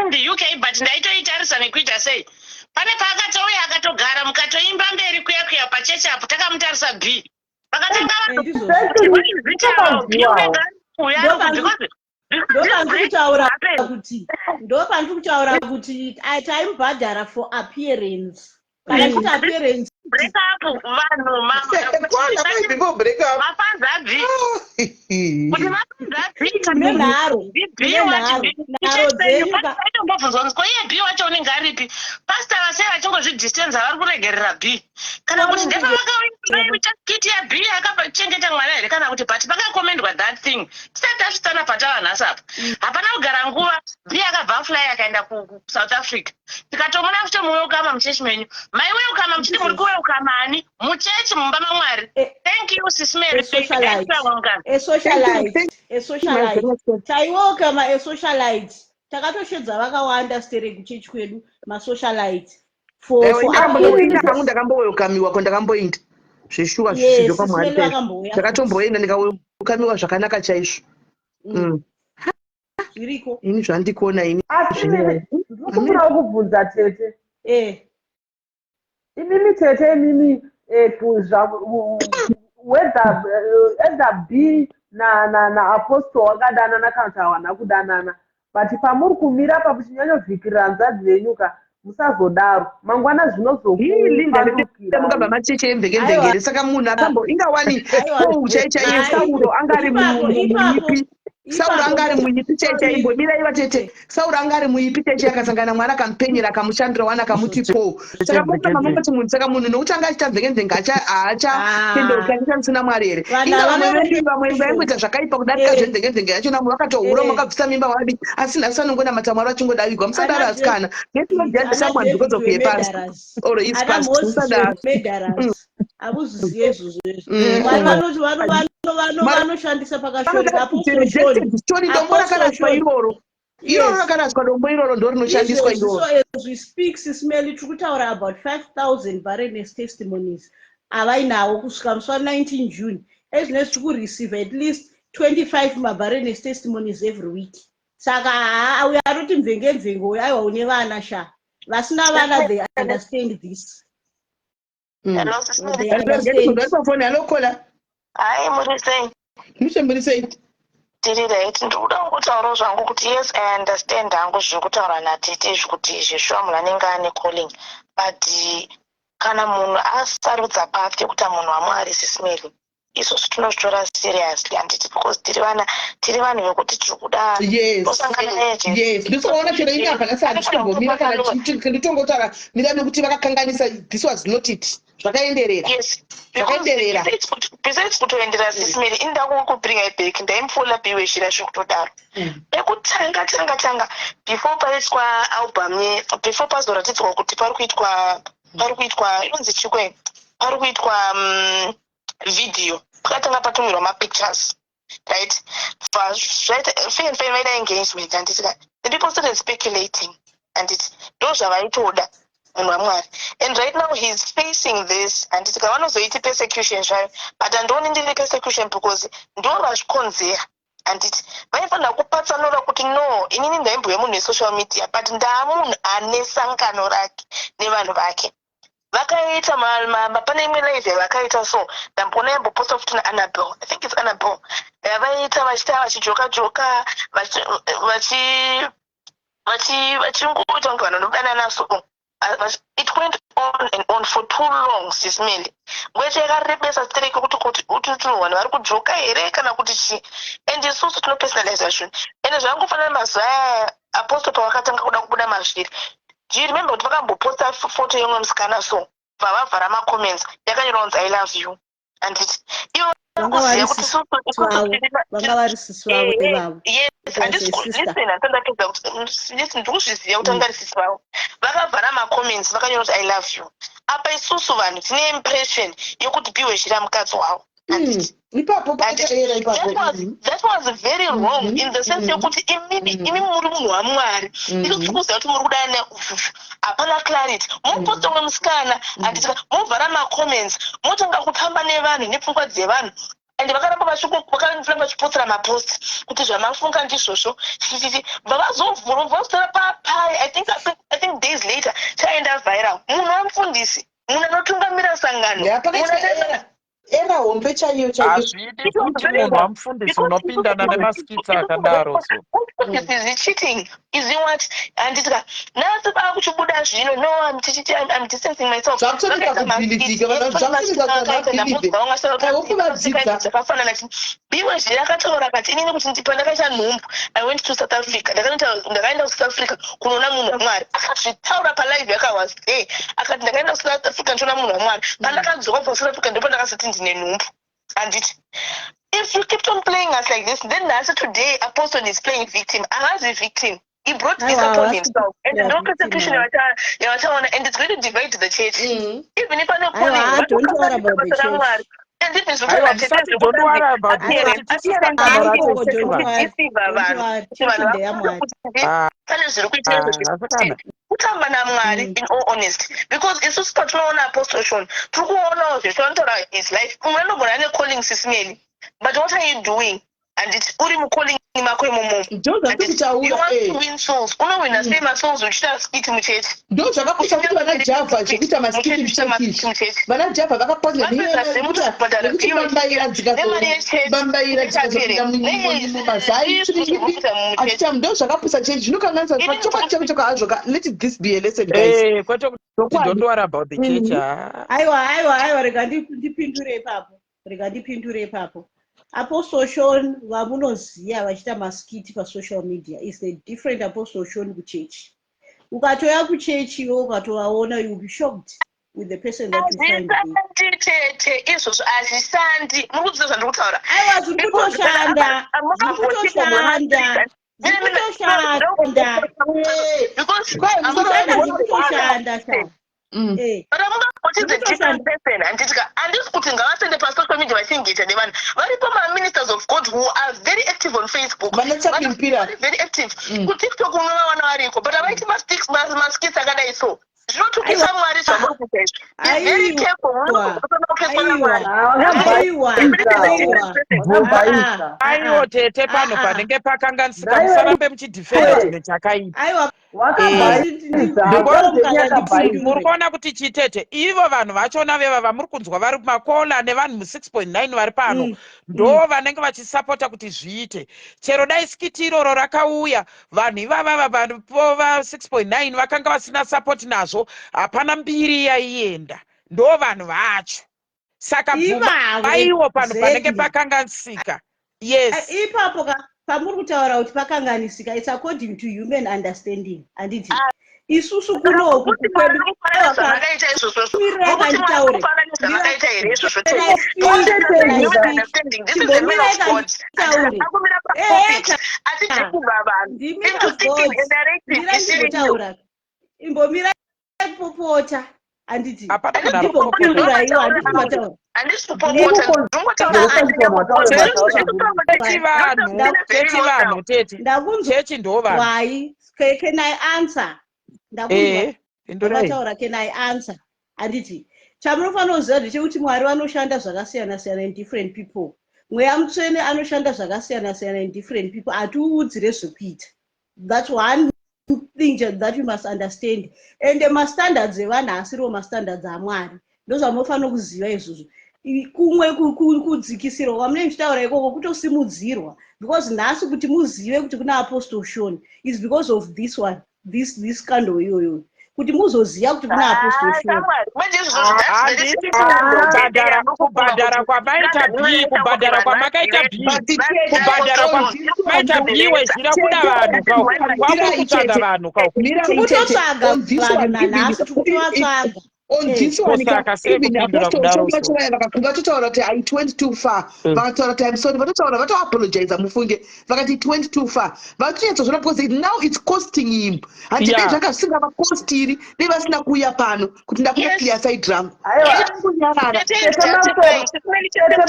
Speaker 19: Ndi UK, but ndaitoitarisa nekuita sei. Pane paakatouya akatogara, mukatoimba mberi kuya kuya pachechi apo, takamutarisa B. Vakatanga
Speaker 17: Ndizvozvo.
Speaker 19: Because
Speaker 17: Ndopandiri kutaura kuti taimubhadhara for appearance. Kana chiti appearance.
Speaker 19: Break up vanhu.
Speaker 9: Kwana before break up.
Speaker 19: Mafans abvi kuti mafans abvi.
Speaker 17: Nenharo. Nenharo. Nharo dzenyu ka.
Speaker 19: Aitombobvunzwa kunzi, ko iye B wacho unenge aripi? Pasta vasei vachingozvidistanza, vari kuregerera B, kana kuti ndepavakauya kiti yaB akachengeta mwana here? Kana kuti, but pakakomendwa that thing tisati tasvitsana patava nhasi apa. Hapana kugara nguva, B akabva afly akaenda kuSouth Africa, tikatomona futi muwelcoma muchechi menyu. Maiwelcoma muchiti muri kuwelcoma ani muchechi, mumba maMwari? Thank you, Sis Mary.
Speaker 17: A socialite. A socialite, a socialite. Taiwelcoma a socialite. Takatoshedza vakawanda stere kuchechi kwedu, masocialite, for
Speaker 9: Ndakamboenda
Speaker 17: appearance.
Speaker 9: hangu, ndakambowelcomiwa ko, ndakamboenda zveshuwa.
Speaker 17: Yes,
Speaker 9: Zvisizvo kwaMwari
Speaker 17: Sis Mary
Speaker 9: chaizvo.
Speaker 17: vakamboya.
Speaker 9: Ndakatomboenda ndikawelcomiwa zvakanaka chaizvo.
Speaker 17: Zviriko.
Speaker 9: Ini zvandikuona ini
Speaker 18: Asi
Speaker 9: zvine
Speaker 18: ndinokumbirawo kubvunza tete.
Speaker 17: Eh.
Speaker 18: Imimi tete, imimi whether either B naapostle wakadanana kana kuti hawana kudanana, but pamuri kumira pa muchinyanyovhikirira hanzvadzi venyu ka, musazodaro mangwana.
Speaker 9: Linda,
Speaker 18: Zvinozokupandukira.
Speaker 9: mukabva macheche emvekemvekere. Saka munhu akambo ingawani Paul chai chaiye,
Speaker 17: Hai.
Speaker 9: Sauro anga ari
Speaker 17: Ipapo, ipapo,
Speaker 9: muipi, Sauro
Speaker 17: ipapo.
Speaker 9: anga ari muipi chai chai. Imbomira iva tete. Sauro anga ari muipi chai chai, akasangana Mwari, akamupenyera, akamushandira wani, akamuti Paul. Saka mumati munhu, saka munhu nokuti anga achiita mvekemvenge haachatendeuka, achishandisina Mwari here?
Speaker 17: Vanhu
Speaker 9: Inga vamwe
Speaker 17: havana
Speaker 9: vedu, vamwe vaingoita zvakaipa kudarika zvemvekemvenge yacho, namwe vakatohura, makabvisa mimba wadi, asi nhasi vanongonamata Mwari vachingodavigwa. Musadaro, asikana. Let's not judge
Speaker 17: Ana
Speaker 9: someone because of
Speaker 17: David
Speaker 9: her past
Speaker 17: wemurderers.
Speaker 9: or his
Speaker 17: Ana
Speaker 9: past.
Speaker 17: Moses
Speaker 9: Musadaro.
Speaker 17: wemurderers. Hamuzvizive izvozvo izvo. Mwari vanoti vanoshandisa pakashoreka. Apostle Shoni.
Speaker 9: Rejected story, dombo
Speaker 17: Apostle
Speaker 9: rakaraswa
Speaker 17: Shoni.
Speaker 9: iroro, iroro rakaraswa, dombo iroro ndo rinoshandiswa
Speaker 17: Izvozvi,
Speaker 9: iroro.
Speaker 17: so as we speak, Sis Melly, tiri kutaura about 5000 barrenness testimonies avainawo kusvika musi wa19 June. Ezvinezvi tiri kureceive at least 25 mabarrenness testimonies every week. Saka haa, uyo anoti mvenge mvenge uyo, aiwa, une vana sha. Vasina vana, they understand this.
Speaker 14: Hello, Sis Melly.
Speaker 17: They understand.
Speaker 9: Pafoni, hello caller.
Speaker 14: Hai, muri sei?
Speaker 9: Mushe, muri sei?
Speaker 14: Tiri right. Ndiri kuda kutaurawo zvangu kuti yes, I understand hangu zviri kutaura natete izvi, kuti zveshuwa munhu anenge ane calling, but kana munhu asarudza path yekuita munhu waMwari, Sis Melly, isusu tinozvitora seriously, handiti? Because tiri vana, tiri vanhu vekuti tiri kuda tosangana naye Jesu.
Speaker 9: Yes, ndosakaona chero ini apa nhasi handitombomira kana nditongotaura mira nekuti vakakanganisa. This was not it. Zvakaenderera.
Speaker 14: Yes.
Speaker 9: Zvakaenderera.
Speaker 14: Besides kutoendera, Sis Melly, inda kukubringa back, ndaimufula biweshira zvekutodaro. Pekutanga tanga tanga, before paiswa album ye, before pazoratidzwa kuti pari kuitwa inonzi chikwe, pari kuitwa video, pakatanga patumirwa mapictures, right? Fair fair, vaida engagement, handiti ka? The people started speculating, handiti? Ndo zvavaitoda.
Speaker 19: munhu wamwari and right now he is facing this handiti ka vanozoiti persecution zvayo but handioni ndiri persecution because ndivo vazvikonzera handiti vaifanira kupatsanura kuti no inini ndaimbove munhu wesocial media but ndaamunhu ane sangano rake nevanhu vake vakaita pane imwe live yavakaita so ndamboona yamboposta futi naannabel i think its annabel yavaita vachiita vachijoka joka vachi vachingoita kunge vanhu vanodanana so it went on and on for too long sis Melly nguva yacho yakarebesa stereki kuti kuti kuti vanhu vari kujoka here kana kuti chii and isusu tinopersonaliza zvinhu ende zvangofanana mazuva aya apostle pavakatanga kuda kubuda mazviri do you remember kuti vakamboposta foto yemwe musikana so vavavhara macomments yakanyorwa kunzi i love you handiti ivo
Speaker 17: vanga vari sisi vavo vanga vari sisi vavo eh, ivavo
Speaker 19: yes handisi ndapedza kuti mm, listen ndikuzviziva kuti vanga vari sisi vavo vakavhara macomments vakanyora kuti i love you apa isusu vanhu tine impression yekuti piwe zhira mukadzi wavo
Speaker 9: hmm, ipapo pakaera ipapo
Speaker 19: hmm. that was very wrong hmm. in the sense yekuti imimi imi muri munhu wamwari isi tiri kuziva kuti muri kudana hapana clarity moposta umwe musikana handiti movhara macomments motanga kutamba nevanhu nepfungwa dzevanhu and vakaramba vakaramba vachipotsera mapost kuti zvamafunga ndizvozvo chichichichi bva vazovhura vazotora papai i think, I think days later chaenda viral munhu wamufundisi munhu anotungamira sangano
Speaker 9: Era hombe chaiyo chaiyo.
Speaker 7: Hazviiti kuti munhu wamufundisi unopindana nemaskits akadaro so.
Speaker 19: This is cheating. Is it what? Handiti ka. Nhasi kwakuchibuda zvino no I'm tichiti I'm, I'm distancing myself.
Speaker 9: Zvakutoita kubhilivhika vanhu zvakutoita kuti vabhilivhe. I hope vadzidza.
Speaker 19: Zvakafanana chi. Biwe zviya akataura akati inini kuti ndipa ndakaita nhumbu I went to South Africa. Ndakaenda ndakaenda kuSouth Africa kunoona munhu waMwari. Akazvitaura palive yaka was there. Akati ndakaenda kuSouth Africa ndichiona munhu waMwari. Pandakadzoka kubva kuSouth Africa ndipo ndakazoti ndine nhumbu. Handiti. If you keep on playing us like this, then nhasi today apostle is playing victim. Haazi victim. He brought this
Speaker 17: Aiwa,
Speaker 19: upon
Speaker 17: havasi
Speaker 19: himself. And
Speaker 17: kuplaya
Speaker 19: no
Speaker 17: victim
Speaker 19: persecution
Speaker 17: ava.
Speaker 19: yavachaona and it's going to divide the church. Even if ane
Speaker 17: Aiwa,
Speaker 19: calling,
Speaker 17: ah, don't worry
Speaker 19: vatokanganisa
Speaker 17: about the
Speaker 19: basa
Speaker 17: church.
Speaker 19: raMwari. And even
Speaker 7: Aiwa
Speaker 19: zvekutaura tete
Speaker 7: musati don't
Speaker 19: zvekutanzi
Speaker 7: worry about the
Speaker 17: Aiwa,
Speaker 7: church
Speaker 19: appearance,
Speaker 7: tisu
Speaker 19: appearance
Speaker 7: sangano
Speaker 17: ah,
Speaker 7: racho
Speaker 17: ikoko,
Speaker 7: isusu
Speaker 17: don't
Speaker 7: vanhu.
Speaker 17: worry.
Speaker 19: kudeceiva
Speaker 17: Don't
Speaker 19: vanhu
Speaker 17: worry.
Speaker 19: kuti
Speaker 17: Chechi
Speaker 19: vanhu vafunge
Speaker 17: ndeyamwari.
Speaker 19: kuti ndi-
Speaker 7: Ah,
Speaker 19: pane zviri kuitika
Speaker 7: ah,
Speaker 19: izvo
Speaker 7: asikana.
Speaker 19: kutamba namwari in all honesty because isusu patinoona apostle shon tiri kuonawo zvese vanotaura his life umwe anogona ane calling sisimeli but what are you doing handiti uri mucalling mako imomomo
Speaker 9: ndozvatikutaura
Speaker 19: you want to
Speaker 9: eh.
Speaker 19: win souls unowina sei masouls uchiita skit muchechi
Speaker 9: ndo zvakakosha kuti vana javha zvekuita maskiti muchechi
Speaker 19: muchechi
Speaker 9: vana javha vakakwanisa nekuti bambaira dzikazobambaira dzikazopinda mumazai achiita ndo zvakapusa chechi zvinokanganisa chokwadi chako chako hazvo ka let this be a lesson guys
Speaker 7: Eh, kwete kuti don't worry about the church. ah.
Speaker 17: Aiwa, aiwa, aiwa, rega ndipindure ipapo. Rega ndipindure ipapo. Apostle Sean vamunoziva vachiita maskiti pasocial media is a different Apostle Sean kuchechi. Ukatouya kuchechi iwe ukatovaona you will be shocked with the person that you find there.
Speaker 19: Hazvishandi tete izvozvo hazvishandi muri kuziva zvandiri kutaura
Speaker 17: Aiwa zviri kutoshanda, zviri kutoshanda, zviri kutoshanda.
Speaker 19: because
Speaker 17: Zviri kutoshanda sha. Eh.
Speaker 19: But amungangoti the different
Speaker 17: Zviri kutoshanda.
Speaker 19: person handiti ka handisi kuti ngavasende pasocial media vachiengage nevanhu varipo maministers of god who are very active on facebook
Speaker 9: Vanachapimpira.
Speaker 19: Vari very active kutiktok unovawana variko but havaiti maskits maskits akadai so zvinotukisa
Speaker 17: Aiwa.
Speaker 19: mwari zvamuri kuita izvi be very
Speaker 17: Aiwa.
Speaker 19: careful munozokutonokeso namwari
Speaker 17: Aiwa. Aiwa.
Speaker 18: Vakabhaisa.
Speaker 7: Aiwo tete pano panenge pakanganisika
Speaker 18: Dai
Speaker 7: musarambe muchidhifenda chinhu chakaipa.
Speaker 17: Aiwa.
Speaker 18: Wakabhaisa.
Speaker 7: Because muri kuona kuti chitete ivo vanhu vachona veva vamuri kunzwa vari makola nevanhu mu6.9 vari pano ndo vanenge vachisapota kuti zviite chero dai skiti iroro rakauya vanhu ivava varipo va6.9 vakanga vasina sapoti nazvo hapana mbiri yaienda ndo vanhu vacho saka
Speaker 17: Ivavo,
Speaker 7: bvumaiwo panhu panenge
Speaker 17: exactly.
Speaker 7: pakanganisika yes
Speaker 17: Ipapo ka pamuri kutaura kuti pakanganisika it's according to human understanding handiti isusu kunoku kwedu aiwa
Speaker 19: zvamakaita izvozvozvo
Speaker 17: mirai
Speaker 19: nokuti mwari
Speaker 17: kanditaure
Speaker 19: kufanana nezvamakaita here izvozvo
Speaker 17: Can I speak? Can I
Speaker 19: human
Speaker 17: speak?
Speaker 19: understanding this is the man
Speaker 17: Chimbomirai
Speaker 19: of god
Speaker 17: kanditaure.
Speaker 19: akumira
Speaker 17: Ehe,
Speaker 19: papulpit achideceiva vanhu
Speaker 17: ndimi
Speaker 19: into thinking
Speaker 17: magods
Speaker 19: a narrative
Speaker 17: mirai
Speaker 19: isiri iyo
Speaker 17: ndimbotaura imbomirai kupopota handiti
Speaker 7: hapana munhu ari kupopota
Speaker 17: ndimbopindura iwo handisi mataura
Speaker 19: handisi kupopota ndinongotaura
Speaker 7: tete vanhu tete vanhu tete
Speaker 17: ndakunzwa
Speaker 7: chechi ndo vanhu
Speaker 17: why can I answer ndakunzwa
Speaker 7: ehe Pindurai.
Speaker 17: Vataura can I answer? Handiti chamunofanira kuziva ndechekuti Mwari vanoshanda zvakasiyana siyana in different people. Mweya Mutsvene anoshanda zvakasiyana siyana in different people. Hatiuudzire zvekuita. That's one thing that you must understand. And mastandards evanhu haasiriwo mastandards aMwari. Ndozvamunofanira kuziva izvozvo. Kumwe kudzikisirwa kwamunenge muchitaura ikoko kutosimudzirwa because nhasi kuti muzive kuti kuna Apostle Sean is because of this one. This this scandal iyoyo kuti muzoziva kuti kuna apostle
Speaker 19: Ah,
Speaker 17: Sean.
Speaker 19: shamwari, manje izvozvo that's very
Speaker 7: Handiti
Speaker 19: simple.
Speaker 7: kubhadhara kubhadhara kwamaita b kubhadhara kwamakaita b kubhadhara kwamaita b wezvira kuda vanhu kau kwamuri kutsvaga vanhu kau
Speaker 17: Tikutotsvaga vanhu nanhasi tikutovatsvaga.
Speaker 9: On this one ka,
Speaker 7: Kosaka sei
Speaker 9: even
Speaker 7: kupindura
Speaker 9: apostle
Speaker 7: kudaro
Speaker 9: Sean
Speaker 7: so
Speaker 9: vacho vaya vakatotaura kuti it went too far. Vakataura kuti I'm sorry, vatotaura vatoapologiza mufunge. Vakati it went too far. Vatonyatsozviona because now it's costing him. Hanti dai zvanga zvisingavakostiri, dai vasina kuuya pano kuti ndakuda clear side rangu.
Speaker 18: Aiwa.
Speaker 9: Dai vangonyarara.
Speaker 18: Tete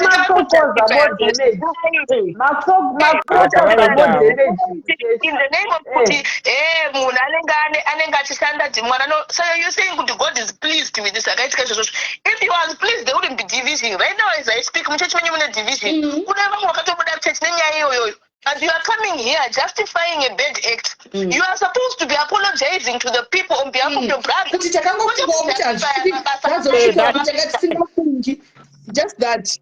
Speaker 18: makokoza more damage. Makokoza more damage.
Speaker 19: In the name of kuti eh munhu anenge ane anenge achishanda ti mwana no so you saying kuti God is pleased with this akaitika izvozvo. If he was pleased, there wouldn't be division right now. As I speak, muchechi menyu mune division. Kune vamwe vakatobuda kuchechi nenyaya iyoyoyo, and you are coming here justifying a bad act. You are supposed to be apologizing to the people on behalf of your brother.
Speaker 9: Kuti takangofungawo kuti hazvidi zvazosvikawo kuti tanga tisingafungi. Just that.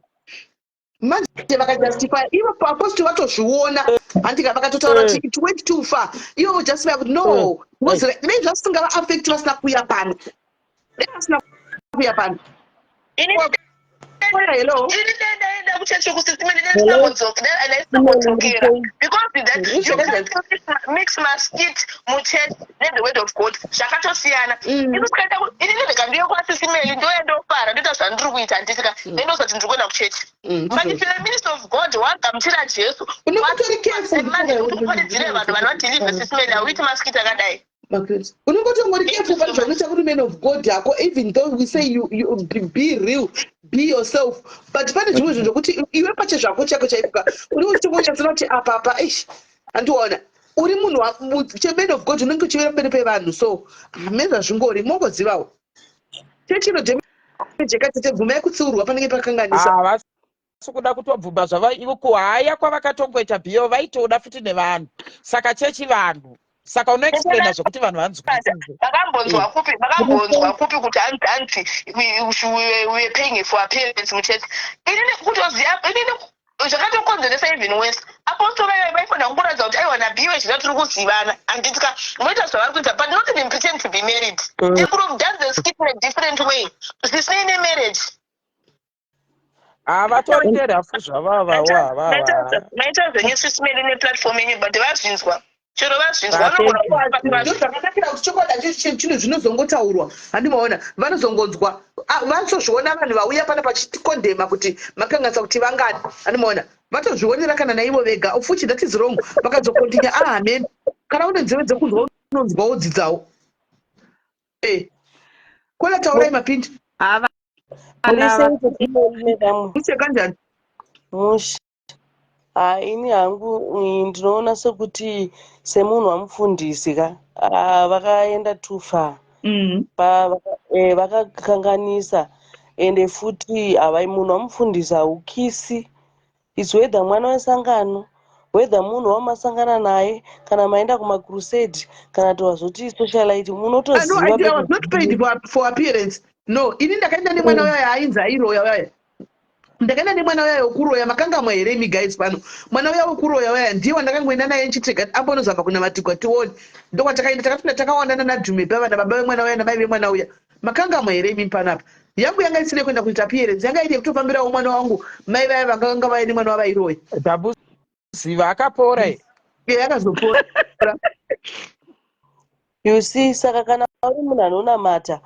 Speaker 9: Manje vakajustify ivo apostle vatozviona handika vakatotaura kuti it went too far. Ivo vojustify kuti no, because dai zvasingava-affect vasina kuuya pano. Dai vasina kuuya pano.
Speaker 19: Ini
Speaker 9: Oya, hello.
Speaker 19: Ini dai ndaenda kuchechi kusisime ndaisambodzokera because that you can't mix maskit muchurch nethe word of God, zvakatosiyana. Ini ukaenda ini ndega ndiye kwasisimeli, ndoya ndofara ndoita zvandiri kuita, handitika ndendozati ndiri kuenda kuchechi. But if you're a minister of God, wagamuchira Jesu,
Speaker 9: Unongotori careful.
Speaker 19: Manje kuti uparidzire vanhu, vanhu vadhilivhe sisimeli, hauiti maskit akadai.
Speaker 9: Margaret, unongotongori careful pane zvaunoita kuri man of God hako, even though we say you be real, be yourself, but pane zvimwe zvinhu zvokuti iwe pache zvako chako chaipuka unenge uchitongonyatsoona kuti apa apa eish handiona uri munhu cheman of God unenge uchivera mberi pevanhu, so hamene zvazvingori mongozivawo chechi inodhemejeka. Tete, bvumai kutsiurwa panenge pakanganisa.
Speaker 7: Havasi kuda kutobvuma zvava ivo kuhaya kwavakatongoita biyo vaitoda futi nevanhu, saka chechi vanhu, saka unoexplaina zvekuti vanhu vanzwisise.
Speaker 19: Makambonzwa kupi, makambonzwa kupi kuti hanzi we were paying for appearance muchechi? Inini kutoziva inini zvakatokonzeresa even worse. Apostle vaiva vaifanira kungoratidza kuti aiwa, nabiwe zvina tiri kuzivana, handitika moita zvavari kuita, but not even pretend to be married. They could have done the skit in a different way zvisinei nemarriage.
Speaker 7: Havatori nerafu zvavavawo havava.
Speaker 19: Maita zvenyu sisimeli neplatform yenyu, but vazvinzwa, chero vazvinzwa vanogona.
Speaker 9: Ndo zvakanakira kuti chokwadi hachi chinhu zvinozongotaurwa, handimaona vanozongonzwa. Ah, vatozviona vanhu vauya pana pachitikondema kuti makanganisa kuti vangani, handimaona vatozvionera kana naivo vega futi that is wrong, vakazokontinya. Ah, amen. Kana une nzeve dzekunzwa unonzwa wodzidzawo. Eh, kola taurai mapindi.
Speaker 8: Hava.
Speaker 9: Mushe kanjani?
Speaker 20: Mushe. Ha, ini hangu ndinoona sekuti semunhu wamufundisi ka, ah, vakaenda too far. Vakakanganisa ende futi havai munhu wamufundisi haukisi. It's whether mwana wesangano, whether munhu wamasangana naye kana maenda kumacrusade kana kuti wazoti socialite
Speaker 9: Ah, no,
Speaker 20: munotoziva.
Speaker 9: I was not paid for appearance. No, ini ndakaenda nemwana uya ainzi airoya uya. Ndakaenda nemwana uya wekuroya, makangamwa here imi guys pano? Mwana uya wekuroya uya ndiye wandakangoenda naye nchitega ambonozama kunamatigwa tione. Ndokwatakaenda takapinda takawanana naDhume pavana baba vemwana uya namai vemwana uya. Makangamwa here imi panapa? Yangu yanga isina kuenda kuita appearance, yanga iri yekutofambirawo mwana wangu, mai vaya vanga vaine mwana wavairoya.
Speaker 7: Ndamuziva, akapora here?
Speaker 9: Iye akazopora.
Speaker 20: You see, saka kana uri munhu anonamata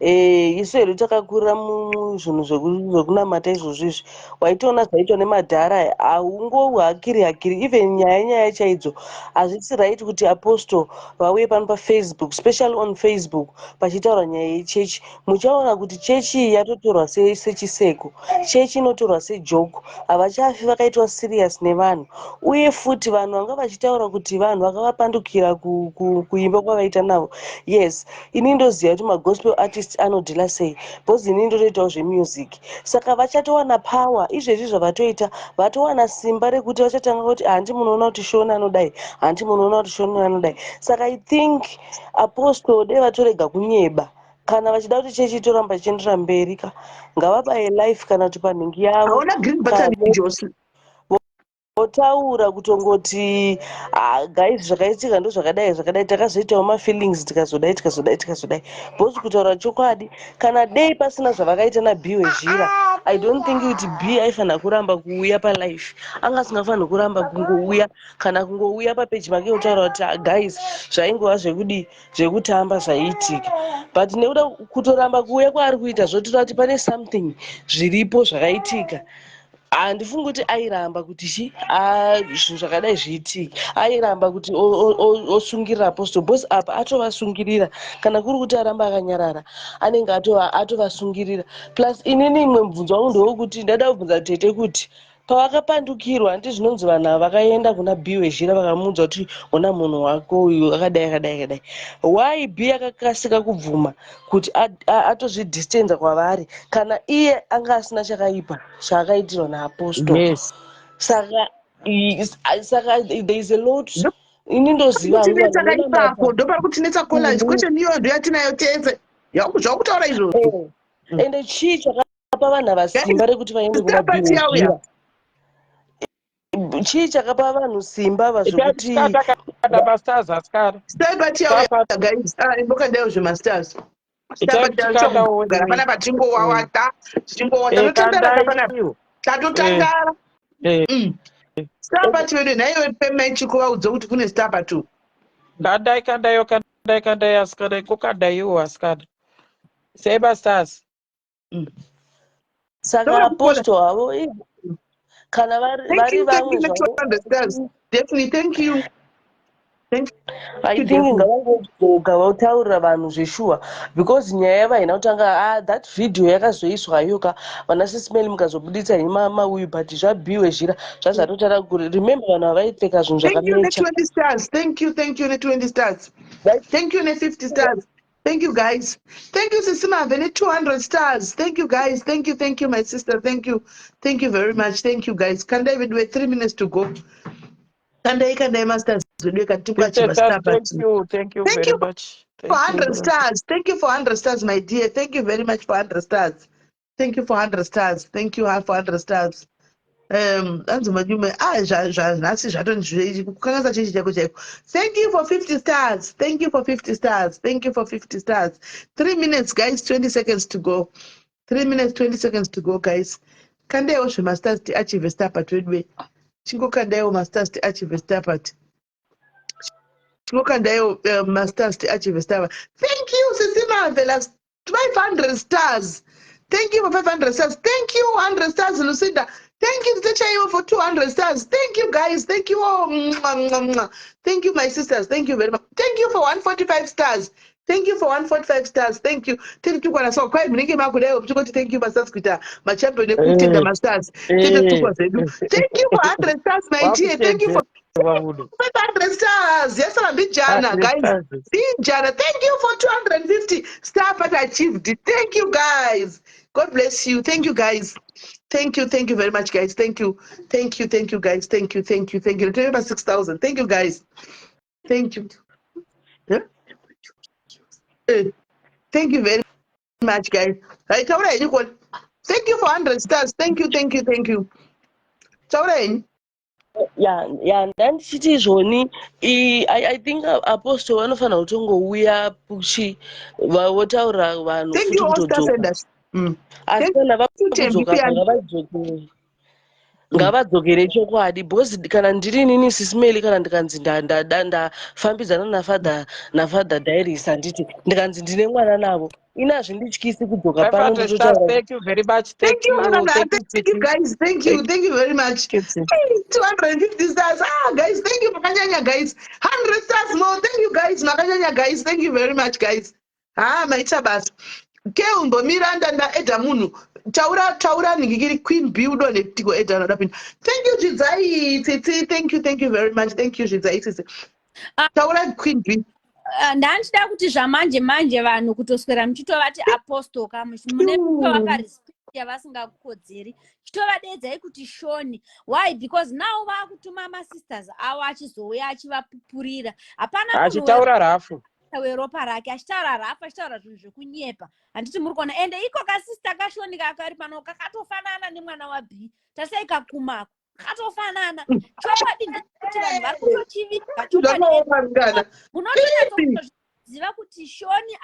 Speaker 20: Eh, isu hedu takakurira muzvinhu zvekunamata izvozvo izvi. Waitoona zvaitwa nemadhara aya, haungohakiri hakiri even nyaya nyaya chaidzo. Hazvisi right kuti apostle vauye pano paFacebook, especially on Facebook pachitaura nyaya yechechi. Muchaona kuti chechi iyi yatotorwa sechiseko. Chechi inotorwa sejoke. Havachafi vakaitwa serious nevanhu. Uye futi vanhu vanga vachitaura kuti vanhu vakavapandukira kuimba kwavaita navo. Yes, ini ndoziva kuti magospel artist anodhila sei because ini ndotoitawo zvemusic. Saka vachatowana power izvezvi zvavatoita, vatowana simba rekuti vachatanga kuti hanti munoona kuti Shona anodai, hanti munoona kuti Shona anodai. Saka I think apostle dai vatorega kunyeba. Kana vachida kuti chechi itoramba ichiendera mberi ka, ngavabaye life kana kuti panhingi yavo.
Speaker 9: Hauna green button Josi.
Speaker 20: Votaura kutongoti ah, guys zvakaitika ndozvakadai zvakadai takazoitawo mafeelings tikazodai tikazodai tikazodai because kutaura chokwadi kana dei pasina zvavakaita nab wezhira i don't think kuti b aifanira kuramba kuuya palife anga asingafaniri kuramba kungouya kana kungouya papeji make kutaura kuti ah, guys zvaingova zvekudii zvekutamba zvaiitika but nekuda kutoramba kuuya kwaari kuita zvotora kuti pane something zviripo zvakaitika Handifungi kuti airamba kuti chi zvinhu zvakadai zviitike. Airamba kuti osungirira apostle because apa atovasungirira kana kuri kuti aramba akanyarara anenge atovasungirira. Plus inini imwe mubvunzo wangu ndewekuti ndada kubvunza tete kuti pavakapandukirwa handiti zvinonzi vanhu ava vakaenda kuna B wezhira vakamuudza kuti ona munhu wako uyu akadai akadai akadai. Why B akakasika kubvuma kuti atozvidistanza kwavari kana iye anga asina chakaipa chaakaitirwa naapostle
Speaker 7: yes.
Speaker 20: Saka saka there is a lot ini ndoziva
Speaker 9: kutinetsa ipapo ndopari kutinetsa college question iyoyo ndoyatinayo tese zvakutaura izvozvo
Speaker 20: eh. Ende chii chakapa vanhu ava simba rekuti vaende kuna bill? Chii chakapa vanhu simba ava zvekuti
Speaker 7: mastars asikana
Speaker 9: star yauya guys ah imbokandayo zvemastars star panapa tingowawata tichingowata totandara panapa tatotandara star party vedu nhaiwe pemai chikuvaudza kuti kune star party
Speaker 7: kandai kandaiyo kandai kandai asikana iko kandaiwo asikana sei mastars
Speaker 20: Saka apostle havo kana vari vamwe
Speaker 9: zvavo Daphne, thank you. Thank
Speaker 20: I think ngavangodzoka votaurira vanhu zveshuwa because nyaya yavaina kutanga ah, that video yakazoiswa iyo ka vana sisimeli mukazobuditsa henyu mauyu but zvabhiwe zhira zvazvatotara kuri remember vanhu havaipfeka zvinhu
Speaker 9: zvakamecha. Thank you, thank you ne20 stars. Thank you ne50 stars. Thank you guys. Thank you Sisi Mavene 200 stars. Thank you guys. Thank you, thank you my sister. Thank you. Thank you very much. Thank you guys. Kandai vedu 3 minutes to go. Kandai kandai masters vedu katikwa chiba star
Speaker 7: Thank you. Thank you
Speaker 9: thank
Speaker 7: very
Speaker 9: you
Speaker 7: much.
Speaker 9: Thank for 100 stars. Thank you for 100 stars my dear. Thank you very much for 100 stars. Thank you for 100 stars. Thank you for 100 stars. Anzi majume ah zvanhasi zvatondikukanganisa chechi chako chaiko. Thank you for 50 stars. Thank you for 50 stars. Thank you for 50 stars. 3 minutes guys, 20 seconds to go. 3 minutes 20 seconds to go guys. Kandaiwo zvemastars tiachieve star part weduwe. Chingokandaiwo mastars tiachieve star part. Chingokandaiwo mastars tiachieve star part. Thank you Sisi Marvelous. 500 stars. Thank you for 500 stars. Thank you 100 stars Lucinda. Thank you Tete for 200 stars. Thank you guys. Thank you all. Mwah, mwah, mwah. Thank you my sisters. Thank you very much. Thank you for 145 stars. Thank you for 145 stars. Thank you. Tiri tukwana so kwai munenge makudai muchingoti thank you masters kuita machampion ekutenda mastars. Tete tukwa zvedu. Thank you for 100 stars my dear. Thank you for 500 stars. Yes, I'm Bijana, guys. Bijana. Thank you for 250 star part achieved. Thank you, guys. God bless you. Thank you, guys. Thank you. Thank you very much, guys. Thank you. Thank you. Thank you, guys. Thank you. Thank you. Thank you. Remember 6,000. Thank you, guys. Thank you. Yeah? Thank you very much, guys. Right, taura henyu kona. Thank you for 100 stars. Thank you, thank you, thank you. Taura henyu.
Speaker 20: Ya, ya, ndandichiti izvoni I think apostle vanofanira kutongouya puchi votaurira vanhu
Speaker 9: Thank
Speaker 20: futi
Speaker 9: you, all star
Speaker 20: kutodzoka.
Speaker 9: senders.
Speaker 20: Asi
Speaker 9: Thank
Speaker 20: kana
Speaker 9: you, Tembi
Speaker 20: vakudzoka
Speaker 9: Piyani.
Speaker 20: ngavadzokere. Ngavadzokere chokwadi because kana ndiri inini Sisi Melly kana ndikanzi ndafambidzana nafather Dairis handiti ndikanzi ndine mwana navo. Ini hazvindityisi kudzoka pano
Speaker 7: 500 stars
Speaker 20: ndototaura.
Speaker 7: thank you very much
Speaker 9: Thank
Speaker 7: thank
Speaker 9: you,
Speaker 7: you
Speaker 9: Madam.
Speaker 7: thank you
Speaker 9: Thank you,
Speaker 7: Titi.
Speaker 9: guys. Thank you.
Speaker 7: Thank
Speaker 9: Thank you very much.
Speaker 7: you Titi.
Speaker 9: Hey, 250 stars. Ah, guys, thank you. Makanyanya, guys. 100 stars more. Thank you, guys. Makanyanya, guys. Thank you very much, guys. Ah, maita basa. Keumbo Miranda ndaedha munhu. Taura taura ningikiri Queen B udone tiko edha anoda pinda. Thank you Zvidzai Tsitsi. Thank you, thank you very much. Thank you Zvidzai Tsitsi. Taura Queen B.
Speaker 5: Ah, ndandichida kuti zvamanje manje vanhu kutoswera muchitovati apostle ka mune kutovapa respect yavasingakodzeri chitovadeedzai kuti shoni why because now vakutuma masisters avo achizouya achivapupurira hapana munhu
Speaker 7: achitaura rafu
Speaker 5: weropa rake achitaura rafu achitaura zvinhu zvekunyepa handiti muri kuona ende iko kasista kashoni kakari pano kakatofanana nemwana wab tasai kakumako katofanana chokwadi ndekuti vanhu vari kutochiviga chokwadi
Speaker 9: Zvakaoma mngana.
Speaker 5: munotonyatsoziva kuti shoni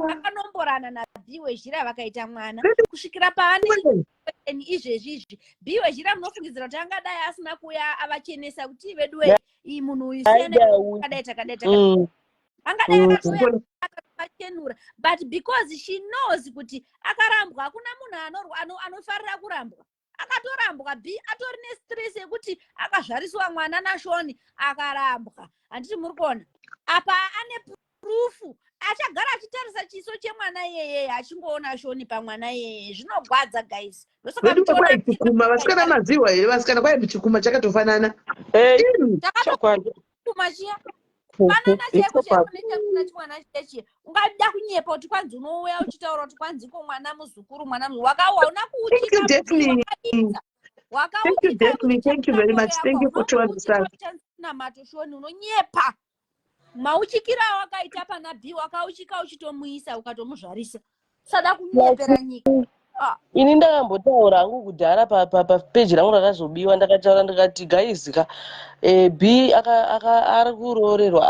Speaker 5: akanomborana nab wezhira vakaita mwana kusvikira pavaneni izvezvi izvi b wezhira munofungidzira kuti angadai asina kuuya avachenesa kuti veduwe iyi munhu uyu siyana
Speaker 20: Aida uyu.
Speaker 5: takadai takadai takadai angadai akatouya akachenura but because she knows kuti akarambwa hakuna munhu anofarira kurambwa akatorambwa b atori nestress yekuti akazvariswa mwana nashoni akarambwa handiti muri kuona apa ane prufu achagara achitarisa chiso chemwana iyeyeye achingoona shoni pamwana iyeyeye zvinogwadza guys ndosaka
Speaker 9: Vedu
Speaker 5: muchiona
Speaker 9: kwai chikuma vasikana maziwa here vasikana kwai chikuma chakatofanana.
Speaker 7: Hey, chokwadi
Speaker 5: kuma chiya fanana chaiko chaiko nechakuna chimwana chiya chiya ungada kunyepa kuti kwanzi unouya uchitaura kuti kwanzi ko mwana muzukuru mwana muzukuru wakawa una
Speaker 9: Thank you,
Speaker 5: kuuchika
Speaker 9: Daphne.
Speaker 5: wakaita
Speaker 9: Thank you,
Speaker 5: wakauchika
Speaker 9: Daphne. Thank you very much. Thank you for 200 stars.
Speaker 5: namato shoni unonyepa mauchikira awakaita pana b wakauchika uchitomuisa ukatomuzvarisa sada kunyepera nyika Ah,
Speaker 20: Ini ndakambotaura hangu kudhara papeji rangu rakazobiwa ndakataura ndikati guys ka B ari kuroorerwa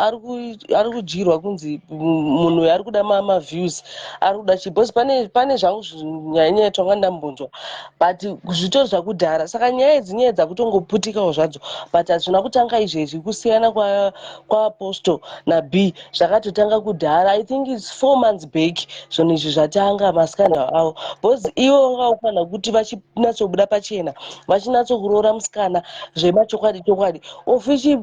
Speaker 20: ari kudyirwa kunzi munhu uyu ari kuda maviews ari kuda chii because pane zvangu nyaya nyaya twanga ndambonzwa but zvitori zvakudhara saka nyaya idzi nyaya dzakutongoputikawo zvadzo but hazvina kutanga izvezvi kusiyana kwaapostle nab zvakatotanga kudhara i think its 4 months back zvinhu izvi zvatanga masikana avo because ivo vanga vakufanira kuti vachinatsobuda pachena vachinatsokuroora musikana zvemachokwadi chokwadi ofichi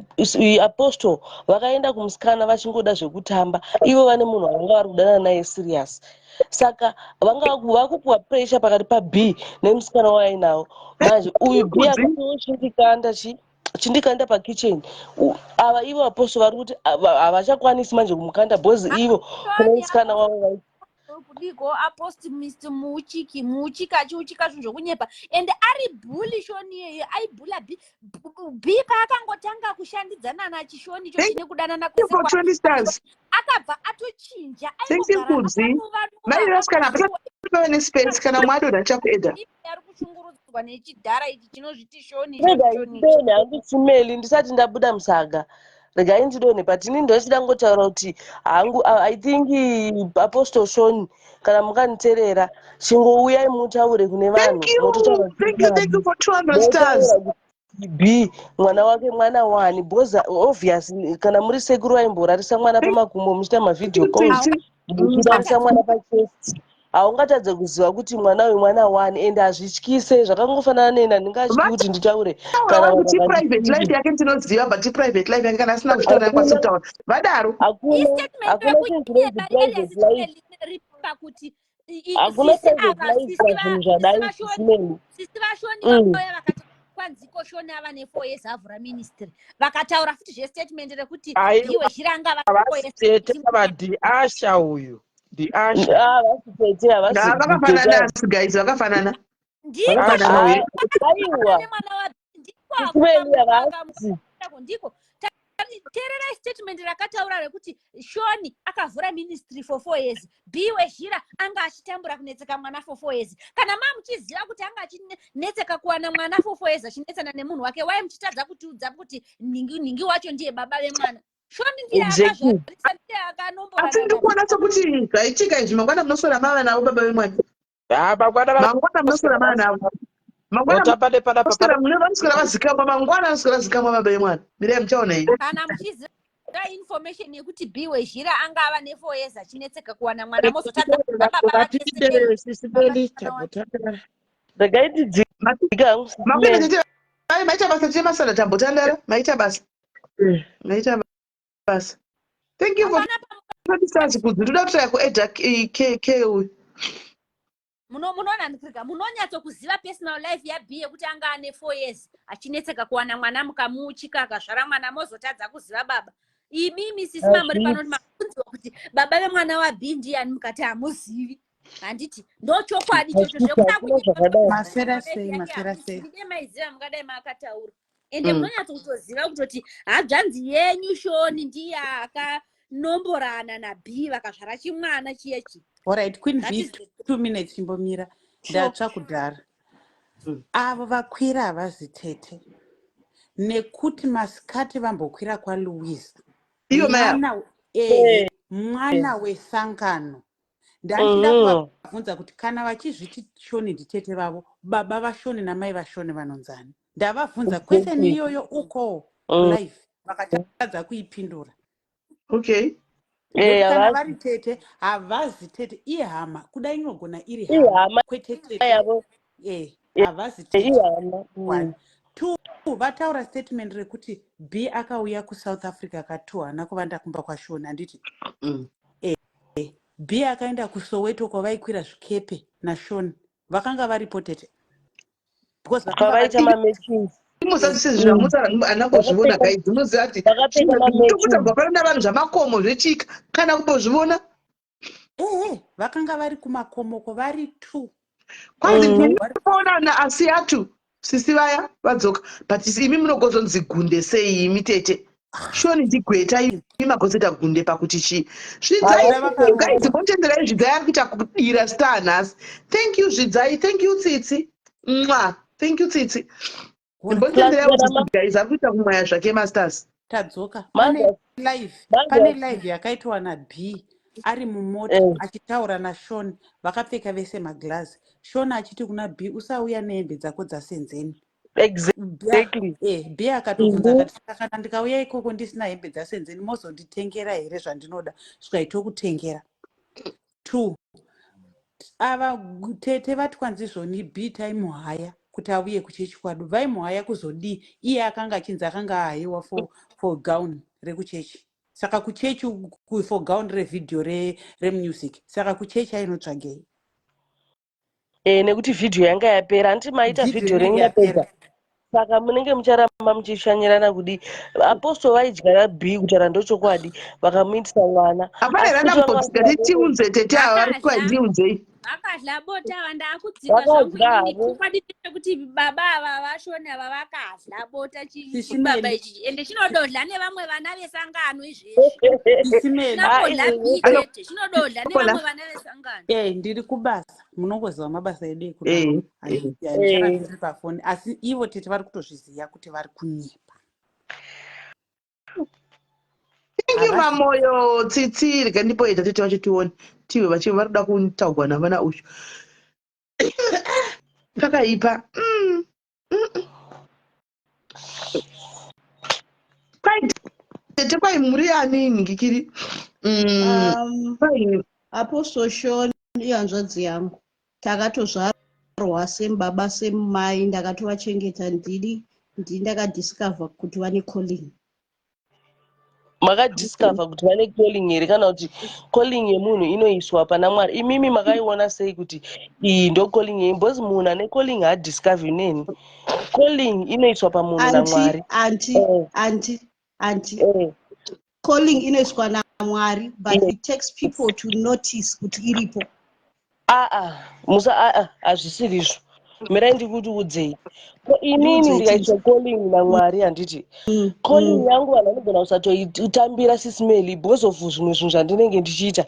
Speaker 20: apostle vakaenda kumusikana vachingoda zvekutamba ivo vane munhu wavanga vari kudanana naye serious saka vanga vakupuwa pressure pakati pab nemusikana waainawo manje uyu b akatiwo chindikanda chi chindikanda pakitchen ava ivo apostle vari kuti havachakwanisi manje kumukanda because ivo kune musikana wavo vai
Speaker 5: kudiko apost mr muuchiki muuchiki achiuchika zvinhu zvokunyepa ende ari bully shoni iyeye aibhula b b paakangotanga kushandidzana nachishoni icho
Speaker 9: Thank
Speaker 5: chine kudanana
Speaker 9: you
Speaker 5: kwese
Speaker 9: for 20 stars.
Speaker 5: akabva atochinja
Speaker 9: Thank you,
Speaker 5: aingogara
Speaker 9: Kudzi. Mai
Speaker 5: akanuva
Speaker 9: vasikana hapasati pava nespace kana mwadonha ndichakuedha.
Speaker 5: ari kushungurudzwa nechidhara ichi chinozviti shoni icho
Speaker 20: regai
Speaker 5: shoni ichi
Speaker 20: ndidonhe hangu chimeli ndisati ndabuda musaga regai ndidonhe but ini ndochida ngotaura kuti hangu i think apostle shon kana mukanditerera chingouyai mutaure kune vanhu
Speaker 9: Thank you.
Speaker 20: mototaura
Speaker 9: Thank you. Thank you for 200 stars.
Speaker 20: motaura kuti b mwana wake mwana wani because obvious kana muri sekuru vaimborarisa mwana
Speaker 9: Thank
Speaker 20: pamakumbo muchiita mavideo
Speaker 9: you,
Speaker 20: calls
Speaker 9: Tsitsi.
Speaker 20: muchirarisa mwana pachest haungatadze kuziva kuti mwana uyu mwana wani ende hazvityise zvakangofanana neni handingatyi kuti nditaure
Speaker 9: Vataura
Speaker 20: kana
Speaker 9: vangu
Speaker 20: vanhu
Speaker 9: ti private life
Speaker 20: vakandipinda
Speaker 9: yake ndinoziva but private life yake kana asina kuzvitaura
Speaker 20: hakuna
Speaker 9: yakwanisi kutaura. Vadaro.
Speaker 20: hakuna
Speaker 5: istatement
Speaker 20: hakuna chinhu chinonzi
Speaker 5: yekunyepa
Speaker 20: private life
Speaker 5: ripa kuti
Speaker 20: hakuna
Speaker 5: sisi
Speaker 20: private
Speaker 5: ava
Speaker 20: life
Speaker 5: sisi
Speaker 20: pazvinhu zvadai
Speaker 5: vashoni
Speaker 20: sisimeni
Speaker 5: sisi vashoni vakauya vakati kwanziko shoni ava ne4 years avhura ministry vakataura futi zvestatement rekuti
Speaker 7: aiwa
Speaker 5: biwe zhiranga va 4 years
Speaker 7: havasi tete ava ndiasha uyu ndiasha
Speaker 20: havasi tete havasi
Speaker 9: Nga
Speaker 20: tete
Speaker 9: vakafanana asi guys vakafanana.
Speaker 5: ndiko
Speaker 9: Vakafanana uye.
Speaker 20: aiwa
Speaker 5: nemwana wa ndiko
Speaker 20: sisimeni havasi
Speaker 5: ndiko teererai statement rakataura rekuti shoni akavhura ministry for 4 years b wezhira anga achitambura kunetseka mwana for 4 years kana ma muchiziva kuti anga achinetseka kuwana mwana for 4 years achinetsana nemunhu wake wai muchitadza kutiudza kuti nhingi nhingi wacho ndiye baba vemwana shoni ndiye
Speaker 20: exactly
Speaker 5: akazvarisa ndiye akanomborana
Speaker 9: Asi ndiri kuona sekuti zvaitika izvi mangwana munoswera mava navo baba vemwana.
Speaker 7: ha mangwana
Speaker 9: Mangwana munoswera mava navo. Mangwana
Speaker 7: otamba nepanapa
Speaker 9: munoswera mune vanoswera vazikamwa mangwana vanoswera vazikamwa baba vemwana. Mirai muchaona iyi.
Speaker 5: kana muchiziva Information yekuti B wezhira anga ava ne4 years achinetseka kuwana mwana mozotadza baba vake sei?
Speaker 1: Sisi Meli tambotandara.
Speaker 20: Regai ndidzike hangu Sisi
Speaker 9: Makwira
Speaker 20: Meli.
Speaker 9: tete ai maita basa tete masana tambotandara maita basa. Maita basa. Thank you for
Speaker 5: Hapana
Speaker 9: kudzi ndoda kutraya kuedha k k uyu.
Speaker 5: Muno munoona ndikirika munonyatsokuziva personal life yaB yekuti anga ane 4 years achinetseka kuwana mwana mukamuuchika akazvara mwana mozotadza kuziva baba. Imimi sisi mamuri pano mabvunziwa kuti baba vemwana waB ndiyani mukati hamuzivi. Handiti ndochokwadi ichocho zvekuda
Speaker 20: Hakuna zvakadaro.
Speaker 4: Maswera sei, maswera sei.
Speaker 5: kunye maiziva mungadai makataura. Ende munonyatsokutoziva kutoti hanzvanzi yenyu Shoni ndiye akanomborana naB vakazvara chimwana chiyechi.
Speaker 4: Alright, Queen
Speaker 5: That
Speaker 4: V,
Speaker 5: is the
Speaker 4: 2 minutes chimbomira.
Speaker 5: Sure.
Speaker 4: Ndatsva kudhara. Avo vakwira havazi tete. Nekuti masikati vambokwira kwaLouisa.
Speaker 9: Iyo maya.
Speaker 4: Mwana ehe, mwana wesangano. Ndachida kuvabvunza kuti kana vachizviti Shoni nditete vavo, baba vaShoni namai vaShoni vanonzani. Ndavabvunza question iyoyo uko live vakatadza kuipindura.
Speaker 9: Okay.
Speaker 4: Nekuti kana
Speaker 20: Havazi.
Speaker 4: vari tete havazi tete ihama kuda inogona iri hama
Speaker 20: Ihama
Speaker 4: kwete tete
Speaker 20: yavo.
Speaker 4: Havazi tete.
Speaker 20: Ihama.
Speaker 4: One two, vataura statement rekuti B akauya kuSouth Africa ka2 haana kuvanda kumba kwaShoni handiti? B akaenda kuSoweto kwavaikwira zvikepe naShoni vakanga varipo tete because vakanga
Speaker 20: Kwavaita
Speaker 4: vari
Speaker 20: mamatchings.
Speaker 9: Musati sezvamutsa haana kuzvivona
Speaker 20: Vakapfeka
Speaker 9: guys. Munoziva kuti
Speaker 20: vakapfeka mamatchings.
Speaker 9: tokutambwa pano navanhu zvamakomo zvechika kana kumbozvivona.
Speaker 4: Ehe, vakanga vari kumakomoko vari two.
Speaker 9: Kwanzi
Speaker 4: Vari
Speaker 9: ndinoona naasiatu sisi vaya vadzoka but imi munogozonzi gunde sei imi tete. Shoni ndigweta imi magozoita gunde pakuti chii. Zvidzai
Speaker 4: Vana vakarohwa.
Speaker 9: guys motenderai Zvidzai ari kuita kudira star nhasi. Thank you Zvidzai, thank you Tsitsi. Mwa, thank you Tsitsi.
Speaker 20: Plus
Speaker 9: Mbotenderai
Speaker 20: kana
Speaker 9: kuti guys ari kuita kumwaya zvake masters.
Speaker 4: Tadzoka pane
Speaker 20: mother
Speaker 4: live pane
Speaker 20: mother
Speaker 4: live yakaitwa naB ari mumota achitaura naShon vakapfeka vese maglazi. Shon achiti kuna B usauya nehembe dzako dzasenzeni.
Speaker 20: Exactly.
Speaker 4: B akatobvunza akati saka kana ndikauya ikoko ndisina hembe dzasenzeni mozonditengera here zvandinoda zvikaitokutengera. Two, ava tete vati kwanzi zvoni B taimuhaya kuti auye kuchechi kwadu vaimuhaya kuzodii iye akanga achinzi akanga ahayiwa for gown rekuchechi saka kuchechi for gown revhidhiyo remusic saka kuchechi ainotsvagei?
Speaker 20: Nekuti vhidhiyo yanga yapera handiti maita
Speaker 4: vhidhiyo
Speaker 20: vhidhiyo renyu
Speaker 4: inenge
Speaker 20: yapedza
Speaker 4: yapera.
Speaker 20: Saka munenge mucharamba muchishanyirana kudii? Apostle vaidyara B kutaura ndochokwadi vakamuitisa mwana
Speaker 9: Hapana here
Speaker 20: asi kuti vanga
Speaker 9: anambodzika tiunze tete ava vari
Speaker 5: Vakadya.
Speaker 9: ndiunzei.
Speaker 5: Vakadya bota ava ndakudzika zvangu
Speaker 20: vakadya
Speaker 5: inini
Speaker 20: havo.
Speaker 5: chokwadi ndechekuti baba ava vaShoni ava vakadya bota
Speaker 4: Sisi
Speaker 5: chibaba
Speaker 4: Meli.
Speaker 5: ichi ende chinododla nevamwe vana vesangano izvezvi.
Speaker 4: Sisi Meli.
Speaker 20: Ah,
Speaker 5: Chinododla
Speaker 20: izvezvi
Speaker 5: B chete chinododla
Speaker 9: Anokola.
Speaker 5: nevamwe vana vesangano.
Speaker 4: Ndiri kubasa munongoziva mabasa edu ekuno handicharambiri pafoni asi ivo tete vari kutozviziva kuti vari kunyepa.
Speaker 9: Thank you
Speaker 4: Havazi
Speaker 9: Mamoyo Tsitsi rega ndipoita tete vacho tione tiwe vachi vari kuda kutaugwa navana uyu. Pakaipa. Kwai tete kwai muri ani ngikiri. Kwai
Speaker 17: Apostle Shon ihanzvadzi yangu. Takatozvarwa same baba same mai ndakatovachengeta ndini ndini ndakadiscover kuti vane calling.
Speaker 20: Makadiscover kuti vane calling here kana kuti calling yemunhu inoiswa pana Mwari? Imimi makaiona sei kuti iyi ndo calling yenyu? Because munhu ane calling haadiscover neni calling inoiswa pamunhu
Speaker 17: Anti
Speaker 20: naMwari.
Speaker 17: Anti anti anti calling inoiswa naMwari but it takes people to notice kuti iripo.
Speaker 20: Aa musa aa hazvisiri izvo mirai ndikuti udzei ko inini
Speaker 17: Ndiudzei.
Speaker 20: Ndikaiswa calling naMwari handiti calling yangu vanhu vanogona kusatoitambira Sisi Meli because of zvimwe zvinhu zvandinenge ndichiita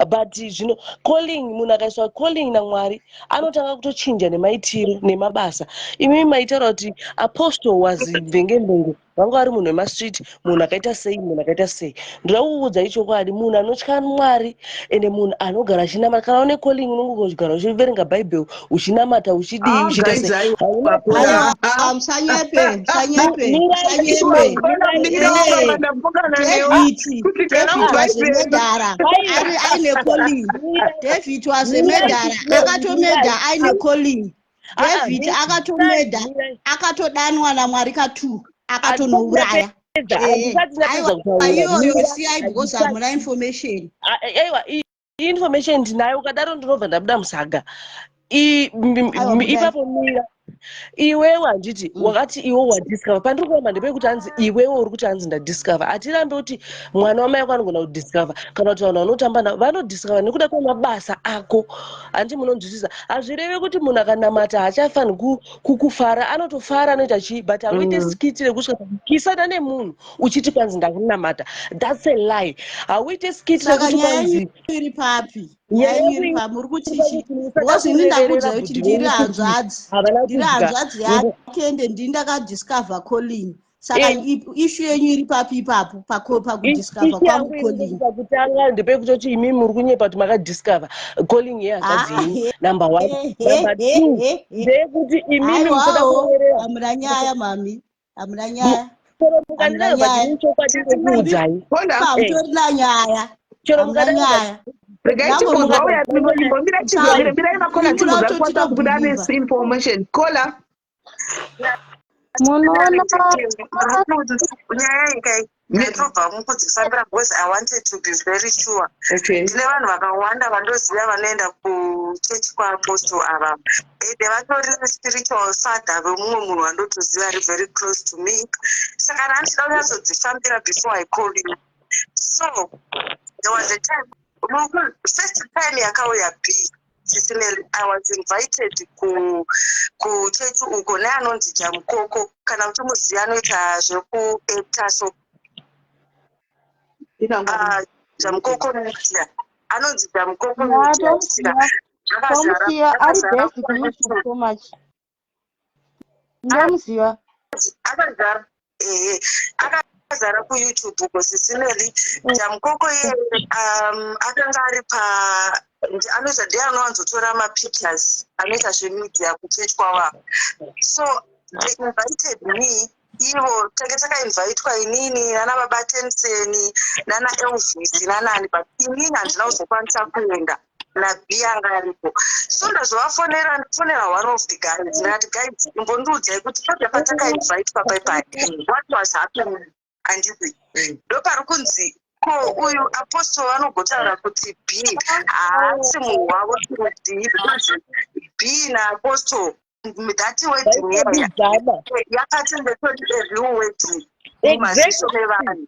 Speaker 20: but zvino calling munhu akaiswa calling naMwari anotanga kutochinja nemaitiro nemabasa. Imimi maitaura kuti apostle was mvenge mvenge. Vanga vari munhu wemastreet, munhu akaita sei, munhu akaita sei. Ndoda kukuudzai chokwadi, munhu anotya Mwari ende munhu anogara achinamata. Kana une calling unongogara uchiverenga Bible, uchinamata, uchidii,
Speaker 9: Ah,
Speaker 20: uchiita
Speaker 9: guys,
Speaker 20: sei.
Speaker 9: aiwa.
Speaker 20: Hauna
Speaker 9: Kola.
Speaker 17: Aiwa, musanyepe, musanyepe,
Speaker 20: Mirai,
Speaker 17: musanyepe.
Speaker 9: Kola, mira
Speaker 17: Eh,
Speaker 9: baba, ndapokana newe.
Speaker 17: David,
Speaker 9: Kuti kana
Speaker 17: David
Speaker 9: muBhaibheri.
Speaker 17: wazemedhara
Speaker 20: Aiwa.
Speaker 17: ari aine calling.
Speaker 20: Mirai,
Speaker 17: David
Speaker 20: mirai,
Speaker 17: wazemedhara
Speaker 20: mirai,
Speaker 17: akatomedha
Speaker 20: mirai.
Speaker 17: aine calling.
Speaker 20: Ah, ah,
Speaker 17: David
Speaker 20: mirai,
Speaker 17: akatomedha
Speaker 20: mirai.
Speaker 17: akatodanwa naMwari ka2
Speaker 20: Handisati
Speaker 17: akatonouraya.
Speaker 20: ndapedza,
Speaker 17: Eh,
Speaker 20: handisati ndapedza
Speaker 17: aiwa
Speaker 20: kutaura.
Speaker 17: iyoyo
Speaker 20: Mira,
Speaker 17: siyai because
Speaker 20: handisati.
Speaker 17: hamuna information.
Speaker 20: Aiwa, information ndinayo, ukadaro ndinobva ndabuda musaga.
Speaker 17: Aiwa budai.
Speaker 20: Ipapo mira. Iwewe handiti wakati iwe wadiscover. Pandiri kuramba ndepekuti hanzi iwewe uri kuti hanzi ndadiscover. Hatirambe kuti mwana wamai ako anogona kudiscover kana kuti vanhu vanotamba navo vanodiscover nekuda kwemabasa ako. Handiti munonzwisisa? Hazvireve kuti munhu akanamata haachafaniri kufara. Anotofara, anoita chii, but hauite skit rekusvika pakukisana nemunhu uchiti kwanzi ndakunamata. That's a lie. Hauite skit
Speaker 17: Saka
Speaker 20: rekuti
Speaker 17: nyaya yenyu
Speaker 20: kwanzi
Speaker 17: iri papi?
Speaker 20: Nyaya
Speaker 17: Nyaya yenyu iri
Speaker 20: yangu
Speaker 17: papi? Muri kuti
Speaker 20: iri
Speaker 17: chi?
Speaker 20: pakuti musada
Speaker 17: Because ini
Speaker 20: kureverera
Speaker 17: ndakuudzai kuti
Speaker 20: bhudhi
Speaker 17: ndiri
Speaker 20: venyu kuti
Speaker 17: hanzvadzi.
Speaker 20: havana
Speaker 17: Ndiri
Speaker 20: kudya.
Speaker 17: hanzvadzi yake ende ndini ndakadiscover calling. Saka issue yenyu iri papi ipapo pakudiscover
Speaker 20: Issue
Speaker 17: kwangu
Speaker 20: yangu iri
Speaker 17: calling?
Speaker 20: pakutanga ndepekutoti imimi muri kunyepa kuti makadiscover calling yehanzvadzi yenyu, number one. Number two ndeyekuti imimi musada
Speaker 17: Aiwawo,
Speaker 20: kureverera.
Speaker 17: hamuna nyaya mami, hamuna nyaya.
Speaker 20: Chero
Speaker 17: Hamuna
Speaker 20: mukandidaro, but
Speaker 17: nyaya.
Speaker 20: ini chokwadi ndokuudzai.
Speaker 9: Kola.
Speaker 17: Hamutorina nyaya.
Speaker 20: Chero
Speaker 17: Hamuna
Speaker 20: mukadaro,
Speaker 17: nyaya.
Speaker 9: Regai
Speaker 17: Nyange
Speaker 9: timbonzwa uya, imbomira
Speaker 17: Sorry.
Speaker 9: mirai makola
Speaker 17: Imi
Speaker 9: timbonzwa
Speaker 17: muda
Speaker 9: kuWhatsApp kuti ane
Speaker 17: kutotobhilivha.
Speaker 9: information. Kola.
Speaker 6: Munoona
Speaker 16: Nyaya iyi kai ndaitobva mukudzifambira because I wanted to be very sure.
Speaker 9: Okay.
Speaker 16: Ndine vanhu vakawanda vandoziva vanoenda kuchechi kwaApostle ava, ende vatori spiritual father vemumwe munhu wandotoziva ari very close to me, saka ndandichida kunyatsodzifambira before I call you. So there was a time, first time yakauya B, Sisi Mary, I was invited kuchechi uko neanonzi Jamukoko, kana kuti muziva anoita zvekuacta, so Jamukoko Media, anonzi Jamukoko Media.
Speaker 6: Tomusiya, tomusiya ari best kuYouTube so much, ndomuziva.
Speaker 16: Akazara, ehe, akazara kuYouTube uko, Sisi Mary. Jamukoko iye akanga ari pa anoita, ndiye anowanzotora mapictures, anoita zvemedia kuchechi kwavo. So they invited me ivo, tange takainvitwa inini nana baba Tenseni nana Elvis nanani, but inini handina kuzokwanisa kuenda, naB anga aripo. So ndazovafonera, ndifonera one of the guys, ndikati, "Guys, imbondiudzai kuti pabva patakainvitwa paipai, what was happening?" Handiti ndopari kunzi ko uyu apostle vanogotaura kuti B haasi munhu wavo kudii, because B naapostle, that wedding
Speaker 20: Vaitobidzana.
Speaker 16: yakati ndetori a real wedding mumaziso mevanhu.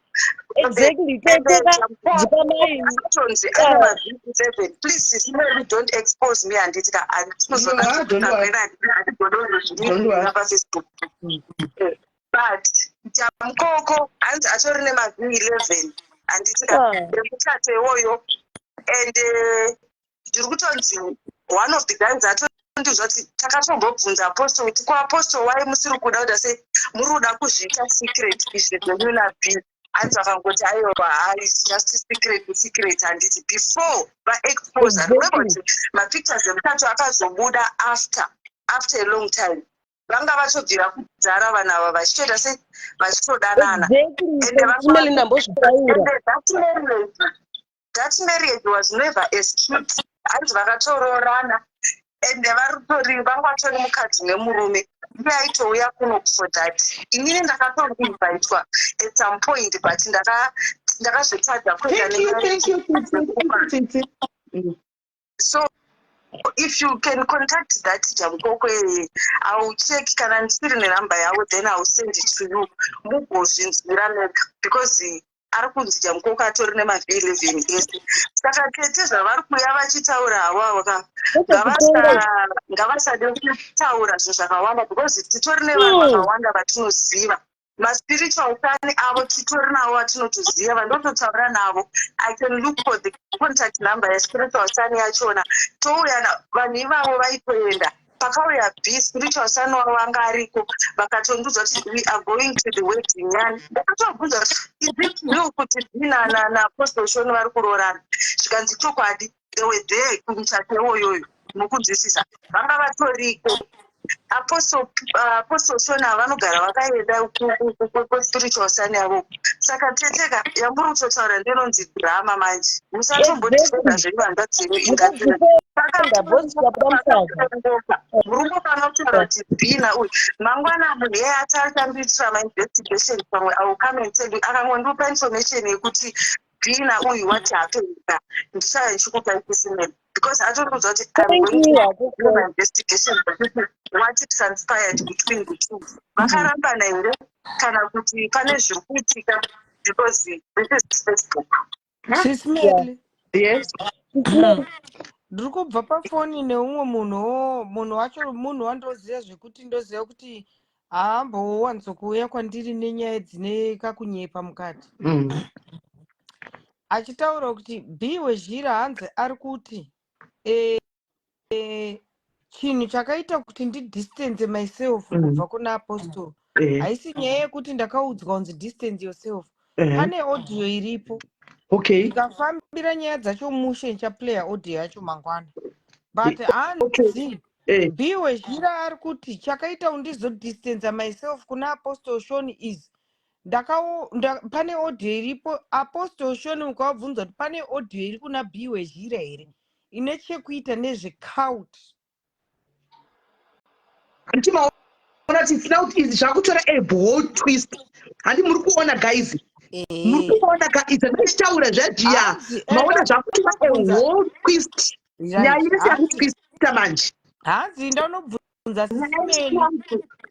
Speaker 20: Exactly. Teteka dzikamai.
Speaker 16: Akatonzi ane ma V11. Please, Sisi Mary, don't expose me, handiti ka?
Speaker 9: No, don't worry. Don't worry.
Speaker 16: PaFacebook, but Jamukoko hanzi atori nema-V11, handiti ka? Ekuchato iwoyo. And ndiri kutonzi one of the guys atondiudza kuti takatombobvunza apostle kuti kuapostle, wai musiri kuda kuita sei, muri kuda kuzviita secret izvi zvenyu naB? Hanzi vakangoti, "Aiwa, its just secret secret," handiti before vaexpose. Remember kuti mapictures emuchato akazobuda after a long time, vanga vatobvira kudhara vanhu ava vachitoita sei, vachitodanana.
Speaker 20: Exactly. Simeli, ndambozvitaura.
Speaker 16: And that marriage was never a skit. Hanzi vakatoroorana ende varitori vanga vatori mukadzi nemurume. Iye aitouya kuno for that. Inini ndakatoinvitwa at some point, but ndakazotadza kuenda.
Speaker 9: Thank you, thank you, Tsitsi. Thank you, Tsitsi.
Speaker 16: So if you can contact that Jamukoko, I will check kana ndisiri nenhamba yavo, then I will send it to you, mugozvinzwira mega, because ari kunzi Jamukoko atori nemaV11 ese. Saka tete zvavari kuuya vachitaura hawavo ka, ngavasade kutaura zvinhu zvakawanda, because titori nevanhu vakawanda vatinoziva maspiritual son avo, titori navo vatinotoziva, vandototaura navo. I can look for the contact number yespiritual son yachona, touya vanhu ivavo vaitoenda. Pakauya B spiritual son wavo anga ariko vakatondiudza kuti we are going to the wedding yani. Ndakatobvunza kuti is it real kuti B naApostle Shoni vari kuroorana? Zvikanzi chokwadi they were there kumuchato iwoyoyo mukunzwisisa vanga vatoriko. Apostle Apostle Shona vanogara vakaenda kuspiritual son yavo. Saka teteka yamuri kutotaura ndinonzi drama manje. Musatombotidza zvenyu hanzvadzi yenyu ingatira. Murume panotaura kuti bhina uyu mangwana munhu iyeye achandiitira mainvestigation pamwe I will come and tell you akangondipa information yekuti bhina uyu what happened ka ndichauya ndichikupa ikusimeni because atondiudza kuti I'm going to do my investigation what transpired between the two vakarambana here kana kuti pane zviri kuitika because this is Facebook.
Speaker 12: Sis Melly.
Speaker 9: Yes.
Speaker 12: Ndiri kubva pafoni neumwe munhu munhu wacho munhu wandoziva zvekuti ndoziva kuti haambowanzokuuya kwandiri nenyaya dzine kakunyepa mukati. Achitaura kuti B wezhira hanzi ari kuti e, e, chinhu chakaita kuti ndidistance myself kubva kuna apostle haisi nyaya yekuti ndakaudzwa kunzi distance yourself. Pane audio iripo. Ndikafambira nyaya dzacho mushe ndichaplaya audio yacho mangwana. But hanzi B wezhira ari kuti chakaita undizodistance myself kuna apostle Shoni is ndakao nda, pane audio iripo. Apostle Shoni mukavabvunza kuti pane audio iri kuna B wezhira here ine chekuita nezvecult.
Speaker 9: Hanti maona kuti it's now is zvakutora a whole twist. Handi muri kuona guys? Muri kuona ka it's ndichitaura zvajiya.
Speaker 12: Hanzi
Speaker 9: Maona
Speaker 12: enda
Speaker 9: zvakutora a
Speaker 12: unobvunza
Speaker 9: whole twist. Nyaya
Speaker 12: right
Speaker 9: yese
Speaker 12: hanzi
Speaker 9: yakutwista manje.
Speaker 12: Hanzi enda unobvunza Sisi Melly
Speaker 9: Aiwa,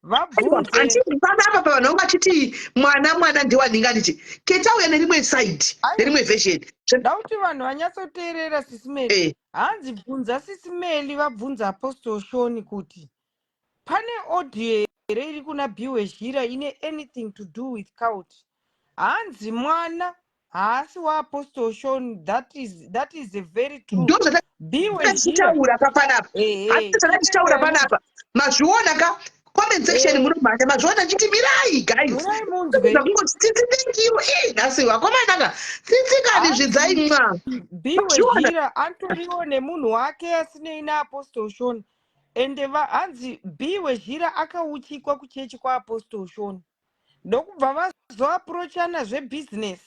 Speaker 12: vabvunze.
Speaker 9: hanti panapa pavanhu vanga vachiti mwana mwana ndewanhinga ndichi ketauya nerimwe side
Speaker 12: Aiwa
Speaker 9: nerimwe version.
Speaker 12: Ndakuti vanhu vanyatsoteerera Sisi Melly. Hanzi bvunza Sisi Melly vabvunza Apostle Shoni kuti pane audio here iri kuna B wezhira ine anything to do with cult. Hanzi mwana haasi waApostle Shoni that is a very true.
Speaker 9: Ndo
Speaker 12: B wezhira
Speaker 9: zvatatichitaura ka panapa.
Speaker 12: Ehe
Speaker 9: Handi zvatatichitaura
Speaker 12: chiteerera
Speaker 9: panapa. Mazviona ka comment section munomhanya mazviona chiti mirai guys.
Speaker 12: Mirai munzwe.
Speaker 9: Zvakungoti tsitsi thank you. Nhasi vakomana ka tsitsi kani
Speaker 12: Hanzi
Speaker 9: zvidzai mwa.
Speaker 12: B
Speaker 9: Mazviona.
Speaker 12: wezhira antoriwo nemunhu wake asinei naApostle Shoni. Ende hanzi B wezhira akauchikwa kuchechi kwaApostle Shoni. Ndokubva vazoaprochana zvebusiness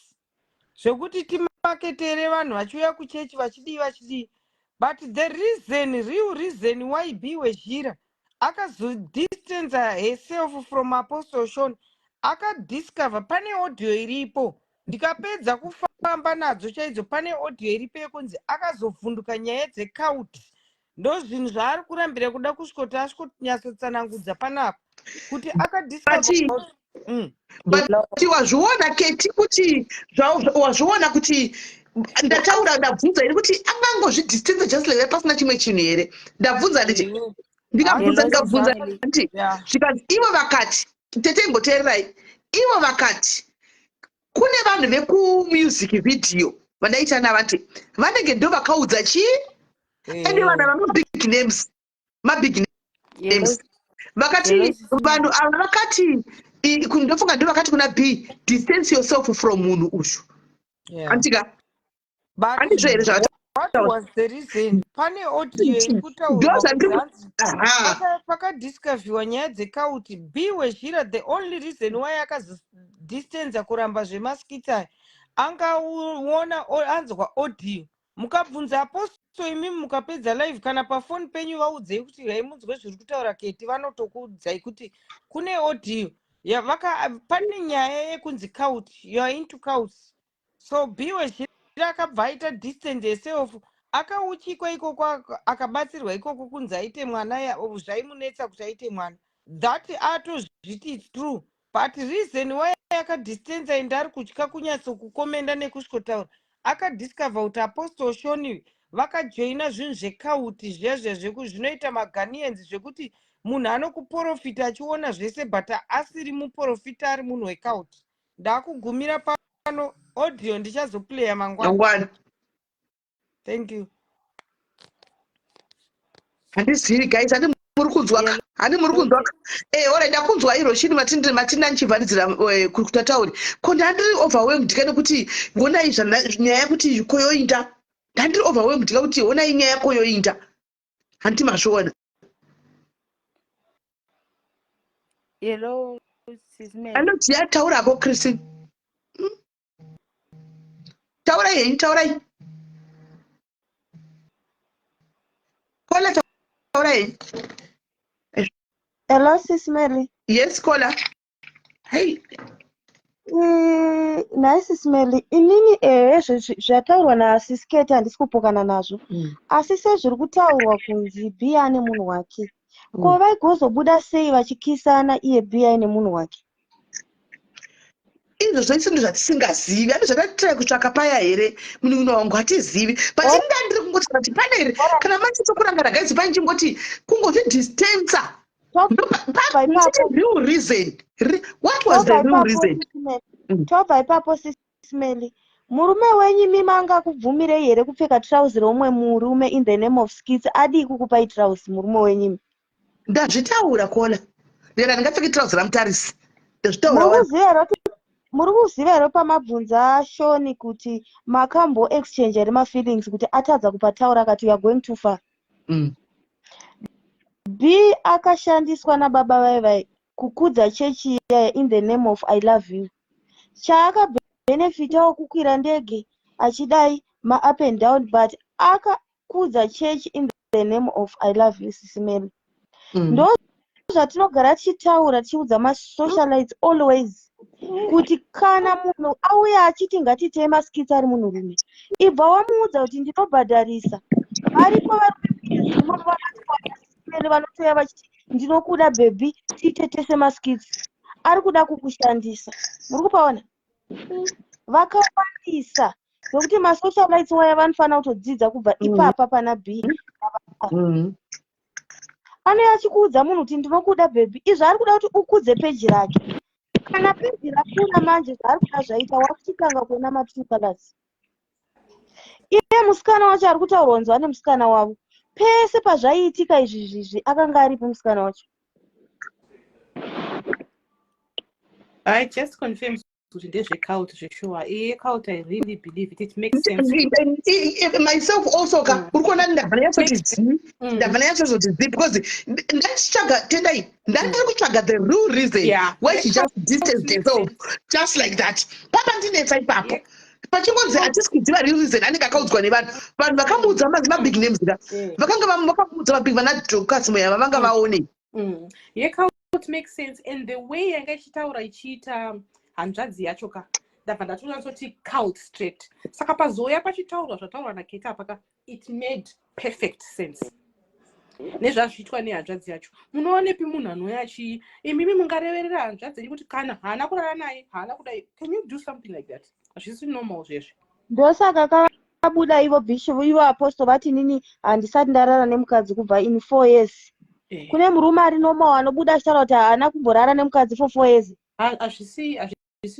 Speaker 12: zvekuti timaketere vanhu vachiuya kuchechi vachidii vachidii. But the reason, real reason why B wezhira akazodistance herself from Apostle Shoni akadiscover pane audio iripo. Ndikapedza kufamba nadzo chaidzo pane audio iripo yekunzi akazovhunduka nyaya dzecult. Ndozvinhu zvaari kurambira kuda kusvikoti asvikonyatsotsanangudza panapa kuti akadiscover
Speaker 9: But wazviona Keti kuti wazviona kuti ndataura ndabvunza here kuti angangozvidistance just like that pasina chimwe chinhu here? Ndabvunza ndichi ndikabvunza ndikabvunza ndi zvikanzi ivo vakati tete imboteererai ivo vakati kune vanhu vekumusic video vandaita navati vanenge ndo vakaudza chii ende vanhu ava mabig names mabig names vakati vanhu ava vakati ndofunga ndo vakati kuna B distance yourself from munhu uyu. Anditika handizvo here zvakati?
Speaker 12: What was the reason? Pane audio iri kutaurwa
Speaker 9: Ndozvandiri
Speaker 12: kunzi hanzi pakadiscoverwa nyaya dzecult. B wezhira the only reason why akazodistanza kuramba zvemaskits aya angaona anzwa audio. Mukabvunza apostle imimi mukapedza live kana pafoni penyu vaudzei kuti haimunzwe zviri kutaura Keti vanotokuudzai kuti kune audio yavaka pane nyaya yekunzi cult, you are into cults. So B wezhira akabva aita distance herself akauchikwa ikoko akabatsirwa ikoko kunzi aite mwana zvaimunetsa kuti aite mwana. That atozviti it's true but reason why akadistansa ende ari kutya kunyatsokukomenda nekusvikotaura akadiscover kuti Apostle Shoni vakajoina zvinhu zvecult zviya zviya zvinoita maGhanaians zvekuti munhu anokuprofita achiona zvese but asiri muprofita ari munhu wecult. Ndakugumira pano audio ndichazoplaya mangwana.
Speaker 9: Mangwana.
Speaker 12: Thank you.
Speaker 9: Handizivi guys, handi Muri kunzwa ka? Hani muri kunzwa ka? Eh, ora ndakunzwa iro shini matindi matinda ndichivharidzira eh, kutatauri. Ko ndandiri overwhelmed ka nekuti honai nyaya yekuti koyoinda. Ndandiri overwhelmed ka kuti honai nyaya koyoinda. Hanti mazviona.
Speaker 13: Hello, Sis Mary.
Speaker 9: Anoti yataurako Christine. Taurai henyu, taurai. Kola taurai henyu.
Speaker 6: Hello, Sis Mary.
Speaker 9: Yes, Kola. Hey.
Speaker 6: Nhai Sis Mary, inini ehe zvataurwa naSis Kate handisi kupokana nazvo. Asi sezviri kutaurwa kunzi Bee ane munhu wake. Ko vaigozobuda sei vachikisana iye Bee aine munhu wake?
Speaker 9: Izvo zvese ndo zvatisingazivi. Ane zvatatira kutsvaka paya here munin'ina wangu hatizivi. But ini ndandiri kungoti kuti pane here kana machitsokurangara guys pane chingoti kungozvidistancer.
Speaker 6: Tobva ipapo.
Speaker 9: Real reason. What was the real reason?
Speaker 6: Tobva ipapo Sis Melly. Murume wenyu imi mangakubvumirei here kupfeka trouse reumwe murume in the name of skits? Adii kukupai trouse murume wenyu imi?
Speaker 9: Ndazvitaura Kola. Ndikati handingapfeki trouse raMutarisi. Ndazvitaura wani.
Speaker 6: Muri kuziva here pamabvunza Shoni kuti makambo exchange here mafeelings kuti atadza kupataura akati you are going too far. B akashandiswa nababa vaye vaye kukudza chechi iya in the name of I love you. Chaakabenefitawo kukwira ndege achidai ma up and down but akakudza chechi in the name of I love you Sisi Melly. Ndo zvatinogara tichitaura tichiudza masocialites always kuti kana munhu auya achiti ngatiitei maskits ari munhurume, ibva wamuudza kuti ndinobhadharisa. Variko varume vanotouya vachiti ndinokuda baby, tiite tese maskits. Ari kuda kukushandisa. Muri kupaona? Vakawandisa nokuti masocialites waya vanofanira kutodzidza kubva ipapa pana B. Anouya achikuudza munhu kuti ndinokuda baby, izvo ari kuda kuti ukudze peji rake. Kana peji rakura manje zvaari kuda zvaita, wakuchitanga kuona matrue colors. Iye musikana wacho ari kutaurwa kunzi vane musikana wavo. Pese pazvaiitika izvi zvizvi akanga aripo musikana wacho.
Speaker 21: I just confirmed kuti ndezvecult zveshuwa. Iye cult, I really believe it. It makes sense.
Speaker 9: Myself also ka, uri kuona ndabva ndanyatsoti zii, ndabva ndanyatsoti zii because ndachitsvaga Tendai, ndandiri kutsvaga the real reason why she just distanced herself just like that. Papa ndinetsa ipapo. Pachingonzi hatisi kuziva real reason, anenge akaudzwa nevanhu. Vanhu vakamuudza mabig names ka. Vakanga vakamuudza mabig vana Dorcas Moyava vanga vaone.
Speaker 21: Yecult makes sense, and the way yanga ichitaura ichiita hanzvadzi yacho ka, ndabva ndatonyatsoti cult straight. Saka pazouya pachitaurwa zvataurwa naKeta apa ka, it made perfect sense nezvazviitwa nehanzvadzi yacho. Munoonepi munhu anouya achi imimi mungareverera hanzvadzi yenyu kuti kana haana kurara naye, haana kudai? Can you do something like that? Hazvisi normal zvezvi.
Speaker 6: Ndosaka kabuda ivo bishop, ivo apostle vati nini handisati ndarara nemukadzi kubva in 4 years. Kune murume ari normal anobuda achitaura kuti haana kumborara nemukadzi for 4 years?
Speaker 21: Hazvisi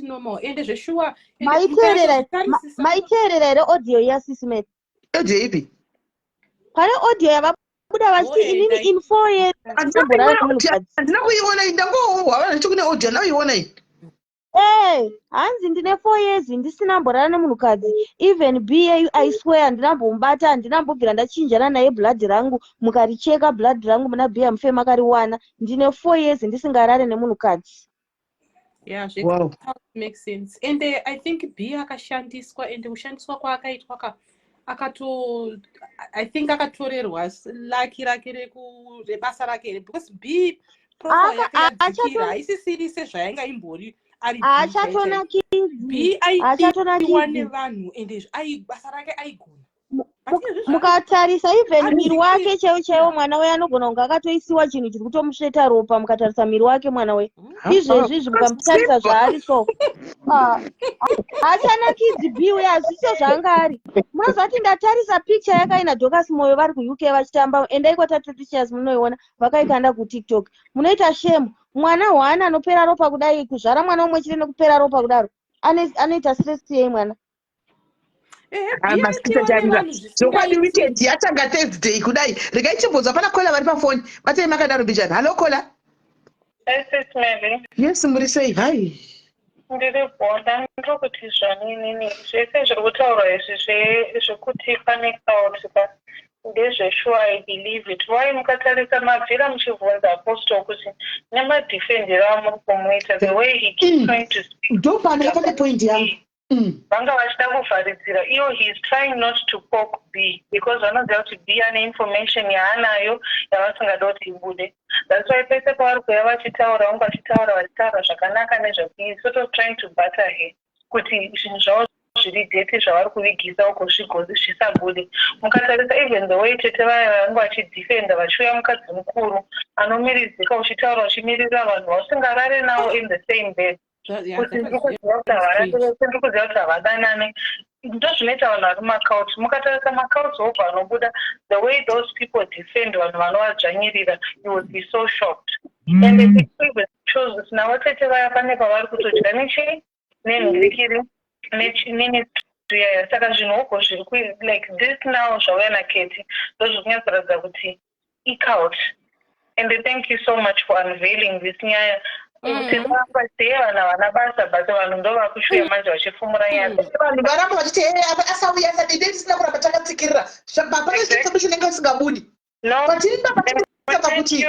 Speaker 21: normal. Ende zveshuwa, ende mukanyatsotarisisa
Speaker 6: Maiteerera here audio yaSisi Mary?
Speaker 9: Audio ipi?
Speaker 6: Pane audio yavabuda vachiti inini in 4 years
Speaker 9: Handina
Speaker 6: handina kumborara
Speaker 9: kuiona audio,
Speaker 6: nemukadzi.
Speaker 9: handina kuiona iyi, ndangohwa vanhu vachiti kune audio, handina kuiona iyi.
Speaker 6: Hanzi ndine 4 years ndisina mborara nemunhukadzi. Even BA I swear handina mbomubata, handina mbobvira ndachinjana naye blood rangu, mukaricheka blood rangu muna BA mufe makariwana. Ndine 4 years ndisingarare nemunhukadzi.
Speaker 21: Yeah, zve makes sense. And I think B akashandiswa, and kushandiswa kwaakaitwa ka, akato I think akatorerwa lucky rake rebasa rake here, because B profile yake yadzikira, haisisiri sezvayainga imbori ari B chaiyo chaiyo.
Speaker 6: Haachatonakidzi.
Speaker 21: B aidiwa
Speaker 6: Haachatonakidzi.
Speaker 21: nevanhu, ende basa rake aigona.
Speaker 6: Mukatarisa even miri wake chaiwo chaiwo, mwana uye anogona kunge akatoisiwa chinhu chiri kutomusveta ropa. Mukatarisa miri wake mwana uye izvezvi izvi, mukamutarisa zvaari so, haachanakidzi B uye, hazvisio zvaanga ari. Munoziva kuti ndatarisa picture yakaina Dorcas Moyo vari kuUK vachitamba, endai kwaTaticious munoiona, vakaikanda kuTikTok. Munoita shame, mwana hwaana anopera ropa kudai, kuzvara mwana umwe chete nekupera ropa kudaro, anoita stress yei mwana?
Speaker 9: Ah, masikita charira zvokwadi. Weekend yatanga Thursday kudai. Regai chimbonzwa pana caller vari pafoni. Batai makadaro mbijana. Hallo, caller. Yes, muri sei? Hai.
Speaker 2: Ndiri bonda. Ndiri kuti zvaninini zvese zviri kutaurwa izvi zvekuti pane cult ka, ndezvesure. I believe it. Why? Mukatarisa mabvira muchibvunza Apostle kuti nemadefendero amuri kumuita, the way he keep trying to speak.
Speaker 9: Ndopano pane point yangu.
Speaker 2: Vanga vachida kuvharidzira iyo. He is trying not to poke B because vanoziva kuti B ane information yaanayo yavasingada kuti ibude. That's why pese pavari kuuya vachitaura, vangu vachitaura, vachitaura zvakanaka nezvekuti he is sort of trying to butter her kuti zvinhu zvavo zviri dirty zvavari kuvigisa uko zvisabude. Mukatarisa even the way tete vaya vanga vachidefenda, vachiuya, mukadzi mukuru anomirizika, uchitaura uchimirira vanhu vasingarare navo in the same bed, kuti ndiri kuziva kuti havarari vese, ndiri kuziva kuti havadanane. Ndo zvinoita vanhu vari mumacult. Mukatarisa macult hobho anobuda, the way those people defend vanhu vanovadzvanyirira, you would be so shocked. And it even shows kuti navo tete vaya pane pavari kutodya nechii, nenhirikiri, neministry yaya. Saka zvinhu hobho zviri like this now zvauya naKeti, ndo zviri kunyatsoratidza kuti icult. And thank you so much for unveiling this nyaya. Tiramba sei, vanhu havana basa, but vanhu ndo vakushuya manje vachifumura nyaya.
Speaker 9: Vanhu varamba vachiti, "Hey, asauya, asadide." Tisina kuramba takatsikirira, pane information inenge isingabudi. But indaba kuti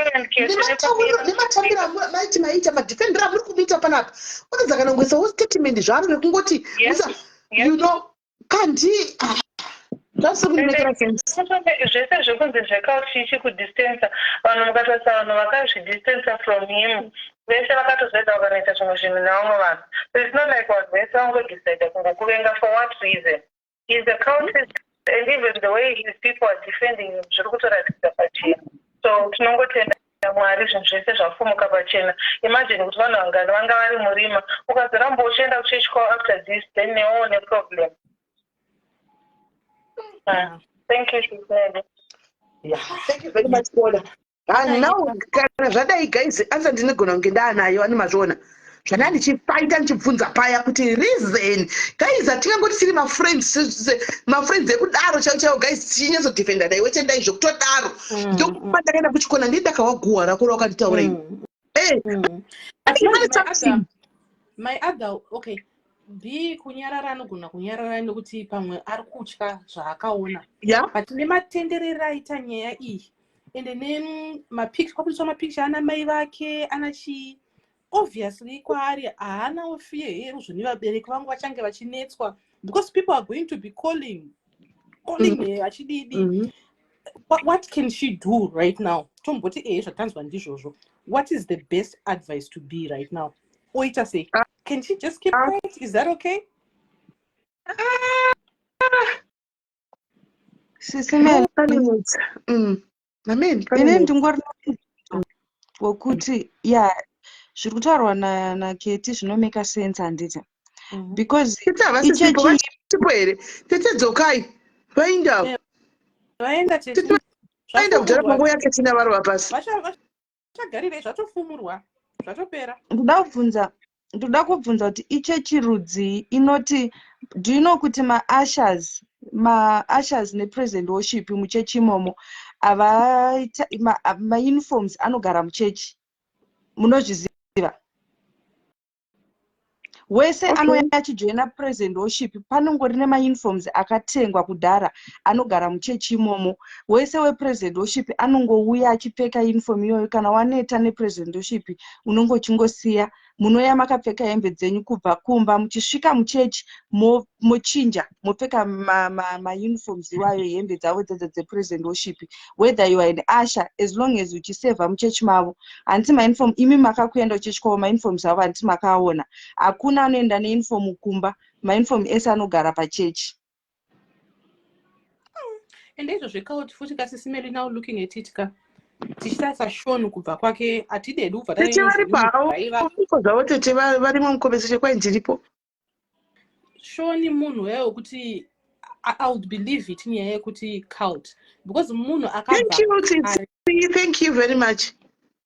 Speaker 9: nematambiro maiti maita, madefendero amuri kumuita panapa, unodza kana kungoisawo statement zvaro rekungoti kandi zvasiri kundimekera sense.
Speaker 2: Zvese zvekunzi zvecult chichi kudistansa vanhu, mukatarisa vanhu vakazvidistansa from him vese vakatozoenda vakanoita zvimwe zvinhu nevamwe vanhu. So it's not like vanhu vese vangodecida kungokuvenga. For what reason? He's a cultist, and even the way his people are defending him zviri kutoratidza pachena. So tinongotenda Mwari, zvinhu zvese zvafumuka pachena. Imagine kuti vanhu vangani vanga vari murima. Ukazoramba uchienda kuchechi kwavo after this, then newewo neproblem. Ah, thank you, Sis Melly.
Speaker 9: Yeah, thank you very much, caller. Now kana zvadai, guys, anza ndinogona kunge ndaanayo. Ani mazviona zvandanga ndichifaita ndichibvunza paya kuti reason, guys, hatingangoti tiri mafriends, mafriends ekudaro chaivo chaivo, guys, tichinyatsodefenda dai wetendai zvekutodaro. Ndokupa ndakaenda kuchikona, ndii ndakawa guhwa rako rawakanditaura iwe.
Speaker 21: Pane something. My other, okay, B kunyarara, anogona kunyarara nekuti pamwe ari kutya zvaakaona. But nematenderero aita nyaya iyi, ende nemapicture, kwabudiswa mapicture ana mai vake, ana chii, obviously kwaari haanawo fear here uzvoni vabereki vangu vachange vachinetswa because people are going to be calling, calling her achididi. What can she do right now? Tomboti ehe, zvatanzwa ndizvozvo. What is the best advice to be right now? Oita sei? Can she just keep quiet? Is that okay?
Speaker 6: Sisi Melly.
Speaker 9: Amen.
Speaker 6: Ini ndingori wekuti ya, zviri kutaurwa naKeti zvinomeka sense, handiti? Because
Speaker 9: Tete havasisipo. Vasipo here tete? Dzokai, vaindawo.
Speaker 21: Vaenda tete.
Speaker 9: Vaenda kudhara, panguva yaketina varova pasi.
Speaker 21: Vachagarirei? Zvatofumurwa, zvatopera.
Speaker 6: Ndoda kubvunza kuti ichechi rudzii inoti, do you know kuti ma-ushers nepraise and worship muchechi imomo havaita mauniforms anogara muchechi? Munozviziva wese anouya achijoina praise and worship, panongori nemauniforms akatengwa kudhara anogara muchechi imomo. Wese wepraise and worship anongouya achipfeka uniform iyoyo. Kana waneta nepraise and worship, unonge uchingosiya. Munouya makapfeka hembe dzenyu kubva kumba, muchisvika muchechi mochinja, mopfeka mauniforms iwayo, hembe dzavo dzedzo dzepraise and worship. Whether you are an usher, as long as uchisevha muchechi mavo, handiti mauniform imi makakuenda kuchechi kwavo, mauniforms avo handiti makaona? Hakuna anoenda neuniform kumba. Mauniform ese anogara pachechi.
Speaker 21: Ende izvo zvecult futi kaSisi Melly, now looking at it ka, tichitarisa Shon kubva kwake, hatidedi kubva
Speaker 9: Tete varipo havo zvavo. Tete varimo muconversation, kwai ndiripo.
Speaker 21: Shoni munhu uya wekuti I would believe it, nyaya yekuti cult, because munhu
Speaker 9: Thank you, Tsitsi. Thank you very much.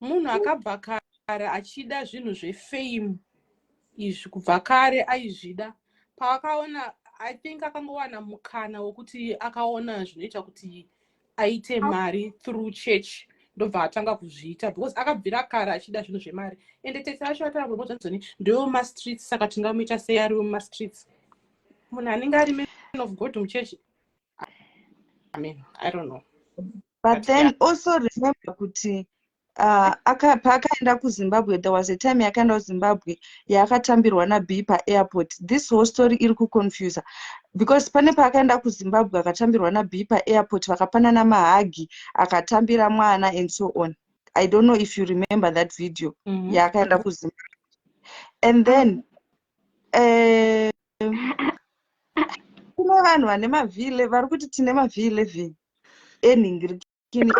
Speaker 21: Munhu akabva kare achida zvinhu zvefame izvi, kubva kare aizvida. Paakaona I think akangowana mukana wekuti akaona zvinoita kuti aite mari through church, ndobva atanga kuzviita, because akabvira kare achida zvinhu zvemari. Ende tete acho ataura ndewemumastreets, saka tingamuita sei ari wemumastreets, munhu anenge ari man of God muchechi? I mean, I don't know.
Speaker 6: But then also remember kuti paakaenda kuZimbabwe, there was a time yakaenda kuZimbabwe yaakatambirwa naB paairport. This whole story iri kuconfusa because pane paakaenda kuZimbabwe akatambirwa naB paairport, vakapanana mahugs, akatambira mwana and so on. I don't know if you remember that video yaakaenda kuZimbabwe. And then kune vanhu vane mavhile vari kuti tine maV11 enhingirikini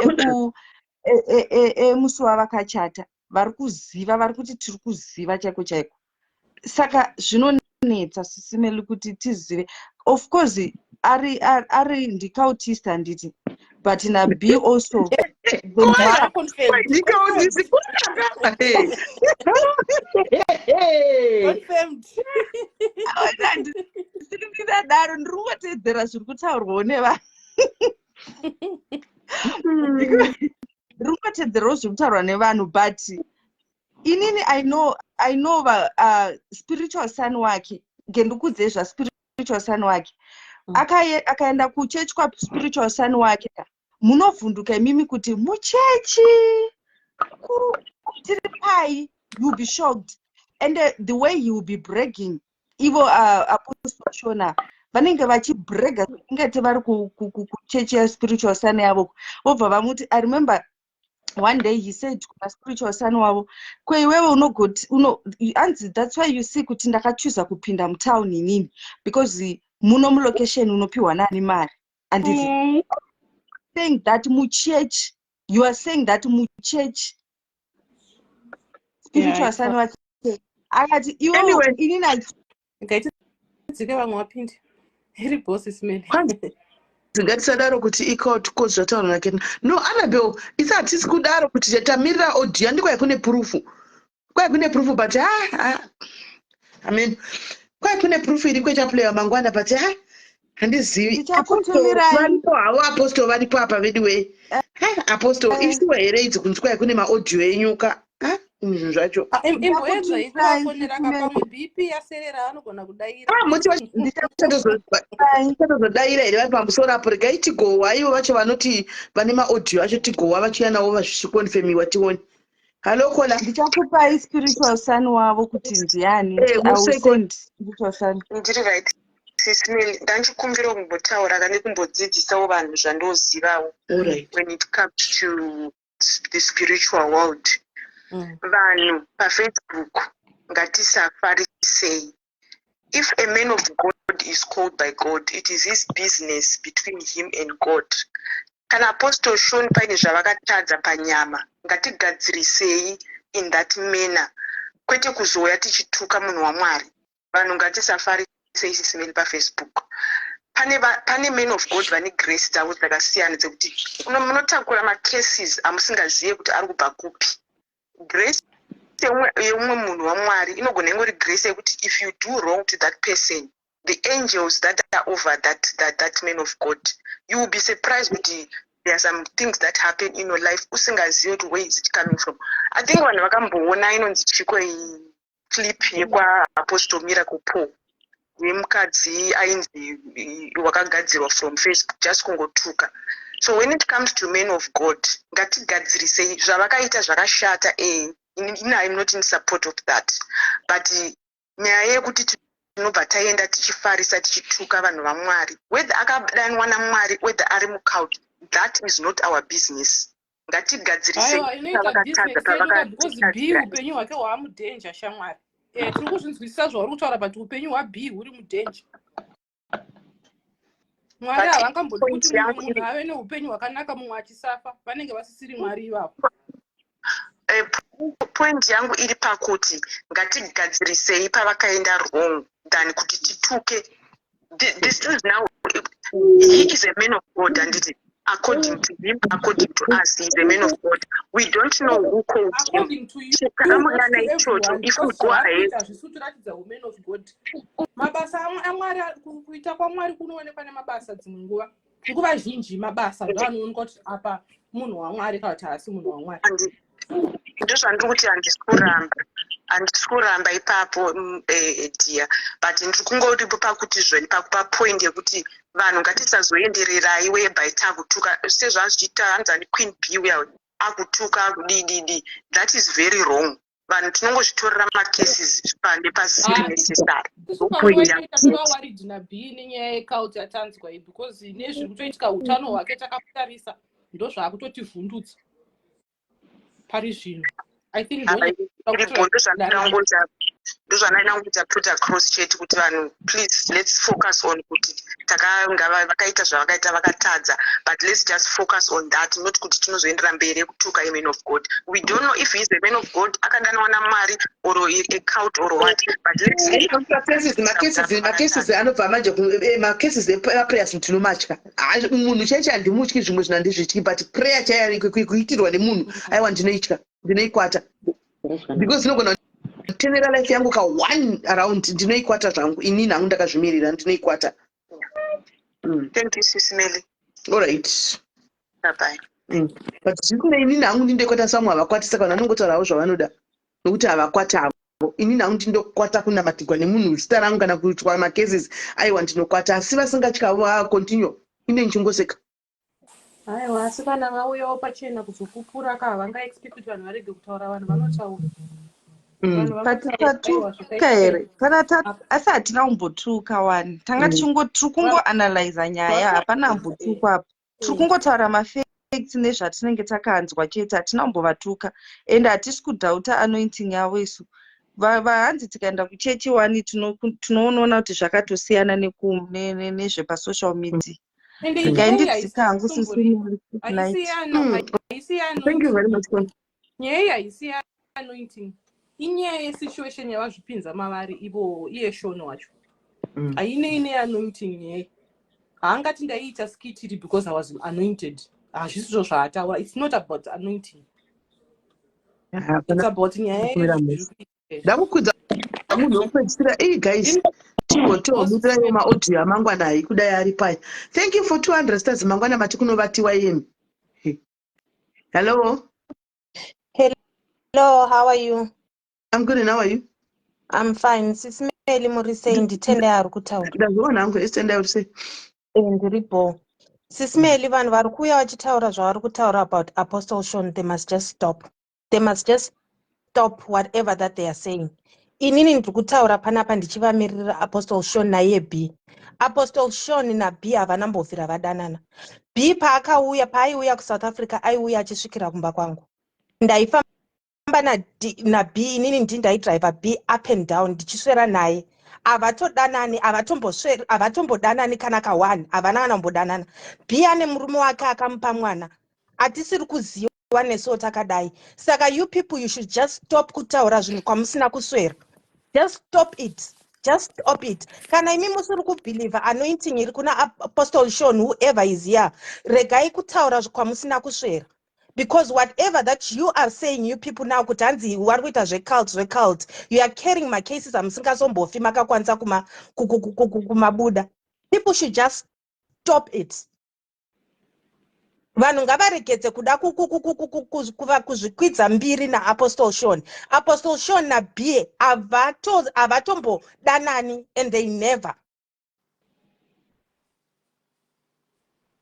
Speaker 6: emusi wavakachata, vari kuziva, vari kuti tiri kuziva chaiko chaiko. Saka zvinonetsa, Sis Melly, kuti tizive. Of course ari ndicultist, handiti? But naB also the
Speaker 9: Ndicultist.
Speaker 21: Confirmed.
Speaker 6: Ndisiri ndinadaro, ndiri kungotedzera zviri kutaurwawo nevanhu, ndiri kungotedzerawo zviri kutaurwa nevanhu. But inini I know va spiritual son wake. Ngendikudzei zvaspiritual son wake. Akaenda kuchechi kwaspiritual son wake, munovhunduka imimi kuti muchechi tiri pai. You'll be shocked. And the way he will be bragging, ivo Apostle Shona vanenge vachibrega ingati vari kuchechi yaspiritual son yavo, vobva vamuti, I remember one day he said kuna spiritual son wavo, "Kweiwewe unogoti uno," anzi, "That's why you see kuti ndakachuza kupinda mutown inini, because muno mulocation unopiwa nani mari?" Anditi saying that muchurch, you are saying that muchurch spiritual son wake akati iwewe
Speaker 9: Anyway.
Speaker 6: inini
Speaker 21: Ngaitidzike, vamwe vapinde. Iri boss smell.
Speaker 9: Ngatisadaro kuti icult cause zvataura nake. No, Annabel, isi hatisi kudaro kuti tamirira audio. Handi kwai kune proof, kwai kune proof, but ha ha, I mean, kwai kune proof iri kwechaplayiwa mangwana, but ha, handizivi.
Speaker 6: Ndichakutumirai.
Speaker 9: Varipo havo, apostle varipo apa veduwe. Ha, apostle, ishuwa here idzi kunzi kwai kune maaudio enyuka? Ha, zvinhu zvacho.
Speaker 21: Imboedza
Speaker 6: Ndichakutumirai,
Speaker 21: ikuvafonera
Speaker 6: Sis Melly.
Speaker 21: kapamwe BP yaserera, anogona kudaira.
Speaker 9: Ah, muti vachatozodayira here vari pamusoro apo? Regai tigohwa ivo vacho vanoti vane maaudio acho, tigohwa vachiuya navo vazvichikonfemiwa, tione. Hallo caller.
Speaker 6: Ndichakupai spiritual son wavo kuti ndiani.
Speaker 9: Eh,
Speaker 6: I will
Speaker 9: museko.
Speaker 6: send spiritual son.
Speaker 16: Ndiri right, Sis Melly. Ndanchikumbira kumbotaura kane kumbodzidzisawo vanhu zvandozivawo
Speaker 9: Alright.
Speaker 16: when it comes to the spiritual world. Vanhu paFacebook, ngatisafarisei. If a man of God is called by God, it is his business between him and God. Kana Apostle Shon paine zvavakatadza panyama, ngatigadzirisei in that manner, kwete kuzouya tichituka munhu waMwari. Vanhu ngatisafarisei, Sis Melly. PaFacebook pane men of God vane grace dzavo dzakasiyana dzekuti munotakura macases amusingazive kuti ari kubva kupi. Grace yeumwe munhu waMwari inogona ingori grace yekuti if you do wrong to that person, the angels that are over that man of God, you will be surprised kuti there are some things that happen in your life usingazivi kuti where is it coming from. I think vanhu vakamboona inonzi chiko iyi clip yekwaApostle Miracle Paul yemukadzi ainzi wakagadzirwa from Facebook, just kungotuka. So when it comes to men of God, ngatigadzirisei zvavakaita zvakashata. Ini I'm not in support of that, but nyaya yekuti tinobva taenda tichifarisa tichituka vanhu vaMwari, whether akadanwa naMwari, whether ari mucult, that is not our business. Ngatigadzirisei
Speaker 21: Aiwa, inoita
Speaker 16: pavakatadza,
Speaker 21: business yedu ka, because B
Speaker 16: pavakatadzira.
Speaker 21: upenyu hwake hwaamudanger, shamwari. Tiri kuzvinzwisisa zvauri kutaura, but upenyu hwaB huri mudanger. Mwari
Speaker 16: But
Speaker 21: havangambodi
Speaker 16: point
Speaker 21: kuti
Speaker 16: yangu
Speaker 21: mumwe munhu ave neupenyu hwakanaka, mumwe achisafa. Vanenge vasisiri Mwari ivavo.
Speaker 16: Point yangu iri pakuti ngatigadzirisei pavakaenda wrong than kuti tituke. This is now, he is a man of God, handiti? According to him, according to us, he is a man of God. We don't know who called him.
Speaker 21: According to you,
Speaker 16: Takamudana
Speaker 21: not to
Speaker 16: ichocho
Speaker 21: everyone,
Speaker 16: if we
Speaker 21: because
Speaker 16: go
Speaker 21: zvaari
Speaker 16: ahead.
Speaker 21: kuita hazvisi kutiratidza woman of God. Mabasa aMwari kuita kwaMwari kunoonekwa nemabasa dzimwe nguva. Nguva zhinji mabasa ndoanoonekwa kuti apa munhu waMwari kana kuti haasi munhu waMwari.
Speaker 16: Ndozvandiri kuti handisi kuramba, handisi kuramba ipapo dear, but ndiri kungoripo pakuti zvoni pakupa point yekuti vanhu ngatisazoendererai whereby takutuka sezvazvichiita hanzani Queen B uya akutuka akudididi. That is very wrong. Vanhu tinongozvitorera macases pane pasiri necessary.
Speaker 21: Isu panguva inoita tova worried naB nenyaya yecult yatanzwa iyi, because nezviri kutoitika utano hwake takamutarisa, ndozvaakutotivhundutsa pari zvino, I think.
Speaker 16: Iripo, ndozvandinoda kungoita put across chete kuti vanhu, please, let's focus on kuti takanga vakaita zvavakaita, vakatadza, but let's just focus on that, not kuti tinozoendera mberi ekutuka a man of God. We don't know if he is a man of God akadanwa naMwari or a cult or what, but let's
Speaker 9: Macases anobva manje macases eprayers tinomatya. Munhu chaicho handimutyi, zvimwe zvinhu handizvityi, but prayer chaiyo kuitirwa nemunhu, aiwa, ndinoitya, ndinoikwata, because inogona kutenera life yangu ka one around. Ndinoikwata zvangu inini hangu, ndakazvimirira, ndinoikwata.
Speaker 16: Thank you, Sis Melly.
Speaker 9: Allright.
Speaker 16: Bye bye.
Speaker 9: But zvisinei, inini hangu ndindoikwata. Samwe havakwatisa kana vanongotaurawo zvavanoda nokuti havakwati havo. Inini hangu ndindokwata kunamatirwa nemunhu zita rangu kana kuitwa macases, aiwa, ndinokwata. Asi vasingatyavo, acontinue, ine ndichingoseka.
Speaker 21: Aiwa, asi kana vauyawo pachena kuzopupura ka, havangaexpect kuti vanhu varege kutaura. Vanhu vanotaura. Vanhu
Speaker 8: But
Speaker 21: vanotaura, aiwa,
Speaker 8: tatuka
Speaker 21: zvakaita
Speaker 8: here kana asi hatina kumbotuka wani, tanga tiri kungoanalyza nyaya, hapana ambotukwa apa. Tiri kungotaura mafacts nezvatinenge takanzwa chete. Hatina kumbovatuka ende hatisi kudoubta anointing yavo isu. Vahanzi tikaenda kuchechi wani tinoonoona kuti zvakatosiyana nezvepasocial media.
Speaker 21: Ende
Speaker 8: Regai
Speaker 21: nyaya iyi
Speaker 8: ndidzika hangu.
Speaker 21: Haisi
Speaker 8: Sisi, night.
Speaker 21: haisi
Speaker 9: Thank you very much, Con.
Speaker 21: Nyaya iyi haisi anointing, inyaya yesituation yavazvipinza mavari ivo. Iye Shon wacho hainei neanointing nyaya. Haangati ndaiita skit iri because I was anointed. Hazvisizvo zvaataura. It's not about anointing, it's about nyaya
Speaker 9: Kumira
Speaker 21: yezviri
Speaker 9: musi.
Speaker 21: kuitika izvi.
Speaker 9: Ndakukwidza munhu wekupedzisira. Ii guys, timbotiomirirai maaudio amangwana hai kudai ari paya. Thank you for 200 stars. Mangwana mati kunovatiwa iyemi. Hello.
Speaker 3: Hello, how are you?
Speaker 9: I'm good, and how are you?
Speaker 3: I'm fine. Sis Melly, muri sei? Nditende ari kutaura.
Speaker 9: Ndazviona hangu, esitendai uri sei?
Speaker 3: Ndiri bho. Sis Melly, vanhu vari kuuya vachitaura zvavari kutaura about Apostle Sean, they must just stop. They must just stop whatever that they are saying. Inini ndiri kutaura panapa ndichivamiririra Apostle Sean naiye B. Apostle Sean naB havana mbobvira vadanana. B paakauya, paaiuya kuSouth Africa, aiuya achisvikira kumba kwangu. Ndaifamba naB inini, ndi ndaidriva B up and down ndichiswera naye. Havatodanani, havatombodanani kana ka1, havana kana kumbodanana. B ane murume wake akamupa mwana atisiri kuziva nesuwo takadai. Saka you people, you should just stop kutaura zvinhu kwamusina kuswera. Just stop it, just stop it. Kana imi musiri kubhilivha anointing iri kuna Apostle Sean, whoever is here, regai kutaura kwamusina kuswera, because whatever that you are saying, you people now, kuti hanzi vari kuita zvecult, zvecult, you are carrying macases amusingazombofi makakwanisa kumabuda. People should just stop it. Vanhu ngavaregedze kuda kuzvikwidza mbiri naApostle Sean. Apostle Sean naB havatombodanani and they never,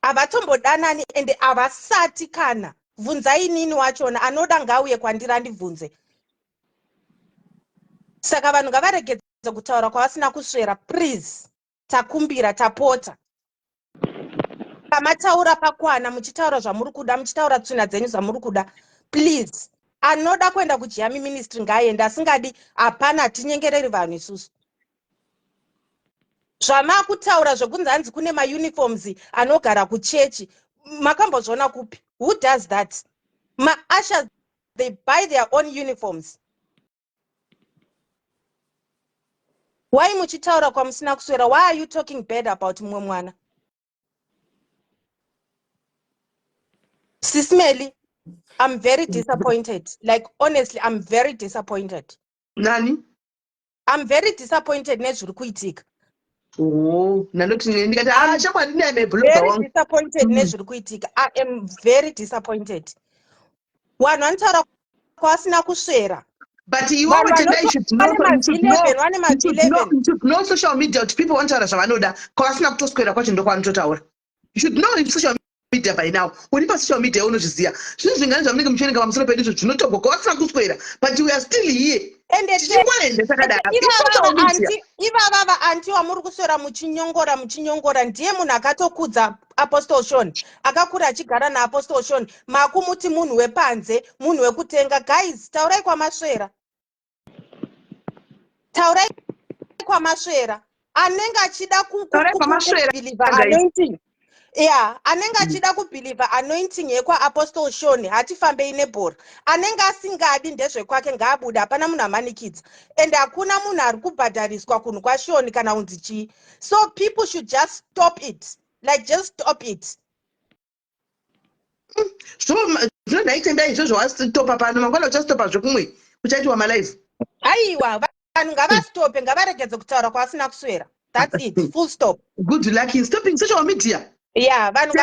Speaker 3: havatombodanani ende havasati kana. Bvunzai inini wachona, anoda ngauye kwandiri andibvunze. Saka vanhu ngavaregedze kutaura kwavasina kuswera, please. Takumbira, tapota. Pamataura pakwana, muchitaura zvamuri kuda, muchitaura tsvina dzenyu zvamuri kuda, please. Anoda kuenda kuJiami Ministry ngaaende, asingadi hapana. Hatinyengereri vanhu isusu. Zvamakutaura zvekunzi hanzi kune mauniforms anogara kuchechi, makambozviona kupi? Who does that? Maushers, they buy their own uniforms. Why muchitaura kwamusina kuswera? Why are you talking bad about mumwe mwana? Sis Melly, I'm very disappointed. Like honestly, I'm very disappointed.
Speaker 9: Nani?
Speaker 3: I'm very disappointed nezviri kuitika.
Speaker 9: Oh, ndandoti ndikati ah shamwari ndine ame blogger
Speaker 3: Very
Speaker 9: wangu.
Speaker 3: disappointed nezviri kuitika. I am very disappointed. Vanhu vanotaura kwavasina kuswera.
Speaker 9: But iwewe
Speaker 3: Vanhu
Speaker 9: Tendai, you should know,
Speaker 3: vane
Speaker 9: you should know,
Speaker 3: ma11 vane
Speaker 9: you should know,
Speaker 3: ma11
Speaker 9: you should know social media kuti people vanotaura zvavanoda kwavasina kutoswera kwacho ndokwavanototaura. You should know in social media by now. Uri pasocial media unozviziva. Zvinhu zvingani zvamunenge muchiverenga pamusoro pedu izvo zvinotogwa kwavasina kuswera but we are still here.
Speaker 3: Ende
Speaker 9: Tichingoenda takadaro. Social media.
Speaker 3: Ivava vaanti wamuri kuswera muchinyongora muchinyongora ndiye munhu akatokudza Apostle Sean akakura achigara naApostle Sean makumuti munhu wepanze munhu wekutenga guys taurai kwamaswera taurai kwamaswera anenge achida kubhilivha anointing ya anenge achida kubhilivha anointing yekwaApostle Sean hatifambei nebhora anenge asingadi ndezvekwake ngaabude hapana munhu amanikidza and hakuna munhu ari kubhadhariswa kunhu kwaSean kana kunzi chii so people should just stop it like just stop it.
Speaker 9: Zvino ndaitenda izvozvo wasitopa pano mangwana uchasitopa zvekumwe kuchaitiwa malive.
Speaker 3: Aiwa vanhu ngavastope ngavaregedze kutaura kwavasina kuswera that's it full stop.
Speaker 9: Good luck in stopping social media.
Speaker 3: Ya vanhu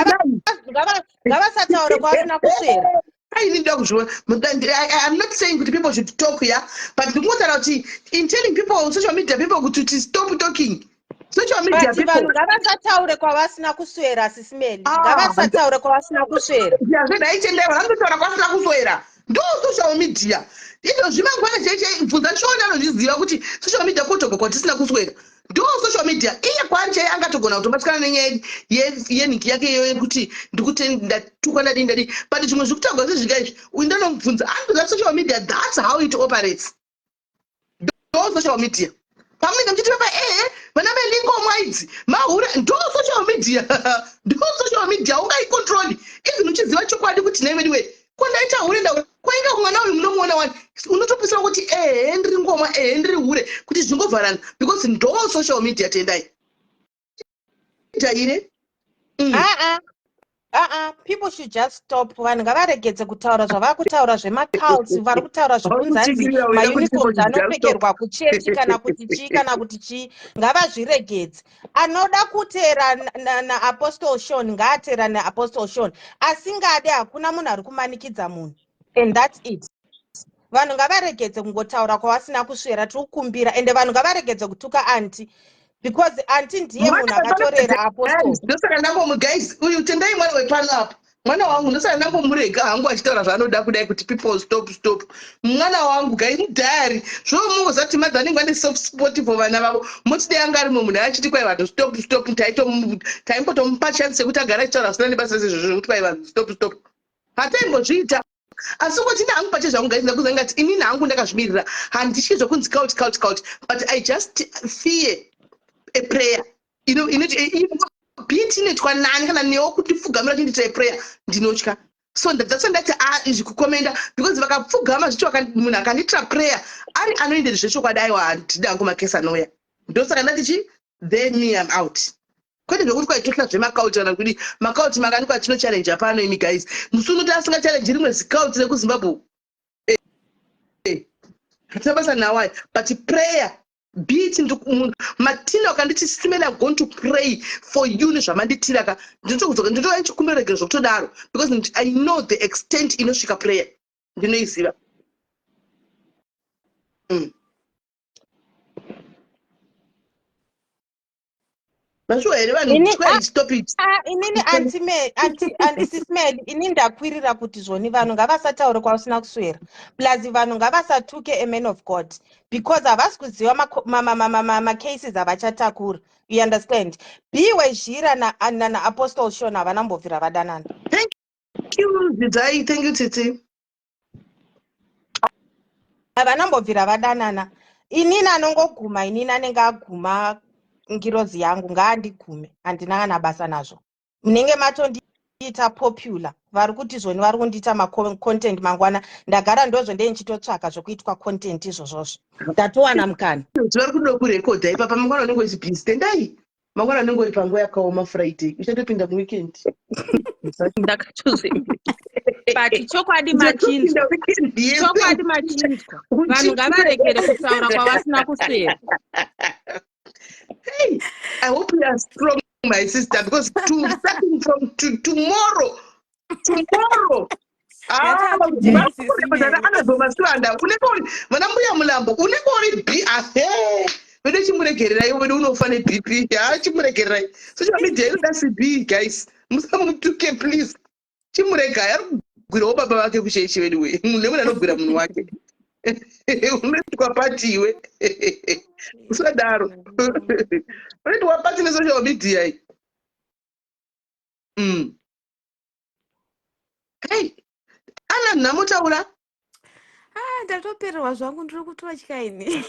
Speaker 3: ngavasataure kwavasina kuswera.
Speaker 9: Aini ndoda kuzviona. I'm not saying kuti people should talk ya but ndikungotaura kuti in telling people social media people kuti stop talking social media
Speaker 3: but vanhu ngavasataure kwavasina kuswera Sis Melly ah, ngavasataure kwavasina kuswera.
Speaker 9: Zvedaitendai vanhu vanotaura kwavasina kuswera ndo social media izvozvi mangwana chaichai bvunza Shona anozviziva kuti social media kotoga kwatisina kuswera ndo social media iye kwaari chaiye angatogona kutobatikana nenyaya yenhiki yake iyoyo yekuti ndikuti ndatukwa ndadii ndadii but zvimwe zviri kutaurwa zvezvika izvi uyu ndonomubvunza anotoziva social media that's how it operates ndo social media pamunenge muchiti papa ehe vana velingomwa idzi mahure ndo social media ndo social media ungaicontroli even uchiziva chokwadi kuti nhai veduwe ko ndaita hure ndaura kwainga mwana uyu munomuona wani unotopisira kuti ehe ndiri ngomwa ehe ndiri hure kuti zvingovharana because ndo social media tendai jaire.
Speaker 3: Aa aa people should just stop vanhu ngavaregedze kutaura zvavari kutaura zvemacults vari kutaura zvekunzi hanzi mauniforms anopfekerwa kuchechi kana kuti chii kana kuti chii ngavazviregedze anoda kuteera naApostle Sean ngaateera naApostle Sean asingade hakuna munhu ari kumanikidza munhu and that's it vanhu ngavaregedze kungotaura kwavasina kuswera tiri kukumbira ende vanhu ngavaregedze kutuka anti because anti ndiye munhu akatorera apostle.
Speaker 9: Ndosaka ndangomu guys uyu tendai mwana wepano apa mwana wangu ndosaka ndangomurega hangu achitaura zvaanoda kudai kuti people stop stop mwana wangu guys mudhayari zvomungozati madha anenge vane soft spot for vana vavo moti dai anga ari mumwe munhu achiti kwai vanhu stop stop taimbotomupa chance yekuti agara achitaura zvisina nebasa sezvozvo zvekuti kwai vanhu stop stop hataimbozviita asi kungoti ini hangu pache zvangu guys ndakuza ngati inini hangu ndakazvimirira handityi zvekunzi cult cult cult but I just fear a prayer inoti beat inoitwa nani kana newo kuti pfugamira chindiitira prayer ndinotya so that's why ndati ah izvi kukomenda because vakapfugama zvichi munhu akandiitira prayer ari anoenderi zvechokwadi aiwa handidi hangu makesi anouya ndosaka ndati chi then me am out kwete zvekuti kwaitohla zvemacult kana kudi macult makani kwatinochallenge pano imi guys musi unoti asingachallenge rimwe zicult rekuZimbabwe eh, eh, hatina basa nawo aya but prayer be it matina akanditi Sis Melly I'm going to pray for you nezvamanditira ka ndinotokudzoka ndinotova ndichikumbira regero zvokutodaro because I know the extent inosvika prayer ndinoiziva. Mashuwa here vanhu
Speaker 3: Ini
Speaker 9: stop it.
Speaker 3: Ah, inini anti Sis Melly ini ndakwirira kuti zvoni vanhu ngavasataure kwavasina kuswera plus vanhu ngavasatuke a man of God because havasi kuziva macases avachatakura you understand B Wezhira naApostle Sean havana mbobvira vadanana.
Speaker 9: Thank you Zidzai, thank you Tsitsi.
Speaker 3: Havana mbobvira vadanana inini anongoguma inini anenge aguma ngirozi yangu ngaandigume handina kana basa nazvo munenge matondiita popular vari kuti zvoni vari kundiita macontent mangwana ndagara ndozvo ndee ndichitotsvaka zvokuitwa content izvozvozvo ndatowana mukana.
Speaker 9: Vari kuda kurekodha ipapa mangwana unenge uchibhizi tendai mangwana unenge uri panguva yakaoma Friday uchatopinda muweekend.
Speaker 3: Ndakatozvi
Speaker 10: But chokwadi machinzwa. Chokwadi machinzwa. Vanhu ngavaregere kutaura kwavasina kuswera.
Speaker 9: Hey, I hope you are strong, my sister, because to starting from to tomorrow, tomorrow. Ah, anazoma unenge uri vana mbuya mulambo unenge uri b ahe vedu chimuregererai vedu unofa nebp haa chimuregererai social media inoda cb guys musamutuke please chimuregai ari kugwirawo baba vake kuchechi vedu we munhu nemunhu anogwira munhu wake unoitwa pati iwe usadaro unoitwa pati nesocial media iyi mm. Hey, Alan nhamo taura.
Speaker 13: Ah, ndatopererwa zvangu ndiri kutotya ini.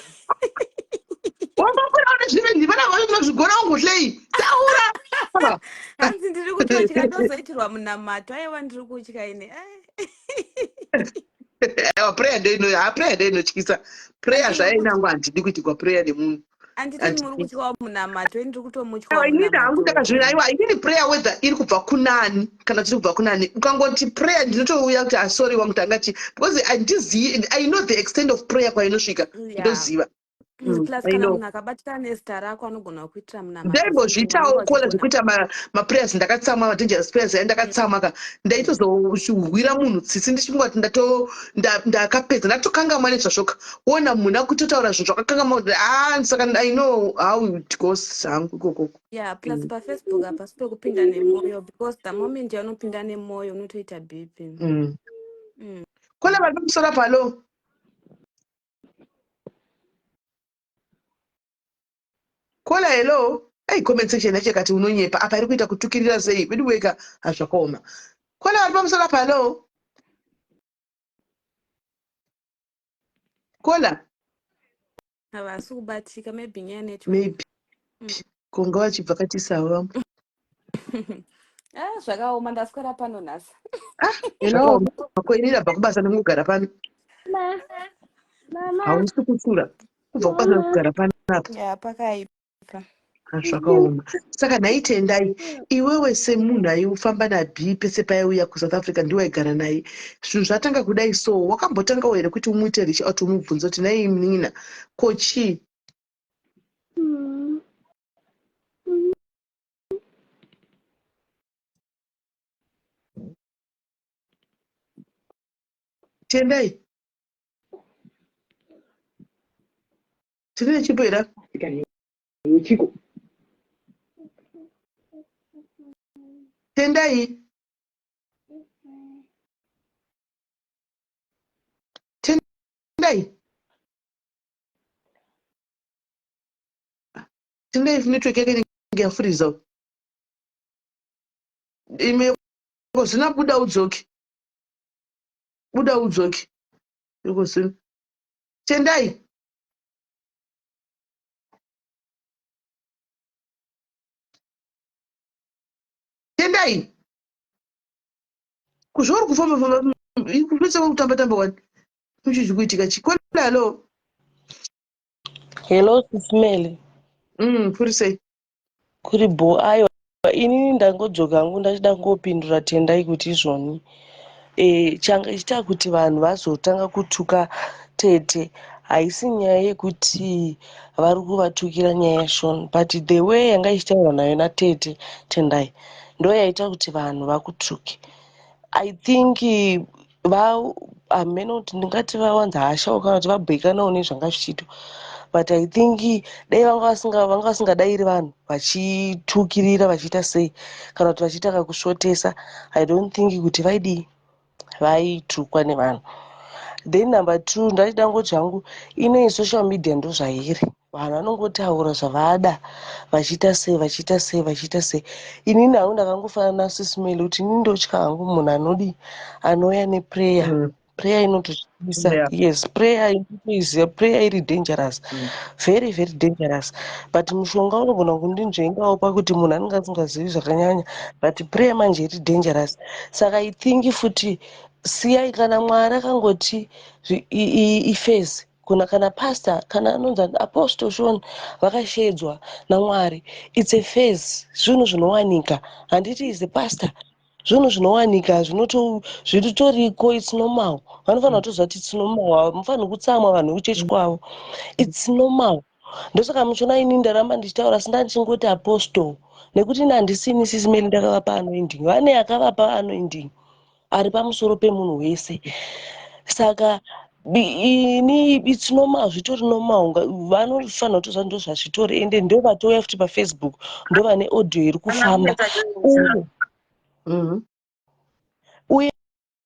Speaker 9: Wambopera une zvivindi vana vacho unozvigona ungohlei. Taura.
Speaker 13: Hanzi ndiri kutotya ndozoitirwa munamato. Aiwa ndiri kutya ini.
Speaker 9: Aiwa prayer ndoino, ha prayer ndoinotyisa. Prayer zvainangwa handidi kuitirwa prayer nemunhu.
Speaker 13: Anditi muri kutyawo munamato, ini ndiri kutomutyawo
Speaker 9: Inini hangu ndakazviona aiwa inini prayer whether iri kubva kunani kana kuti iri kubva kunani ukangoti prayer ndinotouya kuti asori ah, wangu tanga chi because handizivi I know the extent of prayer kwainosvika ndoziva.
Speaker 13: Mm, plus kana munhu akabatikana nezita rako anogona kuitira
Speaker 9: munamato. Ndaimbozviitawo kola zvekuita maprayers ndakatsamwa madangerous prayers aya ndakatsamwa ka ndaitozohwira munhu tsitsi ndichifunga kuti ndato ndakapedza ndatokangamwa nezvazvoka wona munhu akutotaura zvinhu zvakakangamwa kuti ah saka i know how it goes hangu ikokoko
Speaker 13: yeah plus mm. pafacebook hapasi pekupinda nemwoyo because the moment yaunopinda nemwoyo unotoita bp
Speaker 9: mm. mm. kune vari pamusoro palo Kola hello. Hey, comment section yacho ikati unonyepa apa iri kuita kutukirira sei vedu weka hazvakaoma. Kola vari pamusoro apa hello. Kola.
Speaker 13: Havasi kubatika maybe nyaya network.
Speaker 9: Maybe. Ko ngavachibva katisawo vamwe.
Speaker 13: Ah, zvakaoma ndaswera pano nhasi.
Speaker 9: Ah, hello. Ko ini ndabva kubasa ndingogara pano. Hausi kutsura. Kubva kubasa ndikugara panapa.
Speaker 13: Yeah, pakaipa.
Speaker 9: Ah, zvakaoma. Saka nhai Tendai, iwewe semunhu aifamba naB pese paaiuya kuSouth Africa ndiwe waigara naye. Zvinhu zvatanga kudai so, wakambotangawo here kuti umuite reach out umubvunze kuti nhai munin'ina, ko chii? Tendai. Tine chipo here?
Speaker 11: Chiko.
Speaker 9: Tendai. Tendai. Tendai network yake inenge yafuriza. Ime kozina buda udzoke. Buda udzoke. Ikozina. Tendai. Tendai. Kuzvauri kufamba famba kupedza kutamba tamba wani. Kuchi zvikuitika chi. Kola hello.
Speaker 20: Hello Sis Melly.
Speaker 9: Kuri sei?
Speaker 20: Kuri bho aiwa inini ndangodzoka hangu ndachida kungopindura Tendai kuti izvoni e, changa ichita kuti vanhu vazotanga kutuka tete haisi nyaya yekuti vari kuvatukira nyaya yaShon but the way yanga ichitaurwa nayo natete Tendai ndoyaita kuti vanhu vakutuke I think va hameno kuti ndingati vawanza hasha kana kuti vabhoikanawo nezvanga zvichiitwa but i think dai vanga vasinga vanga vasingadairi vanhu vachitukirira vachiita sei kana kuti vachiita kakusvotesa i don't think kuti vaidii vaitukwa nevanhu then number two ndachida ngoti hangu inei social media ndozvairi vanhu vanongotaura zvavada vachiita sei vachiita sei vachiita sei inini hangu ndakangofanana nasismail kuti inini ndotya hangu munhu anodii anouya neprayer mm. prayer inototyisa yeah. yes prayer inotoiziva prayer iri dangerous mm. very very dangerous but mushonga unogona kundinzvengawo pakuti munhu anenge asingazivi zvakanyanya but prayer manje iri dangerous saka i think futi siyai kana mwari akangoti ifezi kuna kana pastor kana anonzi apostle Sean vakasheedzwa naMwari it's a phase zvinhu zvinowanika handiti is a pastor Zvinhu zvinowanika zvinoto zvitoriko it's normal. Vanofanira kutoziva kuti it's normal. Hamufaniri kutsamwa vanhu vekuchechi kwavo. It's normal. Ndosaka muchiona ini ndaramba ndichitaura asi ndandichingoti apostle nekuti ini handisini sisi Meli ndakavapa anointing. Vane akavapa anointing ari pamusoro pemunhu wese. Saka ini it's normal zvitori normal vanofanira kutoziva ndozvazvitori ende ndovatouya futi pafacebook ndovane audio iri kufamba uye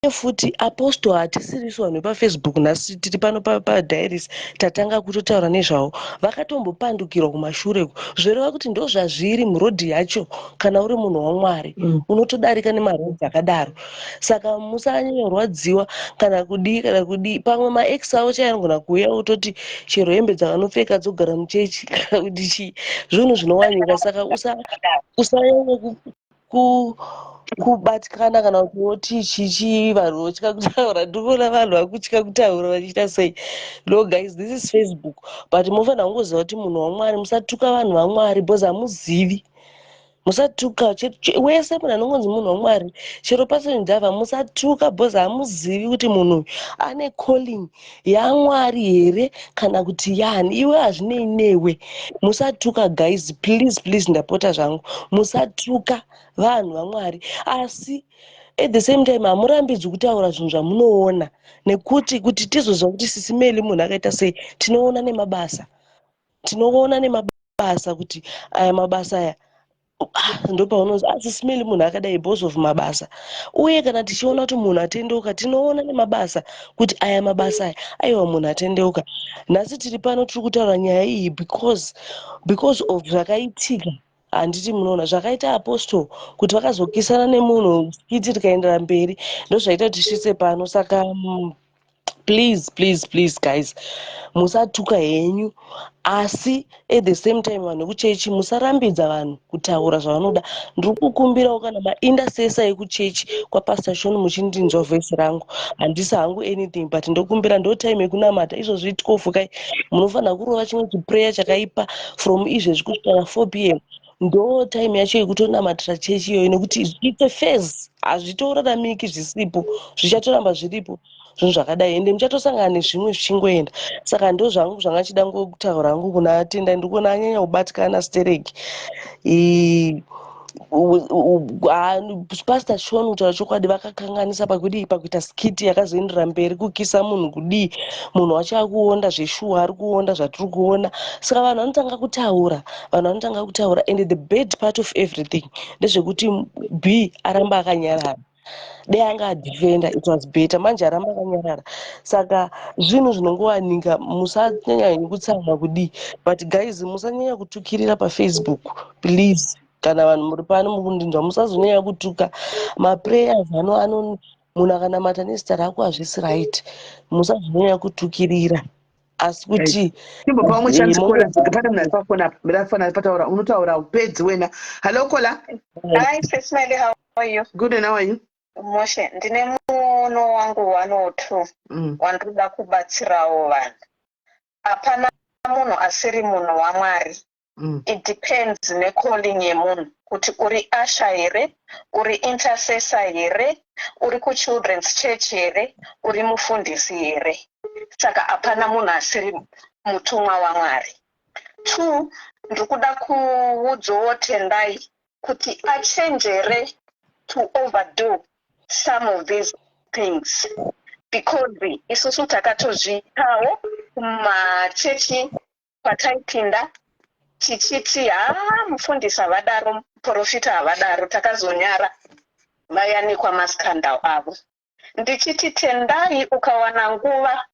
Speaker 20: uye futi apostle hatisirisu vanhu vepafacebook nhasi tiri pano padiaries tatanga kutotaura nezvavo vakatombopandukirwa kumashure uko zvoreva kuti ndozvazviri murodhi yacho kana uri munhu wamwari unotodarika nemarodhi akadaro saka musanyanyorwadziwa kana kudii kana kudii pamwe maex avo chaiyo anogona kuuya ototi chero hembe dzavanopfeka dzogara muchechi kana kuti chii zvinhu zvinowanika saka usanyanye kubatikana kana kuti woti chichi vanhu votya kutaura ndikuona vanhu vakutya kutaura vachiita sei no guys this is facebook but mofanira kungoziva kuti munhu wamwari musatuka vanhu vamwari because hamuzivi musatuka wese munhu anongonzi munhu wamwari chero passion java musatuka because hamuzivi kuti munhu uyu ane calling yamwari here kana kuti yani iwe hazvinei newe musatuka guys please please ndapota zvangu musatuka vanhu vamwari asi at the same time hamurambidzwi kutaura zvinhu zvamunoona nekuti kuti tizoziva kuti sisi Meli munhu akaita sei tinoona nemabasa tinoona nemabasa kuti aya mabasa aya ah, ndopaunonzi ah, sisi Meli munhu akadai because of mabasa uye kana tichiona kuti munhu atendeuka tinoona nemabasa kuti aya mabasa aya aiwa munhu atendeuka nhasi tiri pano tiri kutaura nyaya iyi because of zvakaitika handiti munoona zvakaita apostle kuti vakazokisana nemunhu skiti rikaendera mberi ndozvaita kuti tisvitse pano saka please please please guys musatuka henyu asi at the same time vanhu vekuchechi musarambidza vanhu kutaura zvavanoda ndiri kukumbirawo kana maintercessor ekuchechi kwapastor Shon muchindinzwa voice rangu handisi hangu anything but ndokumbira ndo time yekunamata izvozvi 12 kai munofanira kurova chimwe chiprayer chakaipa from izvezvi kusvika na4 p.m ndo time yacho yekutonamatira chechi iyoyo nekuti it's a phase hazvitoraramiki zvisipo zvichatoramba zviripo zvinhu zvakadai ende muchatosangana nezvimwe zvichingoenda saka ndo zvangu zvanga chida ngokutaura hangu kuna tendai ndiri kuona anyanya kubatikana stereki pastor Shon kutaura chokwadi vakakanganisa pakudii pakuita skiti yakazoendera mberi kukisa munhu kudii munhu wacho akuonda zveshuwa ari kuonda zvatiri kuona saka vanhu vanotanga kutaura vanhu vanotanga kutaura and the bad part of everything ndezvekuti b aramba akanyarara dai anga adefenda it was better manje aramba akanyarara saka zvinhu zvinongowanika musanyanya henyu kutsamwa kudii but guys musanyanya kutukirira pafacebook please kana vanhu muri pano mukundinzwa musazonyanya kutuka maprayers ano ano munhu akanamata nezita rako hazvisi right musazonyanya kutukirira asi kuti
Speaker 9: chimbopa umwe chance caller pane munhu ari pafoni apa mira foni ari pataura unotaura upedzi wena hello caller
Speaker 2: Hi, Sis Melly, how are you?
Speaker 9: Good and how are you?
Speaker 2: Moshe, ndine muono wangu 102 wandinoda kubatsirawo vanhu. Hapana munhu asiri munhu waMwari. It depends necalling yemunhu kuti uri usher here, uri intercessor here, uri kuchildren's church here, uri mufundisi here. Saka hapana munhu asiri mutumwa waMwari. Two, ndiri kuda kuudzawo Tendai kuti achenjere to overdo some of these things because isusu takatozviitawo kumachechi kwataipinda tichiti haa mufundisi havadaro muprofita havadaro takazonyara vayanikwa mascandal avo ndichiti tendai ukawana nguva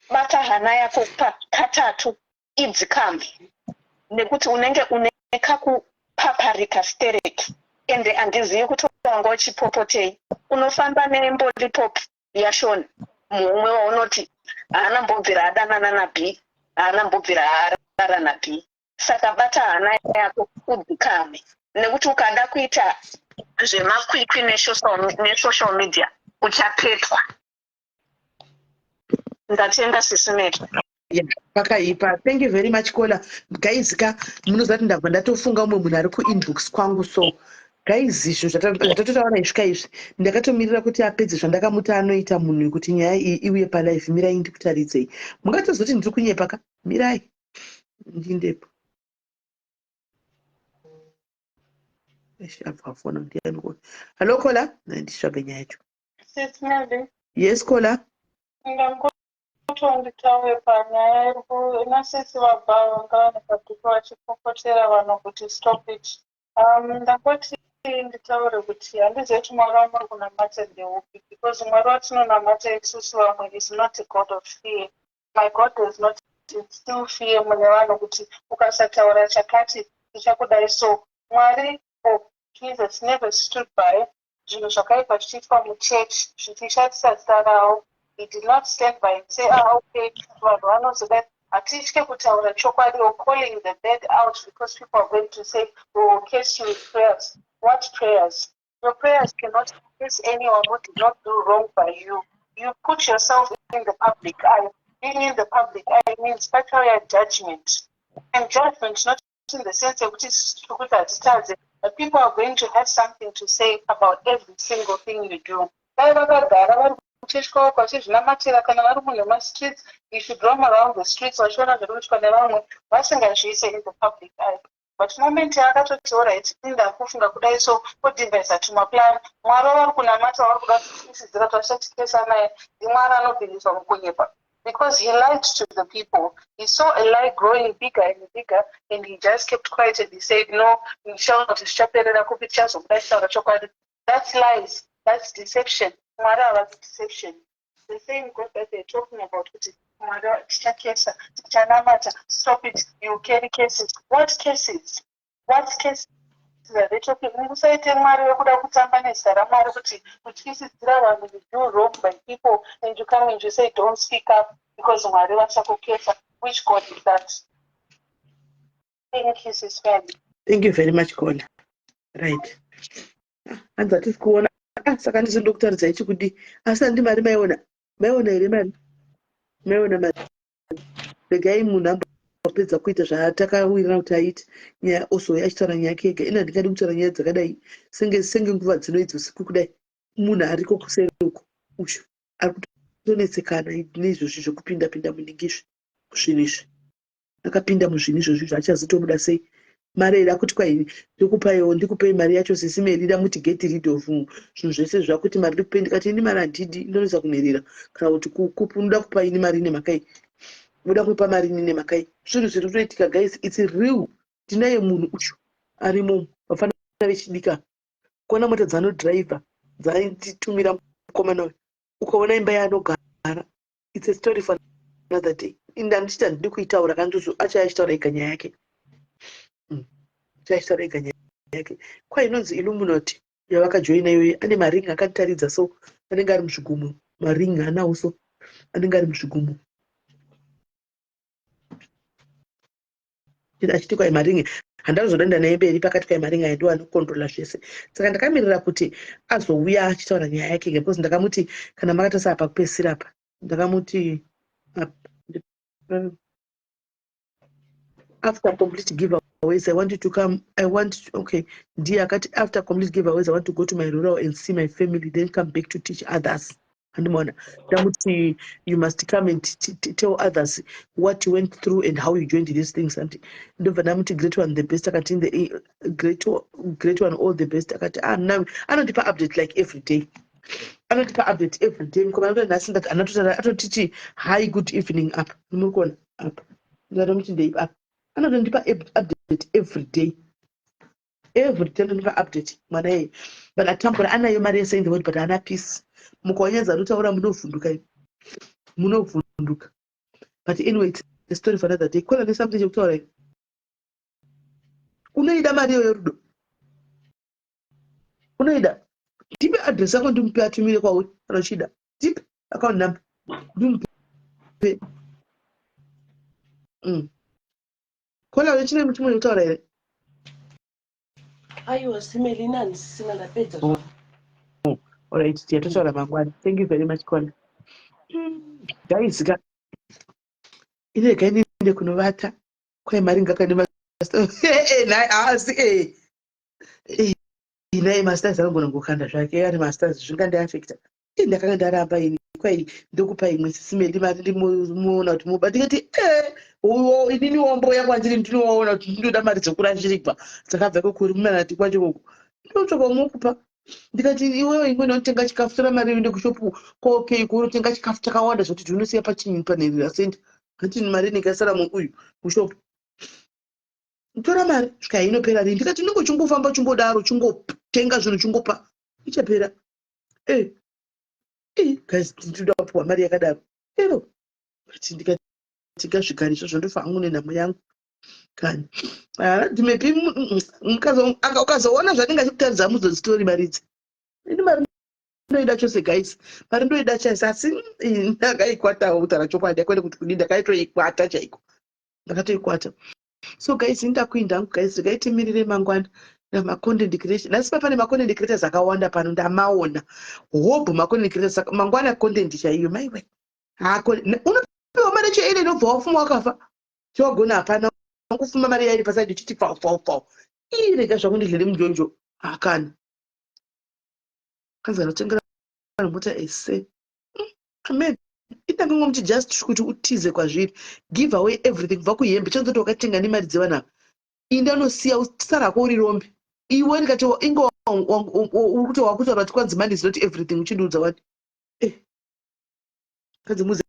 Speaker 2: bata hana yako katatu idzikame nekuti unenge une kakupaparika stereki ende handizivi kuti wanga uchipopotei unofamba nembolipop yaShon mumwe waunoti haana mbobvira adanana nab haana mbobvira arara nab saka bata hana yako udzikame nekuti ukada kuita zvemakwikwi nesocial media uchapetwa ndatenda Sis Melly
Speaker 9: Yeah, pakaipa thank you very much caller guys ka munoziva kuti ndabva ndatofunga umwe munhu ari kuinbox kwangu so. Guys, izvo zvatatotaura izvi ka izvi, ndakatomirira kuti apedze zvandakamuti anoita munhu kuti nyaya iyi iuye palive. Mirai ndikutaridzei. Mungatozoti ndiri kunyepa ka? Mirai. Ndindepo. Eish, abva afona ndiani ko? Hello caller, nditsvage nyaya yacho.
Speaker 2: Sis Melly.
Speaker 9: Yes caller.
Speaker 2: Ndangoti nditaure panyaya iri nasisi vabva vanga vane padhuku vachipopotera vanhu kuti stop it. Ndangoti nditaure kuti handizive kuti Mwari wamuri kunamata ndeupi because Mwari watinonamata isusu vamwe is not a God of fear. My God does not instill fear mune vanhu kuti ukasataura chakati tichakudai so. Mwari of Jesus never stood by zvinhu zvakaipa zvichiitwa muchurch zvichishatisa zita ravo. He did not stand by and say, ah, okay, vanhu vanozodai. Hatitye kutaura chokwadi or calling the bad out because people are going to say, we will curse you with prayers. What prayers? Your prayers cannot curse anyone who did not do wrong by you. You put yourself in the public eye. Being in the public eye means pachauya judgment. And judgment not in the sense yekuti isusu tiri kuti hatitadze, but people are going to have something to say about every single thing you do. Dai vakagara vari kuchechi kwavo vachizvinamatira kana vari munhu wemastreets, you should roam around the streets vachiona zviri kuitwa nevamwe vasingazviise in the public eye. But moment yaakatoti alright, ini ndakufunga kudai so odevisa tumaplan, Mwari wavari kunamata wavari kuda kutyisidzira kuti vachatikesa naye ndiMwari anobhiliswa mukunyepa. Because he lied to the people. He saw a lie growing bigger and bigger and he just kept quiet and he said, no, ndichaona kuti zvichaperera kupi, tichazobuda tichitaura chokwadi. That's lies. That's deception. Mwari havasi deception. The same God that they're talking about kuti Mwari tichakesa, tichanamata, stop it, you carry cases. What cases? What cases are they talking? Musaite Mwari wekuda kutamba nezita raMwari kuti kutyisidzira vanhu you do wrong by people and you come and you say don't speak up because Mwari vachakukesa. Which God is that? Thank you, Sis Fanny.
Speaker 9: Thank you very much, Kona. Right. Hanzi hatisi kuona. Ah, saka ndizo ndokutaridzai chikudi. Asi handi mari maiona. Maiona here mari? Maiona mari. Regai munhu ambopedza kuita zvatakawirirana kuti aite. Nyaya ozouya achitaura nyaya yake ega. Ini handingadi kutaura nyaya dzakadai senge senge nguva dzino idzi usiku kudai. Munhu ariko kuseri uko uyu ari kutonetsekana neizvozvi zvekupinda pinda muningi izvi zvinhu izvi. Akapinda muzvinhu izvozvi izvo achazotobuda sei? Mari here akuti kwai ndikupaiwo ndikupei mari yacho sisi Mary ndamuti get rid of zvinhu zvese zvakuti mari ndikupei ndikati ini mari handidi ndinoisa kumerera kana kuti kupi unoda kupa ini mari nemhaka iyi unoda kupa mari ini nemhaka iyi zvinhu zviri kutoitika guys it's real tinaye munhu uyu arimo vafana vechidika kuona mota dzaanodriver dzaititumira mukomana uyu ukaona imba yaanogara it's a story for another day. Inda ndichiti handidi kuitaura kanjuzu achaya achitaura ega nyaya yake. Achaya achitaura ega nyaya yake. Kwa inonzi Illuminati yavakajoina iyoyi ane maring akanditaridza so anenge ari muzvigumo maring anawo so anenge ari muzvigumo achiti kwai maringi handazodoenda naye mberi pakati kwai maringi aya ndiwo anokontrola zvese saka ndakamirira kuti azouya achitaura nyaya yake because ndakamuti kana makatarisa apa kupedzisira apa ndakamuti after complete giveaways i want you to come i want okay ndiye akati after complete giveaways i want to go to my rural and see my family then come back to teach others Handimaona ndamuti you must come and tell others what you went through and how you joined these things and ndobva ndamuti great one the best akati in the great, great one all the best akati ah, now anondipa update like every day anotipa update every day mukoma anoti nhasi ndati anatotara atotiti hi good evening apa muri kuona apa ndatomuti ndeipa apa anotondipa update every day every day anondipa update mwana iyeye but atambura anayo mari yese in the world but haana peace mukawanyadza anotaura munovhunduka imi munovhunduka but anyway it's a story for another day kona nesomething chekutaura imi unoida mari iyoyo rudo unoida ndipe address yako ndimupe atumire kwauri kana uchida ndipe account number ndimupe. Kola uchine muchimwe chekutaura here?
Speaker 20: Aiwa Simelina handisisina ndapedza zvangu.
Speaker 9: Oh, alright, tiya totaura mangwana. Thank you very much Kola. Guys ka ini regai ndiende kunovata kwai mari ngakane ma eh eh nhai haasi eh. Eh. Inai masters anogona kukanda zvake ari masters zvingandiafecta. Ii ndakanga ndaramba ini kwai ndokupa imwe sisi Meli mari ndimuona kuti muba ndikati eh uyo inini womboya kwandiri ndinowaona kuti ndinoda mari dzekurashirigwa dzakabva ikoko uri munanati kwacho ikoko ndotsvaka unokupa ndikati iwewe imwe unotenga chikafu tora mari uende kushopu kwaokei kunotenga chikafu chakawanda zvekuti unosiya pachinyi panherera center hanti mari inenge yasara uyu mushopu tora mari svika inopera rini ndikati unenge uchingofamba uchingodaro uchingotenga zvinhu uchingopa ichapera e eh, eh, guys ndinoda kupiwa mari yakadaro ero but ndikati ngazvigare izvozvo ndofa hangu nenhamo yangu kani ah, maybe ukazoona zvandinge achikutaridza muzodzitori mari idzi ini mari ndoida chose guys mari ndoida chose asi mm, ndakaikwatawo kutaura chokwadi akwete kuti kudii ndakaitoikwata chaiko ndakatoikwata so guys indakuinda hangu guys regai timirire mangwana namacontent creation nhasi pa pane macontent creators akawanda pano ndamaona hobho macontent creators mangwana content chaiyo maiwe unopiwa mari chaile inobva wafuma wakafa chawagona hapana kufuma mari yairi pasaidi uchiti pau pau pau ii rega zvangu ndidlele munjonjo hakana kanzi anotengera vanhu mota ese Amen. Itangangomuti just kuti utize kwazviri. Give away everything kubva kuhembe chanzoti wakatenga nemari dzevana ava. Inda unosiya usarako uri rombe. Iwe ndikati inge uri kuti wakutaura kuti kwanzi money is not everything uchindiudza wani. Eh. Kanzi muudze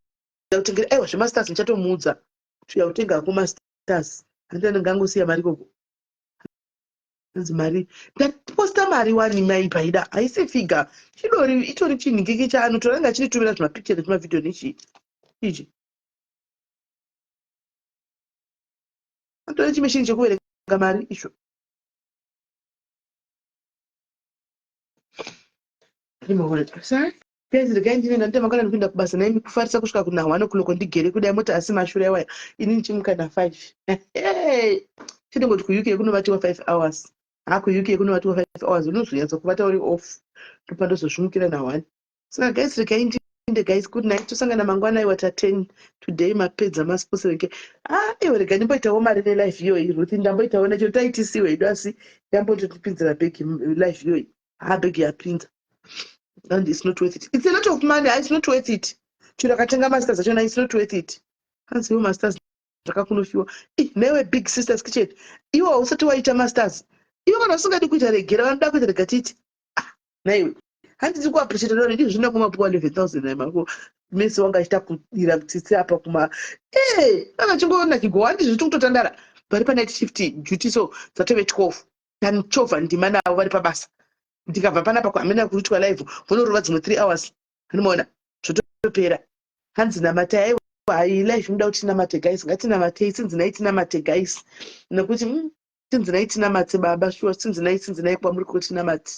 Speaker 9: kutengera aiwa zvemastars ndichatomuudza. Kuti uya utenga hako mastars. Hanti anenge angosiya mari ikoko. Hanzi mari ndaposta mari wani mai paida haisi figa chidori itori chinhikiki chaanotora anga achinitumira zvimapicture nezvimavhidhiyo nechii ichi anotore chimishini chekuverenga mari icho Sorry. Guys, regai ndine ndandita mangwana ndikuenda kubasa naimi kufarisa kusvika kuna 1 o'clock ndigere kudai moti asi mashure awaya ini ndichimuka na 5 chete ngoti kuUK kunovatiwa 5 hours ha kuUK kunovatiwa 5 hours unozonyatsa kuvata uri off ndopandozozvimukira na 1 saka guys regai ndinde guys good night tosangana mangwana aiwa ta 10 today mapedza masiposereke ah iwe rega ndimboitawo mari nelife iyoyi Ruth ndamboitawo nacho taitisiwe hedu asi yambototipinzira bhegi life iyoyi ha bhegi yapinza and it's not worth it it's a lot of money it's not worth it chero akatenga masters achona it's not worth it hanzi iwo masters zvakakunofiwa newe big sisters kitchen iwe hausati waita masters iwe kana usingadi kuita regera vanoda kuita rega titi ah naiwe handisi kuappreciate nani ndizvo zvina kumapuwa 11000 naye mako mese wanga achita kudira tsitsi apa kuma eh vanga chingoona chigowa handizvo tikutotandara vari panight shift duty so dzatove 12 tanichovha ndima navo vari pabasa ndikabva panapa kuhamena kuitwa live vonorova dzimwe 3 hours anomaona zvotopera hanzi namatai aiwa hai life inoda kuti tinamate guys ngatinamatei sinzinai tinamate guys nekuti mm, sinzinai tinamate baba shuwa sinzinai sinzinai kwamuri kuti tinamate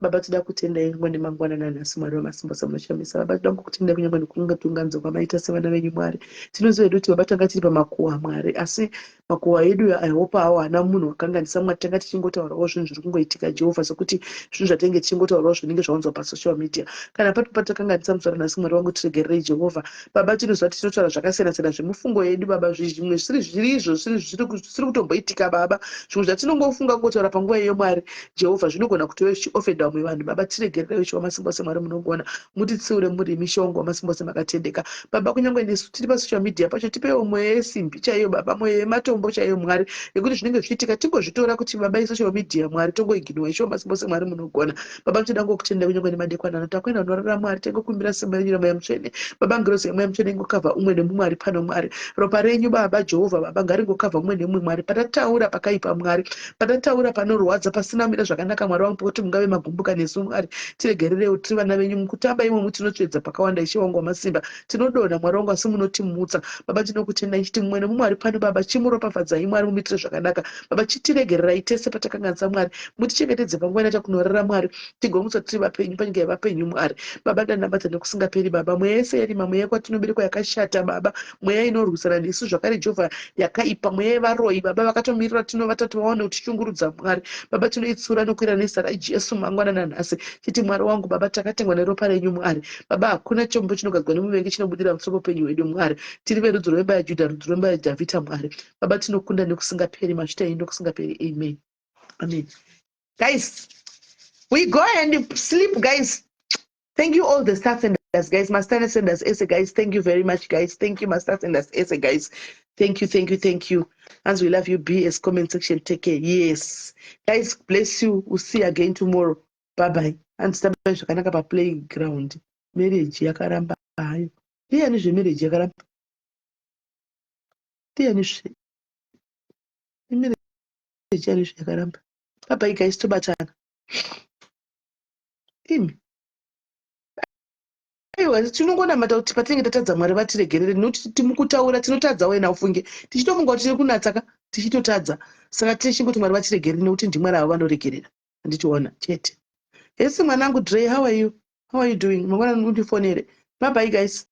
Speaker 9: baba toda kutendai kunyange nemangwanani anhasi mwari wamasimba samunoshamisa baba toda kukutendai kunyange nekungatunganidza kwamaita sevana venyu mwari tinoziva hedu kuti baba tanga tiri pamakuhwa mwari asi Makuhwa edu I hope awo haana munhu wakanganisa mwari tanga tichingotaurawo zvinhu zviri kungoitika Jehovha sekuti zvinhu zvatinenge tichingotaurawo zvinenge zvaunzwa pasocial media kana papi patakanganisa musoro nhasi mwari wangu tiregererei Jehovha baba tinoziva kuti tinotaura zvakasiyana siyana zvemufungo yedu baba zvimwe zvisiri zviri izvo zvisiri kutomboitika baba zvimwe zvatinongofunga kungotaura panguva iyo mwari Jehovha zvinogona kutove zvichiofenda vamwe vanhu baba tiregererei Ishe wamasimba ose mwari munogona mutitsiure muri imi Ishe wangu wamasimba ose makatendeka baba kunyange nesu tiri pasocial media pacho tipewo mweya yesimbi chaiyo baba mweya yematombo chaiyo mwari yekuti zvinenge zvichiitika tingozvitora kuti baba isocial media mwari tongoiginwa ishe wamasimba ose mwari munogona baba tinoda ngokutenda kunyange nemadekwana ano takuenda kunorara mwari tengokumbira simba renyu remweya mutsvene baba ngirozi yemweya mutsvene ingokavha umwe nemumwe ari pano mwari ropa renyu baba jehovha baba ngaringokavha umwe nemumwe mwari patataura pakaipa mwari patataura panorwadza pasina kumira zvakanaka mwari wangu pokuti mungave magumbuka nesu mwari tiregererewo tiri vana venyu mukutamba imomu tinotsvedza pakawanda ishe wangu wamasimba tinodonha mwari wangu asi munotimutsa baba tinokutendai chiti mumwe nemumwe ari pano baba chimuropafadzai mwari mumitire zvakanaka baba chitiregererai tese patakanganisa mwari mutichengetedze panguva inoita kunorara mwari tigomutswa tiri vapenyu panyika yevapenyu mwari baba ndanamata nekusingaperi baba mweya yese yerima mweya kwatinoberekwa yakashata baba mweya inorwisana nesu zvakare jehovha yakaipa mweya yevaroyi baba vakatomirira tinovata tivaone kutishungurudza mwari baba tinoitsura nokuira nezita rajesu mangwana nanhasi chiti mwari wangu baba takatengwa neropa renyu mwari baba hakuna chombo chinogadzwa nemuvengi chinobudira musoro upenyu hwedu mwari tiri verudzi rwemba yajudha rudzi rwemba yadhavhidha mwari baba tinokunda nekusingaperi mazvita enyu nokusingaperi amen amen guys. We go and sleep, guys. Thank you all the star senders, guys. Master senders ese, guys. Thank you very much, guys. Thank you, master senders ese, guys. Thank you, thank you, thank you. As we love you, BS comment section. Take care. Yes. Guys, bless you. We'll see you again tomorrow. Bye bye. And tambai zvakanaka pa playground. Marriage yakaramba hayo. Ndiyani zvemarriage yakaramba? Ndiyani zve? Marriage yani zvakaramba. Bye bye guys, tobatana. Imi. Aiwa, tinongonamata kuti patinenge tatadza, Mwari vatiregerere, nokuti timukutaura tinotadza wena. Ufunge tichitofunga kuti tiri kunatsaka, tichitotadza. Saka tichingoti Mwari vatiregerere, nekuti ndiMwari avo vanoregerera. Handitiona chete. Hesi mwanangu Dre, how are you? How are you doing? Mangwana undifonere. Bye bye, guys.